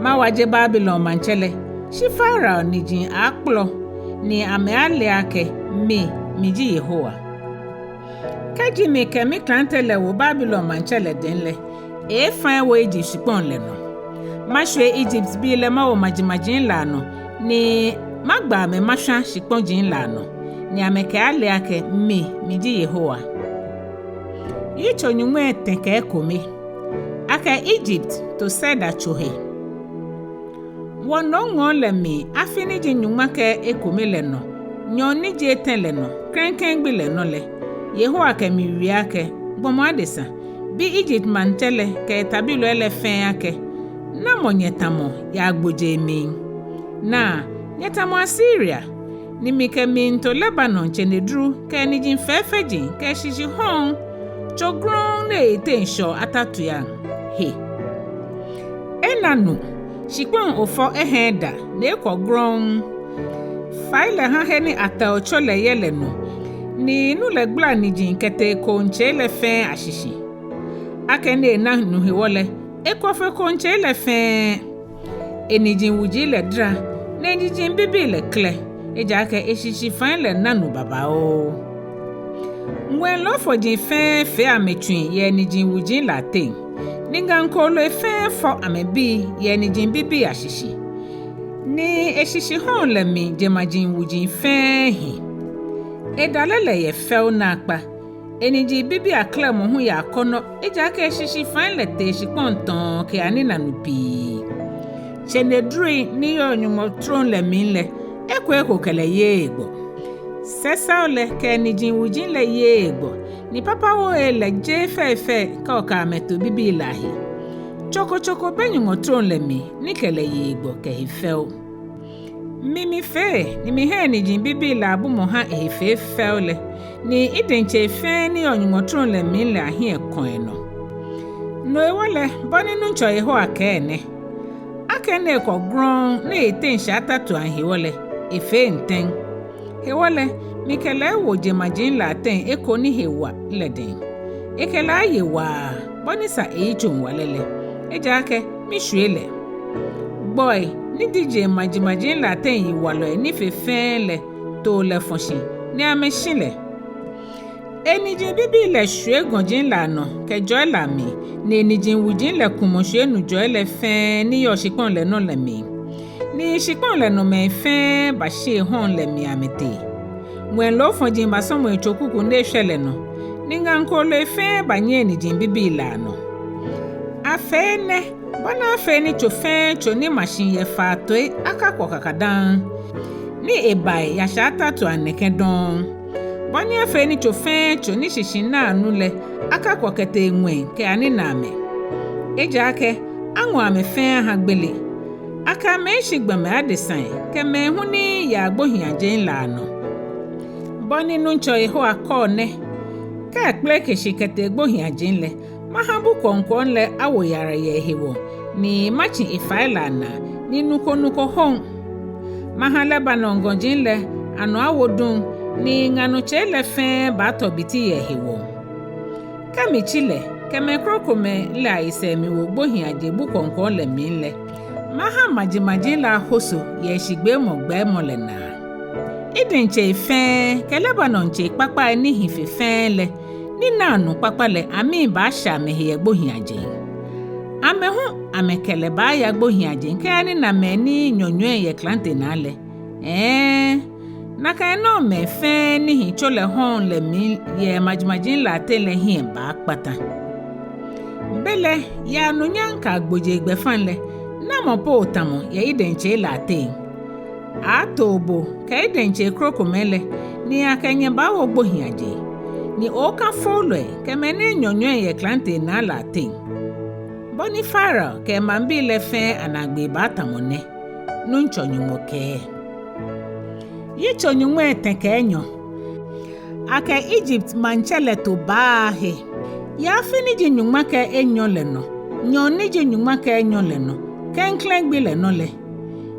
Mawaje Babilon maŋtsɛ lɛ, shi Farao niji aaakplɔ, ni amɛaale akɛ mi, miji Yehowa. Kɛji mikɛ miklante lɛ wo Babilon maŋtsɛ lɛ dɛŋ lɛ, eeefã ewo Egypt shikpɔŋ lɛ nɔ. Mashwie Egyptbii lɛ mawo majimaji lɛ anɔ, ni magbɛ amɛ mashwã shikpɔji lɛ anɔ, ni amɛkɛaale akɛ mi, miji Yehowa. Yitso nyɔŋmai etɛ kɛ ekome. Akɛ Egypt to Sɛda tso he. Wɔ nomŋɔɔ lɛ mli, afi ni ji nyɔŋma kɛ ekome lɛ nɔ, nyɔɔŋ ni ji etɛ lɛ nɔ, klɛŋklɛŋ gbi lɛ nɔ lɛ, Yehowa kɛ mi wie akɛ: Gbɔmɔ adesa, bi Egypt maŋtsɛ lɛ kɛ etabilɔi lɛ fɛɛ akɛ: Namɔ nyɛtamɔ yɛ agbo jee mli? Naa, nyɛtamɔ Asiria, ni mikɛ miito Lebanon tsenedru kɛ eniji fɛfɛji kɛ eshishi hɔɔŋ tso grɔŋŋ ni eyiteŋ shɛɔ atatuiaŋ he. Ena nu, shikpɔŋ ofɔ eha eda ni ekwɔ grɔŋŋ. Fai lɛ hã he ni atɛo tso lɛ yɛ lɛ nu, ni nu lɛ gbala niji kɛtee kooŋtsei lɛ fɛɛ ashishi. Akɛni ena nu hewɔ lɛ, ekwɔ fe kooŋtsei lɛ fɛɛ. Eniji wuji lɛ dara, ni eniji bibii lɛ klɛ, ejaakɛ eshishi fai lɛ na nu babaoo. Ŋwɛi loofɔji fɛɛ fee amɛtsui yɛ eniji wuji lɛ ateŋ, ni ŋaŋ kooloi fɛɛ fɔ amɛbii yɛ eniji bibii ashishi. Ni eshishi hɔɔŋ lɛ mli jeŋmaji wuji fɛɛ hi. Edalɛ lɛ yɛ fɛo naakpa. Eniji bibii aklɛmɔ hu yɛ akɔnɔ, ejaakɛ eshishi fai lɛ tee shikpɔŋ tɔɔ kɛya nina nu pii. Tsenedrui ni yɔɔ Nyɔŋmɔ trom lɛ mli lɛ, eko eko kɛ lɛ yeee egbɔ. Sɛsɛo lɛ kɛ eniji wuji lɛ yeee egbɔ, ni papawoo lɛ jeee fɛifɛi kɛ okɛ amɛ to bibii lɛ ahe. Tsokotsoko bɛ Nyɔŋmɔ trom lɛ mli ni kɛ lɛ ye egbɔ kɛ hefɛo. Mi mifee, ni mihã eniji bibii lɛ abumɔ hã ehe fee fɛo lɛ, ni Eden tsei fɛɛ ni yɔɔ Nyɔŋmɔ trom lɛ mli lɛ ahiɛ kɔ enɔ. No hewɔ lɛ, bɔ ni Nuŋtsɔ Yehowa kɛɛ nɛ: Akɛni ekwɔ grɔŋŋ ni eteŋ shatatua hewɔ lɛ, efee ntɛŋ. Hewɔ lɛ, mikɛ lɛ ewo jeŋmaji lɛ ateŋ eko ni he wa lɛ dɛŋ. Ekɛ lɛ aye waa, bɔ ni sa eyitsoŋwalɛ lɛ, ejaakɛ mishwie lɛ. Gbɔi ni ji jeŋmajimaji lɛ ateŋ yiwalɔi ni fe fɛɛ lɛ too lɛ fɔ̃ shi, ni amɛshi lɛ. Eniji bibii lɛ shwie gɔji lɛ anɔ kɛ jɔi lɛ amli, ni eniji wuji lɛ kumɔ shwie nujɔi lɛ fɛɛ ni yɔɔ shikpɔŋ lɛ nɔ lɛ mli. Ni shikpɔŋ lɛ nɔ mɛi fɛɛ bashi ehɔɔŋ lɛ mli amɛtee. Ŋwɛi loofɔji basɔmɔ etso kuku ni eshwɛ lɛ nɔ, ni ŋaŋ kooloi fɛɛ banyiɛ eniji bibii lɛ anɔ. Afee enɛ, bɔ ni afee ni tso fɛɛ tso ni ma shi yɛ faa toi akakwɔ kakadaŋŋ, ni ebai yɛ shatatua nɛkɛ dɔŋŋ. Bɔ ni afee ni tso fɛɛ tso ni shishi naa nu lɛ akakwɔ kɛtee ŋwɛi kɛya nina amɛ. Ejaakɛ aŋɔ amɛ fɛɛ aha gbele. Akɛ amɛ eshi gbɔmɛi adesai kɛ mɛi hu ni yaa gbohiiaje lɛ anɔ. Bɔ ni Nuŋtsɔ Yehowa kɛɔ nɛ: Kɛ ekpeleke shi kɛtee gbohiiaje lɛ, mahã bu kwɔŋkwɔŋ lɛ awo yara yɛ ehewɔ, ni matsi efai lɛ anaa, ni nu ko nu ko hoŋ. Mahã Lebanon gɔji lɛ anɔ awo duŋ, ni ŋa nɔ tsei lɛ fɛɛ baatɔ biti yɛ ehewɔ. Kɛ mitsi lɛ kɛ mɛi krokomɛi lɛ ayisɛɛ miwo gbohiiaje bu kwɔŋkwɔŋ lɛ mli lɛ, mahã majimaji lɛ ahoso yɛ eshigbeemɔ gbɛɛmɔ lɛ naa. Eden tsei fɛɛ kɛ Lebanon tsei kpakpai ni hi fe fɛɛ lɛ, ni naa nu kpakpa lɛ, amii baashɛ amɛhe yɛ gbohiiaje. Amɛ hu amɛkɛ lɛ baaya gbohiiaje kɛya nina mɛi ni nyɔnyɔi yɛ klante naa lɛ. Ɛɛ, nakai nɔŋŋ mɛi fɛɛ ni hi tso lɛ hɔɔŋ lɛ mli yɛ majimaji lɛ ateŋ lɛ hiɛ baakpata. Belɛ, yɛ anunyam kɛ agbojee gbɛfaŋ lɛ, namɔ po otamɔ yɛ Eden tsei lɛ ateŋ? Aaato bo kɛ Eden tsei krokomɛi lɛ, ni akɛ nyɛ baawo gbohiiaje, ni okã foolɔi kɛ mɛi ni nyɔnyɔi yɛ klante naa lɛ ateŋ. Bɔ ni Farao kɛ emaŋbii lɛ fɛɛ anaagbee baatamɔ nɛ, Nuŋtsɔ Nyɔŋmɔ kɛɛ. Yitso nyɔŋmai etɛ kɛ enyɔ. Akɛ Egypt maŋtsɛ lɛ to baa he. Yɛ afi ni ji nyɔŋma kɛ enyɔ lɛ nɔ, nyɔɔŋ ni ji nyɔŋma kɛ enyɔ lɛ nɔ, klɛŋklɛŋ gbi lɛ nɔ lɛ,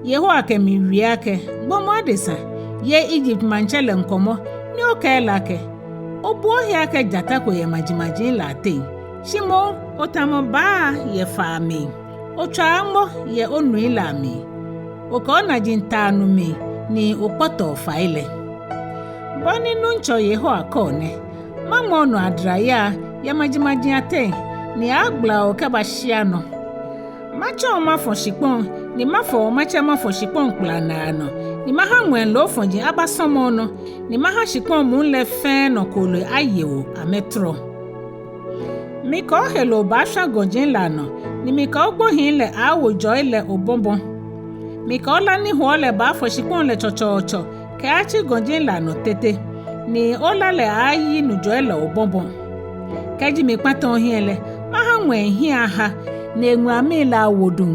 Yehowa kɛ mi wie akɛ: Gbɔmɔ adesa, ye Egypt maŋtsɛ lɛ ŋkɔmɔ, ni okɛɛ lɛ akɛ: Obuɔ ohe akɛ jata ko yɛ majimaji lɛ ateŋ, shi moŋ otamɔ baa yɛ faa mli, otswaa ŋmɔ yɛ onui lɛ amli, okɛ onaji taa nu mli, ni okpɔtɔɔ fai lɛ. Bɔ ni Nuŋtsɔ Yehowa kɛɔ nɛ: Maŋmɛ onɔ adrayaa yɛ majimaji ateŋ, ni aaagbala o kɛba shia nɔ. Matsɔ o mafɔ̃ shikpɔŋ, ni mafɔ o matsɛ mafɔ̃ shikpɔŋ kplanaa nɔ, ni mahã ŋwɛi loofɔji abasɔmɔ onɔ, ni mahã shikpɔŋ muu lɛ fɛɛ nɔ kooloi aye o amɛtɔrɔ. Mikɛ oheloo baashwã gɔji lɛ anɔ, ni mikɛ ogbohii lɛ aaawo jɔi lɛ obɔbɔ. Mikɛ ola ni hoɔ lɛ baafɔ shikpɔŋ lɛ tsɔtsɔɔtsɔ kɛyatsi gɔji lɛ anɔ tete, ni ola lɛ aaayi nujɔi lɛ obɔbɔ. Kɛji mikpata ohiɛ lɛ, mahã ŋwɛi hiɛ aha, ni eŋulamii lɛ awo duŋ.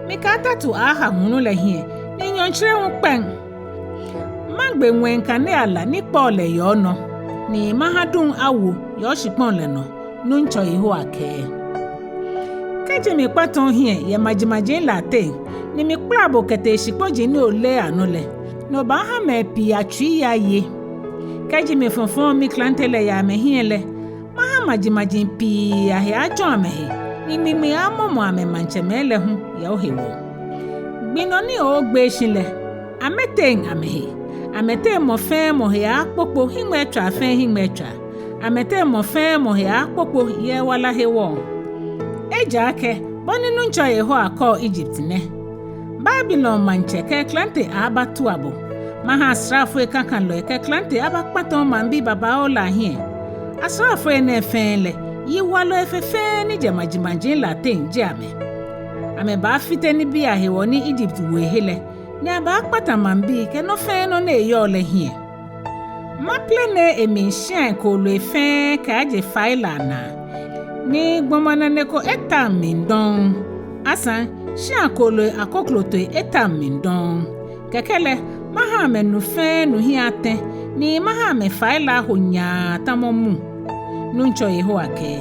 Mikɛ atatu aaaha hulu lɛ hiɛ, ni nyɔɔŋtsere hu kpɛŋ. Magbe ŋwɛi kanea la ni kpɛɔ lɛ yɛ onɔ, ni mahã duŋ awo yɛ oshikpɔŋ lɛ nɔ, Nuŋtsɔ Yehowa kɛɛ. Kɛji mikpata ohiɛ yɛ majimaji lɛ ateŋ, ni mikpala bo kɛtee shikpɔji ni oleee anɔ lɛ, no baaha mɛi pii atsui aye. Kɛji mifɔfɔɔ miklante lɛ yɛ amɛhiɛ lɛ, maha majimaji pii ahe ajɔ̃ amɛhe, ni ŋmiŋmi amɔmɔ amɛmaŋtsɛmɛi lɛ hu yɛ ohewɔ. Gbi nɔ ni ooogbee shi lɛ, amɛteŋ amɛhe, amɛteŋ mɔ fɛɛ mɔ he aaakpokpo hiŋmɛitswaa fɛɛ hiŋmɛitswaa, amɛteŋ mɔ fɛɛ mɔ he aaakpokpo yɛ ewala hewɔ. Ejaakɛ bɔ ni Nuŋtsɔ Yehowa kɛɔ Ijipt nɛ: Babilon maŋtsɛ kɛ eklante aabatua bo. Maha asraafoi kakalɔi kɛ klantei abakpãtã omaŋbii babaoo lɛ ahiɛ. Asraafoi nɛɛ fɛɛ lɛ, yiwalɔi fe fɛɛ ni jɛ majimaji lɛ ateŋ ji amɛ. Amɛbaafite nibii ahewɔ ni Ijipt wo ehe lɛ, ni abaakpãtã maŋbii kɛ nɔ fɛɛ nɔ ni eyɔɔ lɛ hiɛ. Maplenee emli shĩai kooloi fɛɛ kɛaajɛ fai lɛ anaa, ni gbɔmɔ nane ko etaŋ mli dɔŋŋ. Asaŋ shĩa kooloi akoklotoi etaŋ mli dɔŋŋ. Kɛkɛ lɛ maha amɛnu fɛɛ nu hiɛ atɛ̃, ni maha amɛfai lɛ aho nyaa tamɔ mu, Nuŋtsɔ Yehowa kɛɛ.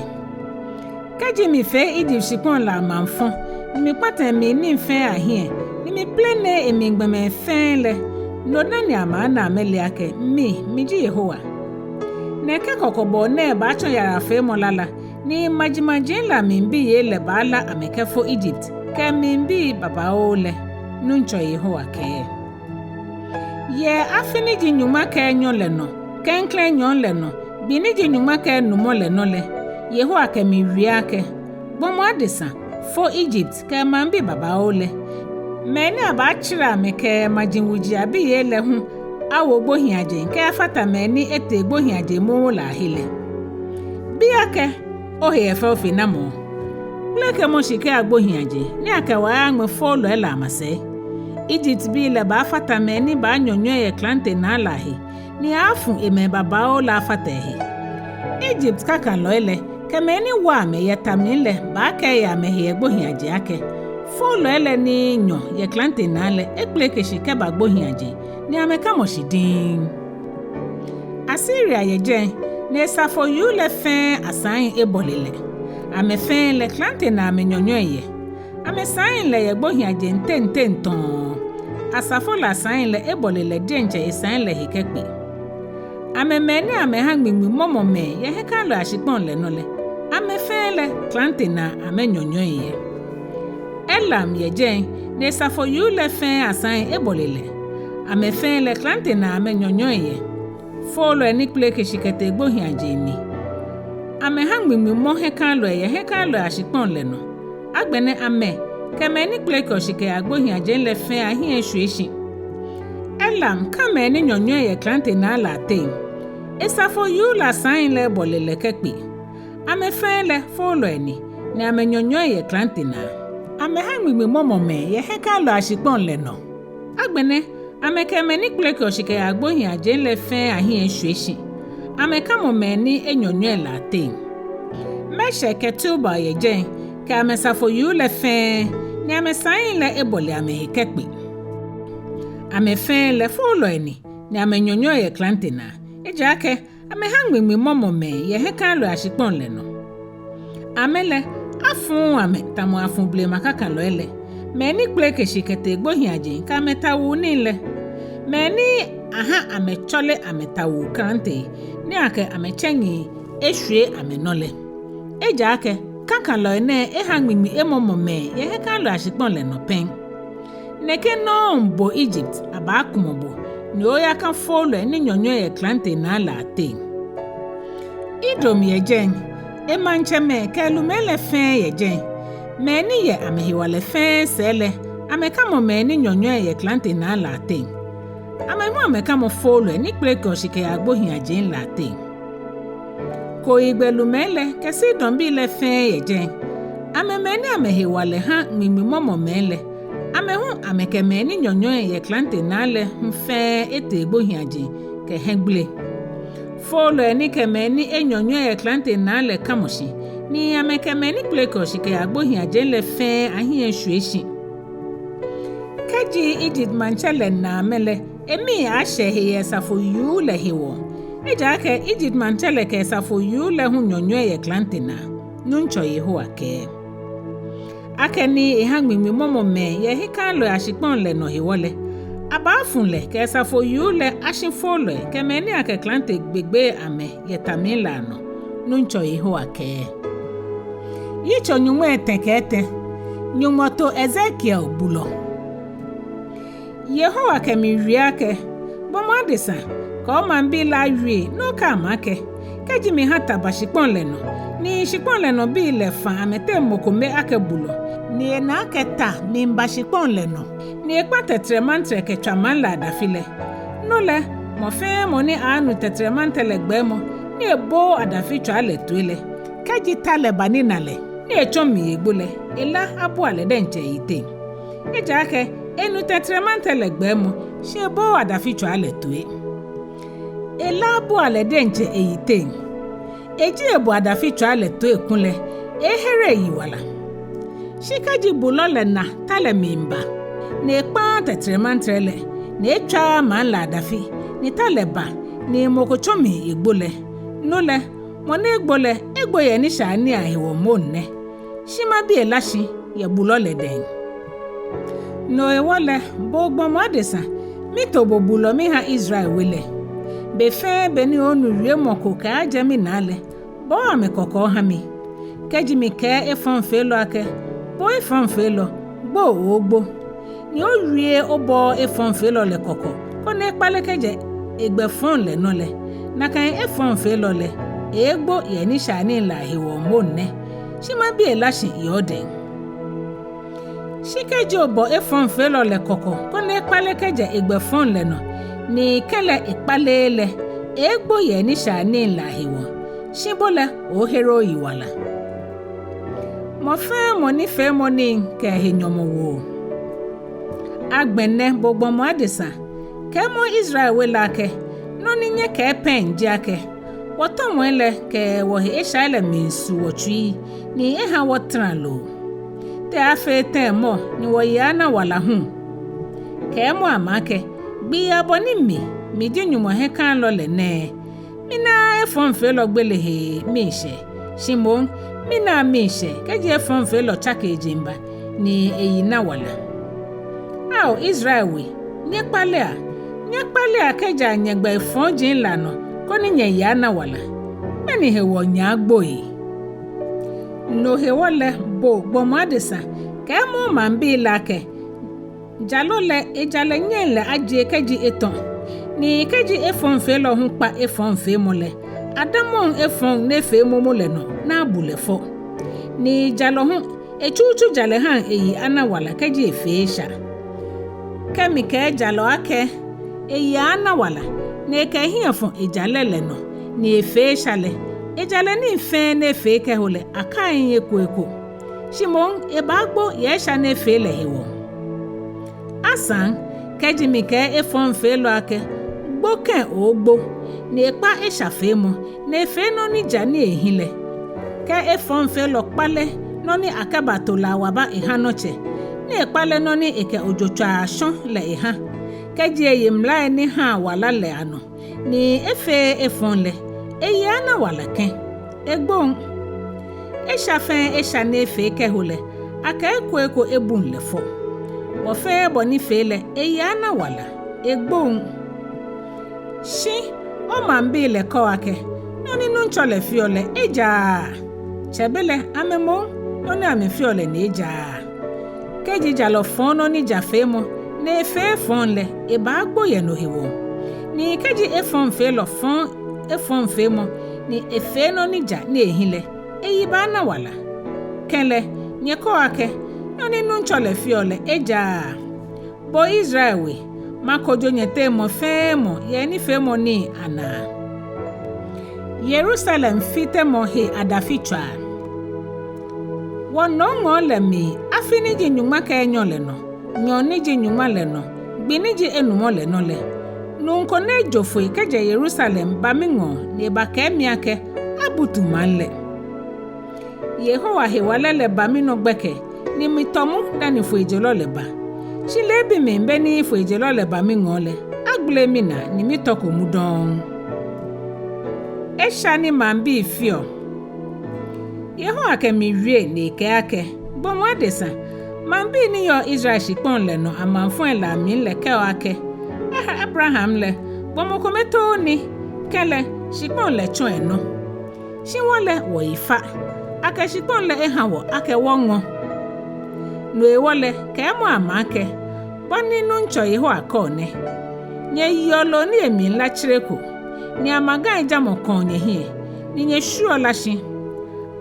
Kɛji mifee Ijipt shikpɔŋ lɛ amaŋfɔ̃, ni mikpãtã emli nii fɛɛ ahiɛ, ni miplenee emli gbɔmɛi fɛɛ lɛ, no dani amɛaana amɛle akɛ mi miji Yehowa. Nɛkɛ kɔkɔbɔɔ nɛɛ baatsɔ̃ yarafeemɔ lala, ni majimaji lɛ amli biyei lɛ baala amɛ kɛfo Ijipt kɛ emli bii babaoo lɛ, Nuŋtsɔ Yehowa kɛɛ. Yɛ afi ni ji nyɔŋma kɛ enyɔ lɛ nɔ, klɛŋklɛŋ nyɔŋ lɛ nɔ, gbi ni ji nyɔŋma kɛ enumɔ lɛ nɔ lɛ, Yehowa kɛ mi wie akɛ: Gbɔmɔ adesa, fo Ijipt kɛ emaŋbii babaoo lɛ. Mɛi ni abaatserɛ amɛ kɛ maji wuji abiyei lɛ hu awo gbohiiaje kɛyafata mɛi ni etee gbohiiaje momo lɛ ahe lɛ. Bi akɛ: Ohe yɛ fɛo fe namɔ? Kpelekemɔ shi kɛya gbohiiaje, ni akɛ bo ayaŋmɛ foolɔi lɛ amasɛi. Ijiptbii lɛ baafata mɛi ni baanyɔnyɔi yɛ klante naa lɛ ahe, ni aaafu emɛi babaoo lɛ afata ehe. Ijipt kakalɔi lɛ kɛ mɛi ni wa amɛ yɛ ta mli lɛ baakɛɛ yɛ amɛhe yɛ gbohiiaje akɛ: Foolɔi lɛ ni nyɔ yɛ klante naa lɛ ekpeleke shi kɛba gbohiiaje, ni amɛkamɔ shi diŋŋ. Asiria yɛ jɛi, ni esafo yuu lɛ fɛɛ asai ebɔle lɛ. Amɛ fɛɛ lɛ klante naa amɛnyɔnyɔi yɛ. Amɛsai lɛ yɛ gbohiiaje teŋteŋ tɔɔ. Asafo lɛ asai lɛ ebɔle lɛ diɛŋtsɛ esai lɛ he kɛkpe. Amɛ mɛi ni amɛha ŋmiŋmi mɔmɔ mɛi yɛ hiɛkãalɔi ashikpɔŋ lɛ nɔ lɛ, amɛ fɛɛ lɛ klante naa amɛnyɔnyɔi yɛ. Elam yɛ jɛi, ni esafo yuu lɛ fɛɛ asai ebɔle lɛ. Amɛ fɛɛ lɛ klante naa amɛnyɔnyɔi yɛ. Foolɔi ni kpeleke shi kɛtee gbohiiaje ni. Amɛha ŋmiŋmi mɔ hiɛkãalɔi yɛ hiɛkãalɔi ashikpɔŋ lɛ nɔ. Agbɛnɛ amɛ kɛ mɛi ni kpelekeɔ shi kɛyaa gbohiiaje lɛ fɛɛ ahiɛ eshwie shi. Elam kã mɛi ni nyɔnyɔi yɛ klante naa lɛ ateŋ. Esafo yuu lɛ asai lɛ ebɔle lɛ kɛkpe. Amɛ fɛɛ lɛ foolɔi ni, ni amɛnyɔnyɔi yɛ klante naa. Amɛha ŋmiŋmi mɔmɔ mɛi yɛ hiɛkãalɔi ashikpɔŋ lɛ nɔ. Agbɛnɛ amɛ kɛ mɛi ni kpelekeɔ shi kɛyaa gbohiiaje lɛ fɛɛ ahiɛ eshwie shi. Amɛkamɔ mɛi ni enyɔnyɔi lɛ ateŋ. Meshek kɛ Tubal yɛ jɛi, kɛ amɛsafo yuu lɛ fɛɛ, ni amɛsai lɛ ebɔle amɛhe kɛkpe. Amɛ fɛɛ lɛ foolɔi ni, ni amɛnyɔnyɔi yɛ klante naa. Ejaakɛ amɛha ŋmiŋmi mɔmɔ mɛi yɛ hiɛkãalɔi ashikpɔŋ lɛ nɔ. Amɛ lɛ, afuuu amɛ tamɔ afu blema kakalɔi lɛ, mɛi ni kpeleke shi kɛtee gbohiiaje kɛ amɛtawuu nii lɛ, mɛi ni aha amɛtsɔle amɛtawuu klantei, ni akɛ amɛtsɛŋi eshwie amɛnɔ lɛ. Ejaakɛ kakalɔi nɛɛ eha ŋmiŋmi emɔmɔ mɛi yɛ hiɛkãalɔi ashikpɔŋ lɛ nɔ pɛŋ. Nɛkɛ nɔŋŋ bo Ijipt abaakumɔ bo, ni oyakã foolɔi ni nyɔnyɔi yɛ klante naa lɛ ateŋ. Edom yɛ jɛi, emaŋtsɛmɛi kɛ elumɛi lɛ fɛɛ yɛ jɛi. Mɛi ni yɛ amɛhewalɛ fɛɛ sɛɛ lɛ, amɛkamɔ mɛi ni nyɔnyɔi yɛ klante naa lɛ ateŋ. Amɛ hu amɛkamɔ foolɔi ni kpelekeɔ shi kɛyaa gbohiiaje lɛ ateŋ. Koyigbɛ lumɛi lɛ kɛ Sidonbii lɛ fɛɛ yɛ jɛi. Amɛ mɛi ni amɛhewalɛ ha ŋmiŋmi mɔmɔ mɛi lɛ, amɛ hu amɛkɛ mɛi ni nyɔnyɔi yɛ klante naa lɛ hu fɛɛ etee gbohiiaje kɛ hiɛgbele. Foolɔi ni kɛ mɛi ni enyɔnyɔi yɛ klante naa lɛ kamɔ shi, ni amɛkɛ mɛi ni kpelekeɔ shi kɛyaa gbohiiaje lɛ fɛɛ ahiɛ eshwie shi. Kɛji Ijipt maŋtsɛ lɛ na amɛ lɛ, emii aaashɛ ehe yɛ esafo yuu lɛ hewɔ. Ejaakɛ Ijipt maŋtsɛ lɛ kɛ esafo yuu lɛ hu nyɔnyɔi yɛ klante naa, Nuŋtsɔ Yehowa kɛɛ. Akɛni eha ŋmiŋmi mɔmɔ mɛi yɛ hiɛkãalɔi ashikpɔŋ lɛ nɔ hewɔ lɛ, Abaafu lɛ kɛ asafo yuu lɛ ashifolɔi kɛ mɛi ni akɛ klante gbegbee amɛ yɛ ta mli lɛ anɔ. Nuŋtsɔ Yehowa kɛɛ. Yitso nyɔŋmai etɛ kɛ etɛ. Nyɔŋmɔ to Ezekiel bulɔ. Yehowa kɛ mi wie akɛ, gbɔmɔ adesa, kɛ omaŋbii lɛ awie ni okɛɛ amɛ akɛ, kɛji miha ta ba shikpɔŋ lɛ nɔ, ni shikpɔŋ lɛ nɔ bii lɛ fã amɛteŋ mɔ kome akɛ bulɔ, ni ena akɛ ta miiba shikpɔŋ lɛ nɔ, ni ekpã tɛtrɛmantrɛ kɛtswa maŋ lɛ adafi lɛ, no lɛ, mɔ fɛɛ mɔ ni aanu tɛtrɛmantrɛ lɛ gbɛɛmɔ, ni ebooo adafitswaa lɛ toi lɛ, kɛji ta lɛ banina lɛ, ni etsɔ mli egbo lɛ, ela abua lɛ diɛŋtsɛ eyiteŋ. Ejaakɛ enu tɛtrɛmantrɛ lɛ gbɛɛmɔ, shi ebooo adafitswaa lɛ toi. Ela abua lɛ diɛŋtsɛ eyiteŋ. Eji ebo adafitswaa lɛ toi kulɛ, eeehere eyiwala. Shi kɛji bulɔ lɛ na ta lɛ miiba, ni ekpãaa tɛtrɛmantrɛ lɛ, ni etswaaa maŋ lɛ adafi, ni ta lɛ ba, ni mɔ ko tsɔ mli egbo lɛ, no lɛ, mɔ ni egbo lɛ, egbo yɛ enishaianii ahewɔ moŋ nɛ. Shi mabi ela shi yɛ bulɔ lɛ dɛŋ. No hewɔ lɛ, bo gbɔmɔ adesa, mito bo bulɔ miha Israel we lɛ. Be fɛɛ be ni oonu wiemɔ ko kɛaajɛ minaa lɛ, bɔɔ amɛ kɔkɔ oha mi. Kɛji mikɛɛ efɔŋfeelɔ akɛ, bo efɔŋfeelɔ, gbo oogbo. Ni owieee obɔɔɔ efɔŋfeelɔ lɛ kɔkɔ, koni ekpale kɛjɛ egbɛ fɔŋ lɛ nɔ lɛ, nakai efɔŋfeelɔ lɛ, eeegbo yɛ enishaianii lɛ ahewɔ moŋ nɛ. Shi mabi ela shi yɛ odɛŋ. Shi kɛji obɔ efɔŋfeelɔ lɛ kɔkɔ, koni ekpale kɛjɛ egbɛ fɔŋ lɛ nɔ, ni kɛlɛ ekpaleee lɛ, eeegbo yɛ enishaianii lɛ ahewɔ. Shi bo lɛ, oohere oyiwala. Mɔ fɛɛ mɔ nifeemɔ nii kɛ ehe nyɔmɔwoo. Agbɛnɛ bo gbɔmɔ adesa, kɛɛmɔ Israel we lɛ akɛ, nɔ ni nyɛkɛɛ pɛŋ ji akɛ, wɔtɔmɔi lɛ kɛ wɔhe eshai lɛ miisu wɔtsui, ni eha wɔtara loo. Te aaafee tɛŋŋ mɔ ni wɔyi aaana wala hu? Kɛɛmɔ amɛ akɛ, gbii abɔ ni mi, miji Nyɔŋmɔ hiɛkalɔ lɛ nɛɛ, minaaa efɔŋfeelɔ gbele he miishɛɛ, shi moŋ minaaa miishɛɛ kɛji efɔŋfeelɔ tsake ejeŋba ni eyi na wala. Ao Israel we, nyɛkpalea, nyɛkpalea kɛjɛa nyɛgbɛi fɔji lɛ anɔ, koni nyɛyi ana wala. Mɛni hewɔ nyɛaagboi? No hewɔ lɛ bo gbɔmɔ adesa, kɛɛmɔ omaŋbii lɛ akɛ, jalɔ lɛ, ejalɛ nyɛŋ lɛ ajie kɛji etɔ. Ni kɛji efɔŋfeelɔ hu kpa efɔŋfeemɔ lɛ, adamɔŋ efɔŋ ni efee momo lɛ nɔ ni abu lɛ fɔ. Ni jalɔ hu, etsutsu jalɛ haŋ eyi ana wala kɛji efee esha. Kɛ mikɛɛ jalɔ akɛ, eyi ana wala, ni ekɛ ehiɛ fɔ ejalɛ lɛ nɔ, ni efee esha lɛ, ejalɛ nii fɛɛ ni efee kɛho lɛ, akaiŋ eko eko. Shi moŋ ebaagbo yɛ esha ni efee lɛ hewɔ. Asaŋ, kɛji mikɛɛ efɔŋfeelɔ akɛ, gbo kɛ oogbo, ni ekpa eshafeemɔ, ni efee nɔ ni ja ni ehi lɛ. Kɛ efɔŋfeelɔ kpale nɔ ni akɛbato lɛ awaba eha nɔtsɛ, ni ekpale nɔ ni ekɛ ojotswaa shɔ lɛ eha. Kɛji eye mlai ni haa wala lɛ anɔ, ni efeee efɔŋ lɛ, eyi ana wala kɛ, egboŋ. Esha fɛɛ esha ni efee kɛho lɛ, akɛ eko eko ebuŋ lɛ fɔ. Bɔ fɛɛ bɔ ni fee lɛ, eyi ana wala, egboŋ. Shi omaŋbii lɛ kɛɔ akɛ, nɔ ni Nuŋtsɔ lɛ feɔ lɛ, ejaaa. Tsɛbelɛ amɛ moŋ, nɔ ni amɛfeɔ lɛ ni ejaaa. Kɛji jalɔ fɔɔ nɔ ni ja feemɔ, ni efee efɔŋ lɛ, ebaagbo yɛ no hewɔ. Ni kɛji efɔŋfeelɔ fɔɔ efɔŋfeemɔ, ni efee nɔ ni ja ni ehi lɛ, eyi baana wala. Kɛlɛ, nyɛkɛɔ akɛ, nɔ ni Nuŋtsɔ lɛ feɔ lɛ, ejaaa. Bo Israel we, makojo nyɛteŋ mɔ fɛɛ mɔ yɛ enifeemɔ nii anaa. Yerusalem fitemɔ he adafitswaa. Wɔnɔŋɔɔ lɛ mli, afi ni ji nyɔŋma kɛ enyɔ lɛ nɔ, nyɔɔŋ ni ji nyɔŋma lɛ nɔ, gbi ni ji enumɔ lɛ nɔ lɛ, nuu ko ni ejo foi kɛjɛ Yerusalem ba miŋɔɔ ni ebakɛɛ mi akɛ, abutu maŋ lɛ. Yehowa hewalɛ lɛ ba minɔ gbɛkɛ, ni mitɔ mu dani foijelɔ lɛ ba. Shi leebi mli be ni foijelɔ lɛ ba miŋɔɔ lɛ, agbele minaa ni mitɔko mu dɔŋŋ. Esha ni maŋbii feɔ. Yehowa kɛ mi wie ni ekɛɛ akɛ, gbɔmɔ adesa, Maŋbii ni yɔɔ Israel shikpɔŋ lɛ nɔ amaŋfɔi lɛ amli lɛ kɛɔ akɛ, Aha Abraham lɛ, gbɔmɔ kome too ni, kɛlɛ, shikpɔŋ lɛ tsɔ enɔ. Shi wɔ lɛ wɔyi fa, akɛ shikpɔŋ lɛ eha wɔ akɛ wɔŋɔ. No hewɔ lɛ, kɛɛmɔ amɛ akɛ, Bɔ ni Nuŋtsɔ Yehowa kɛɔ nɛ: Nyɛyeɔ loo ni emli lá tsereko, ni amagai jamɔ kɔɔ nyɛhiɛ, ni nyɛshwieɔ lá shi.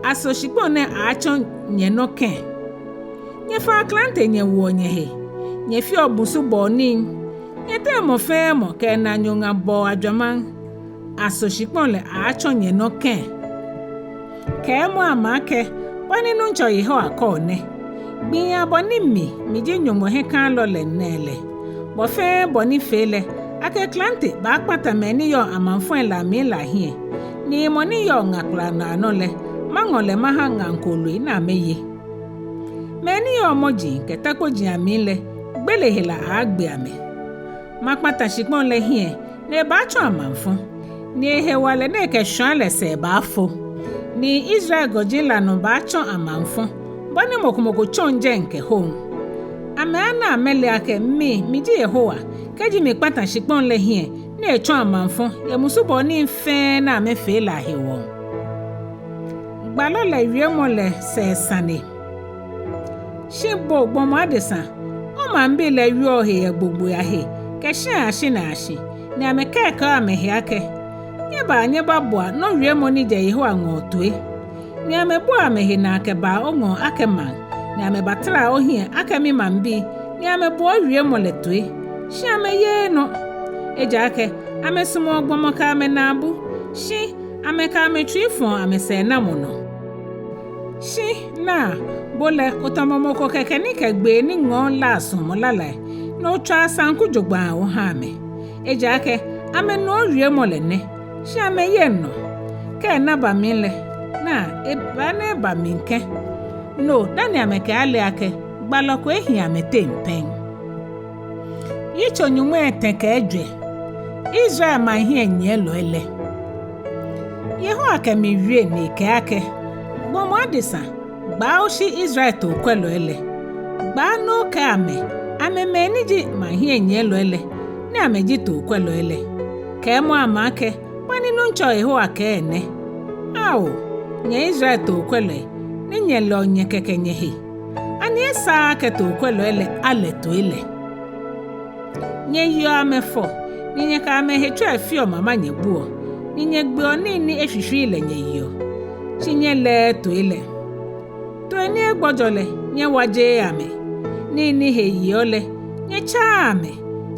Aso shikpɔŋ nɛɛ aaatsɔ nyɛnɔ kɛ̃? Nyɛfaa klante nyɛwoɔ nyɛhe, nyɛfeɔ musubɔɔ nii, nyɛteŋ mɔ fɛɛ mɔ kɛ enaanyo ŋa bɔɔ ajwamaŋ. Aso shikpɔŋ lɛ aaatsɔ nyɛnɔ kɛ̃? Kɛɛmɔ amɛ akɛ, Bɔ ni Nuŋtsɔ Yehowa kɛɔ nɛ: Gbii abɔ ni mi, miji Nyɔŋmɔ hiɛkãalɔ lɛ nɛɛ lɛ, bɔ fɛɛ bɔ ni fee lɛ, akɛ klante baakpata mɛi ni yɔɔ amaŋfɔi lɛ amli lɛ ahiɛ, ni mɔ ni yɔɔ ŋa kplanaa nɔ lɛ, maŋɔ lɛ maha ŋaŋ kooloi ni amɛye. Mɛi ni yɔɔ mɔji kɛ ta kpoji amli lɛ, gbele hela aaagbe amɛ. Makpata shikpɔŋ lɛ hiɛ, ni ebaatsɔ amaŋfɔ, ni ehewalɛ ni ekɛshwãa lɛ sɛɛ baafo, ni Israel gɔji lɛ anɔ baatsɔ amaŋfɔ, bɔ ni mɔ ko mɔ ko tsɔŋ jɛi kɛ hoŋ. Amɛaana amɛle akɛ mi, miji Yehowa, kɛji mikpata shikpɔŋ lɛ hiɛ ni etsɔ amaŋfɔ yɛ musubɔɔ nii fɛɛ ni amɛfee lɛ ahewɔ. Gbalɔ lɛ wiemɔ lɛ sɛɛ sane. Shi bo gbɔmɔ adesa, omaŋbii lɛ wieɔ ohe yɛ gbogboi ahe kɛ shĩai ashinai ashi, ni amɛkɛɛkɛɔ amɛhe akɛ, Nyɛbaa nyɛbabua nɔ wiemɔ ni jɛ Yehowa ŋɔɔ toi. Ni amɛbuaa amɛhe naa kɛbaa oŋɔɔ akɛ maŋ, ni amɛbataraa ohiɛ akɛ mimaŋbii, ni amɛboɔ owiemɔ lɛ toi, shi amɛyeee nɔ. Ejaakɛ amɛsumɔɔ gbɔmɔ kɛ amɛnaabu, shi amɛkɛ amɛtsui fɔɔ amɛsɛɛnamɔ nɔ. Shi naa, bo lɛ otamɔ mɔ ko kɛkɛ ni kɛ gbee ni ŋɔɔ laa suɔmɔ lalai, ni otswaa saŋku jogbaŋŋ oha amɛ. Ejaakɛ amɛnu owiemɔ lɛ nɛ, shi amɛyeŋ nɔ. Kɛ ena ba mli lɛ, naa, ebaana eba mli kɛ̃. No dani amɛkɛaale akɛ gbalɔ ko ehi amɛteŋ pɛŋ. Yitso nyɔŋmai etɛ kɛ ejwɛ. Israel maŋ hiɛnyiɛlɔi lɛ. Yehowa kɛ mi wie ni ekɛɛ akɛ, Gbɔmɔ adesa, gbaa oshi Israel tookwɛlɔi lɛ. Gbaa ni okɛɛ amɛ, amɛ mɛi ni ji maŋ hiɛnyiɛlɔi lɛ, ni amɛji tookwɛlɔi lɛ. Kɛɛmɔ amɛ akɛ, Bɔ ni Nuŋtsɔ Yehowa kɛɛ nɛ: Ao, nyɛ Israel tookwɛlɔi, ni nyɛlɛɔ nyɛkɛkɛ nyɛhe, ani esaaa akɛ tookwɛlɔi lɛ alɛ toi lɛ? Nyɛyeɔ amɛ fɔ, ni nyɛkɛ amɛhetsɔi feɔ mama nyɛbuɔ, ni nyɛgbeɔ nii ni eshwishwii lɛ nyɛyeɔ, shi nyɛlɛɛɛ toi lɛ. Toi ni egbɔjɔ lɛ, nyɛwajeee amɛ. Nii ni he yeɔ lɛ, nyɛtsaaa amɛ.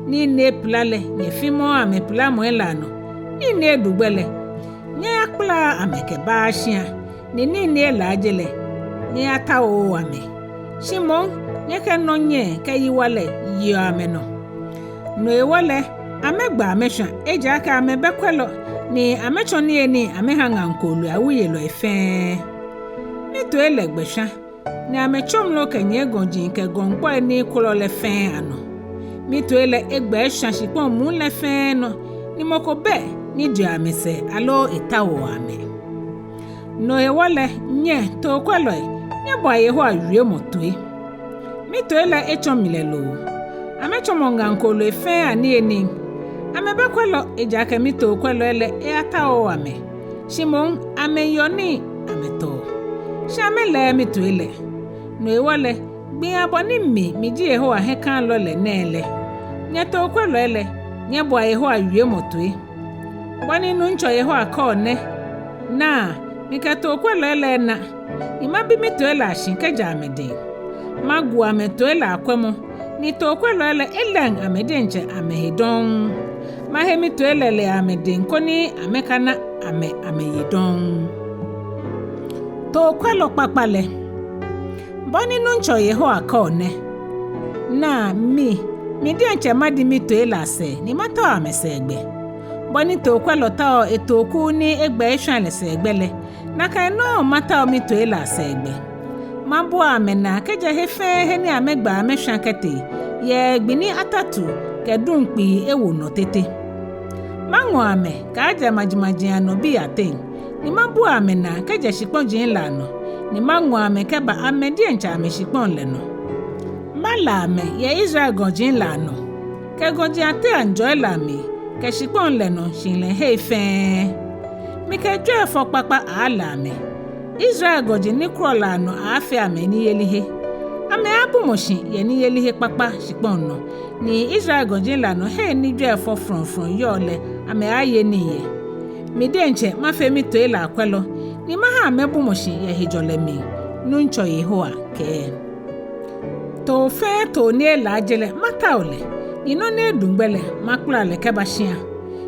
Nii ni epila lɛ, nyɛfimɔɔɔ amɛpilamɔi lɛ anɔ. Nii ni edu gbɛ lɛ, nyɛyakpalaaa amɛ kɛbaaa shia, ni nii ni elaaje lɛ, nyɛyataooo amɛ. Shi moŋ, nyɛkɛ nɔnyɛɛ kɛ yiwalɛ yeɔ amɛnɔ. No hewɔ lɛ, amɛgba amɛshwã, ejaakɛ amɛbɛ kwɛlɔ, ni amɛtsɔ niyenii amɛha ŋaŋ kooloi awuiyelɔi fɛɛ. Mitoi lɛ gbɛ shwã, ni amɛtsomlo kɛnyiɛ gɔji kɛ gɔŋkpɔi ni kwɔlɔ lɛ fɛɛ anɔ. Mitoi lɛ egbɛ eshwã shikpɔŋ muu lɛ fɛɛ nɔ, ni mɔ ko bɛ ni jeɔ amɛsɛɛ aloo etaoɔ amɛ. No hewɔ lɛ, nyɛ tookwɛlɔi, nyɛboa Yehowa wiemɔ toi. Mitoi lɛ etsɔ milɛ loo. Amɛtsɔmɔ ŋaŋ kooloi fɛɛ aniyenii. Amɛbɛ kwɛlɔ, ejaakɛ mitookwɛlɔi lɛ eyataooo amɛ. Shi moŋ amɛyeɔ nii amɛtɔɔ, shi amɛlɛɛɛ mitoi lɛ. No hewɔ lɛ, gbii abɔ ni mi, miji Yehowa hiɛkãalɔ lɛ nɛɛ lɛ, nyɛ tookwɛlɔi lɛ, nyɛboa Yehowa wiemɔ toi. Bɔ ni Nuŋtsɔ Yehowa kɛɔ nɛ: Naa, mikɛ tookwɛlɔi lɛ ena, ni mabi mitoi lɛ ashi kɛjɛ amɛdɛŋ. Magu amɛtoi lɛ akwɛmɔ, ni tookwɛlɔi lɛ elɛŋ amɛ diɛŋtsɛ amɛhe dɔŋŋ. Mahe mitoi lɛ lɛ amɛdɛŋ koni amɛkana amɛ amɛyi dɔŋŋ. Tookwɛlɔ kpakpa lɛ. Bɔ ni Nuŋtsɔ Yehowa kɛɔ nɛ: Naa, mi, mi diɛŋtsɛ madi mitoi lɛ asɛɛ, ni matao amɛsɛɛ gbɛ. Bɔ ni tookwɛlɔ taoɔ etooku ni egbɛ eshwã lɛ sɛɛ gbɛ lɛ, nakai nɔŋŋ matao mitoi lɛ asɛɛ gbɛ. Mabua amɛnaa kɛjɛ he fɛɛ he ni amɛgba amɛshwã kɛtee, yɛ gbi ni atatu kɛ duŋ kpii ewo nɔ tete. Maŋɔ amɛ kɛaajɛ majimaji anɔ bii ateŋ, ni mabua amɛnaa kɛjɛ shikpɔji lɛ anɔ, ni maŋɔ amɛ kɛba amɛ diɛŋtsɛ amɛshikpɔŋ lɛ nɔ. Maala amɛ yɛ Israel gɔji lɛ anɔ, kɛ gɔji ateŋ ajɔi lɛ amli, kɛ shikpɔŋ lɛ nɔ shihilɛhei fɛɛ. Mikɛ jwɛifɔ kpakpa aaala amɛ. Israel gɔji ni kwɔlɔ lɛ anɔ aaafee amɛniyelihe. Amɛaabumɔ shi yɛ niyelihe kpakpa shikpɔŋ nɔ, ni Israel gɔji lɛ anɔ hei ni jwɛifɔ frɔŋfrɔŋ yɔɔ lɛ amɛaaye nii yɛ. Mi diɛŋtsɛ mafee mitoi lɛ akwɛlɔ, ni maha amɛbumɔ shi yɛ hejɔlɛ mli, Nuŋtsɔ Yehowa kɛɛ. Too fɛɛ too ni elaaje lɛ, matao lɛ, ni nɔ ni eduŋ gbɛ lɛ, makpala lɛ kɛba shia.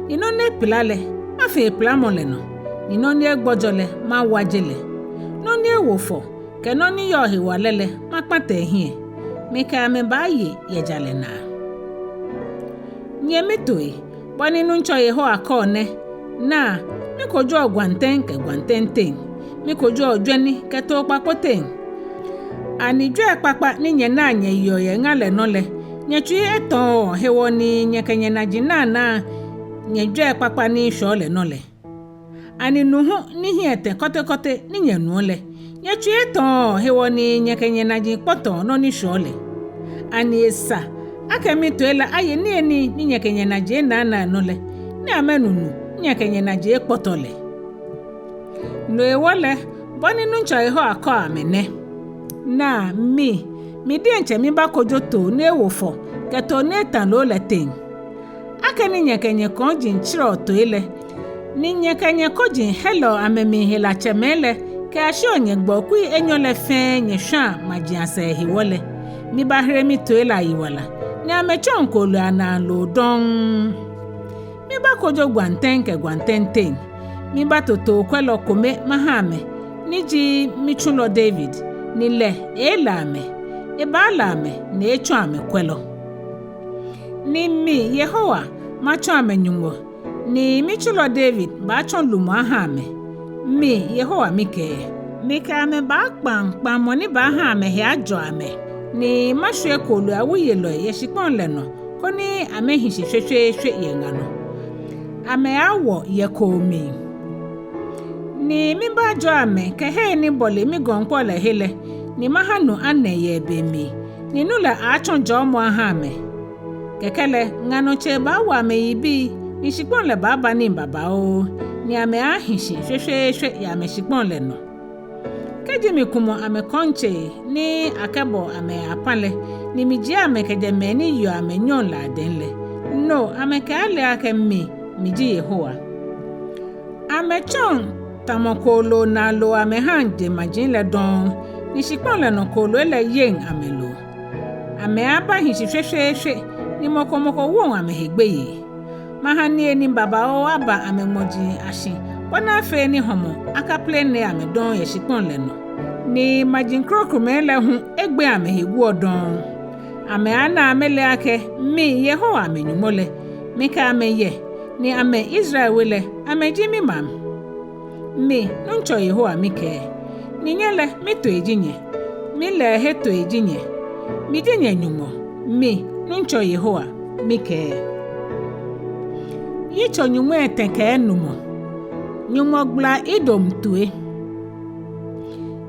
Ni nɔ ni epila lɛ, mafee epilamɔ lɛ nɔ, ni nɔ ni egbɔjɔ lɛ, mawaje lɛ. Nɔ ni ewo fɔ, kɛ nɔ ni yɔɔ hewalɛ lɛ, makpata ehiɛ. Mikɛ amɛ baaye yɛ jalɛ naa. Nyɛ mitoi, bɔ ni Nuŋtsɔ Yehowa kɛɔ nɛ: Naa, mikojoɔ gwantɛŋ kɛ gwantɛŋ teŋ, mikojoɔ jwɛni kɛ too kpakpo teŋ. Ani jwɛi kpakpa ni nyɛnaa nyɛyeɔ yɛ ŋa lɛ nɔ lɛ, nyɛtsui etɔɔɔ hewɔ ni nyɛkɛ nyɛnaji naanaa nyɛjwɛi kpakpa ni shwɛɔ lɛ nɔ lɛ? Ani nu hu ni hiɛ tɛ̃ kɔtɛkɔtɛ ni nyɛnuɔ lɛ, nyɛtsui etɔɔɔ hewɔ ni nyɛkɛ nyɛnaji kpɔtɔɔ nɔ ni shwɛɔ lɛ? Ani esa akɛ mitoi lɛ aye niyenii ni nyɛkɛ nyɛnaji enaanaa nɔ lɛ, ni amɛnu nu ni nyɛkɛ nyɛnaji ekpɔtɔ lɛ? No hewɔ lɛ, bɔ ni Nuŋtsɔ Yehowa kɛɔ amɛ nɛ: Naa, mi, mi diɛŋtsɛ mibaakojo too ni ewo fɔ kɛ too ni eta loo lɛ teŋ. Akɛni nyɛkɛ nyɛkɔji tsirɛɔ toi lɛ, ni nyɛkɛ nyɛkɔji hɛlɛɔ amɛmli helatsɛmɛi lɛ kɛyashiɔ nyɛgbɔkui enyɔ lɛ fɛɛ nyɛshwaa maji asɛɛ hewɔ lɛ, mibaahere mitoi lɛ ayiwala, ni amɛtsɔŋ kooloi anaa loo dɔŋŋ. Mibaakojo gwantɛŋ kɛ gwantɛŋ teŋ. Mibaato tookwɛlɔ kome maha amɛ, ni ji mitsulɔ David, ni lɛ eeele amɛ, ebaala amɛ, ni eeetsɔ amɛ kwɛlɔ. Ni mi, Yehowa, matsɔ amɛ Nyɔŋmɔ, ni mitsulɔ David baatsɔ lumɔ aha amɛ. Mi, Yehowa, mikɛɛ. Mikɛ amɛ baakpaŋ kpaŋmɔ ni baaha amɛhe ajɔ amɛ, ni mashwie kooloi awuiyelɔi yɛ shikpɔŋ lɛ nɔ, koni amɛhi shi shweshweeshwe yɛ ŋa nɔ. Amɛaawɔ yɛ koo mli. Ni mibaajɔɔ amɛ kɛ hei ni bɔle migɔŋkpɔ lɛ he lɛ, ni maha nu anɛ yɛ be mli, ni nu lɛ aaatsɔ jɔɔmɔ aha amɛ. Kɛkɛ lɛ, ŋa nɔ tsei baawo amɛyibii, ni shikpɔŋ lɛ baaba nii babaoo, ni amɛaahi shi shweshweeshwe yɛ amɛshikpɔŋ lɛ nɔ. Kɛji mikumɔ amɛkɔŋtsei ni akɛbɔ amɛ apã lɛ, ni mijie amɛ kɛjɛ mɛi ni yeɔ amɛ nyɔŋ lɛ adɛŋ lɛ, no amɛkɛaale akɛ mi, miji Yehowa. Amɛtsɔŋ tamɔ kooloo naa loo amɛhaŋ jeŋmaji lɛ dɔŋŋ, ni shikpɔŋ lɛ nɔ kooloi lɛ yeŋ amɛloo. Amɛaabahi shi shweshweeshwe, ni mɔ ko mɔ ko woŋ amɛhe gbeyei. Maha niyenii babaoo aba amɛŋmɔji ashi, bɔ ni afee ni hɔmɔ akaplene amɛ dɔŋŋ yɛ shikpɔŋ lɛ nɔ. Ni maji krokomɛi lɛ hu egbeŋ amɛhe guɔ dɔŋŋ. Amɛaana amɛle akɛ mi, Yehowa amɛ-Nyɔŋmɔ lɛ, mikɛ amɛ yɛ, ni amɛ Israel we lɛ, amɛji mimaŋ. Mi, Nuŋtsɔ Yehowa mikɛɛ. Ni nyɛ lɛ, mitoi ji nyɛ, milɛɛhe toi ji nyɛ, miji nyɛ-Nyɔŋmɔ, mi, Nuŋtsɔ Yehowa mikɛɛ. Yitso nyɔŋmai etɛ kɛ enumɔ. Nyɔŋmɔ gbala Edom toi.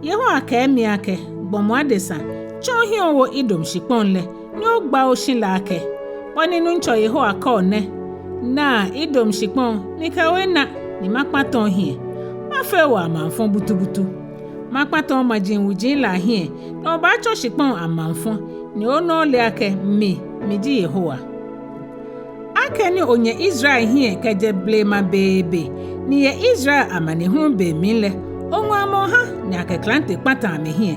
Yehowa kɛɛ mi akɛ, gbɔmɔ adesa, tsɔ ohiɛ owo Edom shikpɔŋ lɛ, ni ogba oshi lɛ akɛ, bɔ ni Nuŋtsɔ Yehowa kɛɔ nɛ: Naa, Edom shikpɔŋ, mikɛ o ena, ni makpata ohiɛ. Mafee o amaŋfɔ butubutu. Makpata omaji wuji lɛ ahiɛ, ni obaatsɔ shikpɔŋ amaŋfɔ, ni ona ole akɛ mi, miji Yehowa. Akɛni onyɛ Israel hiɛ kɛjɛ blema beebe, ni yɛ Israel amanehulu be mli lɛ, oŋɔ amɛ oha ni akɛ klante kpata amɛhiɛ,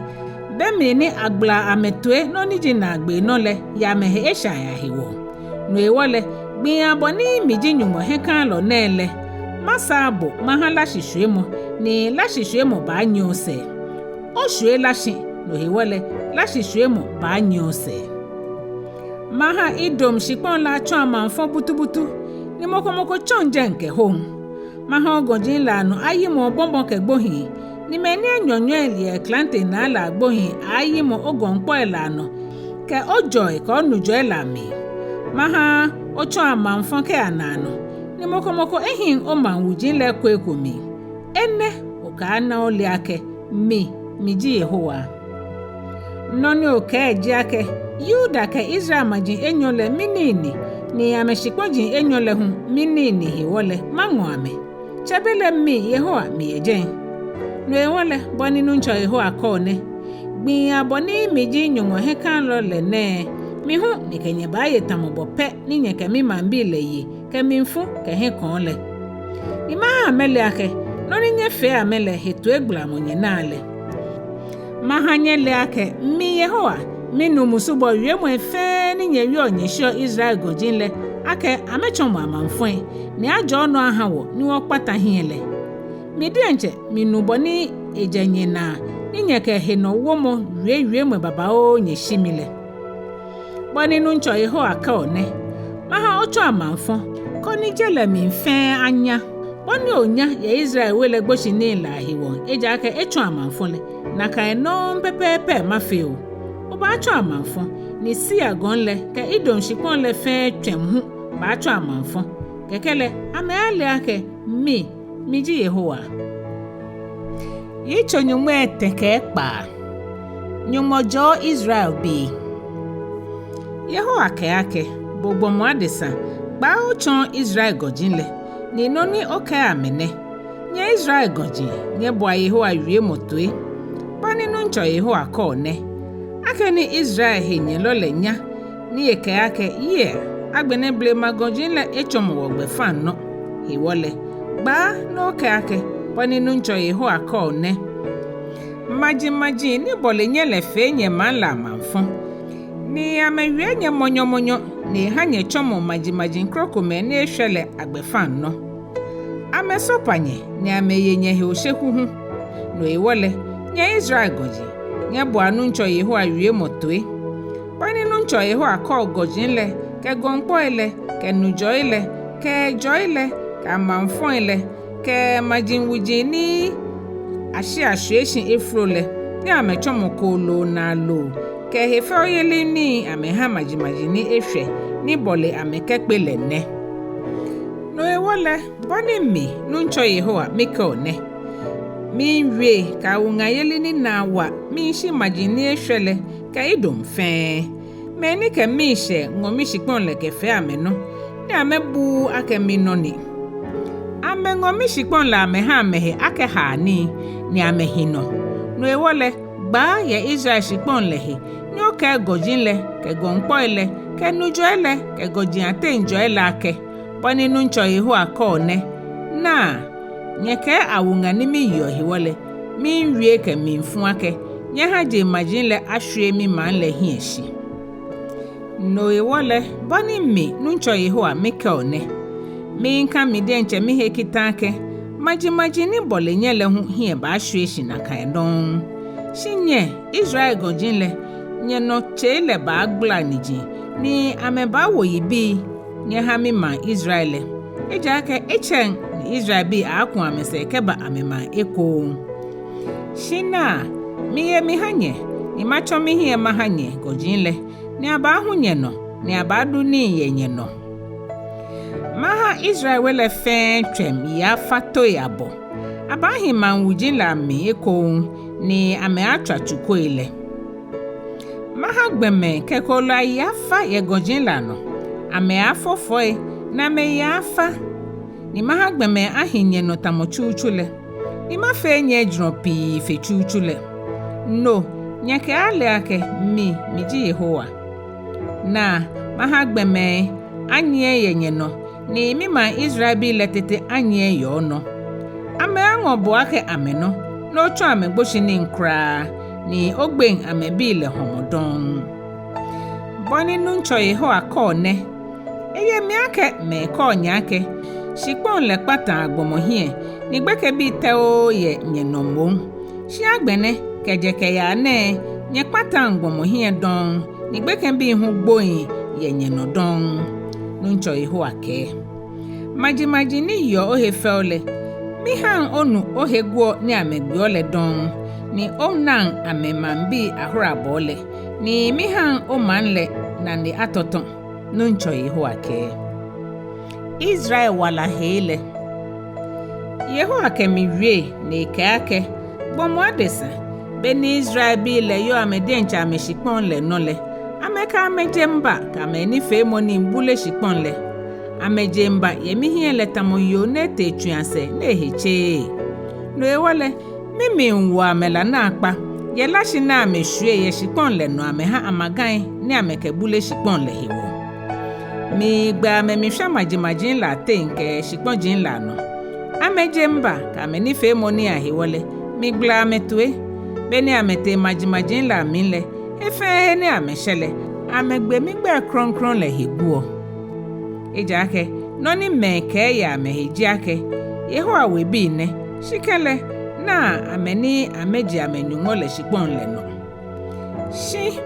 be mli ni agbala amɛtoi nɔ ni ji naagbee nɔ lɛ yɛ amɛhe eshai ahewɔ. No hewɔ lɛ, gbii abɔ ni miji Nyɔŋmɔ hiɛkalɔ nɛɛ lɛ, masaa bo maha lashishwiemɔ, ni lashishwiemɔ baanyiɛ osɛɛ. Oshwie lashi, no hewɔ lɛ, lashishwiemɔ baanyiɛ osɛɛ. Maha Edom shikpɔŋ lɛ atsɔ amaŋfɔ butubutu, ni mɔ ko mɔ ko tsɔŋ jɛi kɛhoŋ. Maha ogɔji lɛ anɔ ayimɔ obɔbɔ kɛ gbohii, ni mɛi ni enyɔnyɔi yɛ klante naa lɛ agbohii aayimɔ ogɔŋkpɔi lɛ anɔ, kɛ ojɔi kɛ onujɔi lɛ amli. Maha otsɔ amaŋfɔ kɛya naanɔ, ni mɔ ko mɔ ko ehiŋ omaŋ wuji lɛ eko eko mli. Enɛ okɛaana ole akɛ mi, miji Yehowa. Nɔ ni okɛɛ ji akɛ, Yuda kɛ Israel maji enyɔ lɛ minii ni, ni amɛshikpɔji enyɔ lɛ hu minii ni hewɔ lɛ maŋɔ amɛ. Tsɛbelɛ mi Yehowa miyɛ jɛi. No hewɔ lɛ, bɔ ni Nuŋtsɔ Yehowa kɛɔ nɛ: Gbii abɔ ni miji Nyɔŋmɔ hiɛkãalɔ lɛ nɛɛ, mi hu mikɛ nyɛ baaye tamɔ bɔ pɛ ni nyɛkɛ mimaŋbii lɛ ye kɛ mlifu kɛ hiɛkɔɔ lɛ. Ni maha amɛle akɛ nɔ ni nyɛfee amɛ lɛ he toigbalamɔ nyɛnaa lɛ. Maha nyɛle akɛ mi Yehowa minu musubɔɔ wiemɔi fɛɛ ni nyɛwieɔ nyɛshiɔ Israel gɔji lɛ akɛ amɛtsɔmɔ amaŋfɔi, ni ajɔɔ nɔ aha wɔ ni wɔkpata hiɛ lɛ. Mi diɛŋtsɛ minu bɔ ni ejɛ nyɛnaa ni nyɛkɛ henɔwomɔ wie wiemɔi babaoo nyɛshi mi lɛ. Bɔ ni Nuŋtsɔ Yehowa kɛɔ nɛ: Maha otsɔ amaŋfɔ, koni je lɛ mli fɛɛ anya. Bɔ ni onya yɛ Israel we lɛ gboshinii lɛ ahewɔ, ejaakɛ etsɔ amaŋfɔ lɛ, nakai nɔŋŋ pɛpɛɛpɛ mafee o. Obaatsɔ amaŋfɔ, ni Seir gɔŋ lɛ kɛ Edom shikpɔŋ lɛ fɛɛ tswɛm hu baatsɔ amaŋfɔ. Kɛkɛ lɛ amɛaale akɛ mi miji Yehowa. Yitso nyɔŋmai etɛ kɛ ekpaa. Nyɔŋmɔ jɔɔ Israelbii. Yehowa kɛɛ akɛ, Bo gbɔmɔ adesa, gbaa otsɔɔ Israel gɔji lɛ, ni nɔ ni okɛɛ amɛ nɛ: Nyɛ Israel gɔji, nyɛboa Yehowa wiemɔ toi. Bɔ ni Nuŋtsɔ Yehowa kɛɔ nɛ: Akɛni Israel henyɛlɔ lɛ nya ni ekɛɛ akɛ, Yiɛɛ, agbɛnɛ blema gɔji lɛ etsɔmɔ wɔ gbɛfaŋnɔ hewɔ lɛ, gbaa ni okɛɛ akɛ, Bɔ ni Nuŋtsɔ Yehowa kɛɔ nɛ: Majimaji ni bɔle nyɛ lɛ fee nyɛmaŋ lɛ amaŋfɔ, ni amɛwie nyɛ mɔnyɔmɔnyɔ, ni eha nyɛtsɔmɔ majimaji krokomɛi ni eshwɛ lɛ agbɛfaŋnɔ. Amɛsopa nyɛ, ni amɛye nyɛhe osheku hu. No hewɔ lɛ, nyɛ Israel gɔji, nyɛboa Nuŋtsɔ Yehowa wiemɔ toi. Bɔ ni Nuŋtsɔ Yehowa kɛɔ gɔji lɛ, kɛ gɔŋkpɔi lɛ, kɛ nujɔi lɛ, kɛ ejɔi lɛ, kɛ amaŋfɔi lɛ, kɛ maji wuji ni ashiɛ ashwie shi efolo lɛ, ni amɛtsɔmɔ kooloo naa loo kɛ hefɛoyeli nii amɛha majimaji ni eshwɛ ni bɔle amɛ kɛkpe lɛ nɛ. No hewɔ lɛ, bɔ ni mi, Nuŋtsɔ Yehowa, mikɛɔ nɛ: Miiwie kɛ awuŋayeli ni naa wa miishi maji ni eshwɛ lɛ kɛ Edom fɛɛ, mɛi ni kɛ miishɛɛ ŋɔ mishikpɔŋ lɛ kɛfee amɛnɔ, ni amɛbuuu akɛ minɔ ni. Amɛŋɔ mishikpɔŋ lɛ amɛha amɛhe akɛ haanii, ni amɛhi nɔ. No hewɔ lɛ, gbaa yɛ Israel shikpɔŋ lɛ he, ni okɛɛ gɔji lɛ, kɛ gɔŋkpɔi lɛ, kɛ nujɔi lɛ, kɛ gɔji ateŋ jɔi lɛ akɛ, Bɔ ni Nuŋtsɔ Yehowa kɛɔ nɛ: Naa, nyɛkɛɛ awuŋa ni miyeɔ hewɔ lɛ, miiwie kɛ mlifu akɛ, Nyɛha jeŋmaji lɛ ashwie mimaŋ lɛ hiɛ shi. No hewɔ lɛ, bɔ ni mi, Nuŋtsɔ Yehowa, mikɛɔ nɛ: Miika mi diɛŋtsɛ mihe kita akɛ, majimaji ni bɔle nyɛ lɛ hu hiɛ baashwie shi nakai dɔŋŋ. Shi nyɛ, Israel gɔji lɛ, nyɛnɔtsei lɛ baagbala niji, ni amɛbaawo yibii, nyɛha mimaŋ Israel lɛ. Ejaakɛ etsɛŋ ni Israelbii aaku amɛsɛɛ kɛba amɛmaŋ ekoŋŋ. Shi naa, miye miha nyɛ, ni matsɔ mihiɛ maha nyɛ gɔji lɛ, ni abaahu nyɛnɔ, ni abaadu nii yɛ nyɛnɔ. Maha Israel we lɛ fɛɛ tswɛm yaafa toi abɔ. Abaahi maŋ wuji lɛ amli ekoŋŋ, ni amɛaatswa tsukoi lɛ. Maha gbɔmɛi kɛ kooloi ayi afa yɛ gɔji lɛ anɔ. Amɛaafɔ fɔi, ni amɛyi afa. Ni maha gbɔmɛi ahi nyɛnɔ tamɔ tsutsu lɛ, ni mafee nyɛ ejurɔ pii fe tsutsu lɛ. No, nyɛkɛaale akɛ mi, miji Yehowa. Naa, maha gbɔmɛi anyiɛ yɛ nyɛnɔ, ni mimaŋ Israelbii lɛ tete anyiɛ yɛ onɔ. Amɛaaŋɔ bo akɛ amɛnɔ, ni otsɔ amɛ gboshinii kwraa, ni ogbeŋ amɛbii lɛ hɔmɔ dɔŋŋ. Bɔ ni Nuŋtsɔ Yehowa kɛɔ nɛ: Eye mli akɛ mɛi kɛɔ nyɛ akɛ, shikpɔŋ lɛ kpataa gbɔmɔ hiɛ, ni gbekɛbii tɛooo yɛ nyɛnɔ moŋ. Shi agbɛnɛ, kɛjɛ kɛyaa nɛɛ, nyɛkpataŋ gbɔmɔ hiɛ dɔŋŋ, ni gbekɛbii hu gboiŋ yɛ nyɛnɔ dɔŋŋ. Nuŋtsɔ Yehowa kɛɛ. Majimaji ni yeɔ ohe fɛo lɛ, mihaŋ onu ohe guɔ ni amɛgbeɔ lɛ dɔŋŋ, ni onaŋ amɛmaŋbii ahorabɔɔ lɛ, ni mihaŋ omaŋ lɛ nane atɔtɔ. Nuŋtsɔ Yehowa kɛɛ. Israel wala hee lɛ. Yehowa kɛ mi wie, ni ekɛɛ akɛ, gbɔmɔ adesa, Be ni Israelbii lɛ yɔɔ amɛ diɛŋtsɛ amɛshikpɔŋ lɛ nɔ lɛ, amɛkɛ amɛjeŋba kɛ amɛnifeemɔnii bule shikpɔŋ lɛ. Amɛjeŋba yɛ mihiɛ lɛ tamɔ yoo ni etee tsui asɛɛ ni ehe tseee. No hewɔ lɛ, mimli wo amɛ la naakpa, yɛ lashi ni amɛshwie yɛ shikpɔŋ lɛ nɔ amɛha amagai ni amɛkɛbule shikpɔŋ lɛ hewɔ. Migbɛ amɛ mishwa majimaji lɛ ateŋ kɛ shikpɔji lɛ anɔ. Amɛjeŋba kɛ amɛnifeemɔnii ahewɔ lɛ, migbala amɛtoi. Be ni amɛtee majimaji lɛ amli lɛ, he fɛɛ he ni amɛshɛ lɛ, amɛgbe migbɛi krɔŋkrɔŋ lɛ he guɔ. Ejaakɛ nɔ ni mɛi kɛɛ yɛ amɛhe ji akɛ, Yehowa webii nɛ, shi kɛlɛ, naa amɛ ni amɛje amɛ-Nyɔŋmɔ lɛ shikpɔŋ lɛ nɔ. Shi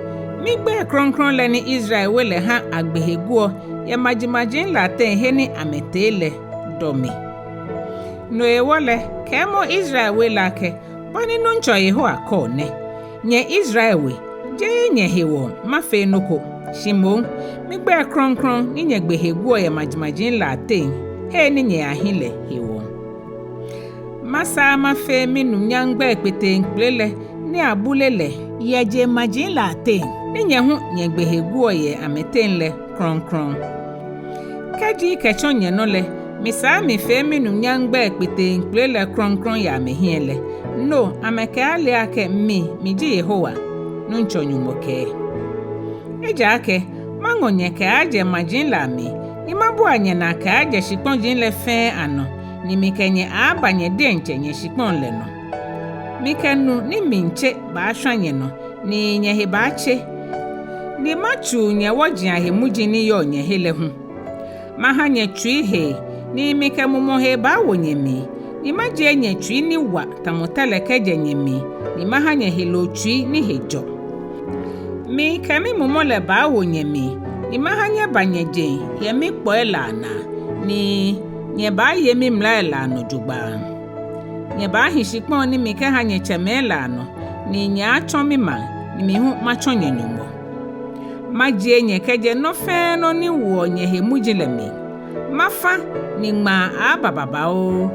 migbɛi krɔŋkrɔŋ lɛ ni Israel we lɛ ha agbe he guɔ yɛ majimaji lɛ ateŋ he ni amɛtee lɛ dɔ mi. No hewɔ lɛ, kɛɛmɔ Israel we lɛ akɛ, bɔ ni Nuŋtsɔ Yehowa kɛɔ nɛ: Nyɛ Israel we, jeee nyɛhewɔ mafee nɔ ko, shi moŋ migbɛi krɔŋkrɔŋ ni nyɛgbe he guɔ yɛ majimaji lɛ ateŋ he ni nyɛyahi lɛ hewɔ. Masaa mafee minunyam gbɛi kpeteŋkpele lɛ ni abule lɛ yɛ jeŋmaji lɛ ateŋ, ni nyɛ hu nyɛgbe he guɔ yɛ amɛteŋ lɛ krɔŋkrɔŋ. Kɛji kɛtsɔ nyɛnɔ lɛ, misaa mifee minunyam gbɛi kpeteŋkpele lɛ krɔŋkrɔŋ yɛ amɛhiɛ lɛ, no amɛkɛaale akɛ mi, miji Yehowa, Nuŋtsɔ Nyɔŋmɔ kɛɛ. Ejaakɛ maŋɔ nyɛ kɛaajɛ maji lɛ amli, ni mabua nyɛnaa kɛaajɛ shikpɔji lɛ fɛɛ anɔ, ni mikɛ nyɛ aaaba nyɛ diɛŋtsɛ nyɛshikpɔŋ lɛ nɔ. Mikɛ nu ni mli tse baashwa nyɛnɔ, ni nyɛhe baatse. Ni matsuu nyɛwoji ahe muji ni yɔɔ nyɛhe lɛ hu. Maha nyɛtsui hee, ni mikɛ mumɔ hee baawo nyɛmli, ni majie nyɛtsui ni wa tamɔ tɛ lɛ kɛjɛ nyɛmli, ni maha nyɛheloo tsui ni he jɔ. Mikɛ mimumɔ lɛ baawo nyɛmli, ni maha nyɛba nyɛjeŋ yɛ mikpɔi lɛ anaa, ni nyɛbaaye mimlai lɛ anɔ jogbaŋŋ. Nyɛbaahi shikpɔŋ ni mikɛha nyɛtsɛmɛi lɛ anɔ, ni nyɛaatsɔ mimaŋ, ni mi hu matsɔ nyɛ-Nyɔŋmɔ. Majie nyɛ kɛjɛ nɔ fɛɛ nɔ ni woɔ nyɛhe muji lɛ mli. Mafa ni ŋmaa aaaba babaoo,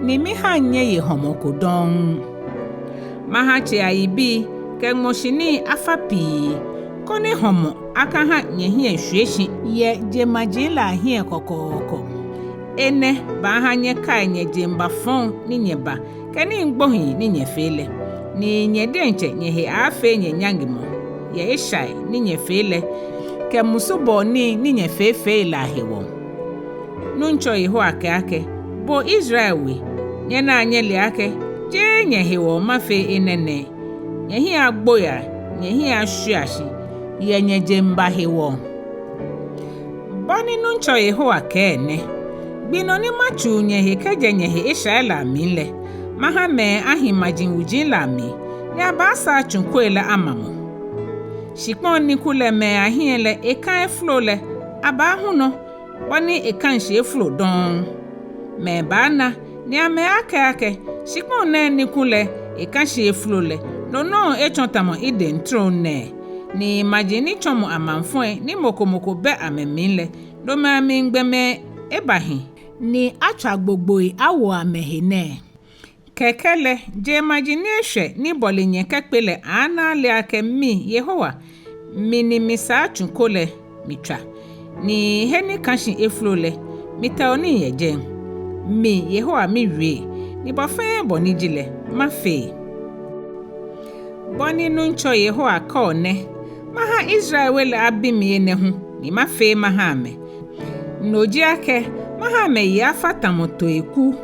ni mihaŋ nyɛye hɔmɔ ko dɔŋŋ. Maha tsei ayibii kɛ ŋmɔshinii afa pii, koni hɔmɔ akaha nyɛhiɛ ashwie shi yɛ jeŋmaji lɛ ahiɛ kɔkɔɔkɔ. Enɛ baaha nyɛkai nyɛjeŋba fɔŋ ni nyɛba, kɛ nii gbohii ni nyɛfee lɛ, ni nyɛ diɛŋtsɛ nyɛhe aaafee nyɛ nyaŋemɔ yɛ eshai ni nyɛfee lɛ, kɛ musubɔɔ nii ni nyɛfeefee lɛ ahewɔ. Nuŋtsɔ Yehowa kɛɛ akɛ, bo Israel we, nyɛnaa nyɛlea akɛ, jeee nyɛhewɔ mafee enɛ nɛɛ. Nyɛhiɛ agbo yaa, nyɛhiɛ ashwia shi, yɛ nyɛjeŋba hewɔ. Bɔ ni Nuŋtsɔ Yehowa kɛɛ nɛ: Gbi nɔ ni matsuu nyɛhe kɛjɛ nyɛhe eshai lɛ amli lɛ, maha mɛi ahi maji wuji lɛ amli, ni abaasaa tsukoi lɛ amamɔ. Shikpɔŋ ni kulɛ mɛi ahiɛ lɛ eka efolo lɛ, abaahu nɔ, bɔ ni eka shi efolo dɔŋŋ. Mɛi baana, ni amɛaakɛɛ akɛ, shikpɔŋ nɛɛ ni kulɛ eka shi efolo lɛ, no nɔŋŋ etsɔ tamɔ Eden trom nɛɛ, ni maji ni tsɔmɔ amaŋfɔi ni mɔ ko mɔ ko bɛ amɛmli lɛ, nomɛi amli gbɔmɛi ebahi, ni atswa gbogboi awo amɛhe nɛɛ. Kɛkɛ lɛ, jeŋmaji ni eshwɛ ni bɔle nyɛ kɛkpe lɛ aaana ale akɛ mi, Yehowa, mi ni misaa tsuko lɛ mitswa, ni he ni ka shi efolo lɛ, mitɛo nii yɛ jɛi. Mi, Yehowa, miwie, ni bɔ fɛɛ bɔ ni ji lɛ, mafee. Bɔ ni Nuŋtsɔ Yehowa kɛɔ nɛ: Maha Israel we lɛ abi mi enɛ hu, ni mafee maha amɛ. No ji akɛ, maha amɛyi afa tamɔ toiku.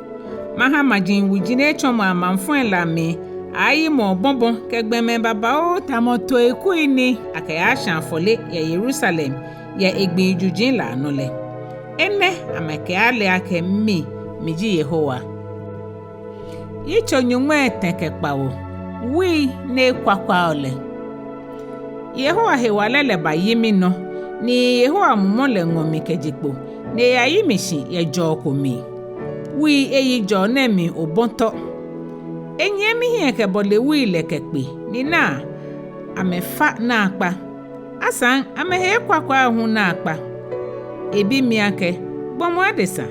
Maha maji wuji ni etsɔmɔ amaŋfɔi lɛ amli aayimɔ obɔbɔ kɛ gbɔmɛi babaoo tamɔ toikui ni akɛyaashã afɔle yɛ Yerusalem yɛ egbii juji lɛ anɔ lɛ. Enɛ amɛkɛaale akɛ mi, miji Yehowa. Yitso nyɔŋmai etɛ kɛ kpawo. Wui ni ekwakwaɔ lɛ. Yehowa hewalɛ lɛ bayi minɔ, ni Yehowa mumɔ lɛ ŋɔ mi kɛje kpo, ni eyayi mi shi yɛ jɔɔ ko mli. Wui eyi jɔɔ nɛɛ mli obɔ tɔ. Enyiɛ mihiɛ kɛbɔle wui lɛ kɛkpe, ni naa, amɛfa naakpa. Asaŋ amɛhe ekwakwaa hu naakpa. Ebi mi akɛ, gbɔmɔ adesa,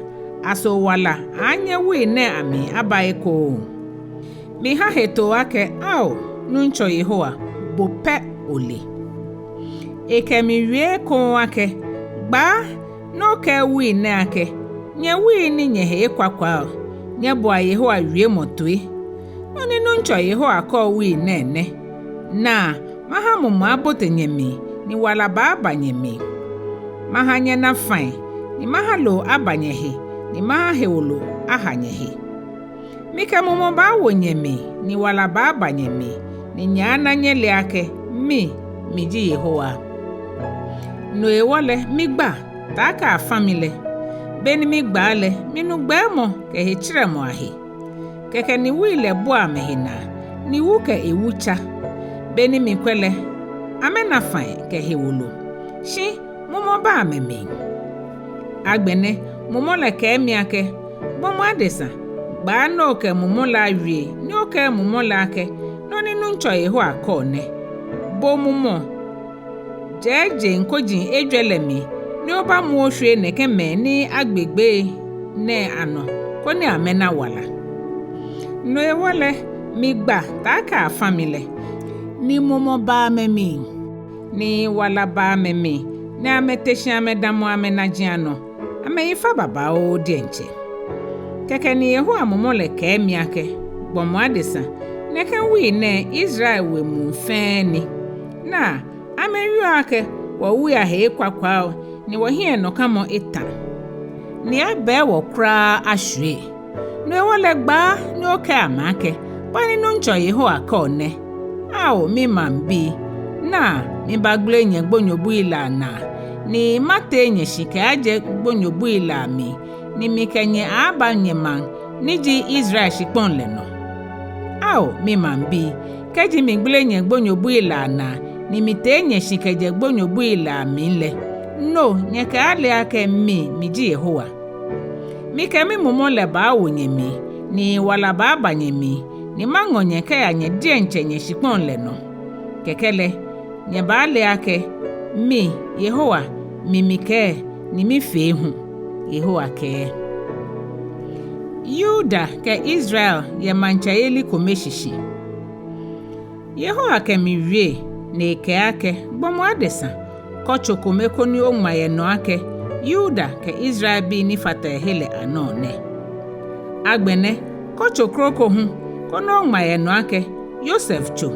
aso wala aaanyɛ wui nɛɛ amli aba ekoŋŋ? Miha hetoo akɛ, ao, Nuŋtsɔ Yehowa, bo pɛ ole. Ekɛ mi wie ekoŋŋ akɛ: Gbaa ni okɛɛ wui nɛɛ akɛ: Nyɛ wui ni nyɛhe ekwakwaa, nyɛboa Yehowa wiemɔ toi. Nɔ ni Nuŋtsɔ Yehowa kɛɔ wui nɛɛ nɛ: Naa, maha mumɔ abote nyɛmli, ni wala baaba nyɛmli. Maha nyɛna fai, ni maha loo aba nyɛhe, ni maha hewolo aha nyɛhe. Mikɛ mumɔ baawo nyɛmli, ni wala baaba nyɛmli, ni nyɛaana nyɛle akɛ mi, miji Yehowa. No hewɔ lɛ, migba, taakɛ afã mi lɛ. Beni migbaa lɛ, minu gbɛɛmɔ kɛ hetserɛmɔ ahe. Kɛkɛ ni wui lɛ bua amɛhe naa, ni wu kɛ ewu tsa. Beni mikwɛ lɛ, amɛna fai kɛ hewolo, shi mumɔ ba amɛmli. Agbɛnɛ Mumɔ lɛ kɛɛ mi akɛ: Gbɔmɔ adesa, gbaa ni okɛ mumɔ lɛ awie, ni okɛɛ mumɔ lɛ akɛ: Nɔ ni Nuŋtsɔ Yehowa kɛɔ nɛ: Bo mumɔ, jɛ jeŋ koji ejwɛ lɛ mli, ni obamu oshwie nɛkɛ mɛi ni agbegbee nɛɛ anɔ, koni amɛna wala. No hewɔ lɛ, migba, taakɛ afã mi lɛ, ni mumɔ ba amɛmli, ni wala ba amɛmli, ni amɛte shi amɛdamɔ amɛnaji anɔ, amɛyi fa babaoo diɛŋtsɛ. Kɛkɛ ni Yehowa Mumɔ lɛ kɛɛ mi akɛ: Gbɔmɔ adesa, nɛkɛ wui nɛɛ Israel we muu fɛɛ ni. Naa, amɛwieɔ akɛ: Wɔwui ahe ekwakwaa, ni wɔhiɛnɔkamɔ eta, ni abɛɛ wɔ kwraa ashwie. No hewɔ lɛ, gbaa ni okɛɛ amɛ akɛ: Bɔ ni Nuŋtsɔ Yehowa kɛɔ nɛ: Ao, mimaŋbii, naa, mibaagbele nyɛgbonyobui lɛ anaa, ni matee nyɛ shi kɛaajɛ gbonyobui lɛ amli, ni mikɛ nyɛ aaaba nyɛmaŋ ni ji Israel shikpɔŋ lɛ nɔ. Ao, mimaŋbii, kɛji migbele nyɛgbonyobui lɛ anaa, ni mitee nyɛ shi kɛjɛ gbonyobui lɛ amli lɛ, no nyɛkɛaale akɛ mi, miji Yehowa. Mikɛ mimumɔ lɛ baawo nyɛmli, ni wala baaba nyɛmli, ni maŋɔ nyɛ kɛya nyɛ diɛŋtsɛ nyɛshikpɔŋ lɛ nɔ. Kɛkɛ lɛ, nyɛbaale akɛ mi, Yehowa, mi mikɛɛ, ni mifee hu, Yehowa kɛɛ. Yuda kɛ Israel yɛ maŋtsɛyeli kome shishi. Yehowa kɛ mi wie, ni ekɛɛ akɛ: Gbɔmɔ adesa, kɔ tso kome koni oŋma yɛ nɔ akɛ: Yuda kɛ Israelbii ni fata ehe lɛ anɔ nɛ. Agbɛnɛ, kɔ tso kroko hu, koni oŋma yɛ nɔ akɛ: Yosef tso,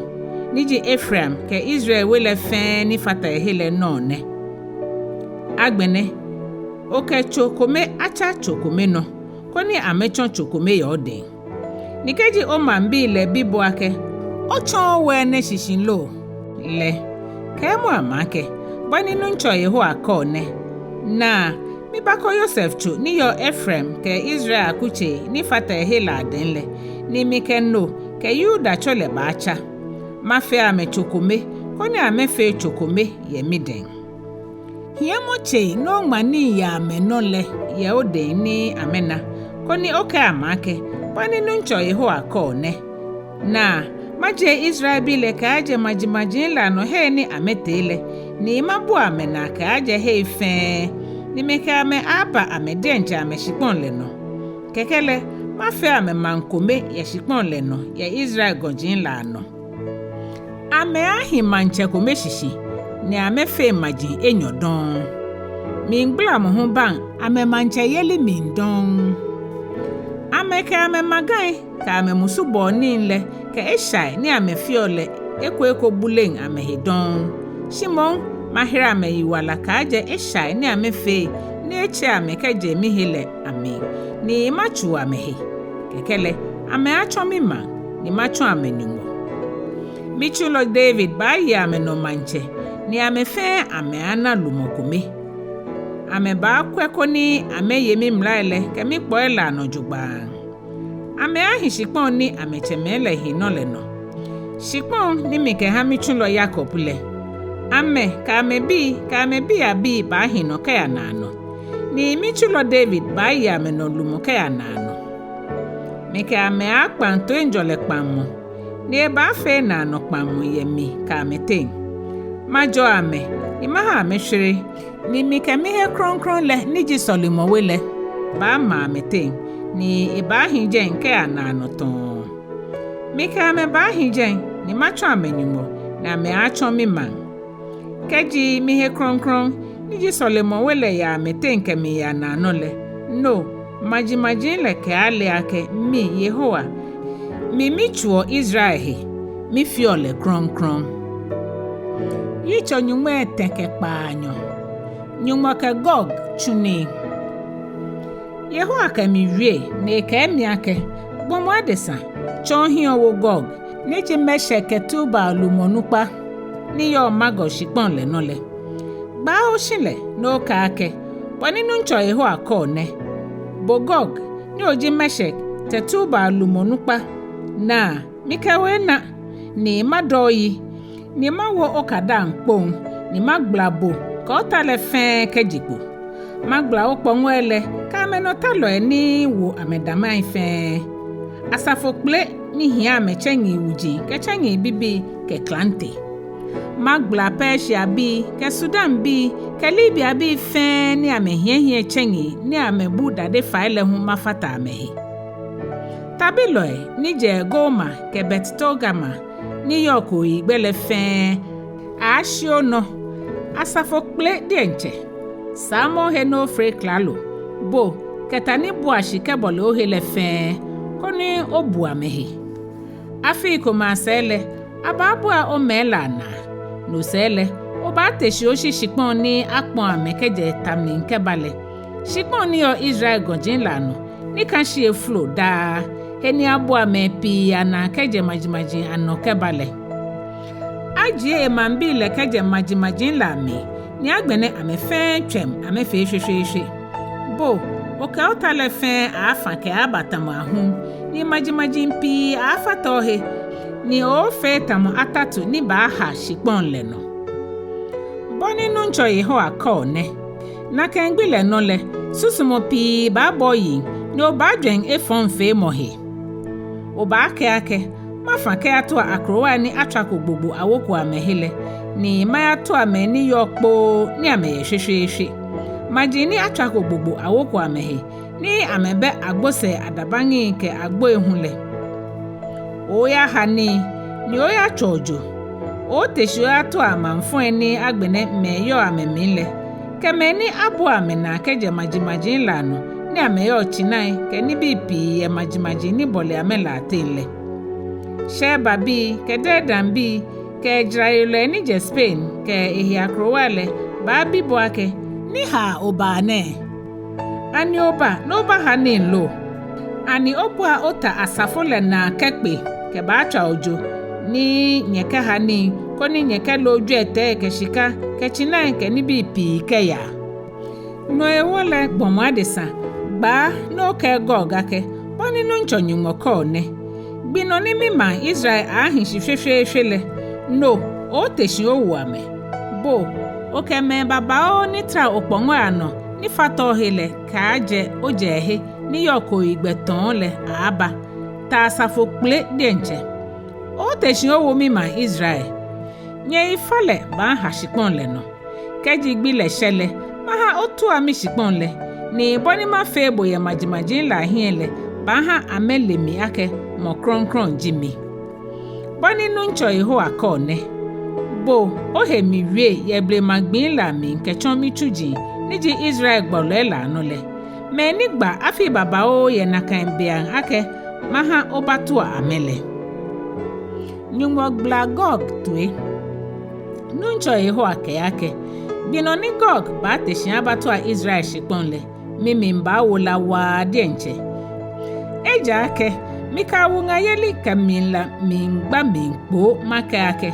ni ji Efraim kɛ Israel we lɛ fɛɛ ni fata ehe lɛ nɔ nɛ. Agbɛnɛ, okɛ tso kome atsa tso kome nɔ, koni amɛtsɔ tso kome yɛ odɛŋ. Ni kɛji omaŋbii lɛ bi bo akɛ: Otsɔɔ owɛ nɛ shishi lo? Lɛ, kɛɛmɔ amɛ akɛ: Bɔ ni Nuŋtsɔ Yehowa kɛɔ nɛ: Naa, mibaakɔ Yosef tso ni yɔɔ Efraim kɛ Israel akutsei ni fata ehe lɛ adɛŋ lɛ, ni mikɛ no kɛ Yuda tso lɛ baatsa. Mafee amɛ tso kome, koni amɛfee tso kome yɛ midɛŋ. Hiɛmɔ tsei ni oŋma nii yɛ amɛnɔ lɛ yɛ odɛŋ ni amɛna, koni okɛɛ amɛ akɛ: Bɔ ni Nuŋtsɔ Yehowa kɛɔ nɛ: Naa, majie Israelbii lɛ kɛaajɛ majimaji lɛ anɔ hei ni amɛtee lɛ, ni mabua amɛnaa kɛaajɛ hei fɛɛ, ni mikɛ amɛ aaaba amɛ diɛŋtsɛ amɛshikpɔŋ lɛ nɔ. Kɛkɛ lɛ, mafee amɛ maŋ kome yɛ shikpɔŋ lɛ nɔ yɛ Israel gɔji lɛ anɔ. Amɛaahi maŋtsɛ kome shishi, ni amɛfee maji enyɔ dɔŋŋ. Mligbalamɔ hu baŋ amɛmaŋtsɛyeli mli dɔŋŋ. Amɛkɛ amɛmagai kɛ amɛmusubɔɔ nii lɛ kɛ eshai ni amɛfeɔ lɛ eko eko buleŋ amɛhe dɔŋŋ. Shi moŋ, mahere amɛyiwala kɛaajɛ eshai ni amɛfee ni etse amɛ kɛjɛ mihe lɛ amli, ni matsuu amɛhe. Kɛkɛ lɛ, amɛaatsɔ mimaŋ, ni matsɔ amɛ Nyɔŋmɔ. Mitsulɔ David baaye amɛnɔ maŋtsɛ, ni amɛ fɛɛ amɛaana lumɔ kome. Amɛbaakwɛ koni amɛye mimlai lɛ kɛ mikpɔi lɛ anɔ jogbaŋŋ. Amɛaahi shikpɔŋ ni amɛtsɛmɛi lɛ hi nɔ lɛ nɔ, shikpɔŋ ni mikɛha mitsulɔ Yakob lɛ. Amɛ kɛ amɛbii kɛ amɛbii abii baahi nɔ kɛya naanɔ, ni mitsulɔ David baaye amɛnɔ lumɔ kɛya naanɔ. Mikɛ amɛ aaakpaŋ toiŋjɔlɛ kpaŋmɔ, ni ebaafee naanɔ kpaŋmɔ yɛ mi kɛ amɛteŋ. Majɔɔ amɛ, ni maha amɛshwere, ni mikɛ mihe krɔŋkrɔŋ lɛ ni ji sɔlemɔwe lɛ baama amɛteŋ, ni ebaahi jɛi kɛya naanɔ tɔɔ. Mikɛ amɛ baahi jɛi, ni matsɔ amɛ-Nyɔŋmɔ, ni amɛaatsɔ mimaŋ. Kɛji mihe krɔŋkrɔŋ, ni ji sɔlemɔwe lɛ, yɛ amɛteŋ kɛmiiya naanɔ lɛ, no majimaji lɛ kɛaale akɛ mi Yehowa, mi mitsuuɔ Israel he, mifeɔ lɛ krɔŋkrɔŋ. Yitso nyɔŋmai etɛ kɛ kpaanyɔ. Nyɔŋmɔ kɛ Gog tsu nii. Yehowa kɛ mi wie, ni ekɛɛ mi akɛ, gbɔmɔ adesa, tsɔ ohiɛ owo Gog, ni ji Meshek kɛ Tubal lumɔ nukpa, ni yɔɔ Magog shikpɔŋ lɛ nɔ lɛ. Gbaa oshi lɛ, ni okɛɛ akɛ, bɔ ni Nuŋtsɔ Yehowa kɛɔ nɛ: Bo Gog, ni oji Meshek kɛ Tubal lumɔ nukpa, naa, mikɛ bo ena, ni madɔ oyi, ni mawo okadaaŋ kpoŋ, ni magbala bo kɛ ota lɛ fɛɛ kɛje kpo. Magbala okpɔŋɔi lɛ kɛ amɛnɔtalɔi ni wo amɛdamɔi fɛɛ, asafo kpele ni hiɛ amɛ tsɛŋi wuji kɛ tsɛŋi bibii kɛ klante. Magbala Persiabii kɛ Sudanbii kɛ Libiabii fɛɛ ni amɛhiɛhiɛ tsɛŋi ni amɛbu dade fai lɛ hu mafata amɛhe. Tabilɔi ni jɛ Goiim kɛ Bet-Togarma ni yɔɔ kooyigbɛ lɛ fɛɛ aaashi onɔ, asafo kpele diɛŋtsɛ. Saamɔ ohe ni ofee klalo, bo kɛ ta ni bua shi kɛbɔle ohe lɛ fɛɛ, koni obu amɛhe. Afii komɛi asɛɛ lɛ, abaabua omɛi lɛ anaa. No sɛɛ lɛ, obaate shi oshi shikpɔŋ ni akpɔ̃ amɛ kɛjɛ ta mli kɛba lɛ, shikpɔŋ ni yɔɔ Israel gɔji lɛ anɔ, ni kã shi efolo daa, he ni abua mɛi pii anaa kɛjɛ majimaji anɔ kɛba lɛ. Ajie emaŋbii lɛ kɛjɛ majimaji lɛ amli, ni agbɛnɛ amɛ fɛɛ tswɛm amɛfee shweshweeshwe. Bo, okɛ ota lɛ fɛɛ aaafã kɛaaba tamɔ ahum, ni majimaji pii aaafata ohe, ni ooofee tamɔ atatu ni baaha shikpɔŋ lɛ nɔ. Bɔ ni Nuŋtsɔ Yehowa kɛɔ nɛ: Nakai gbi lɛ nɔ lɛ, susumɔ pii baaba oyiŋ, ni obaajwɛŋ efɔŋfeemɔ he. Obaakɛɛ akɛ, mafã kɛyatua akrowai ni atswako gbogbo awoko amɛhe lɛ, ni mayatua mɛi ni yɔɔ kpoo ni amɛyɛ shweshweeshwe, maji ni atswako gbogbo awoko amɛhe, ni amɛbɛ agbosɛɛ adabaŋi kɛ agboi hu lɛ. Ooyaha nii, ni ooyatsɔ ojo. Oote shi oyatua amaŋfɔi ni agbɛnɛ mɛi yɔɔ amɛmli lɛ, kɛ mɛi ni abua amɛnaa kɛjɛ majimaji lɛ anɔ, ni amɛyɔɔ tsinai kɛ nibii pii yɛ majimaji ni bɔle amɛ lɛ ateŋ lɛ. Shebabii kɛ Dedanbii kɛ jarayelɔi ni jɛ Spain kɛ ehe akrowai lɛ baabi bo akɛ, ni hewɔ oba nɛɛ? Ani oba ni obaha nii lo? Ani obua ota asafo lɛ naa kɛkpe kɛbatswa ojo, ni nyɛkɛha nii, koni nyɛkɛloo jwiɛtɛi kɛ shika kɛ tsinai kɛ nibii pii kɛya? No hewɔ lɛ, gbɔmɔ adesa, gbaa ni okɛɛ Gog akɛ, bɔ ni Nuŋtsɔ Nyɔŋmɔ kɛɔ nɛ: Gbi nɔ ni mimaŋ Israel aaahi shi shweshweeshwe lɛ, no, oote shi owo amɛ. Bo, okɛ mɛi babaoo ni tara okpɔŋɔi anɔ ni fata ohe lɛ kɛaajɛ ojɛɛhe ni yɔɔ kooyigbɛ tɔɔ lɛ aaaba, ta asafo kpele diɛŋtsɛ. Oote shi owo mimaŋ Israel. Nyɛyifalɛ baaha shikpɔŋ lɛ nɔ. Kɛji gbi lɛ shɛ lɛ, maha otua mishikpɔŋ lɛ, ni bɔ ni mafee bo yɛ majimaji lɛ ahiɛ lɛ baaha amɛle mi akɛ mɔ krɔŋkrɔŋ ji mi. Bɔ ni Nuŋtsɔ Yehowa kɛɔ nɛ: Bo, ohe miwie yɛ blema gbii lɛ amli kɛtsɔ mitsuji, ni ji Israel gbɔlɔi lɛ anɔ lɛ, mɛi ni gba afii babaoo yɛ nakai beiaŋ akɛ maha obatua amɛ lɛ. Nyɔŋmɔ gbala Gog toi. Nuŋtsɔ Yehowa kɛɛ akɛ, gbi nɔ ni Gog baate shi abatua Israel shikpɔŋ lɛ, mimli baawo la waa diɛŋtsɛ. Ejaakɛ mikɛ awuŋayeli kɛ mlila miigba mli kpoo makɛɛ akɛ,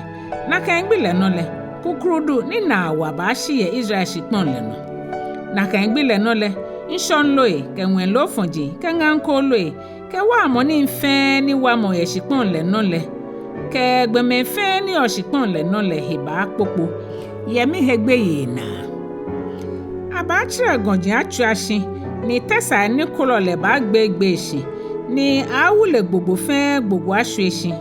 nakai gbi lɛ nɔ lɛ, kukrudu ni naa wa baashi yɛ Israel shikpɔŋ lɛ nɔ. Nakai gbi lɛ nɔ lɛ, ŋshɔŋ loi kɛ ŋwɛi loofɔji kɛ ŋaŋ kooloi kɛ waamɔ nii fɛɛ ni waamɔ yɛ shikpɔŋ lɛ nɔ lɛ kɛ gbɔmɛi fɛɛ ni yɔɔ shikpɔŋ lɛ nɔ lɛ he baakpokpo yɛ mihe gbeyei naa. Abaatserɛ gɔji atswia shi, ni tɛsaai ni kolɔ lɛ baagbeegbee shi, ni aaawule gbogbo fɛɛ gbogbo ashwie shi.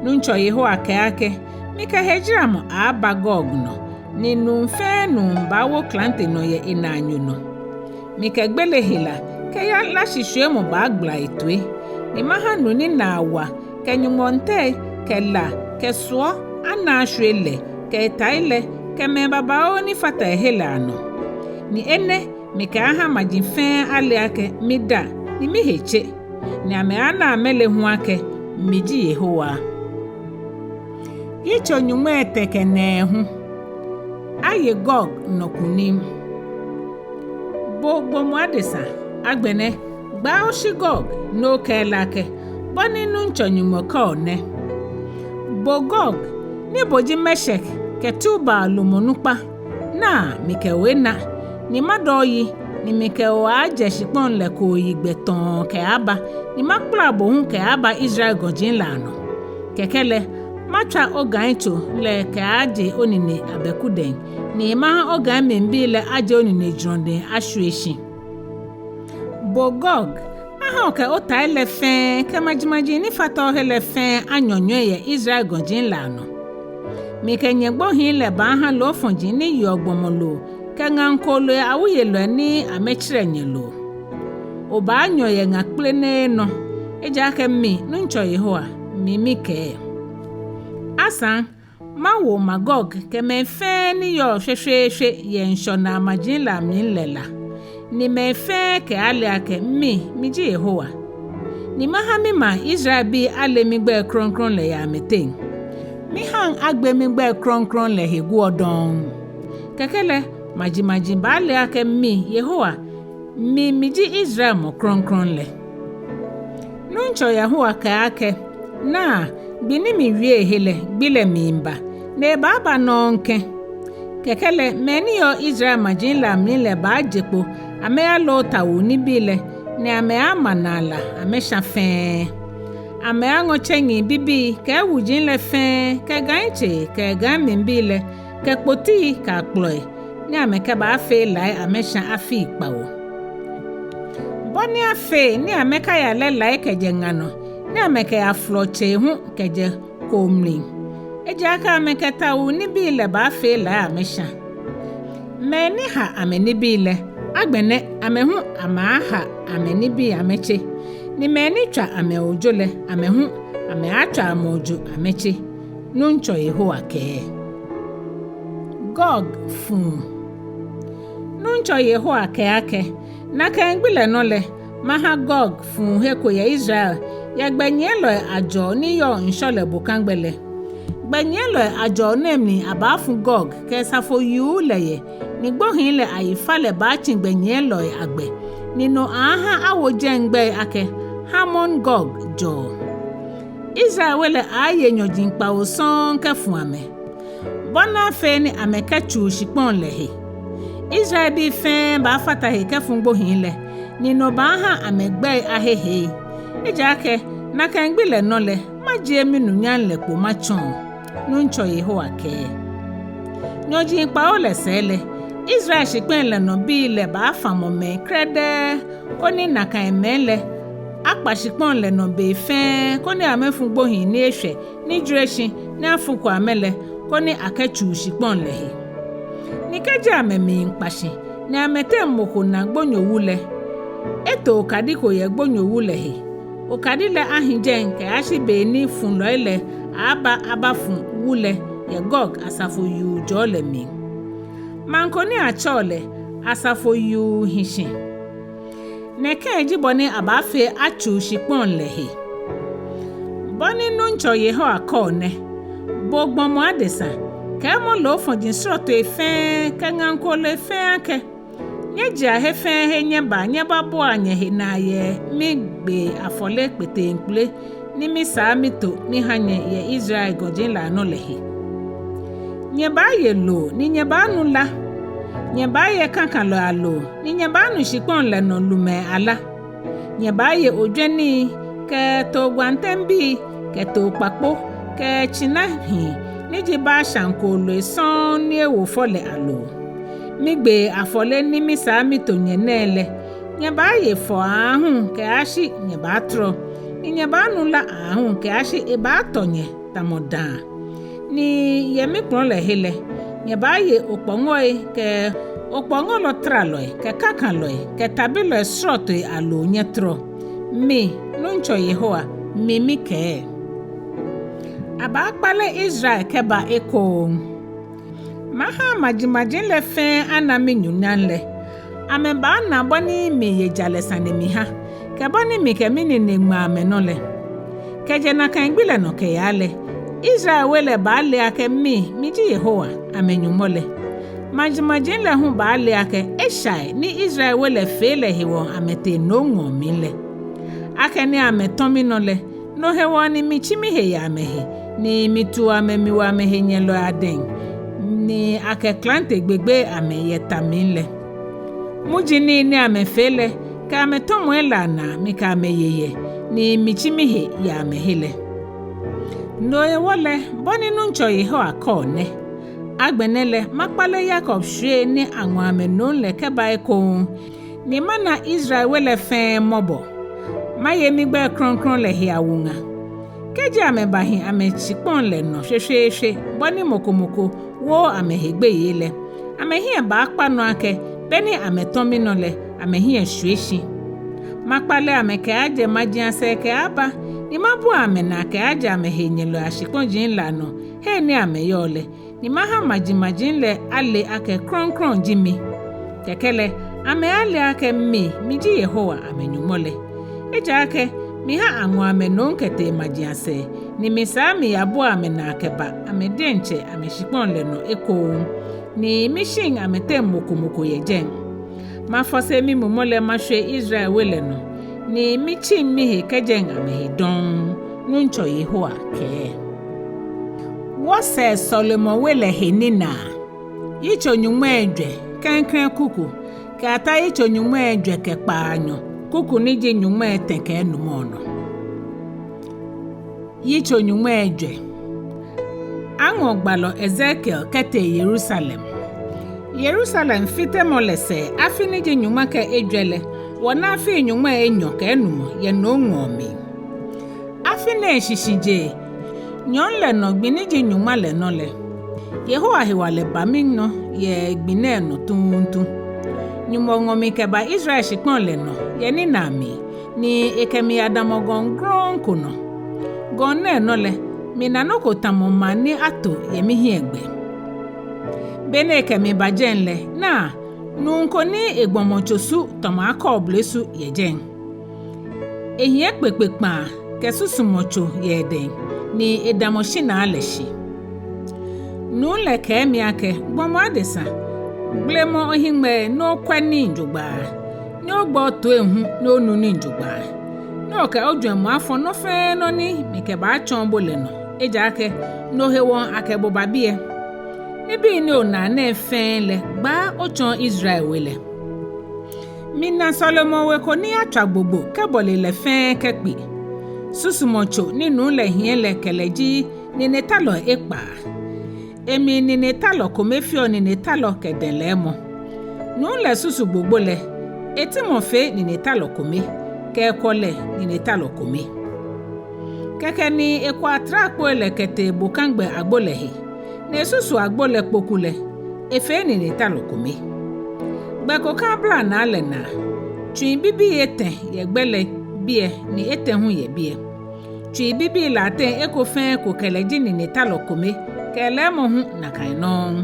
Nuŋtsɔ Yehowa kɛɛ akɛ, mikɛ hejaramɔ aaaba Gog nɔ, ni nuu fɛɛ nuu baawo klante nɔ yɛ enaanyo nɔ. Mikɛ gbele hela kɛ yara shishwiemɔ baagbala etoi, ni maha nu ni naa wa kɛ nyɔŋmɔŋtɛi kɛ la, kɛ suɔ, ana ashwie lɛ, kɛ etai lɛ, kɛ mɛi babaoo ni fata ehe lɛ anɔ. Ni enɛ mikɛaaha maji fɛɛ ale akɛ mida, ni mihe tse, ni amɛaana amɛle hu akɛ mi ji Yehowa. Yitso nyɔŋmai etɛ kɛ nɛɛhu. Aye Gog nɔ kunim. Bo gbɔmɔ adesa, agbɛnɛ gbaa oshi Gog ni okɛɛ lɛ akɛ, bɔ ni Nuŋtsɔ Nyɔŋmɔ kɛɔ nɛ: Bo Gog, ni bo ji Meshek kɛ Tubal lumɔ nukpa, naa, mikɛ o ena, ni madɔ oyi, ni mikɛ o aaajɛ shikpɔŋ lɛ kooyigbɛ tɔɔ kɛaaba, ni makpla bo hu kɛaaba Israel gɔji lɛ anɔ. Kɛkɛ lɛ, matswa ogaitso lɛ kɛaaje onine abɛku dɛŋ, ni maha ogai mlibii lɛ aje oninejurɔ dɛŋ ashwie shi. Bo Gog, aha okɛ otai lɛ fɛɛ kɛ majimaji ni fata ohe lɛ fɛɛ anyɔnyɔi yɛ Israel gɔji lɛ anɔ. Mikɛ nyɛgbohii lɛ baaha loofɔji ni yeɔ gbɔmɔ loo kɛ ŋaŋ kooloi awuyelɔi ni amɛtsirɛ nyɛ loo. Obaanyɔ yɛ ŋa kplenee nɔ, ejaakɛ mi, Nuŋtsɔ Yehowa, mi mikɛɛ. Asaŋ, mawo Magog kɛ mɛi fɛɛ ni yɔɔ shweshweeshwe yɛ ŋshɔnaa maji lɛ amli lɛ la, ni mɛi fɛɛ kɛaale akɛ mi, miji Yehowa. Ni maha mimaŋ Israelbii ale migbɛi krɔŋkrɔŋ lɛ yɛ amɛteŋ. Mihaŋ agbe migbɛi krɔŋkrɔŋ lɛ he guɔ dɔŋŋ. Kɛkɛ lɛ, majimaji baale akɛ mi, Yehowa, mi, miji Israel mɔ krɔŋkrɔŋ lɛ. Nuŋtsɔ Yehowa kɛɛ akɛ, naa, gbi ni miwie he lɛ, gbi lɛ miiba, ni ebaaba nɔŋŋ kɛ̃. Kɛkɛ lɛ, mɛi ni yɔɔ Israel maji lɛ amli lɛ baaje kpo amɛyaloo tawuu nibii lɛ, ni amɛaama naa la amɛshã fɛɛ. Amɛaaŋɔ tsɛŋi bibii kɛ ewuji lɛ fɛɛ, kɛ gai tsei kɛ gai mlibii lɛ, kɛ kpotii kɛ akplɔi, ni amɛkɛbaafee lai amɛshã afii kpawo. Bɔ ni afee ni amɛkaya lɛ lai kɛjɛ ŋa nɔ, ni amɛkɛyafolɔ tsei hu kɛjɛ koo mli. Ejaakɛ amɛkɛ tawuu nibii lɛ baafee lai amɛshã. Mɛi ni ha amɛnibii lɛ, agbɛnɛ amɛ hu amɛaaha amɛnibii amɛtse. Ni mɛi ni tswa amɛ ojo lɛ, amɛ hu amɛaatswa amɛ ojo amɛtse. Nuŋtsɔ Yehowa kɛɛ. Gog fuu. Nuŋtsɔ Yehowa kɛɛ akɛ, nakai gbi lɛ nɔ lɛ, maha Gog fuu he ko yɛ Israel, yɛ gbɛnyiɛlɔi ajɔɔ ni yɔɔ ŋshɔ lɛ bokagbɛ lɛ. Gbɛnyiɛlɔi ajɔɔ nɛɛ mli abaafu Gog kɛ asafo yuu lɛ yɛ, ni gbohii lɛ ayifalɛ baatsi gbɛnyiɛlɔi agbɛ, ni no aaaha awo jɛi gbɛi akɛ Hamon Gog jɔɔ. Israel we lɛ aaaye nyɔji kpawo sɔŋŋ kɛfu amɛ. Bɔ ni afee ni amɛkɛtsuu shikpɔŋ lɛ he. Israelbii fɛɛ baafata he kɛfu gbohii lɛ, ni no baaha amɛgbɛi ahehe. Ejaakɛ nakai gbi lɛ nɔ lɛ, majie minunyam lɛ kpo matsɔɔ. Nuŋtsɔ Yehowa kɛɛ. Nyɔji kpawo lɛ sɛɛ lɛ, Israel shikpɔŋ lɛ nɔ bii lɛ baafamɔ mɛi krɛdɛɛ, koni nakai mɛi lɛ akpa shikpɔŋ lɛ nɔ be fɛɛ, koni amɛfu gbohii ni eshwɛ ni jwere shi ni afuko amɛ lɛ, koni akɛtsuu shikpɔŋ lɛ he. Ni kɛji amɛmiikpa shi, ni amɛteŋ mɔ ko na gbonyo wu lɛ, eto okadi ko yɛ gbonyo wu lɛ he. Okadi lɛ ahi jɛi kɛyashi be ni fulɔi lɛ aaaba abafu wu lɛ yɛ Gog asafo yuu jɔɔ lɛ mli. Maŋ ko ni atsɛɔ lɛ Asafo Yuu hi shi. Nɛkɛ ji bɔ ni abaafee atsuu shikpɔŋ lɛ he. Bɔ ni Nuŋtsɔ Yehowa kɛɔ nɛ: Bo gbɔmɔ adesa, kɛɛmɔ loofɔji srɔtoi fɛɛ kɛ ŋaŋ kooloi fɛɛ akɛ, nyɛjea he fɛɛ he nyɛbaa nyɛbabua nyɛhe naa yɛ migbee afɔle kpeteŋkpele ni misaa mito miha nyɛ yɛ Israel gɔji lɛ anɔ lɛ he. Nyɛbaaye loo ni nyɛbaanu la. Nyɛbaaye kakalɔi aloo ni nyɛbaanu shikpɔŋ lɛ nɔ lumɛi ala. Nyɛbaaye ojwɛnii kɛ too gwantɛŋbii kɛ too kpakpo kɛ tsinahii ni ji Bashan kooloi sɔŋŋ ni ewo fɔ lɛ aloo. Migbee afɔle ni misaa mito nyɛ nɛɛ lɛ, nyɛbaaye fɔ aahu kɛyashi nyɛbaatɔrɔ, ni nyɛbaanu la aahu kɛyashi ebaatɔ nyɛ tamɔ dãa. Ni yɛ mikpɔlɔ lɛ he lɛ, nyɛbaaye okpɔŋɔi kɛ okpɔŋɔlɔ tralɔi kɛ kakalɔi kɛ tabilɔi srɔtoi aloo nyɛtɔrɔ. Mi, Nuŋtsɔ Yehowa, mi mikɛɛ. Abaakpale Israel kɛba ekoŋŋ. Maha majimaji lɛ fɛɛ ana minunyam lɛ. Amɛbaana bɔ ni miye jalɛ sane miha, kɛ bɔ ni mikɛ minine ŋmɛ amɛnɔ lɛ. Kɛjɛ nakai gbi lɛ nɔ kɛyaa lɛ, Israel we lɛ baale akɛ mi, miji Yehowa, amɛ-Nyɔŋmɔ lɛ. Majimaji lɛ hu baale akɛ eshai ni Israel we lɛ fee lɛ hewɔ amɛtee nomŋɔɔ mli lɛ. Akɛni amɛtɔ̃ minɔ lɛ, no hewɔ ni mitsi mihe yɛ amɛhe, ni mitu amɛ miwo amɛhenyɛlɔi adɛŋ, ni akɛ klante gbegbe amɛ yɛ ta mli lɛ. Muji nii ni amɛfee lɛ, kɛ amɛtɔmɔi lɛ anaa mikɛ amɛ ye yɛ, ni mitsi mihe yɛ amɛhe lɛ. No hewɔ lɛ, bɔ ni Nuŋtsɔ Yehowa kɛɔ nɛ: Agbɛnɛ lɛ, makpale Yakob shwiei ni aŋɔ amɛ nom lɛ kɛba ekoŋŋ, ni mana Israel we lɛ fɛɛ mɔbɔ. Maye migbɛi krɔŋkrɔŋ lɛ he awuŋã. Kɛji amɛbahi amɛshikpɔŋ lɛ nɔ shweshweeshwe, bɔ ni mɔ ko mɔ ko wooo amɛhe gbeyei lɛ, amɛhiɛ baakpa nɔ akɛ, beni amɛtɔ̃ minɔ lɛ, amɛhiɛ shwie shi. Makpale amɛ kɛaajɛ maji asɛɛ kɛaaba, ni mabua amɛnaa kɛaajɛ amɛhenyɛlɔi ashikpɔji lɛ anɔ, he ni amɛyɔɔ lɛ, ni maha majimaji lɛ ale akɛ krɔŋkrɔŋ ji mi. Kɛkɛ lɛ, amɛaale akɛ mi, miji Yehowa, amɛ-Nyɔŋmɔ lɛ. Ejaakɛ miha aŋɔ amɛ nom kɛtee maji asɛɛ, ni misaa miyabua amɛnaa kɛba amɛ diɛŋtsɛ amɛshikpɔŋ lɛ nɔ ekoŋŋ, ni mishiŋ amɛteŋ mɔ ko mɔ ko yɛ jɛi. Mafɔse mimumɔ lɛ mashwie Israel we lɛ nɔ, ni mitsiŋ mihe kɛjɛŋ amɛhe dɔŋŋ, Nuŋtsɔ Yehowa kɛɛ. Wɔsɛɛ Sɔlemɔ we lɛ he ninaa. Yitso nyɔŋmai ejwɛ, klɛŋklɛŋ kuku, kɛyata yitso nyɔŋmai ejwɛ kɛ kpaanyɔ, kuku ni ji nyɔŋmai etɛ kɛ enumɔ nɔ. Yitso nyɔŋmai ejwɛ. Aŋɔ gbalɔ Ezekiel kɛtee Yerusalem. Yerusalem fitemɔ lɛ sɛɛ afi ni ji nyɔŋma kɛ ejwɛ lɛ, wɔna afii nyɔŋmai enyɔ kɛ enumɔ yɛ nomŋɔɔ mli. Afi nɛɛ shishijee nyɔɔŋ lɛ nɔ gbi ni ji nyɔŋma lɛ nɔ lɛ, Yehowa hewalɛ ba minɔ yɛ gbi nɛɛ nɔ tuuntu. Nyɔŋmɔ ŋɔ mi kɛba Israel shikpɔŋ lɛ nɔ yɛ ninaa mli, ni ekɛ mi yadamɔ gɔŋ grɔŋŋ ko nɔ. Gɔŋ nɛɛ nɔ lɛ, mina nɔ ko tamɔ maŋ ni ato yɛ mihiɛgbɛ. Beni ekɛ mi ba jɛi lɛ, naa, nuu ko ni egbɔmɔtso su tamɔ akɔɔble su yɛ jɛi. Ehiɛ kpekpe kpaa kɛ susumɔtso yɛ edɛŋ, ni edamɔ shinaa lɛ shi. Nuu lɛ kɛɛ mi akɛ, gbɔmɔ adesa, gbelemɔ ohiŋmɛi ni okwɛ nii jogbaŋŋ, ni ogbɛ otoi hu ni onu nii jogbaŋŋ, ni okɛ ojwɛŋmɔ afɔ nɔ fɛɛ nɔ ni mikɛbaatsɔɔ bo lɛ nɔ, ejaakɛ no hewɔ akɛ bo ba biɛ. Nibii ni onaa nɛɛ fɛɛ lɛ, gbaa otsɔɔ Israel we lɛ. Mina sɔlemɔwe ko ni atswa gbogbo kɛbɔle lɛ fɛɛ kɛkpe. Susumɔtso ni nuu lɛ hiɛ lɛ kɛlɛ ji ninetalɔi ekpaa. Emli ninetalɔ kome feɔ ninetalɔ kɛ dɛŋ lɛɛmɔ. Nuu lɛ susu gbogbo lɛ, etimɔ fee ninetalɔ kome, kɛ ekwɔlɛ ninetalɔ kome. Kɛkɛ ni ekwɔ atrakpoi lɛ kɛtee bokagbɛ agbo lɛ he, ni esusu agbo lɛ kpoku lɛ, efee ninetalɔ kome. Gbɛ ko kã ablanaa lɛ naa, tsui bibii etɛ yɛ gbɛ lɛ biɛ ni etɛ hu yɛ biɛ. Tsui bibii lɛ ateŋ eko fɛɛ eko kɛlɛ ji ninetalɔ kome, kɛ elɛɛmɔ hu nakai nɔŋŋ.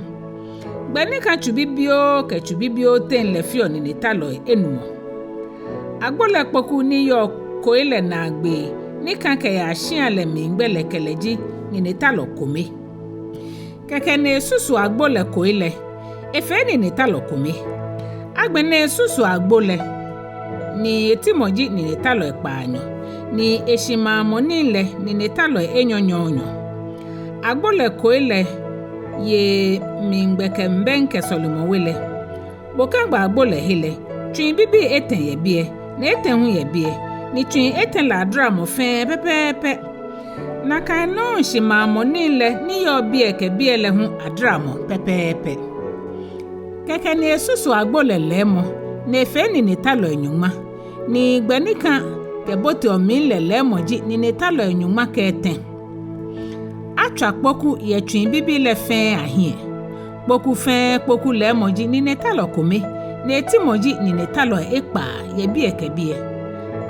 Gbɛ ni kã tsu bibioo kɛ tsu bibioo teŋ lɛ feɔ ninetalɔi enumɔ. Agbo lɛ kpoku ni yɔɔ koi lɛ naagbee ni kã kɛyaa shia lɛ mli gbɛ lɛ kɛlɛ ji ninetalɔ kome. Kɛkɛ ni esusu agbo lɛ koi lɛ, efee ninetalɔ kome. Agbɛnɛ esusu agbo lɛ, ni etimɔ ji ninetalɔi kpaanyɔ, ni eshimaamɔ nii lɛ ninetalɔi enyɔnyɔɔnyɔ. Agbo lɛ koi lɛ ye mligbɛ kɛmiibɛŋkɛ sɔlemɔwe lɛ. Bokagbɛ agbo lɛ he lɛ, tsui bibii etɛ yɛ biɛ, ni etɛ hu yɛ biɛ, ni tsui etɛ lɛ adaramɔ fɛɛ pɛpɛɛpɛ. Nakai nɔŋŋ shimaamɔ nii lɛ ni yɔɔ biɛ kɛ biɛ lɛ hu adaramɔ pɛpɛɛpɛ. Kɛkɛ ni esusu agbo lɛ lɛɛmɔ, ni efee ninetalɔi nyɔŋma, ni gbɛ ni kã kɛboteɔ mli lɛ lɛɛmɔ ji ninetalɔi nyɔŋma kɛ etɛ. Atswa kpoku yɛ tsui bibii lɛ fɛɛ ahiɛ. Kpoku fɛɛ kpoku lɛɛmɔ ji ninetalɔ kome, ni etimɔ ji ninetalɔi ekpaa yɛ biɛ kɛ biɛ.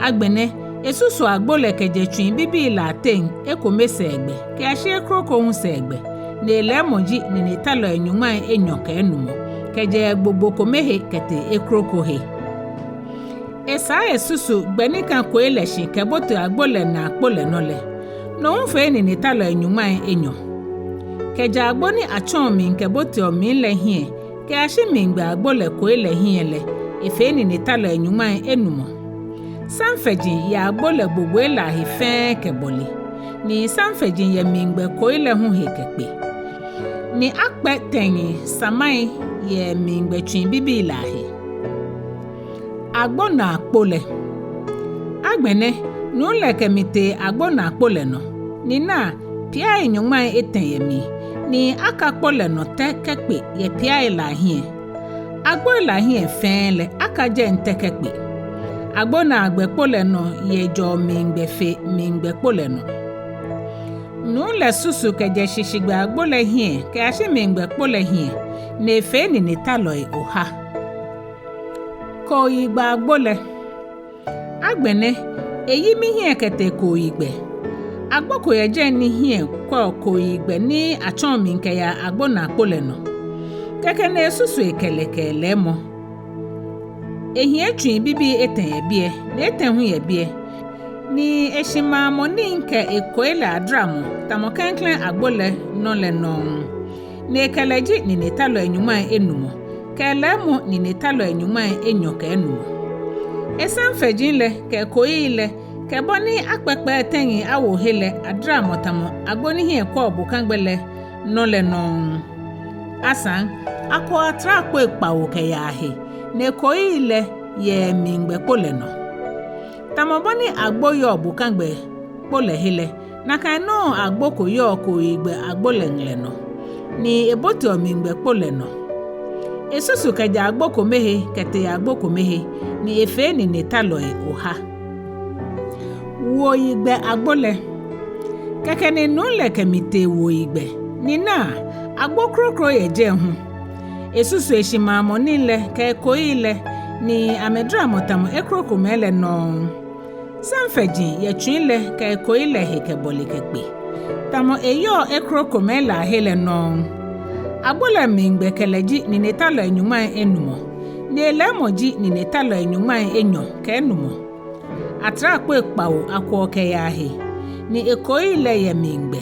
Agbɛnɛ Esusu agbo lɛ kɛjɛ tsui bibii lɛ ateŋ ekome sɛɛgbɛ kɛyashi ekroko hu sɛɛgbɛ, ni elɛɛmɔ ji ninetalɔi nyɔŋmai enyɔ kɛ enumɔ, kɛjɛ gbogbo kome he kɛtee ekroko he. Esaa esusu gbɛ ni kã koi lɛ shi kɛbote agbo lɛ naa kpo lɛ nɔ lɛ, no hu fee ninetalɔi nyɔŋmai enyɔ. Kɛjɛ agbo ni atsɔɔ mli kɛboteɔ mli lɛ hiɛ kɛyashi mligbɛ agbo lɛ koi lɛ hiɛ lɛ, efee ninetalɔi nyɔŋmai enumɔ. Samfɛji yɛ agbo lɛ gbogboi lɛ ahe fɛɛ kɛbɔle, ni samfɛji yɛ mligbɛ koi lɛ hu he kɛkpe. Ni akpɛ tɛŋi samai yɛ mligbɛ tsui bibii lɛ ahe. Agbo naa kpo lɛ. Agbɛnɛ, nuu lɛ kɛ mi tee agbo naa kpo lɛ nɔ, ni naa, piai nyɔŋmai etɛ yɛ mli, ni aka kpo lɛ nɔ tɛ kɛkpe yɛ piai lɛ ahiɛ. Agboi lɛ ahiɛ fɛɛ lɛ aka jɛi tɛ kɛkpe. Agbo naagbɛ kpo lɛ nɔ yɛ jɔɔ mligbɛ fe mligbɛ kpo lɛ nɔ. Nuu lɛ susu kɛjɛ shishigbɛ agbo lɛ hiɛ kɛyashi mligbɛ kpo lɛ hiɛ, ni efee ninetalɔi oha. Kooyigbɛ agbo lɛ. Agbɛnɛ, eyi mihiɛ kɛtee kooyigbɛ. Agbo ko yɛ jɛi ni hiɛ kwɛɔ kooyigbɛ ni atsɔɔ mli kɛyaa agbo naa kpo lɛ nɔ. Kɛkɛ ni esusu ekɛlɛ kɛ elɛɛmɔ. Ehiɛ tsui bibii etɛ yɛ biɛ, ni etɛ hu yɛ biɛ. Ni eshimaamɔ nii kɛ ekoi lɛ adramɔ tamɔ klɛŋklɛŋ agbo lɛ nɔ lɛ nɔŋŋ. Ni ekɛlɛ ji ninetalɔi nyɔŋmai enumɔ, kɛ elɛɛmɔ ninetalɔi nyɔŋmai enyɔ kɛ enumɔ. Esamfɛji lɛ kɛ ekoi lɛ kɛ bɔ ni akpɛkpɛɛ tɛŋi awo he lɛ adramɔ tamɔ agbo ni hiɛ kwɛɔ bokagbɛ lɛ nɔ lɛ nɔŋŋ. Asaŋ, akwɔɔ atrakpoi kpawo kɛyaa he, ni ekoi lɛ yɛ mligbɛ kpo lɛ nɔ. Tamɔ bɔ ni agbo yɔɔ bokagbɛ kpo lɛ he lɛ, nakai nɔŋŋ agbo ko yɔɔ kooyigbɛ agbo lɛ ŋlɛ nɔ, ni eboteɔ mligbɛ kpo lɛ nɔ. Esusu kɛjɛ agbo kome he kɛtee agbo kome he, ni efee ninetalɔi oha. Wuoyigbɛ agbo lɛ. Kɛkɛ ni nuu lɛ kɛ mi tee wuoyigbɛ, ni naa, agbo kroko yɛ jɛi hu. Esusu eshimaamɔ nii lɛ kɛ ekoi lɛ, ni amɛdramɔ tamɔ ekrokomɛi lɛ nɔŋŋ. Samfɛji yɛ tsui lɛ kɛ ekoi lɛ he kɛbɔle kɛkpe, tamɔ eyɔɔ ekrokomɛi lɛ ahe lɛ nɔŋŋ. Agbo lɛ mligbɛ kɛlɛ ji ninetalɔi nyɔŋmai enumɔ, ni elɛɛmɔ ji ninetalɔi nyɔŋmai enyɔ kɛ enumɔ. Atrakpoi kpawo akwɔɔ kɛyaa he, ni ekoi lɛ yɛ mligbɛ.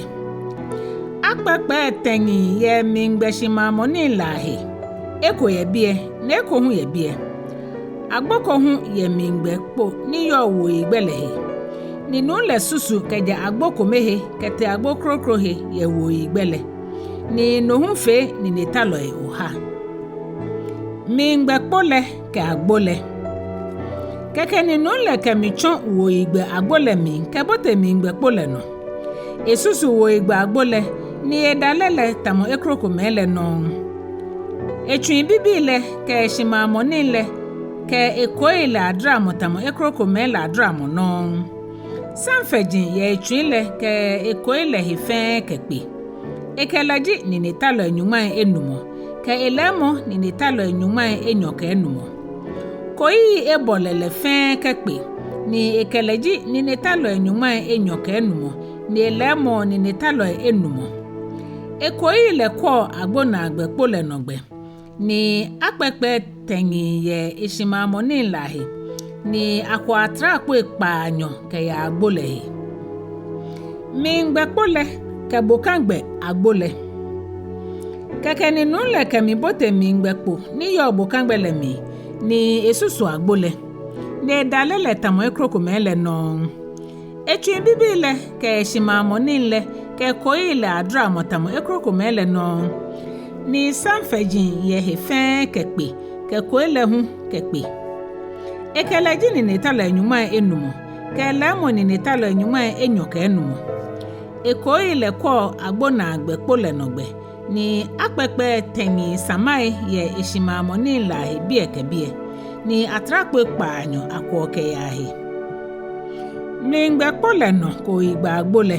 Akpɛkpɛɛ tɛŋi yɛ mligbɛ shimaamɔ nii lɛ ahe. Eko yɛ biɛ, ni eko hu yɛ biɛ. Agbo ko hu yɛ mligbɛ kpo ni yɔɔ wuoyigbɛ lɛ he. Ni nuu lɛ susu kɛjɛ agbo kome he kɛtee agbo kroko he yɛ wuoyigbɛ lɛ, ni no hu fee ninetalɔi oha. Mligbɛ kpo lɛ kɛ agbo lɛ. Kɛkɛ ni nuu lɛ kɛ mi tsɔ wuoyigbɛ agbo lɛ mli kɛbote mligbɛ kpo lɛ nɔ. Esusu wuoyigbɛ agbo lɛ, ni edalɛ lɛ tamɔ ekrokomɛi lɛ nɔŋŋ. Etsui bibii lɛ kɛ eshimaamɔ nii lɛ kɛ ekoi lɛ adramɔ tamɔ ekrokomɛi lɛ adramɔ nɔŋŋ. Samfɛji yɛ etsui lɛ kɛ ekoi lɛ he fɛɛ kɛkpe. Ekɛlɛ ji ninetalɔi nyɔŋmai enumɔ, kɛ elɛɛmɔ ninetalɔi nyɔŋmai enyɔ kɛ enumɔ. Koyii ebɔlɛ lɛ fɛɛ kɛkpe, ni ekɛlɛ ji ninetalɔi nyɔŋmai enyɔ kɛ enumɔ, ni elɛɛmɔ ninetalɔi enumɔ. Ekoyii lɛ kwɛɔ agbo naagbɛ kpo lɛ nɔ gbɛ, ni akpɛkpɛɛ tɛŋi yɛ eshimaamɔ nii lɛ ahe, ni akwɔɔ atrakpoi kpaanyɔ kɛyaa agbo lɛ he. Mligbɛ kpo lɛ kɛ bokagbɛ agbo lɛ. Kɛkɛ ni nuu lɛ kɛ mi bote mligbɛ kpo ni yɔɔ bokagbɛ lɛ mli, ni esusu agbo lɛ, ni edalɛ lɛ tamɔ ekrokomɛi lɛ nɔŋŋ. Etsui bibii lɛ kɛ eshimaamɔ nii lɛ kɛ ekoii lɛ adramɔ tamɔ ekrokomɛi lɛ nɔŋŋ. Ni samfɛji yɛ he fɛɛ kɛkpe, kɛ ekoii lɛ hu kɛkpe. Ekɛlɛ ji ninetalɔi nyɔŋmai enumɔ, kɛ elɛɛmɔ ninetalɔi nyɔŋmai enyɔ kɛ enumɔ. Ekoii lɛ kwɛɔ agbo naagbɛ kpo lɛ nɔ gbɛ, ni akpɛkpɛɛ tɛŋi samai yɛ eshimaamɔ nii lɛ ahe biɛ kɛ biɛ, ni atrakpoi kpaanyɔ akwɔɔ kɛyaa he. Mligbɛ kpo lɛ nɔ kooyigbɛ agbo lɛ.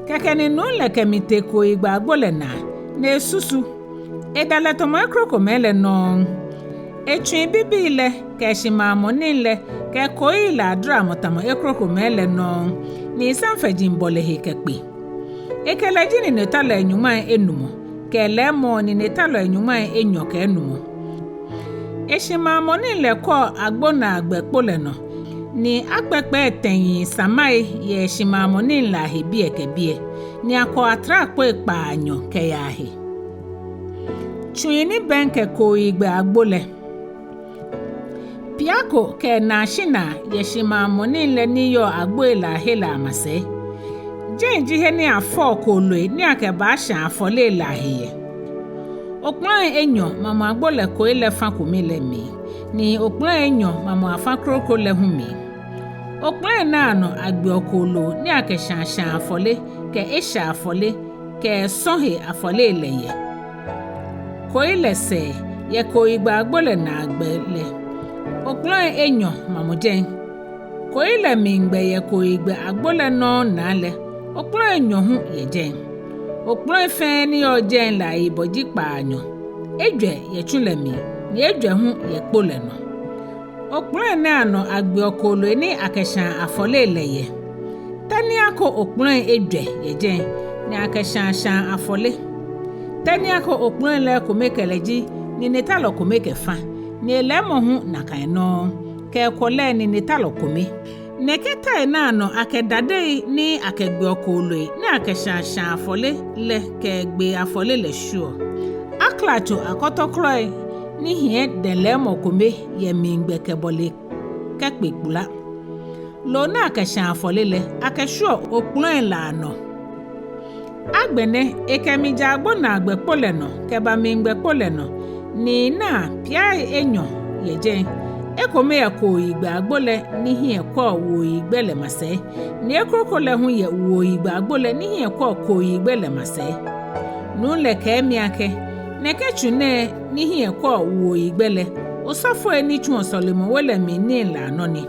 Kɛkɛ ni nuu lɛ kɛ mi tee kooyigbɛ agbo lɛ naa, ni esusu. Edalɛ tamɔ ekrokomɛi lɛ nɔŋŋ. Etsui bibii lɛ kɛ eshimaamɔ nii lɛ kɛ kooyii lɛ adaramɔ tamɔ ekrokomɛi lɛ nɔŋŋ, ni samfɛji bɔle he kɛkpe. Ekɛlɛ ji ninetalɔi nyɔŋmai enumɔ, kɛ lɛɛmɔ ninetalɔi nyɔŋmai enyɔ kɛ enumɔ. Eshimaamɔ nii lɛ kwɛɔ agbo naagbɛ kpo lɛ nɔ, ni akpɛkpɛɛ tɛŋi samai yɛ eshimaamɔ nii lɛ ahe biɛ kɛ biɛ, ni akwɛɔ atrakpoi kpaanyɔ kɛyaa he. Tsui ni bɛŋkɛ kooyigbɛ agbo lɛ. Pia ko kɛ enaa shinaa yɛ shimaamɔ nii lɛ ni yɔɔ agboi lɛ ahe lɛ amasɛi. Jɛi ji he ni afɔɔ kooloi ni akɛbaashã afɔlei lɛ ahe yɛ. Okpɔlɔi enyɔ mamɔ agbo lɛ koi lɛ fã kome lɛ mli, ni okpɔlɔi enyɔ mamɔ afã kroko lɛ hu mli. Okpɔlɔi nɛɛ anɔ agbeɔ kooloo ni akɛshãa shãa afɔle kɛ esha afɔle kɛ sɔ̃ he afɔlei lɛ yɛ. Koi lɛ sɛɛ yɛ kooyigbɛ agbo lɛ naagbɛ lɛ, okpɔlɔi enyɔ mamɔ jɛi. Koi lɛ mligbɛ yɛ kooyigbɛ agbo lɛ nɔŋŋ naa lɛ, okpɔlɔi enyɔ hu yɛ jɛi. Okpɔlɔi fɛɛ ni yɔɔ jɛi lɛ ayibɔ ji kpaanyɔ. Ejwɛ yɛ tsu lɛ mli, ni ejwɛ hu yɛ kpo lɛ nɔ. Okpɔlɔi nɛɛ anɔ agbeɔ kooloi ni akɛshãa afɔlei lɛ yɛ. Tɛ ni ako okpɔlɔi ejwɛ yɛ jɛi, ni akɛshãa shãa afɔle. Tɛ ni ako okpɔlɔi lɛ ekome kɛlɛ ji ninetalɔ kome kɛ fã, ni elɛɛmɔ hu nakai nɔŋŋ, kɛ ekwɔlɛ ninetalɔ kome. Nɛkɛ tɛi nɛɛ anɔ akɛ dadei ni akɛgbeɔ kooloi ni akɛshãa shãa afɔle lɛ kɛ gbee afɔle lɛ shwieɔ. Aklatso akɔtɔkrɔi ni hiɛ dɛlɛɛmɔ kome yɛ mligbɛ kɛbɔle kɛkpe kpula. Loo ni akɛshãa afɔle lɛ, akɛshwieɔ okpɔlɔi lɛ anɔ. Agbɛnɛ ekɛ mi jɛ agbo naagbɛ kpo lɛ nɔ kɛba mligbɛ kpo lɛ nɔ, ni naa, piai enyɔ yɛ jɛi. Ekome yɛ kooyigbɛ agbo lɛ ni hiɛ kwɛɔ wuoyigbɛ lɛ masɛi, ni ekroko lɛ hu yɛ wuoyigbɛ agbo lɛ ni hiɛ kwɛɔ kooyigbɛ lɛ masɛi. Nuu lɛ kɛɛ mi akɛ, nɛkɛ tsu nɛɛ ni hiɛ kwɛɔ wuoyigbɛ lɛ, osɔfoi ni tsuɔ sɔlemɔwe lɛ mli nii lɛ anɔ ni.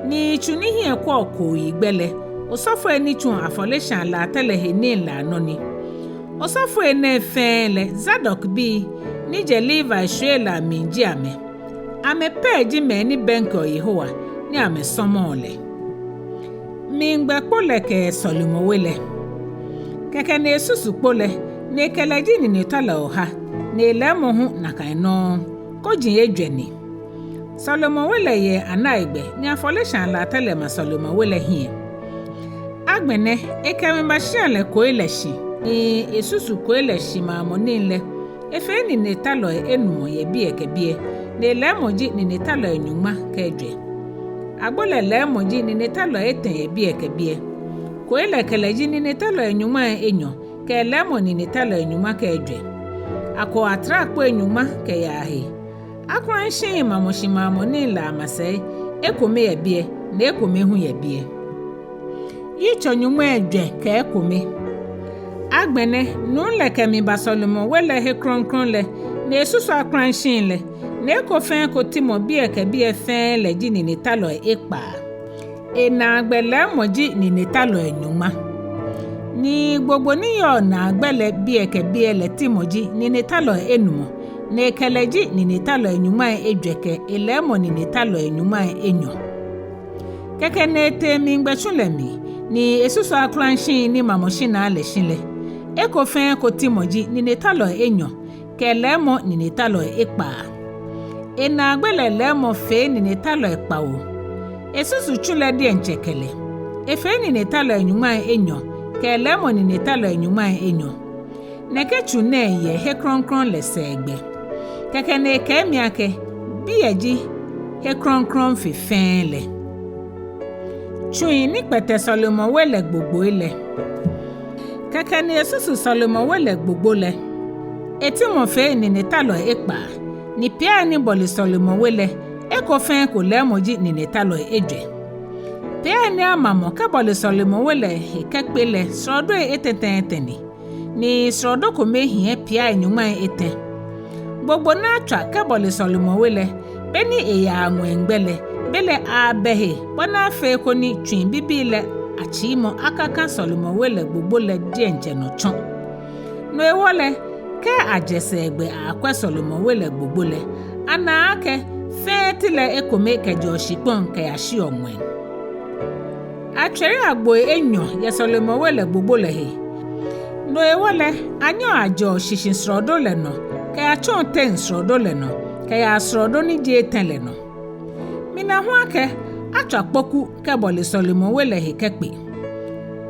Ni tsu ni hiɛ kwɛɔ kooyigbɛ lɛ, osɔfoi ni tsuɔ afɔleshãa latɛ lɛ he nii lɛ anɔ ni. Osɔfoi nɛɛ fɛɛ lɛ Zadok bii ni jɛ Levi shwiei lɛ amli ji amɛ. Amɛ pɛ ji mɛi ni bɛŋkɛɔ Yehowa ni amɛsɔmɔɔ lɛ. Mligbɛ kpo lɛ kɛ sɔlemɔwe lɛ. Kɛkɛ ni esusu kpo lɛ, ni ekɛlɛ ji ninetalɔi oha, ni elɛɛmɔ hu nakai nɔŋŋ, koji ejwɛ ni. Sɔlemɔwe lɛ yɛ anaigbɛ, ni afɔleshãa latɛ lɛ ma sɔlemɔwe lɛ hiɛ. Agbɛnɛ ekɛ mi ba shĩa lɛ koi lɛ shi, ni esusu koi lɛ shimaamɔ nii lɛ. Efee ninetalɔi enumɔ yɛ biɛ kɛ biɛ, ni elɛɛmɔ ji ninetalɔi nyɔŋma kɛ ejwɛ. Agbo lɛ lɛɛmɔ ji ninetalɔi etɛ yɛ biɛ kɛ biɛ. Koi lɛ kɛlɛ ji ninetalɔi nyɔŋmai enyɔ, kɛ lɛɛmɔ ninetalɔi nyɔŋma kɛ ejwɛ. Akwɛɔ atrakpoi nyɔŋma kɛyaa he. Akulashiŋi mamɔ shimaamɔ nii lɛ amasɛi, ekome yɛ biɛ, ni ekome hu yɛ biɛ. Yitso nyɔŋmai ejwɛ kɛ ekome. Agbɛnɛ nuu lɛ kɛ mi ba sɔlemɔwe lɛ he krɔŋkrɔŋ lɛ, ni esusu akulashiŋi lɛ, ni eko fɛɛ eko timɔ biɛ kɛ biɛ fɛɛ lɛ ji ninetalɔi ekpaa. Enaagbɛ lɛɛmɔ ji ninetalɔi nyɔŋma. Ni gbogbo ni yɔɔ naagbɛ lɛ biɛ kɛ biɛ lɛ timɔ ji ninetalɔi enumɔ, ni ekɛlɛ ji ninetalɔi nyɔŋmai ejwɛ kɛ elɛɛmɔ ninetalɔi nyɔŋmai enyɔ. Kɛkɛ ni etee mligbɛ tsu lɛ mli, ni esusu akulashiŋi ni mamɔ shinaa lɛ shi lɛ. Eko fɛɛ eko timɔ ji ninetalɔi enyɔ, kɛ lɛɛmɔ ninetalɔi ekpaa. Enaagbɛ lɛ lɛɛmɔ fee ninetalɔi kpawo. Esusu tsu lɛ diɛŋtsɛ kɛlɛ. Efee ninetalɔi nyɔŋmai enyɔ, kɛ lɛɛmɔ ninetalɔi nyɔŋmai enyɔ. Nɛkɛ tsu nɛɛ yɛ he krɔŋkrɔŋ lɛ sɛɛgbɛ. Kɛkɛ ni ekɛɛ mi akɛ, biɛ ji he krɔŋkrɔŋ fe fɛɛ lɛ. Tsui ni kpɛtɛ sɔlemɔwe lɛ gbogboi lɛ. Kɛkɛ ni esusu sɔlemɔwe lɛ gbogbo lɛ. Etimɔ fee ninetalɔi ekpaa, ni piai ni bɔle sɔlemɔwe lɛ, eko fɛɛ eko lɛɛmɔ ji ninetalɔi ejwɛ. Piai ni amamɔ kɛbɔle sɔlemɔwe lɛ he kɛkpe lɛ srɔdoi etɛtɛɛtɛ ni, ni srɔdo kome hiɛ piai nyɔŋmai etɛ. Gbogbo ni atswa kɛbɔle sɔlemɔwe lɛ, be ni eyaa ŋwɛigbɛ lɛ, be lɛ aabɛ he, bɔ ni afee koni tsui bibii lɛ atsiimɔ akaka sɔlemɔwe lɛ gbogbo lɛ diɛŋtsɛ nɔ tsɔ. No hewɔ lɛ, kɛ ajɛ sɛɛgbɛ aakwɛ sɔlemɔwe lɛ gbogbo lɛ, Anaa akɛ fɛɛ ti lɛ ekome kɛjɛɔ shikpɔŋ kɛyashiɔ ŋwɛi. Atswere agboi enyɔ yɛ Sɔlemɔ we lɛ gbogbo lɛ he. No hewɔ lɛ, anyɛɔ ajɛɔ shishi srɔdo lɛ nɔ, kɛyatsɔɔ teŋ srɔdo lɛ nɔ, kɛyaa srɔdo ni ji etɛ lɛ nɔ. Mina hu akɛ atswa kpoku kɛbɔle Sɔlemɔ we lɛ he kɛkpe.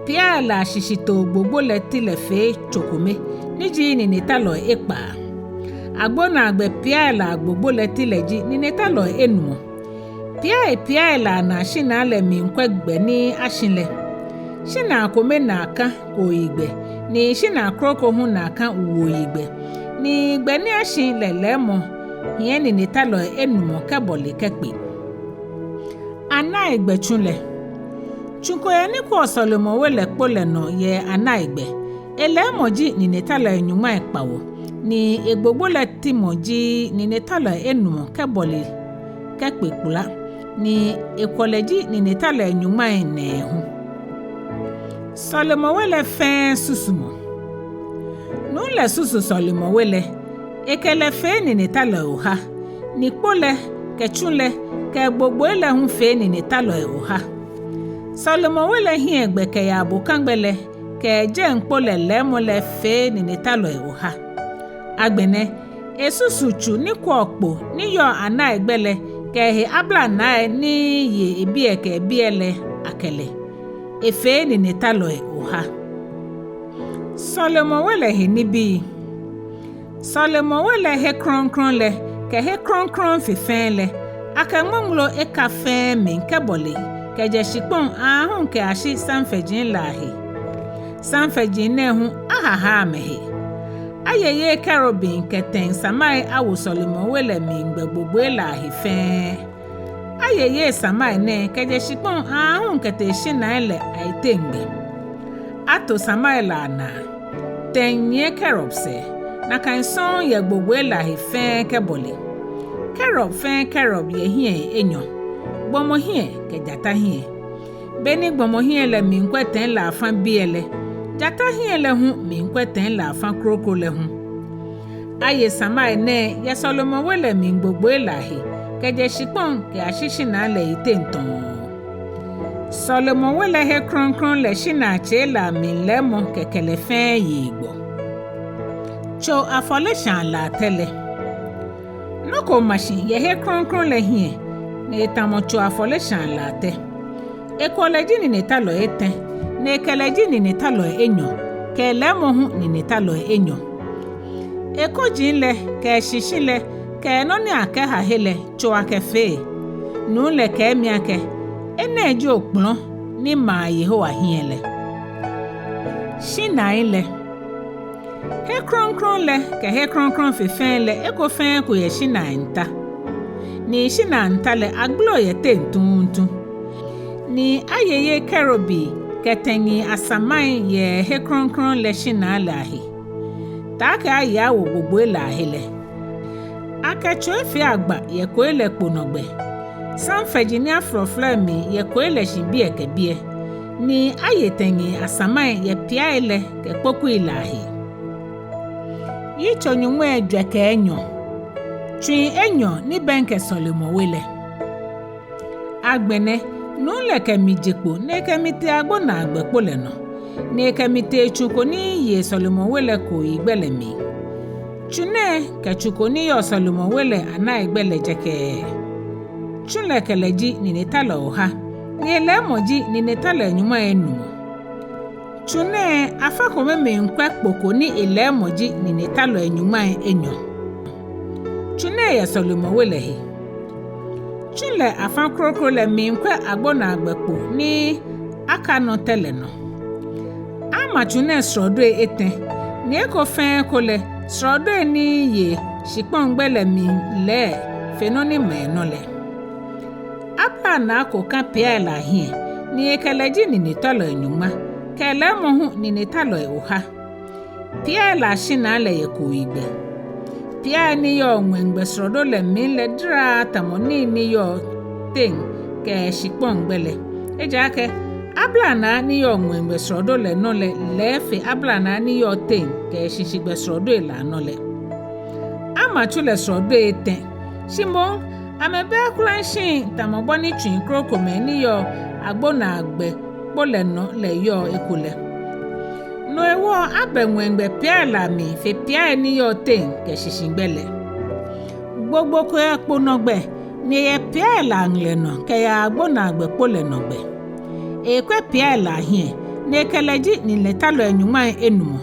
Piai lɛ ashishitoo gbogbo lɛ ti lɛ fee tso kome, ni ji ninetalɔi ekpaa. Agbonaagbɛ piai lɛ agbogbo lɛ ti lɛ ji ninetalɔi enumɔ. Piai piai lɛ anaa shinaa lɛ miikwɛ gbɛ ni ashi lɛ. Shinaa kome naa kã kooyigbɛ, ni shinaa kroko hu naa kã wuoyigbɛ, ni gbɛ ni ashi lɛ lɛɛmɔ hiɛ ninetalɔi enumɔ kɛbɔle kɛkpe. Anaigbɛ tsu lɛ. Tsu ko yɛ ni kwɛɔ Sɔlemɔ we lɛ kpo lɛ nɔ yɛ anaigbɛ. Elɛɛmɔ ji ninetalɔi nyɔŋmai kpawo, ni egbogbo lɛ timɔ ji ninetalɔi enumɔ kɛbɔle kɛkpe kpula, ni ekwɔlɛ ji ninetalɔi nyɔŋmai nɛɛhu. Sɔlemɔ we lɛ fɛɛ susumɔ. Nuu lɛ susu Sɔlemɔ we lɛ, ekɛ lɛ fee ninetalɔi oha, ni kpo lɛ, kɛ tsu lɛ, kɛ gbogboi lɛ hu fee ninetalɔi oha. Sɔlemɔ we lɛ hiɛgbɛ kɛyaa bokãgbɛ lɛ, kɛ jɛi kpo lɛ lɛɛmɔ lɛ fee ninetalɔi oha. Agbɛnɛ, esusu tsu ni kwɛɔ kpo ni yɔɔ anaigbɛ lɛ, kɛ ehe ablanaa ni ye ebiɛ kɛ ebiɛ lɛ akɛ lɛ. Efee ninetalɔi oha. Sɔlemɔ we lɛ he nibii. Sɔlemɔ we lɛ he krɔŋkrɔŋ lɛ, kɛ he krɔŋkrɔŋ fe fɛɛ lɛ, akɛ ŋmɔŋmlo eka fɛɛ mli kɛbɔle, kɛjɛ shikpɔŋ aahu kɛyashi samfɛji lɛ ahe. Samfɛji nɛɛ hu ahaha amɛhe. Ayeye kerubim kɛ tɛŋ samai awo Sɔlemɔ we lɛ mli gbɛ gbogboi lɛ ahe fɛɛ. Ayeye samai nɛɛ kɛjɛ shikpɔŋ aahu kɛtee shinai lɛ ayiteŋgbɛ. Ato samai lɛ anaa. Tɛŋ nyiɛ kerub sɛɛ, nakai sɔŋŋ yɛ gbogboi lɛ ahe fɛɛ kɛbɔle. Kerub fɛɛ kerub yɛ hiɛi enyɔ, gbɔmɔ hiɛ kɛ jata hiɛ. Beni gbɔmɔ hiɛ lɛ miikwɛ tɛŋ lɛ afã biɛ lɛ, jata hiɛ lɛ hu miikwɛ tɛŋ lɛ afã kroko lɛ hu. Aye samai nɛɛ yɛ Sɔlemɔ we lɛ mli gbogboi lɛ ahe, kɛjɛ shikpɔŋ kɛyashi shinai lɛ yiteŋ tɔɔ. Sɔlemɔ we lɛ he krɔŋkrɔŋ lɛ shinaatsei lɛ amli lɛɛmɔ kɛkɛ lɛ fɛɛ ye egbɔ. Tso afɔleshaa latɛ lɛ. Nɔ ko ma shi yɛ he krɔŋkrɔŋ lɛ hiɛ, ni etamɔ tso afɔleshaa latɛ. Ekwɔlɛ ji ninetalɔi etɛ, ni ekɛlɛ ji ninetalɔi enyɔ, kɛ elɛɛmɔ hu ninetalɔi enyɔ. Ekoji lɛ, kɛ eshishi lɛ, kɛ nɔ ni akɛha he lɛ, tso akɛfee. Nuu lɛ kɛɛ mi akɛ, enɛ ji okpɔlɔ ni maa Yehowa hiɛ lɛ. Shinai lɛ. He krɔŋkrɔŋ lɛ kɛ he krɔŋkrɔŋ fe fɛɛ lɛ eko fɛɛ eko yɛ shinai nta. Ni shinai nta lɛ agbele yɛ teŋ tuuntu. Ni ayeye kerubim kɛ tɛŋi asamai yɛ he krɔŋkrɔŋ lɛ shinai lɛ ahe. Taakɛ aye awo gbogboi lɛ ahe lɛ. Akɛ tso efee agba yɛ koi lɛ kponɔgbɛ. Samfɛji ni aflɔflɔ mli yɛ koi lɛ shi biɛ kɛ biɛ. Ni aye tɛŋi asamai yɛ piai lɛ kɛ kpokui lɛ ahe. Yitso nyɔŋmai ejwɛ kɛ enyɔ. Tsui enyɔ ni bɛŋkɛ Sɔlemɔ we lɛ. Agbɛnɛ, nuu lɛ kɛ mi je kpo, ni ekɛ mi tee agbonaagbɛ kpo lɛ nɔ, ni ekɛ mi tee tsu ko ni ye Sɔlemɔ we lɛ kooyigbɛ lɛ mli. Tsu nɛɛ kɛ tsu ko ni yɔɔ Sɔlemɔ we lɛ anaigbɛ lɛ jɛkɛɛɛ. Tsu lɛ kɛlɛ ji ninetalɔi oha, ni elɛɛmɔ ji ninetalɔi nyɔŋmai enumɔ. Tsu nɛɛ afã kome miikwɛ kpo ko ni elɛɛmɔ ji ninetalɔi nyɔŋmai enyɔ. Tsu nɛɛ yɛ Sɔlemɔ we lɛ he. Tsu lɛ afã kroko lɛ miikwɛ agbonaagbɛ kpo ni aka nɔ tɛ lɛ nɔ. Ama tsu nɛɛ srɔdoi etɛ, ni eko fɛɛ eko lɛ srɔdoi ni ye shikpɔŋ gbɛ lɛ mli lɛ fe nɔ ni ma enɔ lɛ. Ablanaa ko kã piai lɛ ahiɛ, ni ekɛlɛ ji ninetalɔi nyɔŋma, kɛ elɛɛmɔ hu ninetalɔi oha. Piai lɛ ashinaa lɛ yɛ kooyigbɛ. Piai ni yɔɔ ŋwɛigbɛ srɔdo lɛ mli lɛ daraaa tamɔ nii ni yɔɔ teŋ kɛ shikpɔŋ gbɛ lɛ. Ejaakɛ ablanaa ni yɔɔ ŋwɛigbɛ srɔdo lɛ nɔ lɛ lɛɛ fe ablanaa ni yɔɔ teŋ kɛ shishigbɛ srɔdoi lɛ anɔ lɛ. Ama tsu lɛ srɔdoi etɛ, Shi moŋ, amɛbɛ akulashiŋ tamɔ bɔ ni tsui krokomɛi ni yɔɔ agbonaagbɛ kpo lɛ nɔ lɛ yɔɔ eko lɛ. No hewɔ abɛ ŋwɛigbɛ piai lɛ amli fe piai ni yɔɔ teŋ kɛ shishigbɛ lɛ. Gbogbo ko yɛ kpo nɔ gbɛ, ni eyɛ piai lɛ aŋlɛ nɔ kɛyaa agbonaagbɛ kpo lɛ nɔ gbɛ. Ekwɛ piai lɛ ahiɛ, ni ekɛlɛ ji ninetalɔi nyɔŋmai enumɔ.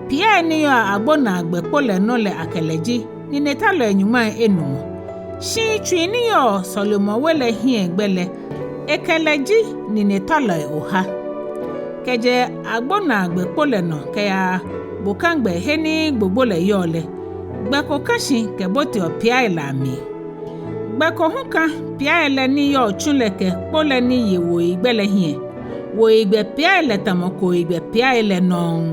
Piai ni yɔɔ agbonaagbɛ kpo lɛ nɔ lɛ akɛlɛ ji ninetalɔi nyɔŋmai enumɔ. Shi tsui ni yɔɔ Sɔlemɔ we lɛ hiɛgbɛ lɛ, ekɛlɛ ji ninetalɔi oha. Kɛjɛ agbonaagbɛ kpo lɛ nɔ kɛyaa bokagbɛ he ni gbogbo lɛ yɔɔ lɛ, gbɛ ko kã shi kɛboteɔ piai lɛ amli. Gbɛ ko hu kã piai lɛ ni yɔɔ tsu lɛ kɛ kpo lɛ ni ye wuoyigbɛ lɛ hiɛ. Wuoyigbɛ piai lɛ tamɔ kooyigbɛ piai lɛ nɔŋŋ.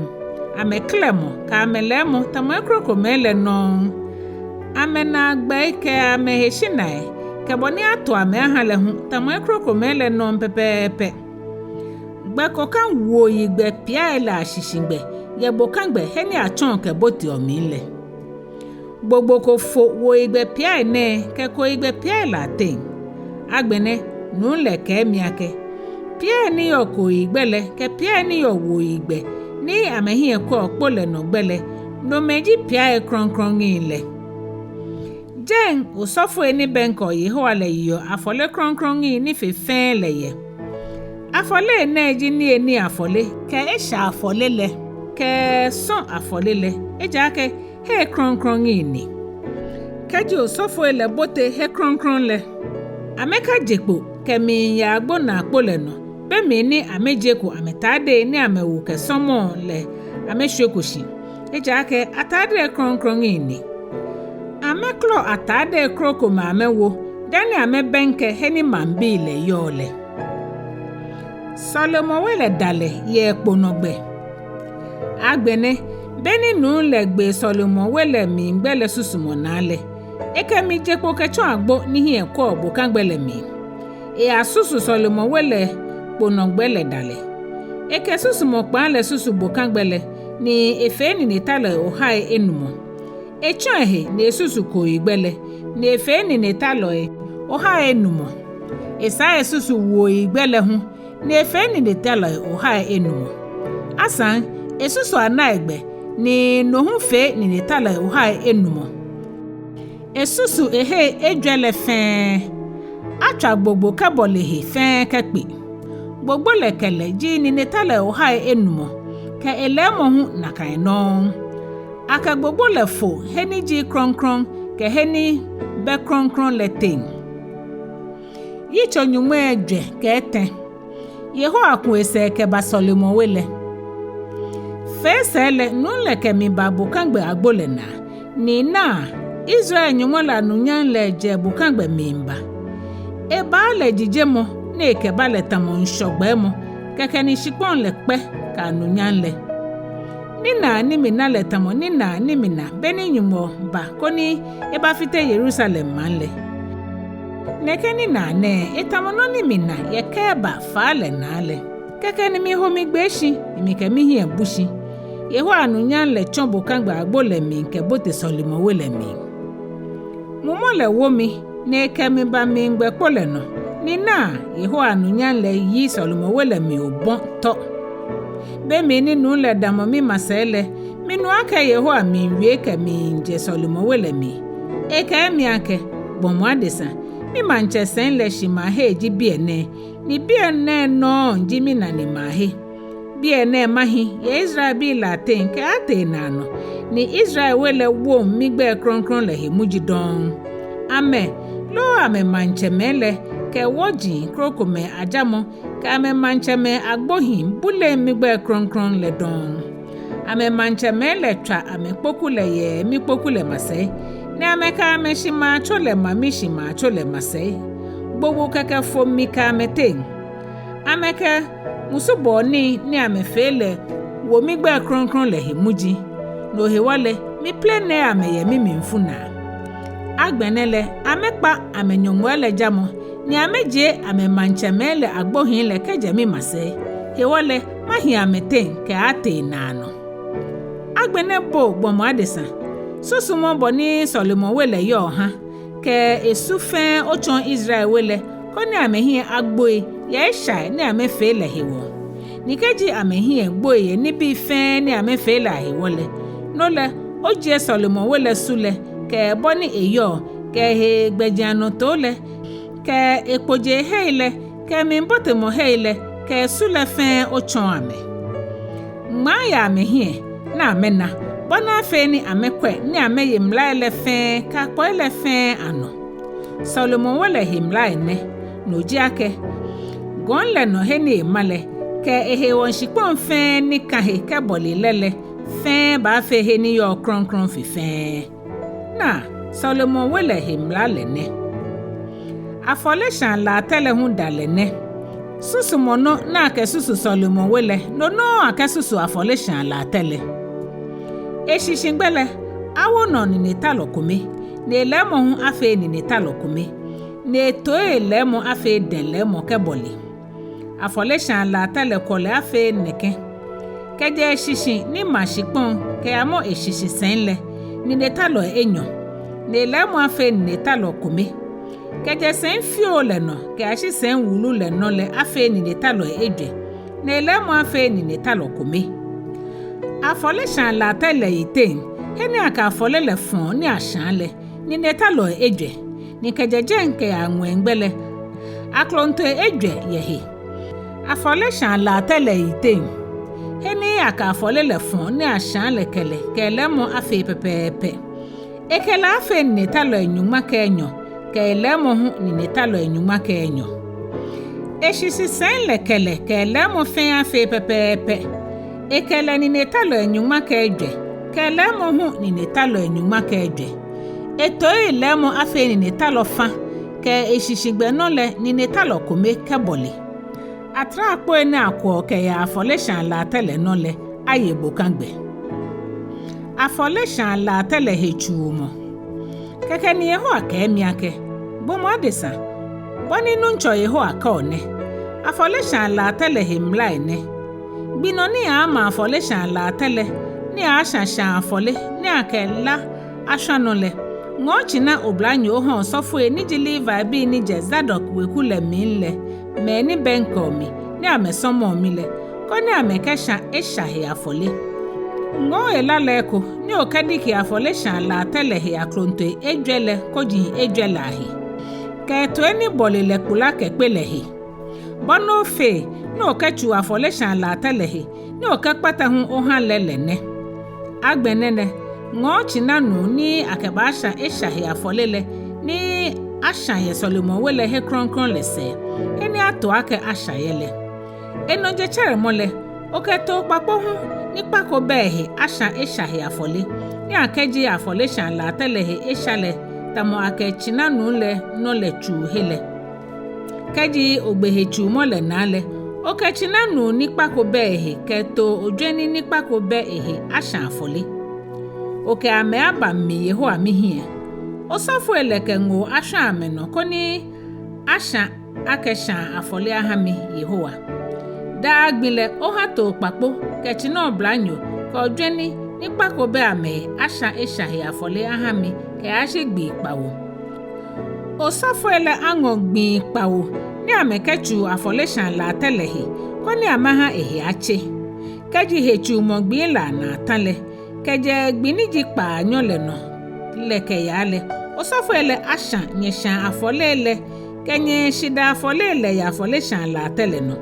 Amɛkɛlɛmɔ kɛ amɛlɛɛmɔ tamɔ ekrokomɛi lɛ nɔŋŋ. Amɛnaagbɛi kɛ amɛheshinaai, kɛ bɔ ni ato amɛ aha lɛ hu tamɔ ekrokomɛi lɛ nɔŋŋ pɛpɛɛpɛ. Gbɛ ko kã wuoyigbɛ piai lɛ ashishigbɛ yɛ bokagbɛ he ni atsɔɔ kɛboteɔ mli lɛ. Gbogbo ko fo wuoyigbɛ piai nɛɛ kɛ kooyigbɛ piai lɛ ateŋ. Agbɛnɛ nuu lɛ kɛɛ mi akɛ, piai ni yɔɔ kooyigbɛ lɛ kɛ piai ni yɔɔ wuoyigbɛ ni amɛhiɛ kwɛɔ kpo lɛ nɔ gbɛ lɛ, nomɛi ji piai krɔŋkrɔŋi lɛ. Jɛi osɔfoi ni bɛŋkɛɔ Yehowa lɛ yeɔ afɔle krɔŋkrɔŋi ni fe fɛɛ lɛ yɛ. Afɔlei nɛɛ ji niyenii afɔle kɛ esha afɔle lɛ kɛ sɔ̃ afɔle lɛ, ejaakɛ hei krɔŋkrɔŋi ni. Kɛji osɔfoi lɛ bote he krɔŋkrɔŋ lɛ, amɛkaje kpo kɛmiiya agbonaa kpo lɛ nɔ, be mli ni amɛjieko amɛtaadei ni amɛwo kɛ sɔ̃mɔɔ lɛ amɛshwieko shi, ejaakɛ ataadei krɔŋkrɔŋi ni. Amɛkɔlɔ ataadei krokomɛi amɛwo dani amɛbɛŋkɛ he ni maŋbii lɛ yɔɔ lɛ. Sɔlemɔ we lɛ dalɛ yɛ kpo nɔ gbɛ. Agbɛnɛ, be ni nuu lɛ gbe Sɔlemɔ we lɛ mli gbɛ lɛ susumɔ naa lɛ, ekɛ mi je kpo kɛtsɔ agbo ni hiɛ kwɛɔ bokagbɛ lɛ mli. Eyasusu Sɔlemɔ we lɛ kpo nɔ gbɛ lɛ dalɛ. Ekɛ susumɔ kpaa lɛ susu bokagbɛ lɛ, ni efee ninetalɔi ohai enumɔ. Etsɔ ehe ni esusu kooyigbɛ lɛ, ni efee ninetalɔi ohai enumɔ. Esaa esusu wuoyigbɛ lɛ hu, ni efee ninetalɔi ohai enumɔ. Asaŋ, esusu anaigbɛ, ni no hu fee ninetalɔi ohai enumɔ. Esusu ehei ejwɛ lɛ fɛɛ. Atswa gbogbo kɛbɔle he fɛɛ kɛkpe. Gbogbo lɛ kɛlɛ ji ninetalɔi ohai enumɔ, kɛ elɛɛmɔ hu nakai nɔŋŋ. Akɛ gbogbo lɛ fo he ni ji krɔŋkrɔŋ kɛ he ni bɛ krɔŋkrɔŋ lɛ teŋ. Yitso nyɔŋmai ejwɛ kɛ etɛ. Yehowa ku esɛɛ kɛba Sɔlemɔ we lɛ. Fee sɛɛ lɛ nuu lɛ kɛ mi ba bokagbɛ agbo lɛ naa, ni naa, Israel Nyɔŋmɔ lɛ anunyam lɛ jɛ bokagbɛ miiba. Ebaa lɛ jijemɔ ni ekɛba lɛ tamɔ ŋshɔ gbɛɛmɔ, kɛkɛ ni shikpɔŋ lɛ kpɛ kɛ anunyam lɛ. Ninaa ni mina lɛ tamɔ ninaa ni mina be ni Nyɔŋmɔ ba koni ebafite Yerusalem maŋ lɛ. Nɛkɛ ninaa nɛɛ etamɔ nɔ ni mina yɛ Keba faa lɛ naa lɛ. Kɛkɛ ni miho migbee shi, ni mikɛ mihiɛ bu shi. Yehowa anunyam lɛ tsɔ bokagbɛ agbo lɛ mli kɛbote Sɔlemɔ we lɛ mli. Mumɔ lɛ wo mi, ni ekɛ mi ba mligbɛ kpo lɛ nɔ, ni naa, Yehowa anunyam lɛ yi Sɔlemɔ we lɛ mli obɔ tɔ. Be mli ni nuu lɛ damɔ mimasɛi lɛ, minu akɛ Yehowa miiwie kɛmiijɛ Sɔlemɔ we lɛ mli. Ekɛɛ mi akɛ, gbɔmɔ adesa, mimaŋtsɛsɛi lɛ shimaahe ji biɛ nɛɛ, ni biɛ nɛɛ nɔŋŋ ji minanimaahe. Biɛ nɛɛ mahi yɛ Israelbii lɛ ateŋ kɛaatee naanɔ, ni Israel we lɛ woŋ migbɛi krɔŋkrɔŋ lɛ he muji dɔŋŋ. Amɛ loo amɛmaŋtsɛmɛi lɛ kɛ wɔji krokomɛi ajamɔ kɛ amɛmaŋtsɛmɛi agbohii buleŋ migbɛi krɔŋkrɔŋ lɛ dɔŋŋ. Amɛmaŋtsɛmɛi lɛ tswa amɛkpoku lɛ yɛ mikpoku lɛ masɛi, ni amɛkɛ amɛshimaatso lɛ ma mishimaatso lɛ masɛi. Gbogbo kɛkɛ fo mi kɛ amɛteŋ. Amɛkɛ musubɔɔ nii ni amɛfee lɛ wo migbɛi krɔŋkrɔŋ lɛ he muji. No hewɔ lɛ, miplɛnɛɛɛ amɛ yɛ mimlifu naa. Agbɛnɛ lɛ, amɛkpa amɛnyɔŋmɔi lɛ jamɔ, ni amɛjie amɛmaŋtsɛmɛi lɛ agbohii lɛ kɛjɛ mimasɛi. Hewɔ lɛ, mahi amɛteŋ kɛaatee naanɔ. Agbɛnɛ bo gbɔmɔ adesa, susumɔ bɔ ni Sɔlemɔ we lɛ yɔɔ ha, kɛ esu fɛɛ otsɔɔ Israel we lɛ, koni amɛhiɛ agboi yɛ eshai ni amɛfee lɛ hewɔ. Ni kɛji amɛhiɛ gboi yɛ nibii fɛɛ ni amɛfee lɛ ahewɔ lɛ, no lɛ, ojie sɔlemɔwe lɛ su lɛ, kɛ bɔ ni eyɔɔ, kɛ ehe gbɛjianɔtoo lɛ, kɛ ekpojee hei lɛ, kɛ mlibotemɔ hei lɛ, kɛ esu lɛ fɛɛ otsɔɔ amɛ. Ŋmaa yɛ amɛhiɛ ni amɛna, bɔ ni afee ni amɛkwɛ ni amɛye mlai lɛ fɛɛ kɛ akpɔi lɛ fɛɛ anɔ. Sɔlemɔwe lɛ he mlai nɛ, no ji akɛ, gɔŋ lɛ nɔ he ni ema lɛ, kɛ ehewɔ shikpɔŋ fɛɛ ni kã he kɛbɔle lɛ lɛ fɛɛ baafee he ni yɔɔ krɔŋkrɔŋ fe fɛɛ. Naa, sɔlemɔwe lɛ he mla lɛ nɛ. Afɔleshaa latɛ lɛ hu dalɛ nɛ. Susumɔ nɔ ni akɛsusu sɔlemɔwe lɛ, no nɔŋŋ akɛsusu afɔleshaa latɛ lɛ. Eshishigbɛ lɛ, awo nɔ ninetalɔ kome, ni elɛɛmɔ hu afee ninetalɔ kome, ni etoii lɛɛmɔ afee dɛŋ lɛɛmɔ kɛbɔle. Afɔleshaa latɛ lɛ kwɔlɛ afee nɛkɛ. Kɛjɛ eshishi ni ma shikpɔŋ kɛyamɔ eshishi sɛi lɛ, ninetalɔi enyɔ, ni elɛɛmɔ afee ninetalɔ kome. Kɛjɛ sɛi fioo lɛ nɔ kɛyashi sɛi wulu lɛ nɔ lɛ afee ninetalɔi ejwɛ, ni elɛɛmɔ afee ninetalɔ kome. Afɔleshaa latɛ lɛ yiteŋ, he ni akɛ afɔle lɛ fɔɔ ni ashaa lɛ, ninetalɔi ejwɛ, ni kɛjɛ jɛi kɛyaa ŋwɛigbɛ lɛ, aklontoi ejwɛ yɛ he. Afɔleshaa latɛ lɛ yiteŋ, he ni akɛ afɔle lɛ fɔɔ ni ashaa lɛ kɛlɛ kɛ elɛɛmɔ afee pɛpɛɛpɛ. Ekɛlɛ afee ninetalɔi nyɔŋma kɛ enyɔ, kɛ elɛɛmɔ hu ninetalɔi nyɔŋma kɛ enyɔ. Eshishi sɛi lɛ kɛlɛ kɛ elɛɛmɔ fɛɛ afee pɛpɛɛpɛ. Ekɛlɛ ninetalɔi nyɔŋma kɛ ejwɛ, kɛ elɛɛmɔ hu ninetalɔi nyɔŋma kɛ ejwɛ. Etoii lɛɛmɔ afee ninetalɔ fa, kɛ eshishigbɛ nɔ lɛ ninetalɔ kome kɛbɔle. Atrakpoi ni akwɔɔ kɛyaa afɔleshaa latɛ lɛ nɔ lɛ, aye bokagbɛ. Afɔleshaa latɛ lɛ hetsuumɔ. Kɛkɛ ni Yehowa kɛɛ mi akɛ, gbɔmɔ adesa, bɔ ni Nuŋtsɔ Yehowa kɛɔ nɛ, afɔleshaa latɛ lɛ he mlai nɛ. Gbi nɔ ni aama afɔleshaa latɛ lɛ, ni asha shaa afɔle ni akɛ la ashwa nɔ lɛ, ŋɔɔ tsina oblanyo oha osɔfoi ni ji Levibii ni jɛ Zadok weku lɛ mli lɛ, mɛi ni bɛŋkɛɔ mi ni amɛsɔmɔɔ mi lɛ, koni amɛkɛsha esha he afɔle. Ŋɔɔ hela lɛ eko ni okɛdiki afɔleshaa latɛ lɛ he aklontoi ejwɛ lɛ koji ejwɛ lɛ ahe, kɛ etoi ni bɔle lɛ kpula kɛkpe lɛ he. Bɔ ni ofee ni okɛtsuu afɔleshaa latɛ lɛ he ni okɛkpata hu oha lɛ lɛ nɛ. Agbɛnɛ lɛ, ŋɔɔ tsina nuu ni akɛbaasha esha he afɔle lɛ, ni asha yɛ sɔlemɔwe lɛ he krɔŋkrɔŋ lɛ sɛɛ, he ni ato akɛ asha yɛ lɛ. Enɔ jetsɛremɔ lɛ, okɛ too kpakpo hu ni kpa ko bɛ ehe asha esha he afɔle, ni akɛjie afɔleshaa latɛ lɛ he esha lɛ, tamɔ akɛ tsina nuu lɛ nɔ lɛ tsuu he lɛ. Kɛji ogbe hetsuumɔ lɛ naa lɛ, okɛ tsina nuu ni kpa ko bɛ ehe kɛ too ojwɛni ni kpa ko bɛ ehe asha afɔle. Okɛ amɛ aba mi Yehowa mihiɛ. Osɔfoi lɛ kɛ ŋoo ashwa amɛnɔ koni asha akɛ shaa afɔle aha mi Yehowa. Daa gbi lɛ oha too kpakpo kɛ tsina oblanyo kɛ ojwɛni ni kpa ko bɛ amɛhe asha esha he afɔle aha mi kɛyashi gbii kpawo. Osɔfoi lɛ aŋɔ gbii kpawo ni amɛkɛtsuu afɔleshaa latɛ lɛ he, koni amɛha ehe atse. Kɛji hetsuumɔ gbii lɛ anaa ta lɛ, kɛjɛ gbi ni ji kpaanyɔ lɛ nɔ lɛ kɛyaa lɛ, osɔfoi lɛ asha nyɛshaa afɔle lɛ kɛ nyɛshidaa afɔle lɛ yɛ afɔleshaa latɛ lɛ nɔ.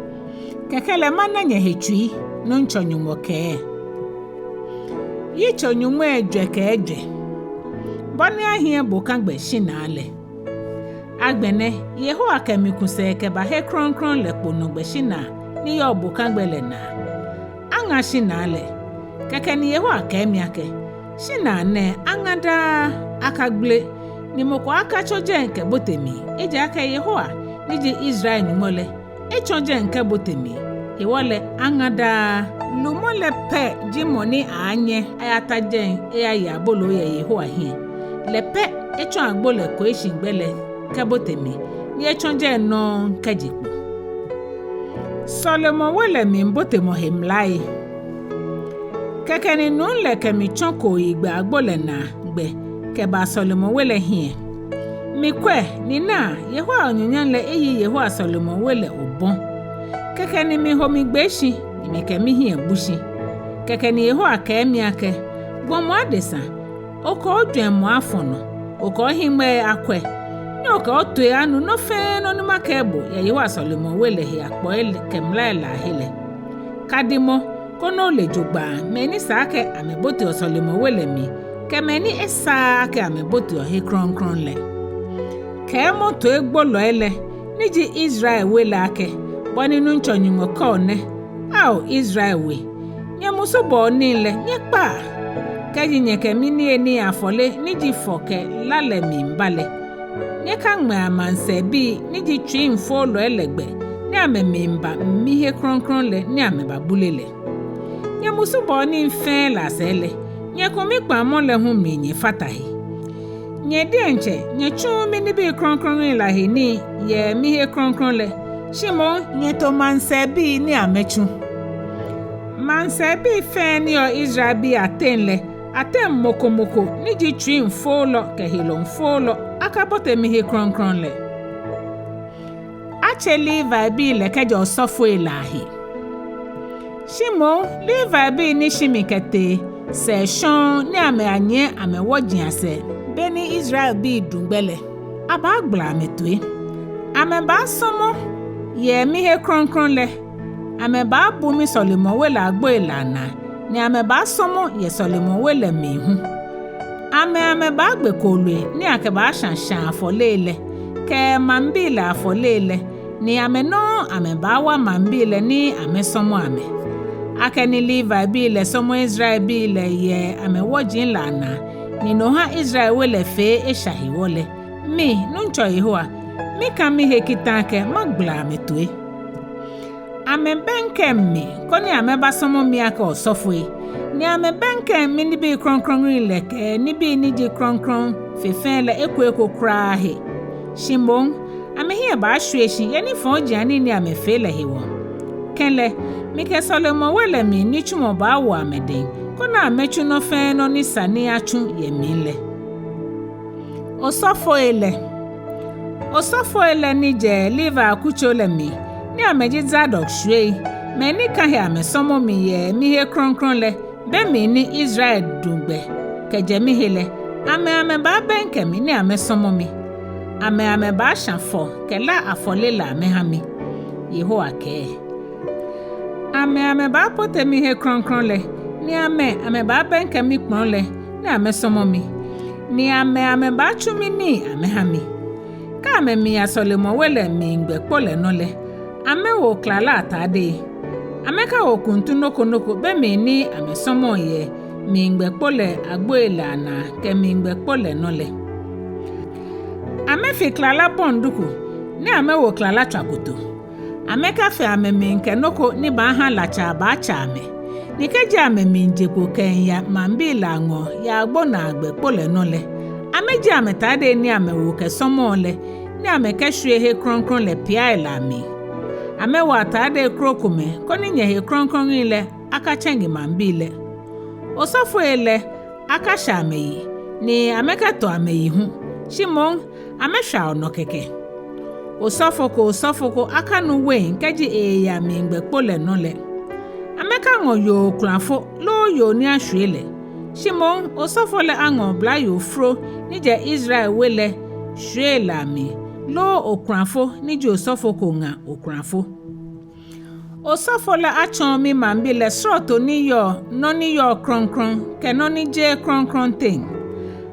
Kɛkɛ lɛ mana nyɛhe tsui, Nuŋtsɔ Nyɔŋmɔ kɛɛ. Yitso nyɔŋmai ejwɛ kɛ ejwɛ. Bɔ ni ahiɛ bokagbɛ shinaa lɛ. Agbɛnɛ, Yehowa kɛ mi ku sɛɛ kɛba he krɔŋkrɔŋ lɛ kpo nɔ gbɛ shinaa ni yɔɔ bokagbɛ lɛ naa. Aŋa shinaa lɛ. Kɛkɛ ni Yehowa kɛɛ mi akɛ, shinaa nɛɛ aŋa daa, akagbele, ni mɔ ko akatsɔ jɛi kɛbote mli, ejaakɛ Yehowa, ni ji Israel Nyɔŋmɔ lɛ, etsɔ jɛi kɛbote mli, hewɔ lɛ aŋa daa. Lumɔ lɛ pɛ ji mɔ ni aaanyɛ ayata jɛi eyaye aboloo yɛ Yehowa hiɛ. Lɛ pɛ etsɔ agbo lɛ koishi gbɛ lɛ kɛbote mli, ni etsɔ jɛi nɔŋŋ kɛje kpo. Sɔlemɔwe lɛ mlibotemɔ he mlai. Kɛkɛ ni nuu lɛ kɛ mi tsɔ kooyigbɛ agbo lɛ naa gbɛ kɛba sɔlemɔwe lɛ hiɛ. Mikwɛ, ni naa, Yehowa anunyam lɛ eyi Yehowa sɔlemɔwe lɛ obɔ. Kɛkɛ ni miho migbee shi, ni mikɛ mihiɛ bu shi. Kɛkɛ ni Yehowa kɛɛ mi akɛ, Gbɔmɔ adesa, okɛ ojwɛŋmɔ afɔ̃ nɔ, okɛ ohiŋmɛi akwɛ, ni okɛ otoi anu nɔ fɛɛ nɔ ni makɛɛ bo yɛ Yehowa sɔlemɔwe lɛ he akpɔi kɛ mlai lɛ ahe lɛ. Kadimɔ, koni ole jogbaŋŋ mɛi ni sa akɛ amɛboteɔ sɔlemɔwe lɛ mli, kɛ mɛi ni esaaa akɛ amɛboteɔ he krɔŋkrɔŋ lɛ. Kɛɛmɔ toigbolɔi lɛ, ni ji Israel we lɛ akɛ, Bɔ ni Nuŋtsɔ Nyɔŋmɔ kɛɔ nɛ, Ao Israel we, nyɛmusubɔɔ nii lɛ nyɛkpaa. Kɛji nyɛkɛ miniyenii afɔle ni ji fɔ kɛ la lɛ miiba lɛ, nyɛkaŋmɛa maŋsɛɛbii ni ji tsuiŋ foolɔi lɛ gbɛ ni amɛmiiba mihe krɔŋkrɔŋ lɛ ni amɛbabule lɛ. Nyɛmusubɔɔ nii fɛɛ lɛ asɛɛ lɛ, nyɛku mikpaŋmɔ lɛ hu mli nyɛfata he. Nyɛ diɛŋtsɛ nyɛtsuuu minibii krɔŋkrɔŋi lɛ ahe nii yɛ mihe krɔŋkrɔŋ lɛ, shi moŋ nyɛto maŋsɛɛbii ni amɛtsu. Maŋsɛɛbii fɛɛ ni yɔɔ Israelbii ateŋ lɛ, ateŋ mɔ ko mɔ ko ni ji tsuiŋ foolɔ kɛ helɔŋ foolɔ akabote mihe krɔŋkrɔŋ lɛ. Atse Levibii lɛ kɛjɛ osɔfoi lɛ ahe. Shi moŋ Levibii ni shi mi kɛtee sɛɛ shɔŋŋ ni amɛyanyiɛ amɛwoji asɛɛ be ni Israelbii duŋ gbɛ lɛ, abaagbala amɛtoi. Amɛbaasɔmɔ yɛ mihe krɔŋkrɔŋ lɛ, amɛbaabu misɔlemɔwe lɛ agboi lɛ anaa, ni amɛbaasɔmɔ yɛ sɔlemɔwe lɛ mli hu. Amɛ amɛbaagbe kooloi ni akɛbaashã shãa afɔlei lɛ kɛ maŋbii lɛ afɔlei lɛ, ni amɛ nɔŋŋ amɛbaawa maŋbii lɛ ni amɛsɔmɔ amɛ. Akɛni Levibii lɛ sɔmɔ Israelbii lɛ yɛ amɛwoji lɛ anaa, ni no ha Israel we lɛ fee esha hewɔ lɛ, mi, Nuŋtsɔ Yehowa, mika mihe kita akɛ magbala amɛtoi. Amɛbɛŋkɛŋ mi koni amɛbasɔmɔ mi akɛ osɔfoi, ni amɛbɛŋkɛŋ minibii krɔŋkrɔŋi lɛ kɛ nibii ni ji krɔŋkrɔŋ fe fɛɛ lɛ eko eko kwraa he. Shi moŋ amɛhiɛ baashwie shi yɛ nifɔjianii ni amɛfee lɛ hewɔ. Kɛlɛ, mikɛ sɔlemɔwe lɛ mli nitsumɔ baawo amɛdɛŋ, koni amɛtsu nɔ fɛɛ nɔ ni sa ni atsu yɛ mli lɛ. Osɔfoi lɛ. Osɔfoi lɛ ni jɛ Levi akutso lɛ mli, ni amɛji Zadok shwiei, mɛi ni kã he amɛsɔmɔ mi yɛ mihe krɔŋkrɔŋ lɛ, be mli ni Israel duŋ gbɛ kɛjɛ mihe lɛ, amɛ amɛbaabɛŋkɛ mi ni amɛsɔmɔ mi. Amɛ amɛbaashã fɔ kɛ la afɔle lɛ amɛha mi. Yehowa kɛɛ. Amɛ amɛbaabote mihe krɔŋkrɔŋ lɛ, ni amɛ amɛbaabɛŋkɛ mikpɔŋ lɛ ni amɛsɔmɔ mi, ni amɛ amɛbaatsu minii amɛha mi. Kɛ amɛmiiya sɔlemɔwe lɛ mligbɛ kpo lɛ nɔ lɛ, amɛwo klala atadei. Amɛkawo kuntu nɔ ko nɔ ko be mli ni amɛsɔmɔɔ yɛ mligbɛ kpo lɛ agboi lɛ anaa kɛ mligbɛ kpo lɛ nɔ lɛ. Amɛfi klala bɔŋ duku, ni amɛwo klala tswakoto. Amɛkafe amɛmli kɛ nɔ ko ni baaha latsa abaatsa amɛ. Ni kɛji amɛmiije kpo kɛmiiya maŋbii lɛ aŋɔɔ yɛ agbo naagbɛ kpo lɛ nɔ lɛ, amɛjie amɛtadei ni amɛwo kɛsɔmɔɔ lɛ, ni amɛkɛshwie he krɔŋkrɔŋ lɛ piai lɛ amli. Amɛwo atadei krokomɛi koni nyɛhe krɔŋkrɔŋi lɛ akatsɛŋe maŋbii lɛ. Osɔfoi lɛ akashɛ amɛyi, ni amɛkɛto amɛyi hu, shi moŋ amɛshwaa nɔ kɛkɛ. Osɔfo ko osɔfo ko akanu wein kɛji eeya mligbɛ kpo lɛ nɔ lɛ. Amɛkaŋɔ yoo okulafo loo yoo ni ashwie lɛ, shi moŋ osɔfo lɛ aŋɔ oblayoo fro ni jɛ Israel we lɛ shwiei lɛ amli, loo okulafo ni ji osɔfo ko ŋa okulafo. Osɔfo lɛ atsɔɔ mimaŋbii lɛ srɔto ni yɔɔ nɔ ni yɔɔ krɔŋkrɔŋ kɛ nɔ ni jeee krɔŋkrɔŋ teŋ.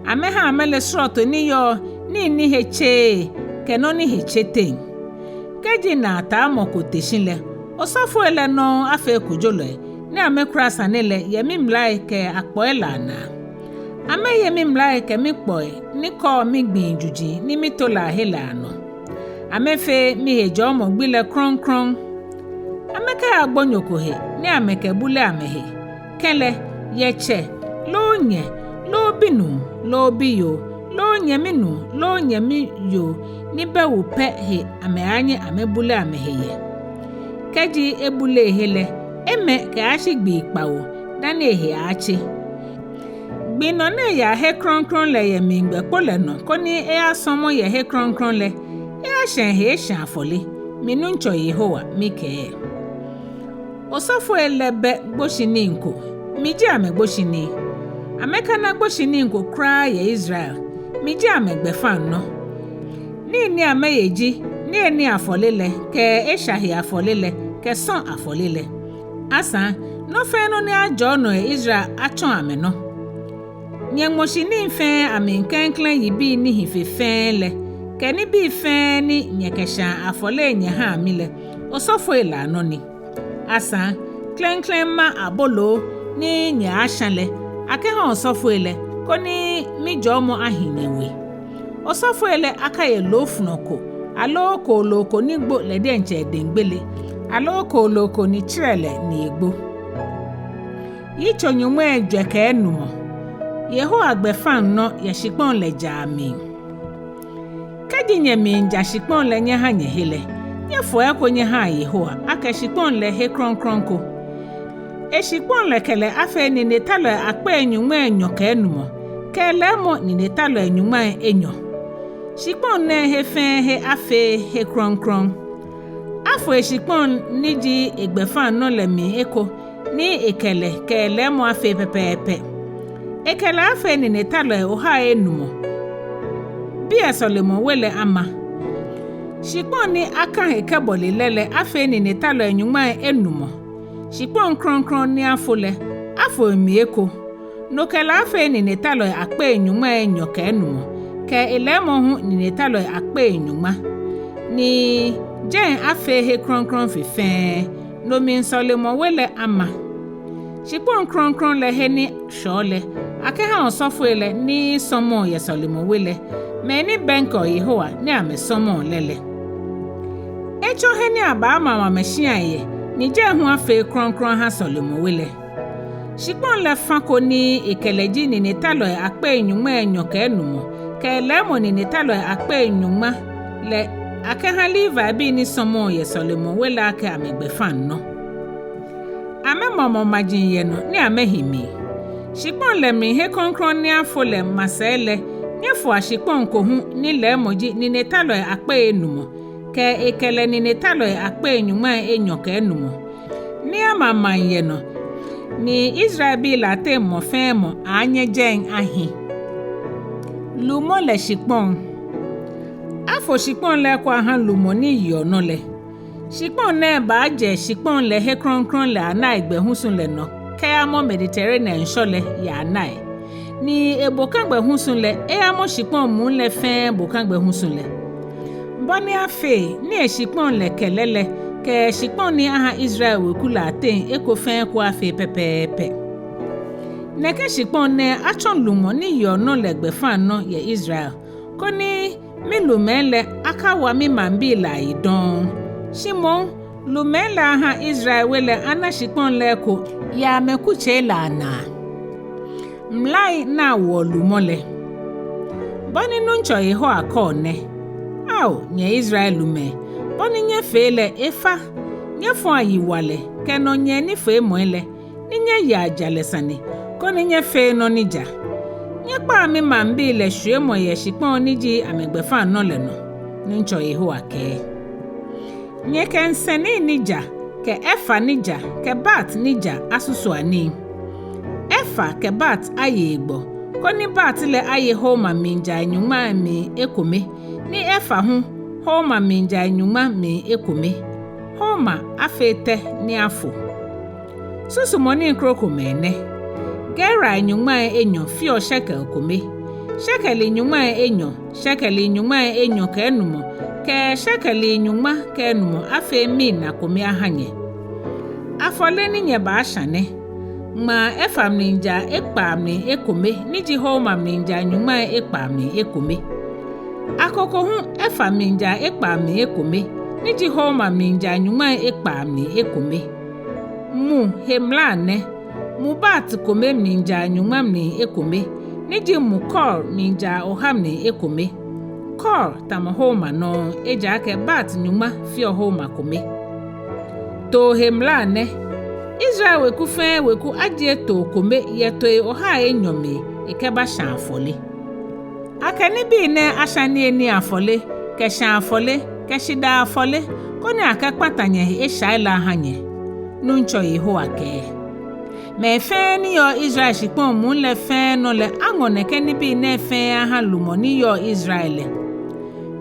Amɛha amɛle srɔto ni yɔɔ nii ni he tseee kɛ nɔ ni he tse teŋ. Kɛji naataamɔ ko te shi lɛ, osɔfoi lɛ nɔŋŋ afee kojolɔi ni amɛkula sane lɛ yɛ mimlai kɛ akpɔi lɛ anaa. Amɛye mimlai kɛ mikpɔi ni kɔɔ migbii juji ni mito lɛ ahe lɛ anɔ. Amɛfee mihejɔɔmɔ gbi lɛ krɔŋkrɔŋ. Amɛkaaya gbonyo ko he ni amɛkɛbule amɛhe. Kɛlɛ, yɛ tsɛ, loo nyɛ, loo binuu, loo biyoo, loo nyɛminuu, loo nyɛmiyoo ni bɛ wu pɛ he amɛaanyɛ amɛbule amɛhe yɛ. Kɛji ebule ehe lɛ, emɛ kɛyashi gbii kpawo dani ehe aaatse. Gbi nɔ ni eyaa he krɔŋkrɔŋ lɛ yɛ mligbɛ kpo lɛ nɔ koni eyasɔmɔ yɛ he krɔŋkrɔŋ lɛ, eyashã ehe eshã afɔle, mi Nuŋtsɔ Yehowa mikɛɛ. Osɔfoi lɛ bɛ gboshinii ko, mi ji amɛgboshinii. Amɛkana gboshinii ko kwraa yɛ Israel, mi ji amɛgbɛfaŋnɔ. Nii ni amɛye ji niyenii afɔle lɛ, kɛ esha he afɔle lɛ, kɛ sɔ̃ afɔle lɛ. Asaŋ nɔ fɛɛ nɔ ni ajɔɔ nɔ yɛ Israel atsɔ amɛnɔ. Nyɛŋmɔshinii fɛɛ amli klɛŋklɛŋ yibii ni hi fe fɛɛ lɛ, kɛ nibii fɛɛ ni nyɛkɛshãa afɔle nyɛhãa mi lɛ, osɔfoi lɛ anɔ ni. Asaŋ klɛŋklɛŋ ma aboloo ni nyɛaashã lɛ, akɛhã osɔfoi lɛ, koni mijɔɔmɔ ahi nyɛwe. Osɔfoi lɛ akaye loofɔlɔ ko, aloo kooloo ko ni gbo lɛ diɛŋtsɛ edɛŋ gbele, aloo kooloo ko ni tsɛrɛ lɛ ni egbo. Yitso nyɔŋmai ejwɛ kɛ enumɔ. Yehowa gbɛfaŋnɔ yɛ shikpɔŋ lɛ jaa mli. Kɛji nyɛmiija shikpɔŋ lɛ nyɛhã nyɛhe lɛ, nyɛfoa eko nyɛhãa Yehowa akɛ shikpɔŋ lɛ he krɔŋkrɔŋ ko. Eshikpɔŋ lɛ kɛlɛ afee ninetalɔi akpei nyɔŋmai enyɔ kɛ enumɔ, kɛ elɛɛmɔ ninetalɔi nyɔŋmai enyɔ. Shikpɔŋ nɛɛ he fɛɛ he afee he krɔŋkrɔŋ. Afo eshikpɔŋ ni ji egbɛfaŋnɔ lɛ mli eko, ni ekɛlɛ kɛ elɛɛmɔ afee pɛpɛɛpɛ. Ekɛlɛ afee ninetalɔi ohai enumɔ. Biɛ Sɔlemɔ we lɛ ama. Shikpɔŋ ni akã he kɛbɔle lɛ lɛ afee ninetalɔi nyɔŋmai enumɔ. Shikpɔŋ krɔŋkrɔŋ ni afo lɛ, afo emli eko. No kɛlɛ afee ninetalɔi akpei nyɔŋmai enyɔ kɛ enumɔ, kɛ elɛɛmɔ hu ninetalɔi akpei nyɔŋma. Ni jɛi afee he krɔŋkrɔŋ fe fɛɛ, no mli Sɔlemɔ we lɛ ama. Shikpɔŋ krɔŋkrɔŋ lɛ he ni shɛɔ lɛ, akɛhã osɔfoi lɛ ni sɔmɔɔ yɛ Sɔlemɔ we lɛ, mɛi ni bɛŋkɛɔ Yehowa ni amɛsɔmɔɔ lɛ lɛ. Etsɔ he ni abaama amɛshiai yɛ, ni jɛi hu afee krɔŋkrɔŋ ahã Sɔlemɔ we lɛ. Shikpɔŋ lɛ fã ko ni ekɛlɛ ji ninetalɔi akpei nyɔŋmai enyɔ kɛ enumɔ, kɛ elɛɛmɔ ninetalɔi akpei nyɔŋma lɛ, akɛhã Levibii ni sɔmɔɔ yɛ Sɔlemɔ we lɛ akɛ amɛgbɛfaŋnɔ. Amɛmamɔ maji yɛ nɔ ni amɛhi mli. Shikpɔŋ lɛ mli he krɔŋkrɔŋ ni afo lɛ masɛi lɛ, nyɛfoa shikpɔŋ ko hu ni lɛɛmɔ ji ninetalɔi akpei enumɔ, kɛ ekɛlɛ ninetalɔi akpei nyɔŋmai enyɔ kɛ enumɔ. Ni ama maŋ yɛ nɔ, ni Israelbii lɛ ateŋ mɔ fɛɛ mɔ aanyɛ jɛi ahi. Lumɔ lɛ shikpɔŋ. Afo shikpɔŋ lɛ eko ahã lumɔ ni yeɔ nɔ lɛ. Shikpɔŋ nɛɛ baajɛ shikpɔŋ lɛ he krɔŋkrɔŋ lɛ anaigbɛ husu lɛ nɔ kɛyamɔ Mediterranean ŋshɔ lɛ yɛ anai. Ni ebokagbɛ husu lɛ eyamɔ shikpɔŋ muu lɛ fɛɛ bokagbɛ husu lɛ. Bɔ ni afee ni eshikpɔŋ lɛ kɛlɛ lɛ kɛ shikpɔŋ ni ahã Israel weku lɛ ateŋ eko fɛɛ eko afee pɛpɛɛpɛ. Nɛkɛ shikpɔŋ nɛɛ atsɔ lumɔ ni yeɔ nɔ lɛ gbɛfaŋnɔ yɛ Israel, koni milumɛi lɛ akawa mimaŋbii lɛ ayi dɔŋŋ. Shi moŋ, lumɛi lɛ ahã Israel we lɛ ana shikpɔŋ lɛ eko yɛ amɛkutsei lɛ anaa. Mlai ni awoɔ lumɔ lɛ. Bɔ ni Nuŋtsɔ Yehowa kɛɔ nɛ: Ao, nyɛ Israel lumɛi, bɔ ni nyɛfee lɛ efa. Nyɛfɔa yiwalɛ kɛ nɔnyɛɛ nifeemɔi lɛ, ni nyɛyea jalɛ sane, koni nyɛfee nɔ ni ja. Nyɛkpaa mimaŋbii lɛ shwiemɔ yɛ shikpɔŋ ni ji amɛgbɛfaŋnɔ lɛ nɔ, Nuŋtsɔ Yehowa kɛɛ. Nyɛkɛ nsɛnii ni ja, kɛ efa ni ja, kɛ bat ni ja asusua nii. Efa kɛ bat aye egbɔ, koni bat lɛ aye homer mlijai nyɔŋmai mli ekome, ni efa hu homer mlijai nyɔŋma mli ekome. Homer afee tɛ ni afo. Susumɔnii krokomɛi nɛ: Gerai nyɔŋmai enyɔ feɔ shekel kome, shekeli nyɔŋmai enyɔ, shekeli nyɔŋmai enyɔ kɛ enumɔ, kɛ shekeli nyɔŋma kɛ enumɔ afee mina kome ahã nyɛ. Afɔle ni nyɛbaashã nɛ: Ŋmaa efa mlijaa ekpaa mli ekome, ni ji homer mlijaa nyɔŋmai ekpaa mli ekome. Akoko hu efa mlijaa ekpaa mli ekome, ni ji homer mlijaa nyɔŋmai ekpaa mli ekome. Mu he mla nɛ: Mu bat kome mlijaa nyɔŋma mli ekome, ni ji mu kor mlijaa oha mli ekome. Kor tamɔ homer nɔŋŋ, ejaakɛ bat nyɔŋma feɔ homer kome. Too he mla nɛ: Israel weku fɛɛ weku ajie too kome yɛ tooi ohai enyɔ mli ekɛbashã afɔle. Akɛ nibii nɛɛ ashã niyenii afɔle, kɛ shãa afɔle, kɛ shidaa afɔle, koni akɛkpãtã nyɛhe eshai lɛ ahã nyɛ, Nuŋtsɔ Yehowa kɛɛ. Mɛi fɛɛ ni yɔɔ Israel shikpɔŋ muu lɛ fɛɛ nɔ lɛ aŋɔ nɛkɛ nibii nɛɛ fɛɛ ahã lumɔ ni yɔɔ Israel lɛ.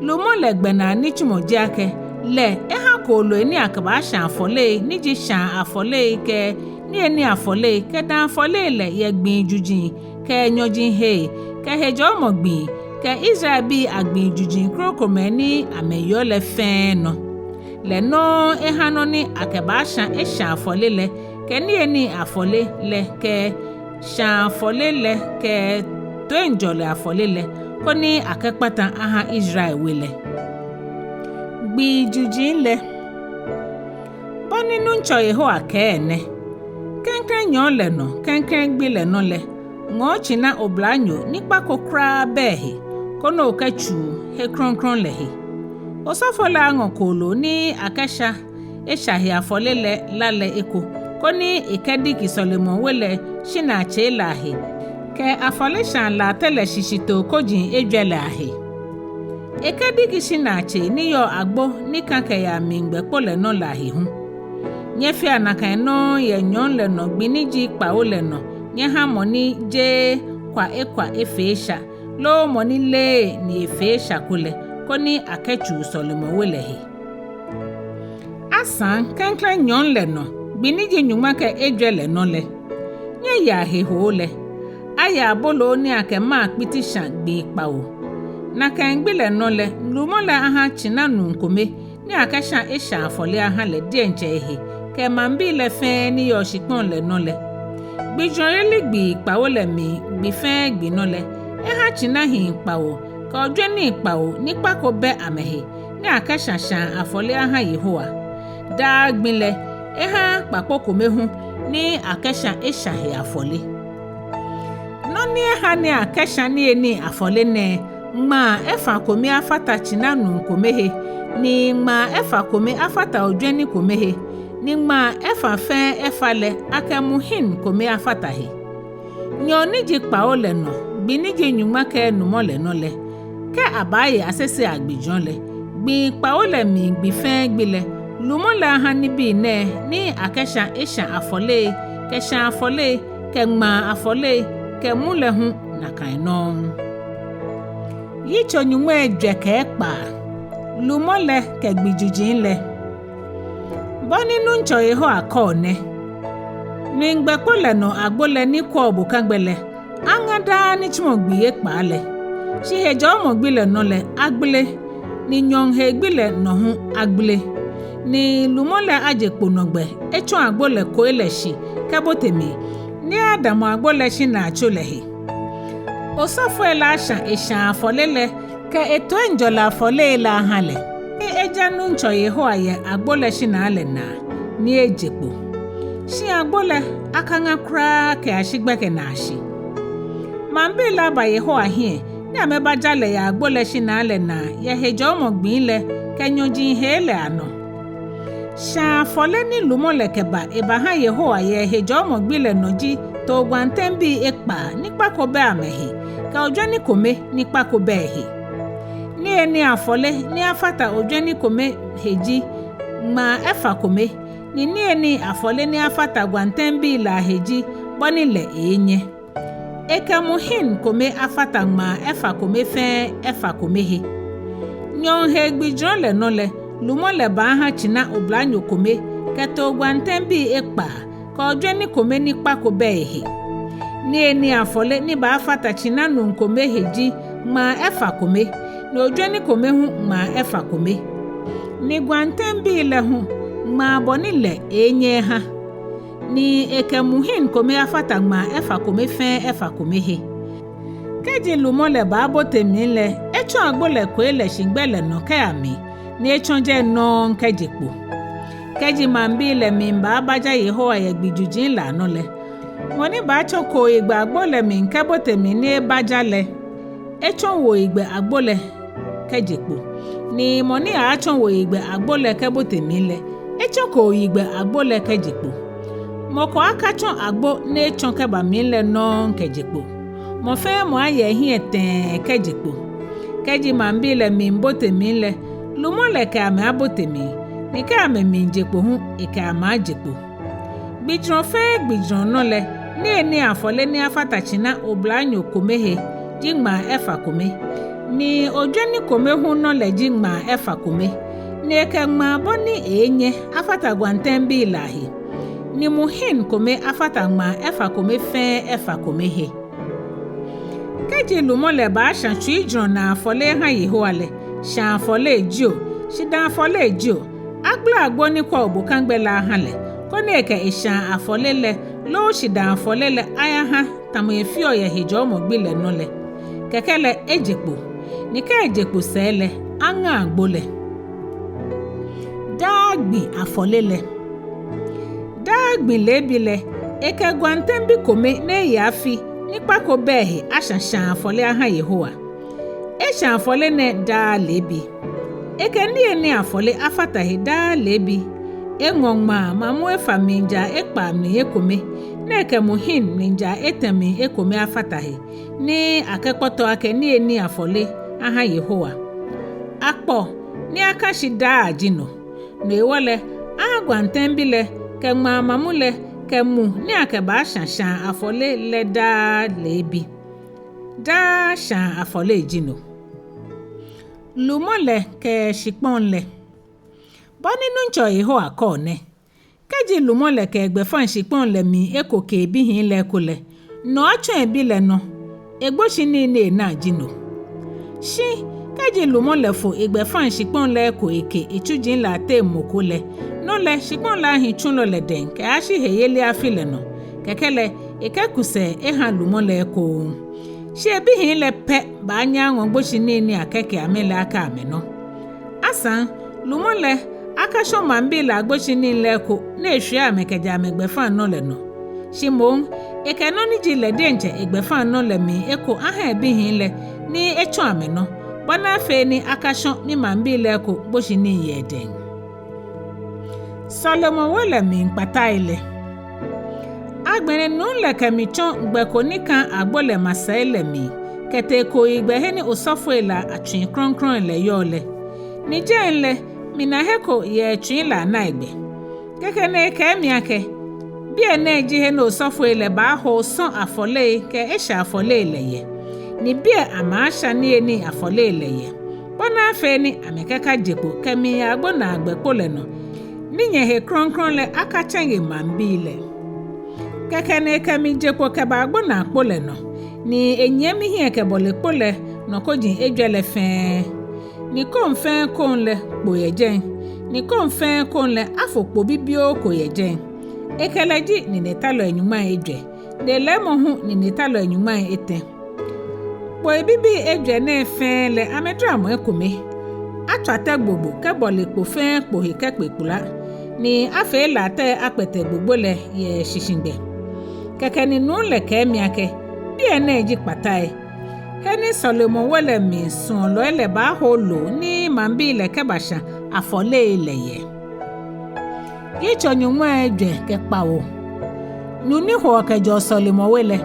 Lumɔ lɛ gbɛnaa nitsumɔ ji akɛ, lɛ ehã kooloi ni akɛbaashã afɔlei ni ji shãa afɔlei kɛ niyenii afɔlei kɛ dãa afɔlei lɛ yɛ gbii juji kɛ nyɔji hei kɛ hejɔɔmɔ gbii kɛ Israelbii agbii juji krokomɛi ni amɛyeɔ lɛ fɛɛ nɔ. Lɛ nɔŋŋ ehã nɔ ni akɛbaashã eshãa afɔle lɛ kɛ niyenii afɔle lɛ kɛ shãa afɔle lɛ kɛ toiŋjɔlɛ afɔle lɛ, koni akɛkpãtã ahã Israel we lɛ. Gbii juji lɛ. Bɔ ni Nuŋtsɔ Yehowa kɛɛ nɛ: Klɛŋklɛŋ nyɔɔŋ lɛ nɔ, klɛŋklɛŋ gbi lɛ nɔ lɛ, ŋɔɔ tsina oblanyo ni kpa ko kwraa bɛ ehe, koni okɛtsuu he krɔŋkrɔŋ lɛ he. Osɔfo lɛ aŋɔ kooloo ni akɛshã esha he afɔle lɛ la lɛ eko, koni ekɛdiki sɔlemɔwe lɛ shinaatsei lɛ ahe kɛ afɔleshãa latɛ lɛ shishitoo koji ejwɛ lɛ ahe. Ekɛdiki shinaatsei ni yɔɔ agbo ni kã kɛyaa mligbɛ kpo lɛ nɔ lɛ ahe hu. Nyɛfea nakai nɔŋŋ yɛ nyɔɔŋ lɛ nɔ gbi ni ji kpawo lɛ nɔ nyɛhã mɔ ni jeee kwa ekwa efee esha, loo mɔ ni leee ni efee esha ko lɛ, koni akɛtsuu sɔlemɔwe lɛ he. Asaŋ klɛŋklɛŋ nyɔɔŋ lɛ nɔ gbi ni ji nyɔŋma kɛ ejwɛ lɛ nɔ lɛ, nyɛyea hehoo lɛ, ayea aboloo ni akɛ mãa kpiti shã gbii kpawo. Nakai gbi lɛ nɔ lɛ lumɔ lɛ ahã tsina nuu kome ni akɛshã eshãa afɔle ahã lɛ diɛŋtsɛ ehe kɛ emaŋbii lɛ fɛɛ ni yɔɔ shikpɔŋ lɛ nɔ lɛ. Gbijurɔyeli gbii kpawo lɛ mli gbi fɛɛ gbi nɔ lɛ, ehã tsinahii kpawo kɛ ojwɛnii kpawo ni kpa ko bɛ amɛhe ni akɛshã shãa afɔle ahã Yehowa. Daa gbi lɛ, ehã kpakpo kome hu ni akɛshã esha he afɔle. Nɔ ni ehã ni akɛshã niyenii afɔle nɛɛ, ŋmaa efa kome afata tsina nuu kome he, ni ŋmaa efa kome afata ojwɛni kome he, ni ŋmaa efa fɛɛ efa lɛ akɛ muhiŋ kome afata he. Nyɔɔŋ ni ji kpawo lɛ nɔ gbi ni ji nyɔŋma kɛ enumɔ lɛ nɔ lɛ, kɛ abaaye asesei agbijurɔ lɛ, gbii kpawo lɛ mli gbi fɛɛ gbi lɛ, lumɔ lɛ ahã nibii nɛɛ ni akɛshã esha afɔlei kɛ shãa afɔlei kɛ ŋmaa afɔlei kɛ mu lɛ hu nakai nɔŋŋ. Yitso nyɔŋmai ejwɛ kɛ ekpaa. Lumɔ lɛ kɛ gbii juji lɛ. Bɔ ni Nuŋtsɔ Yehowa kɛɔ nɛ: Mligbɛ kpo lɛ nɔ agbo lɛ ni kwɛɔ bokãgbɛ lɛ, aŋa daa nitsumɔ gbii ekpaa lɛ. Shi hejɔɔmɔ gbi lɛ nɔ lɛ agbele, ni nyɔɔŋ hei gbi lɛ nɔ hu agbele. Ni lumɔ lɛ aje kpo nɔ gbɛ etsɔ agbo lɛ koi lɛ shi kɛbote mli, ni adamɔ agbo lɛ shinaatso lɛ he. Osɔfoi lɛ ashã eshãa afɔle lɛ kɛ etoiŋjɔlɛ afɔlei lɛ ahã lɛ, ni eja Nuŋtsɔ Yehowa yɛ agbo lɛ shinaa lɛ naa, ni eje kpo. Shi agbo lɛ akaŋa kwraa kɛyashi gbɛkɛ naashi. Maŋbii lɛ aba Yehowa hiɛ, ni amɛbaja lɛ yɛ agbo lɛ shinaa lɛ naa yɛ hejɔɔmɔ gbii lɛ kɛ nyɔji hei lɛ anɔ. Shãa afɔle ni lumɔ lɛ kɛba ebahã Yehowa yɛ hejɔɔmɔ gbi lɛ nɔ ji too gwantɛŋbii ekpaa ni kpa ko bɛ amɛhe, kɛ ojwɛni kome ni kpa ko bɛ ehe. Niyenii afɔle ni afata ojwɛni kome he ji ŋmaa efa kome, ni niyenii afɔle ni afata gwantɛŋbii lɛ ahe ji bɔ ni lɛ eeenyɛ. Ekɛ muhiŋ kome afata ŋmaa efa kome fɛɛ efa kome he. Nyɔɔŋ hei gbijurɔ lɛ nɔ lɛ, lumɔ lɛ baahã tsina oblanyo kome kɛ too gwantɛŋbii ekpaa kɛ ojwɛni kome ni kpa ko bɛ ehe. Niyenii afɔle ni baafata tsina nuu kome he ji ŋmaa efa kome, ni ojwɛni kome hu ŋmaa efa kome. Ni gwantɛŋbii lɛ hu ŋmaa bɔ ni lɛ eeenyɛ ehã. Ni ekɛ muhiŋ kome afata ŋmaa efa kome fɛɛ efa kome he. Kɛji lumɔ lɛ baabote mli lɛ, etsɔ agbo lɛ koi lɛ shi gbɛ lɛ nɔ kɛya mli, ni etsɔ jɛi nɔŋŋ kɛje kpo. Kɛji maŋbii lɛ miiba abaja Yehowa yɛ gbii juji lɛ anɔ lɛ, mɔ ni baatsɔ kooyigbɛ agbo lɛ mli kɛbote mli ni ebaja lɛ, etsɔ wuoyigbɛ agbo lɛ kɛje kpo. Ni mɔ ni aaatsɔ wuoyigbɛ agbo lɛ kɛbote mli lɛ, etsɔ kooyigbɛ agbo lɛ kɛje kpo. Mɔ ko akatsɔ agbo ni etsɔ kɛba mli lɛ nɔŋŋ kɛje kpo. Mɔ fɛɛ mɔ aye ehiɛ tɛɛ kɛje kpo. Kɛji maŋbii lɛ miibote mli lɛ, lumɔ lɛ kɛ amɛ abote mli, ni kɛ amɛmiije kpo hu, ekɛ amɛ aje kpo. Gbijurɔ fɛɛ gbijurɔ nɔ lɛ, niyenii afɔle ni afata tsina oblanyo kome he ji ŋmaa efa kome, ni ojwɛni kome hu nɔ lɛ ji ŋmaa efa kome, ni ekɛ ŋmaa bɔ ni eeenyɛ afata gwantɛŋbii lɛ ahe, ni muhiŋ kome afata ŋmaa efa kome fɛɛ efa kome he. Kɛji lumɔ lɛ baashã tsuijurɔ naa afɔle ehã Yehowa lɛ, shãa afɔle jio, shidaa afɔle jio, agbala agbo ni kwɛɔ bokagbɛ lɛ ahã lɛ, koni ekɛ eshãa afɔle lɛ loo shidaa afɔle lɛ ayahã tamɔ efeɔ yɛ hejɔɔmɔ gbi lɛ nɔ lɛ. Kɛkɛ lɛ eje kpo, ni kɛ eje kpo sɛɛ lɛ, aŋa agbo lɛ. Daa gbi afɔle lɛ. Daa gbi leebi lɛ, ekɛ gwantɛŋbi kome ni eye afi ni kpa ko bɛ ehe ashã shãa afɔle ahã Yehowa. Eshã afɔle nɛɛ daa leebi. Ekɛ niyenii afɔle afata he daa leebi. Eŋɔ ŋmaa mamu efa mlijaa ekpaa mli ekome, ni ekɛ muhiŋ mlijaa etɛ mli ekome afata he, ni akɛkpɔtɔ akɛ niyenii afɔle ahã Yehowa. Akpɔ ni akã shi daa ji no. No hewɔ lɛ, ahã gwantɛŋbi lɛ kɛ ŋmaa mamu lɛ kɛ mu ni akɛbaashã shãa afɔle lɛ daa leebi. Daa shãa afɔle ji no. Lumɔ lɛ kɛ shikpɔŋ lɛ. Bɔ ni Nuŋtsɔ Yehowa kɛɔ nɛ: Kɛji lumɔ lɛ kɛ egbɛfaŋ shikpɔŋ lɛ mli eko ke ebihii lɛ eko lɛ, no atsɔ ebi lɛ nɔ, egboshinii ni ena ji no. Shi kɛji lumɔ lɛ fo egbɛfaŋ shikpɔŋ lɛ eko eke etsuji lɛ ateŋ mɔ ko lɛ, no lɛ shikpɔŋ lɛ ahi tsulɔ lɛ dɛŋ kɛyashi heyeli afi lɛ nɔ, kɛkɛ lɛ ekɛku sɛɛ ehã lumɔ lɛ ekoŋŋ. Shi ebihii lɛ pɛ baanyɛ aŋɔ gboshinii ni akɛke amɛ lɛ akɛ amɛnɔ. Asaŋ, lumɔ lɛ akashɔ̃ maŋbii lɛ agboshinii lɛ eko ni eshwie amɛ kɛjɛ amɛgbɛfaŋnɔ lɛ nɔ. Shi moŋ, ekɛ nɔ ni ji lɛ diɛŋtsɛ egbɛfaŋnɔ lɛ mli eko ahã ebihii lɛ ni etsɔ amɛnɔ, bɔ ni afee ni akashɔ̃ mimaŋbii lɛ eko gboshinii yɛ edɛŋ. Sɔlemɔ we lɛ mli kpatai lɛ. Agbɛnɛ nuu lɛ kɛ mi tsɔ gbɛ ko ni kã agbo lɛ masɛi lɛ mli, kɛtee kooyigbɛ he ni osɔfoi lɛ atsui krɔŋkrɔŋi lɛ yɔɔ lɛ. Ni jɛi lɛ, mina he ko yɛ etsui lɛ anaigbɛ. Kɛkɛ ni ekɛɛ mi akɛ: Biɛ nɛɛ ji he ni osɔfoi lɛ baaho sɔ̃ afɔlei kɛ esha afɔlei lɛ yɛ, ni biɛ amɛaashã niyenii afɔlei lɛ yɛ, bɔ ni afee ni amɛkɛkaje kpo kɛmiiya agbo naagbɛ kpo lɛ nɔ, ni nyɛhe krɔŋkrɔŋ lɛ akatsɛŋe maŋbii lɛ. Kɛkɛ ni ekɛ mi je kpo kɛba agbo naa kpo lɛ nɔ, ni enyiɛ mihiɛ kɛbɔle kpo lɛ nɔ koji ejwɛ lɛ fɛɛ. Ni koŋ fɛɛ koŋ lɛ kpo yɛ jɛi, ni koŋ fɛɛ koŋ lɛ afo kpo bibioo ko yɛ jɛi. Ekɛlɛ ji ninetalɔi nyɔŋmai ejwɛ, ni elɛɛmɔ hu ninetalɔi nyɔŋmai etɛ. Kpoi bibii ejwɛ nɛɛ fɛɛ lɛ amɛdaramɔ ekome. Atswa tɛ gbogbo kɛbɔle kpo fɛɛ kpo he kɛkpe kpula, ni afee latɛ akpɛtɛ gbogbo lɛ yɛ shishigbɛ. Kɛkɛ ni nuu lɛ kɛɛ mi akɛ: Biɛ nɛɛ ji kpatai, he ni sɔlemɔwe lɛ mli suɔlɔi lɛ baaho loo ni maŋbii lɛ kɛbashã afɔlei lɛ yɛ. Yitso nyɔŋmai ejwɛ kɛ kpawo. Nu ni hoɔ kɛjɛɔ sɔlemɔwe lɛ.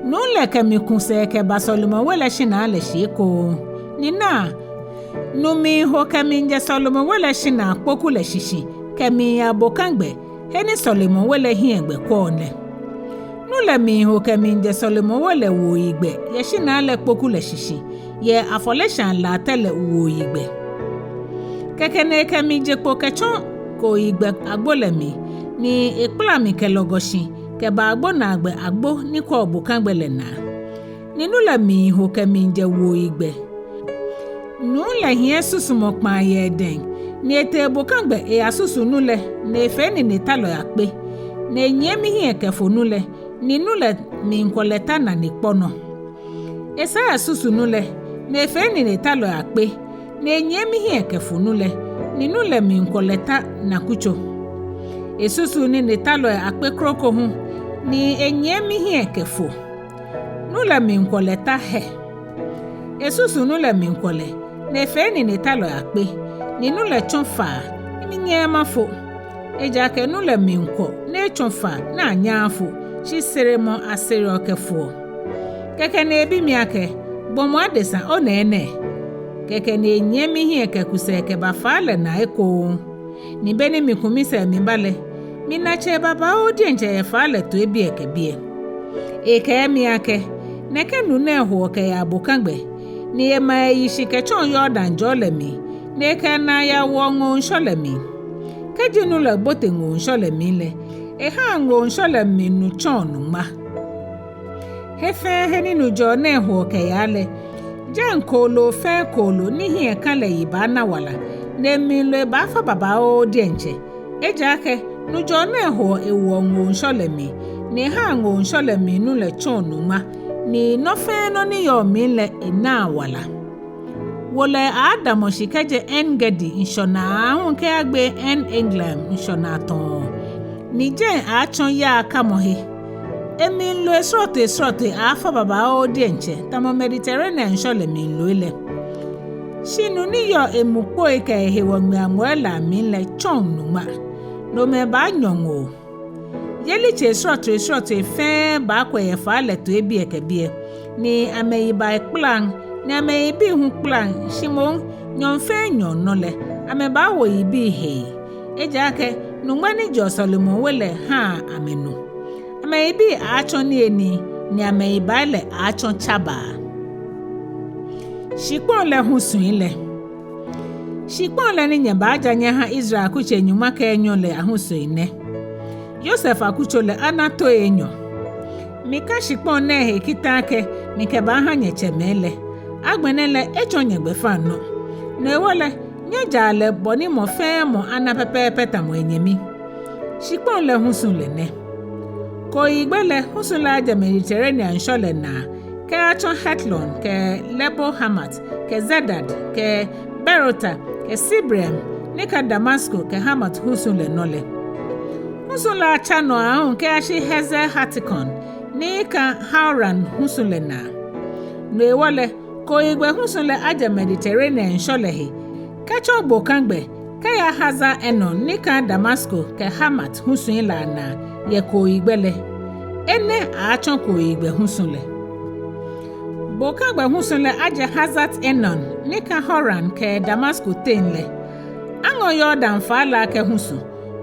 Nuu lɛ kɛ mi ku sɛɛ kɛba sɔlemɔwe lɛ shinaa lɛ shi ekoŋŋ. Ni naa, nu miiho kɛmiijɛ sɔlemɔwe lɛ shinaa kpoku lɛ shishi kɛmiiya bokagbɛ, he ni sɔlemɔwe lɛ hiɛgbɛ kwɛɔ lɛ. Nu lɛ miiho kɛmiijɛ sɔlemɔwe lɛ wuoyigbɛ yɛ shinaa lɛ kpoku lɛ shishi, yɛ afɔleshaa latɛ lɛ wuoyigbɛ. Kɛkɛ ni ekɛ mi je kpo kɛtsɔ kooyigbɛ agbo lɛ mli, ni ekpala mi kɛ lɔgɔ shi kɛba agbo naagbɛ agbo ni kwɛɔ bokagbɛ lɛ naa. Ni nu lɛ miiho kɛmiijɛ wuoyigbɛ. Nuu lɛ hiɛ susumɔ kpaa yɛ edɛŋ, ni etee bokagbɛ eyasusu nu lɛ, ni efee ninetalɔi akpe, ni enyiɛ mihiɛ kɛfo nu lɛ, ni nu lɛ miikwɔlɛ ta nane kpɔ nɔ. Esaa esusu nu lɛ, ni efee ninetalɔi akpe, ni enyiɛ mihiɛ kɛfo nu lɛ, ni nu lɛ miikwɔlɛ ta nakutso. Esusu ninetalɔi akpe kroko hu, ni enyiɛ mihiɛ kɛfo. Nu lɛ miikwɔlɛ ta hɛ. Esusu nu lɛ miikwɔlɛ, ni efee ninetalɔi akpe, ni nu lɛ tsɔ faa, ni minyɛɛɛ mafo. Ejaakɛ nu lɛ miikwɔ, ni etsɔ faa ni anyaaa afo, shi seremɔ asereɔ kɛfoɔ. Kɛkɛ ni ebi mi akɛ, Gbɔmɔ adesa, onɛɛ nɛ? Kɛkɛ ni enyiɛ mihiɛ kɛku sɛɛ kɛba faa lɛ naa ekoŋŋ. Ni be ni miku misɛɛ miba lɛ, mina tsei babaoo diɛŋtsɛ yɛ faa lɛ toi biɛ kɛ biɛ. Ekɛɛ mi akɛ, Nɛkɛ nu nɛɛ hoɔ kɛyaa bokagbɛ, ni ema eyi shi kɛtsɔɔ Yordan jɔɔ lɛ mli, ni ekɛ enaa yawoɔ ŋoo ŋshɔ lɛ mli. Kɛji nu lɛ bote ŋoo ŋshɔ lɛ mli lɛ, ehaa ŋoo ŋshɔ lɛ mli nu tsɔɔ nuŋma. He fɛɛ he ni nu jɔɔ nɛɛ hoɔ kɛyaa lɛ, jɛi kooloo fɛɛ kooloo ni hiɛ ka lɛ yi baana wala, ni emliloi baafa babaoo diɛŋtsɛ. Ejaakɛ nu jɔɔ nɛɛ hoɔ ewoɔ ŋoo ŋshɔ lɛ mli, ni ehaa ŋoo ŋshɔ lɛ mli nu lɛ tsɔɔ nuŋma, ni nɔ fɛɛ nɔ ni yɔɔ mli lɛ enaa wala. Wo lɛ aaadamɔ shi kɛjɛ En-Gedi ŋshɔnaa aahu kɛyagbe En-Eglaim ŋshɔnaa tɔɔ, ni jɛi aaatsɔ yaakamɔhe. Emliloi srɔtoi srɔtoi aaafa babaoo diɛŋtsɛ, tamɔ Mediterranean ŋshɔ lɛ mliloi lɛ. Shi nu ni yɔɔ emu kpoi kɛ ehewɔ ŋmiaŋmɔi lɛ amli lɛ tsɔɔ nuŋma. Nomɛi baanyɔ ŋoo. Yeli tsei srɔtoi srɔtoi fɛɛ baakwɛ yɛ faa lɛ toi biɛ kɛ biɛ, ni amɛyi baa kplaŋ, ni amɛyibii hu kplaŋ, shi moŋ nyɔɔŋ fɛɛ nyɔɔŋ nɔ lɛ, amɛbaawo yibii hee. Ejaakɛ nuŋma ni jɛɔ sɔlemɔwe lɛ haa amɛ nu. Amɛyibii aaatsɔ niyenii, ni amɛyibai lɛ aaatsɔ tsabaa. Shikpɔŋ lɛ husui lɛ. Shikpɔŋ lɛ ni nyɛbaaja nyɛha Israel akutsei nyɔŋma kɛ enyɔ lɛ ahusui nɛ. Yosef akutso lɛ ana toi enyɔ. Mika shikpɔŋ nɛɛ he kita akɛ mikɛbaaha nyɛtsɛmɛi lɛ. Agbɛnɛ lɛ etsɔ nyɛgbɛfaŋnɔ. No hewɔ lɛ, nyɛjaa lɛ bɔ ni mɔ fɛɛ mɔ ana pɛpɛɛpɛ tamɔ enyɛmi. Shikpɔŋ lɛ husu lɛ nɛ. Kooyigbɛ lɛ husu lɛ ajɛ Mediterranean ŋshɔ lɛ naa, kɛyatsɔ Hetlon, kɛ Lebo Hamat, kɛ Zedad, kɛ Berota, kɛ Sibraim, ni ka Damasko kɛ Hamat husu lɛ nɔ lɛ. Husu lɛ atsa nɔ aahu kɛyashi Hazer Hatikon, ni ka Hauran husu lɛ naa. No hewɔ lɛ, kooyigbɛ husu lɛ ajɛ Mediterranean ŋshɔ lɛ he, kɛtsɔ bokagbɛ kɛya Hazar Enon ni ka Damasko kɛ Hamat husui lɛ anaa yɛ kooyigbɛ lɛ. Enɛ aaatsɔ kooyigbɛ husu lɛ. Bokagbɛ husu lɛ ajɛ Hazar Enon ni ka Hauran kɛ Damasko teŋ lɛ. Aŋɔ Yordan faa lɛ akɛ husu,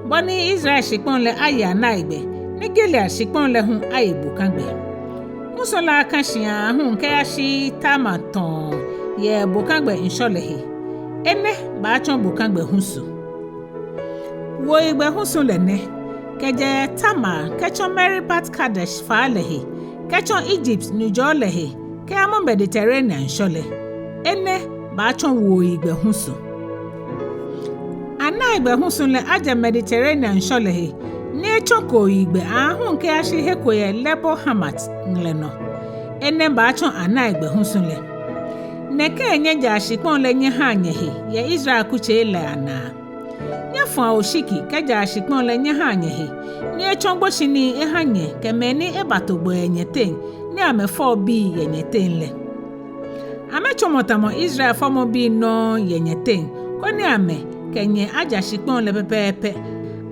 bɔ ni Israel shikpɔŋ lɛ aye anaigbɛ, ni Gilead shikpɔŋ lɛ hu aye bokagbɛ. Husu lɛ aka shi aahu kɛyashi Tamar tɔɔ yɛ bokagbɛ ŋshɔ lɛ he. Enɛ baatsɔ bokagbɛ husu. Wuoyigbɛ husu lɛ nɛ, kɛjɛ Tamar kɛtsɔ Meribat Kadesh faa lɛ he, kɛtsɔ Egypt nujɔɔ lɛ he, kɛyamɔ Mediterranean ŋshɔ lɛ. Enɛ baatsɔ wuoyigbɛ husu. Anaigbɛ husu lɛ ajɛ Mediterranean ŋshɔ lɛ he, ni etsɔ kooyigbɛ aahu kɛyashi he ko yɛ Lebo Hamat ŋlɛ nɔ. Enɛ baatsɔ anaigbɛ husu lɛ. Nɛkɛ nyɛjaa shikpɔŋ lɛ nyɛhaa nyɛhe yɛ Israel akutsei lɛ anaa. Nyɛfɔa oshiki kɛjaa shikpɔŋ lɛ nyɛhaa nyɛhe, ni etsɔ gboshinii eha nyɛ kɛ mɛi ni ebato gbɔ yɛ nyɛteŋ, ni amɛfɔɔ bii yɛ nyɛteŋ lɛ. Amɛtsɔmɔ tamɔ Israel fɔmɔbii nɔŋŋ yɛ nyɛteŋ, koni amɛkɛ nyɛ aja shikpɔŋ lɛ pɛpɛɛpɛ,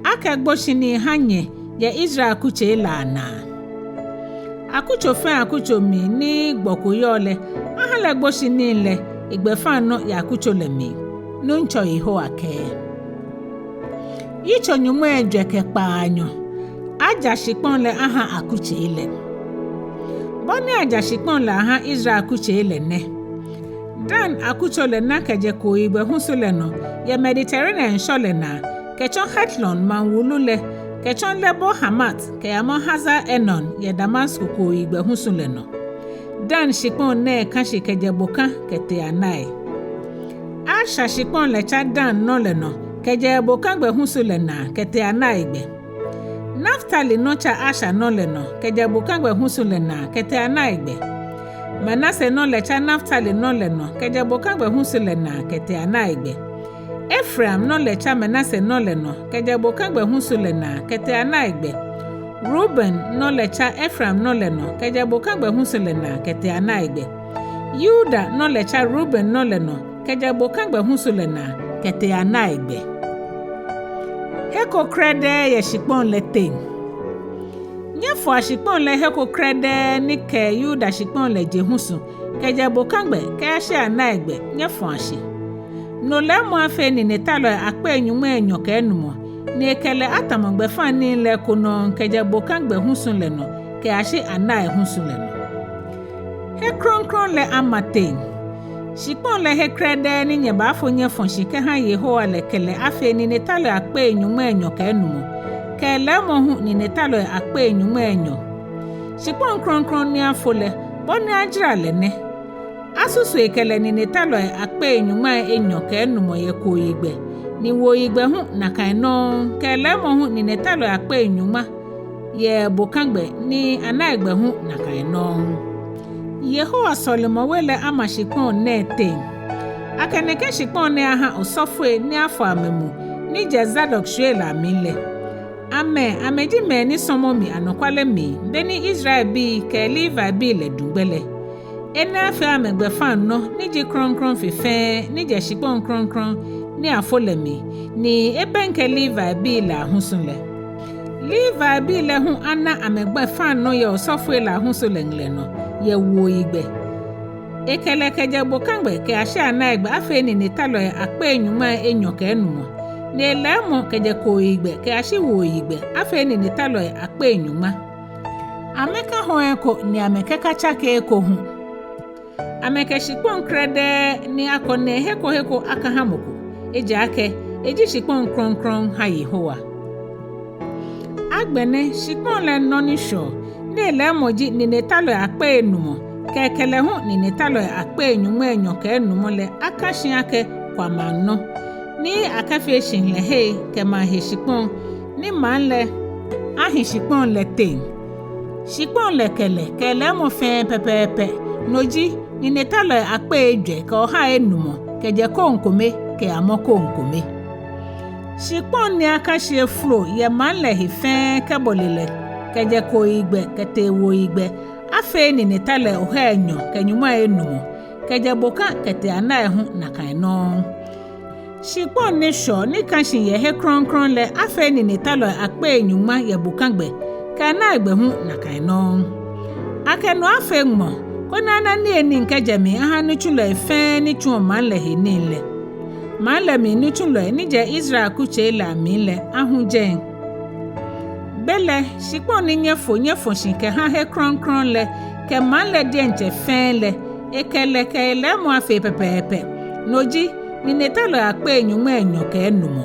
akɛ gboshinii ha nyɛ yɛ Israel akutsei lɛ anaa. Akutso fɛɛ akutso mli ni gbɔ ko yɔɔ lɛ, aha lɛ gboshinii lɛ egbɛfaŋnɔ yɛ akutso lɛ mli. Nuŋtsɔ Yehowa kɛɛ. Yitso nyɔŋmai ejwɛ kɛ kpaanyɔ. Aja shikpɔŋ lɛ aha akutsei lɛ. Bɔ ni aja shikpɔŋ lɛ aha Israel akutsei lɛ nɛ. Dan akutso lɛ na kɛjɛ kooyigbɛ husu lɛ nɔ yɛ Mediterranean ŋshɔ lɛ naa, kɛtsɔ Hetlon maŋ wulu lɛ, kɛtsɔ Lebo Hamat kɛyamɔ Hazar Enon yɛ Damasko kooyigbɛ husu lɛ nɔ. Dan shikpɔŋ nɛɛ ka shi kɛjɛ boka kɛtee anai. Asher shikpɔŋ lɛ tsa Dan nɔ lɛ nɔ kɛjɛ bokagbɛ husu lɛ naa kɛtee anaigbɛ. Naftali nɔ tsa Asher nɔ lɛ nɔ kɛjɛ bokagbɛ husu lɛ naa kɛtee anaigbɛ. Manase nɔ lɛ tsa Naftali nɔ lɛ nɔ kɛjɛ bokagbɛ husu lɛ naa kɛtee anaigbɛ. Efraim nɔ lɛ tsa Manase nɔ lɛ nɔ kɛjɛ bokagbɛ husu lɛ naa kɛtee anaigbɛ. Ruben nɔ lɛ tsa Efraim nɔ lɛ nɔ kɛjɛ bokagbɛ husu lɛ naa kɛtee anaigbɛ. Yuda nɔ lɛ tsa Ruben nɔ lɛ nɔ kɛjɛ bokagbɛ husu lɛ naa kɛtee anaigbɛ. He ko krɛdɛɛ yɛ shikpɔŋ lɛ teŋ. Nyɛfɔa shikpɔŋ lɛ he ko krɛdɛɛ ni kɛ Yuda shikpɔŋ lɛ je husu, kɛjɛ bokagbɛ kɛyashi anaigbɛ, nyɛfɔa shi. No lɛɛmɔ afee ninetalɔi akpei nyɔŋmai enyɔ kɛ enumɔ, ni ekɛ lɛ atamɔ gbɛfaŋ nii lɛ eko nɔŋŋ kɛjɛ bokagbɛ husu lɛ nɔ kɛyashi anai husu lɛ nɔ. He krɔŋkrɔŋ lɛ ama teŋ. Shikpɔŋ lɛ he krɛdɛɛ ni nyɛbaafo nyɛfɔ shi kɛha Yehowa lɛ kɛ lɛ afee ninetalɔi akpei nyɔŋmai enyɔ kɛ enumɔ, kɛ lɛɛmɔ hu ninetalɔi akpei nyɔŋmai enyɔ. Shikpɔŋ krɔŋkrɔŋ ni afo lɛ, bɔ ni ajara lɛ nɛ. Asusu ekɛ lɛ ninetalɔi akpei nyɔŋmai enyɔ kɛ enumɔ yɛ kooyigbɛ, ni wuoyigbɛ hu nakai nɔŋŋ, kɛ lɛɛmɔ hu ninetalɔi akpei nyɔŋma yɛ bokagbɛ, ni anaigbɛ hu nakai nɔŋŋ. Yehowa sɔlemɔwe lɛ ama shikpɔŋ nɛɛ teŋ. Akɛ nɛkɛ shikpɔŋ nɛɛ aha osɔfoi ni afɔ amɛ mu, ni jɛ Zadok shwiei lɛ amli lɛ. Amɛ, amɛji mɛi ni sɔmɔ mi anɔkwale mli, beni Israelbii kɛ Levibii lɛ duŋ gbɛ lɛ. Enɛ afee amɛ gbɛfaŋnɔ, ni ji krɔŋkrɔŋ fe fɛɛ, ni jɛ shikpɔŋ krɔŋkrɔŋ ni afo lɛ mli, ni ebɛŋkɛ Levibii lɛ ahusu lɛ. Levibii lɛ hu ana amɛgbɛfaŋnɔ yɛ osɔfoi lɛ ahusu lɛ ŋlɛ nɔ, yɛ wuoyigbɛ. Ekɛ lɛ kɛjɛ bokagbɛ kɛyashi anaigbɛ afee ninetalɔi akpei nyɔŋmai enyɔ kɛ enumɔ, ni lɛɛmɔ kɛjɛ kooyigbɛ kɛyashi wuoyigbɛ afee ninetalɔi akpei nyɔŋma. Amɛkahɔɔ eko ni amɛkɛkatsake eko hu. Amɛkɛ shikpɔŋ krɛdɛɛ ni akɔ nɛɛ he ko he ko akaha mɔ ko, ejaakɛ eji shikpɔŋ krɔŋkrɔŋ ha Yehowa. Agbɛnɛ shikpɔŋ lɛ nɔ ni shwɛɔ, ni lɛɛmɔ ji ninetalɔi akpei enumɔ, kɛ ekɛ lɛ hu ninetalɔi akpei nyɔŋmai enyɔ kɛ enumɔ lɛ aka shi akɛ kwamaŋ nɔ, ni akafee shihilɛhei kɛ maŋ he shikpɔŋ, ni maŋ lɛ ahi shikpɔŋ lɛ teŋ. Shikpɔŋ lɛ kɛ lɛ kɛ lɛɛmɔ fɛɛ pɛpɛɛpɛ, no ji ninetalɔi akpei ejwɛ kɛ ohai enumɔ, kɛjɛ koŋkome kɛyamɔ koŋkome. Shikpɔŋ ni aka shi efolo yɛ maŋ lɛ he fɛɛ kɛbɔle lɛ, kɛjɛ kooyigbɛ kɛtee wuoyigbɛ, afee ninetalɔi ohai enyɔ kɛ nyɔŋmai enumɔ, kɛjɛ boka kɛtee anai hu nakai nɔŋŋ. Shikpɔŋ ni shwɛɔ ni ka shi yɛ he krɔŋkrɔŋ lɛ afee ninetalɔi akpei nyɔŋma yɛ bokagbɛ, kɛ anaigbɛ hu nakai nɔŋŋ. Akɛ no afee ŋmɔ, koni ana niyenii kɛjɛ mli aha nitsulɔi fɛɛ ni tsuɔ maŋ lɛ he nii lɛ. Maŋ lɛ mli nitsulɔi ni jɛ Israel akutsei lɛ amli lɛ ahu jɛi. Belɛ shikpɔŋ ni nyɛfo nyɛfɔ shi kɛha he krɔŋkrɔŋ lɛ kɛ maŋ lɛ diɛŋtsɛ fɛɛ lɛ, ekɛ lɛ kɛ lɛɛmɔ afee pɛpɛɛpɛ, no ji ninetalɔi akpei nyɔŋmai enyɔ kɛ enumɔ.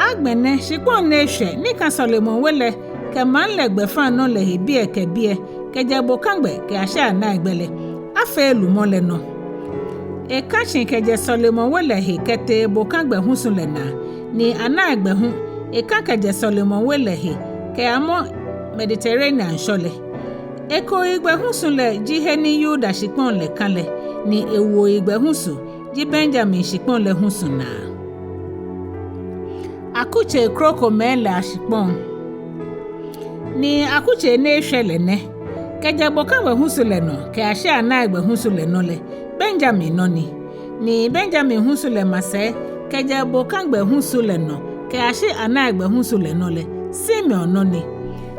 Agbɛnɛ shikpɔŋ ni eshwɛ ni ka sɔlemɔwe lɛ kɛ maŋ lɛ gbɛfaŋnɔ lɛ he biɛ kɛ biɛ, kɛjɛ bokagbɛ kɛyashi anaigbɛ lɛ, afee lumɔ lɛ nɔ. Eka shi kɛjɛ sɔlemɔwe lɛ he kɛtee bokagbɛ husu lɛ naa, ni anaigbɛ hu eka kɛjɛ sɔlemɔwe lɛ he kɛyamɔ Mediterranean ŋshɔ lɛ. Ekooyigbɛ husu lɛ ji he ni Yuda shikpɔŋ lɛ ka lɛ, ni ewuoyigbɛ husu ji Benyamin shikpɔŋ lɛ husu naa. Akutsei krokomɛi lɛ ashikpɔŋ. Ni akutsei ni eshwɛ lɛ nɛ: kɛjɛ bokagbɛ husu lɛ nɔ kɛyashi anaigbɛ husu lɛ nɔ lɛ, Benyamin nɔ ni. Ni Benyamin husu lɛ masɛi kɛjɛ bokagbɛ husu lɛ nɔ kɛyashi anaigbɛ husu lɛ nɔ lɛ, Simeon nɔ ni.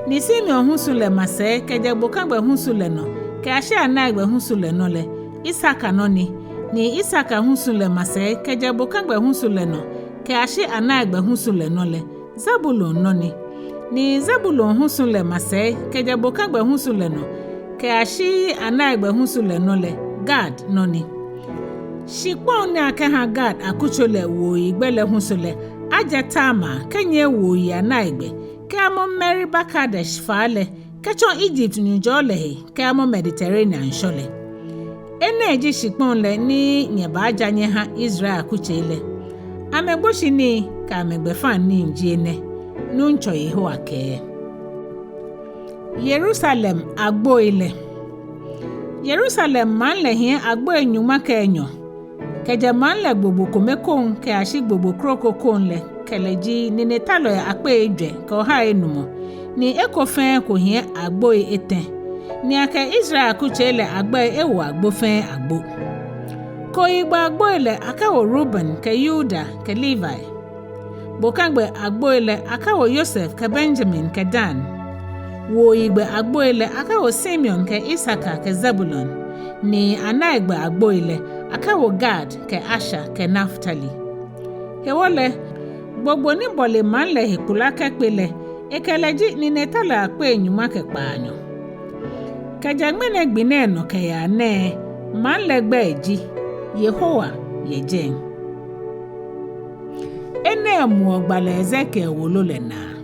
Ni Simeon husu lɛ masɛi kɛjɛ bokagbɛ husu lɛ nɔ kɛyashi anaigbɛ husu lɛ nɔ lɛ, Isakar nɔ ni. Ni Isakar husu lɛ masɛi kɛjɛ bokagbɛ husu lɛ nɔ kɛyashi anaigbɛ husu lɛ nɔ lɛ, Zebulon nɔ ni. Ni Zebulon husu lɛ masɛi kɛjɛ bokagbɛ husu lɛ nɔ kɛyashi anaigbɛ husu lɛ nɔ lɛ, Gad nɔ ni. Shikpɔŋ ni akɛha Gad akutso lɛ wuoyigbɛ lɛ husu lɛ, ajɛ Tamar kɛnyiɛ wuoyi anaigbɛ kɛyamɔ Meriba Kadesh faa lɛ, kɛtsɔ Egypt nujɔɔ lɛ he kɛyamɔ Mediterranean ŋshɔ lɛ. Enɛ ji shikpɔŋ lɛ ni nyɛbaaja nyɛha Israel akutsei lɛ, amɛgboshinii kɛ amɛgbɛfaŋnii ji enɛ, Nuŋtsɔ Yehowa kɛɛ. Yerusalem agboi lɛ. Yerusalem maŋ lɛ hiɛ agboi nyɔŋma kɛ enyɔ. Kɛjɛ maŋ lɛ gbogbo kome koŋ kɛyashi gbogbo kroko koŋ lɛ kɛ lɛ ji ninetalɔi akpei ejwɛ kɛ ohai enumɔ, ni eko fɛɛ eko hiɛ agboi etɛ. Ni akɛ Israel akutsei lɛ agbɛi ewo agbo fɛɛ agbo. Kooyigbɛ agboi lɛ akɛwo Ruben kɛ Yuda kɛ Levi. Bokãgbɛ agboi lɛ akɛwo Yosef kɛ Benyamin kɛ Dan. Wuoyigbɛ agboi lɛ akɛwo Simeon kɛ Isakar kɛ Zebulon. Ni anaigbɛ agboi lɛ akɛwo Gad kɛ Asher kɛ Naftali. Hewɔ lɛ, gbogbo ni bɔle maŋ lɛ he kpula kɛkpe lɛ, ekɛlɛ ji ninetɔlɔi akpei nyɔŋma kɛ kpaanyɔ. Kɛjɛ ŋmɛnɛ gbi nɛɛ nɔ kɛyaa nɛɛ, maŋ lɛ gbɛi ji Yehowa yɛ jɛi. Enɛ muɔ Gbalɔ Ezekiel wolo lɛ naa.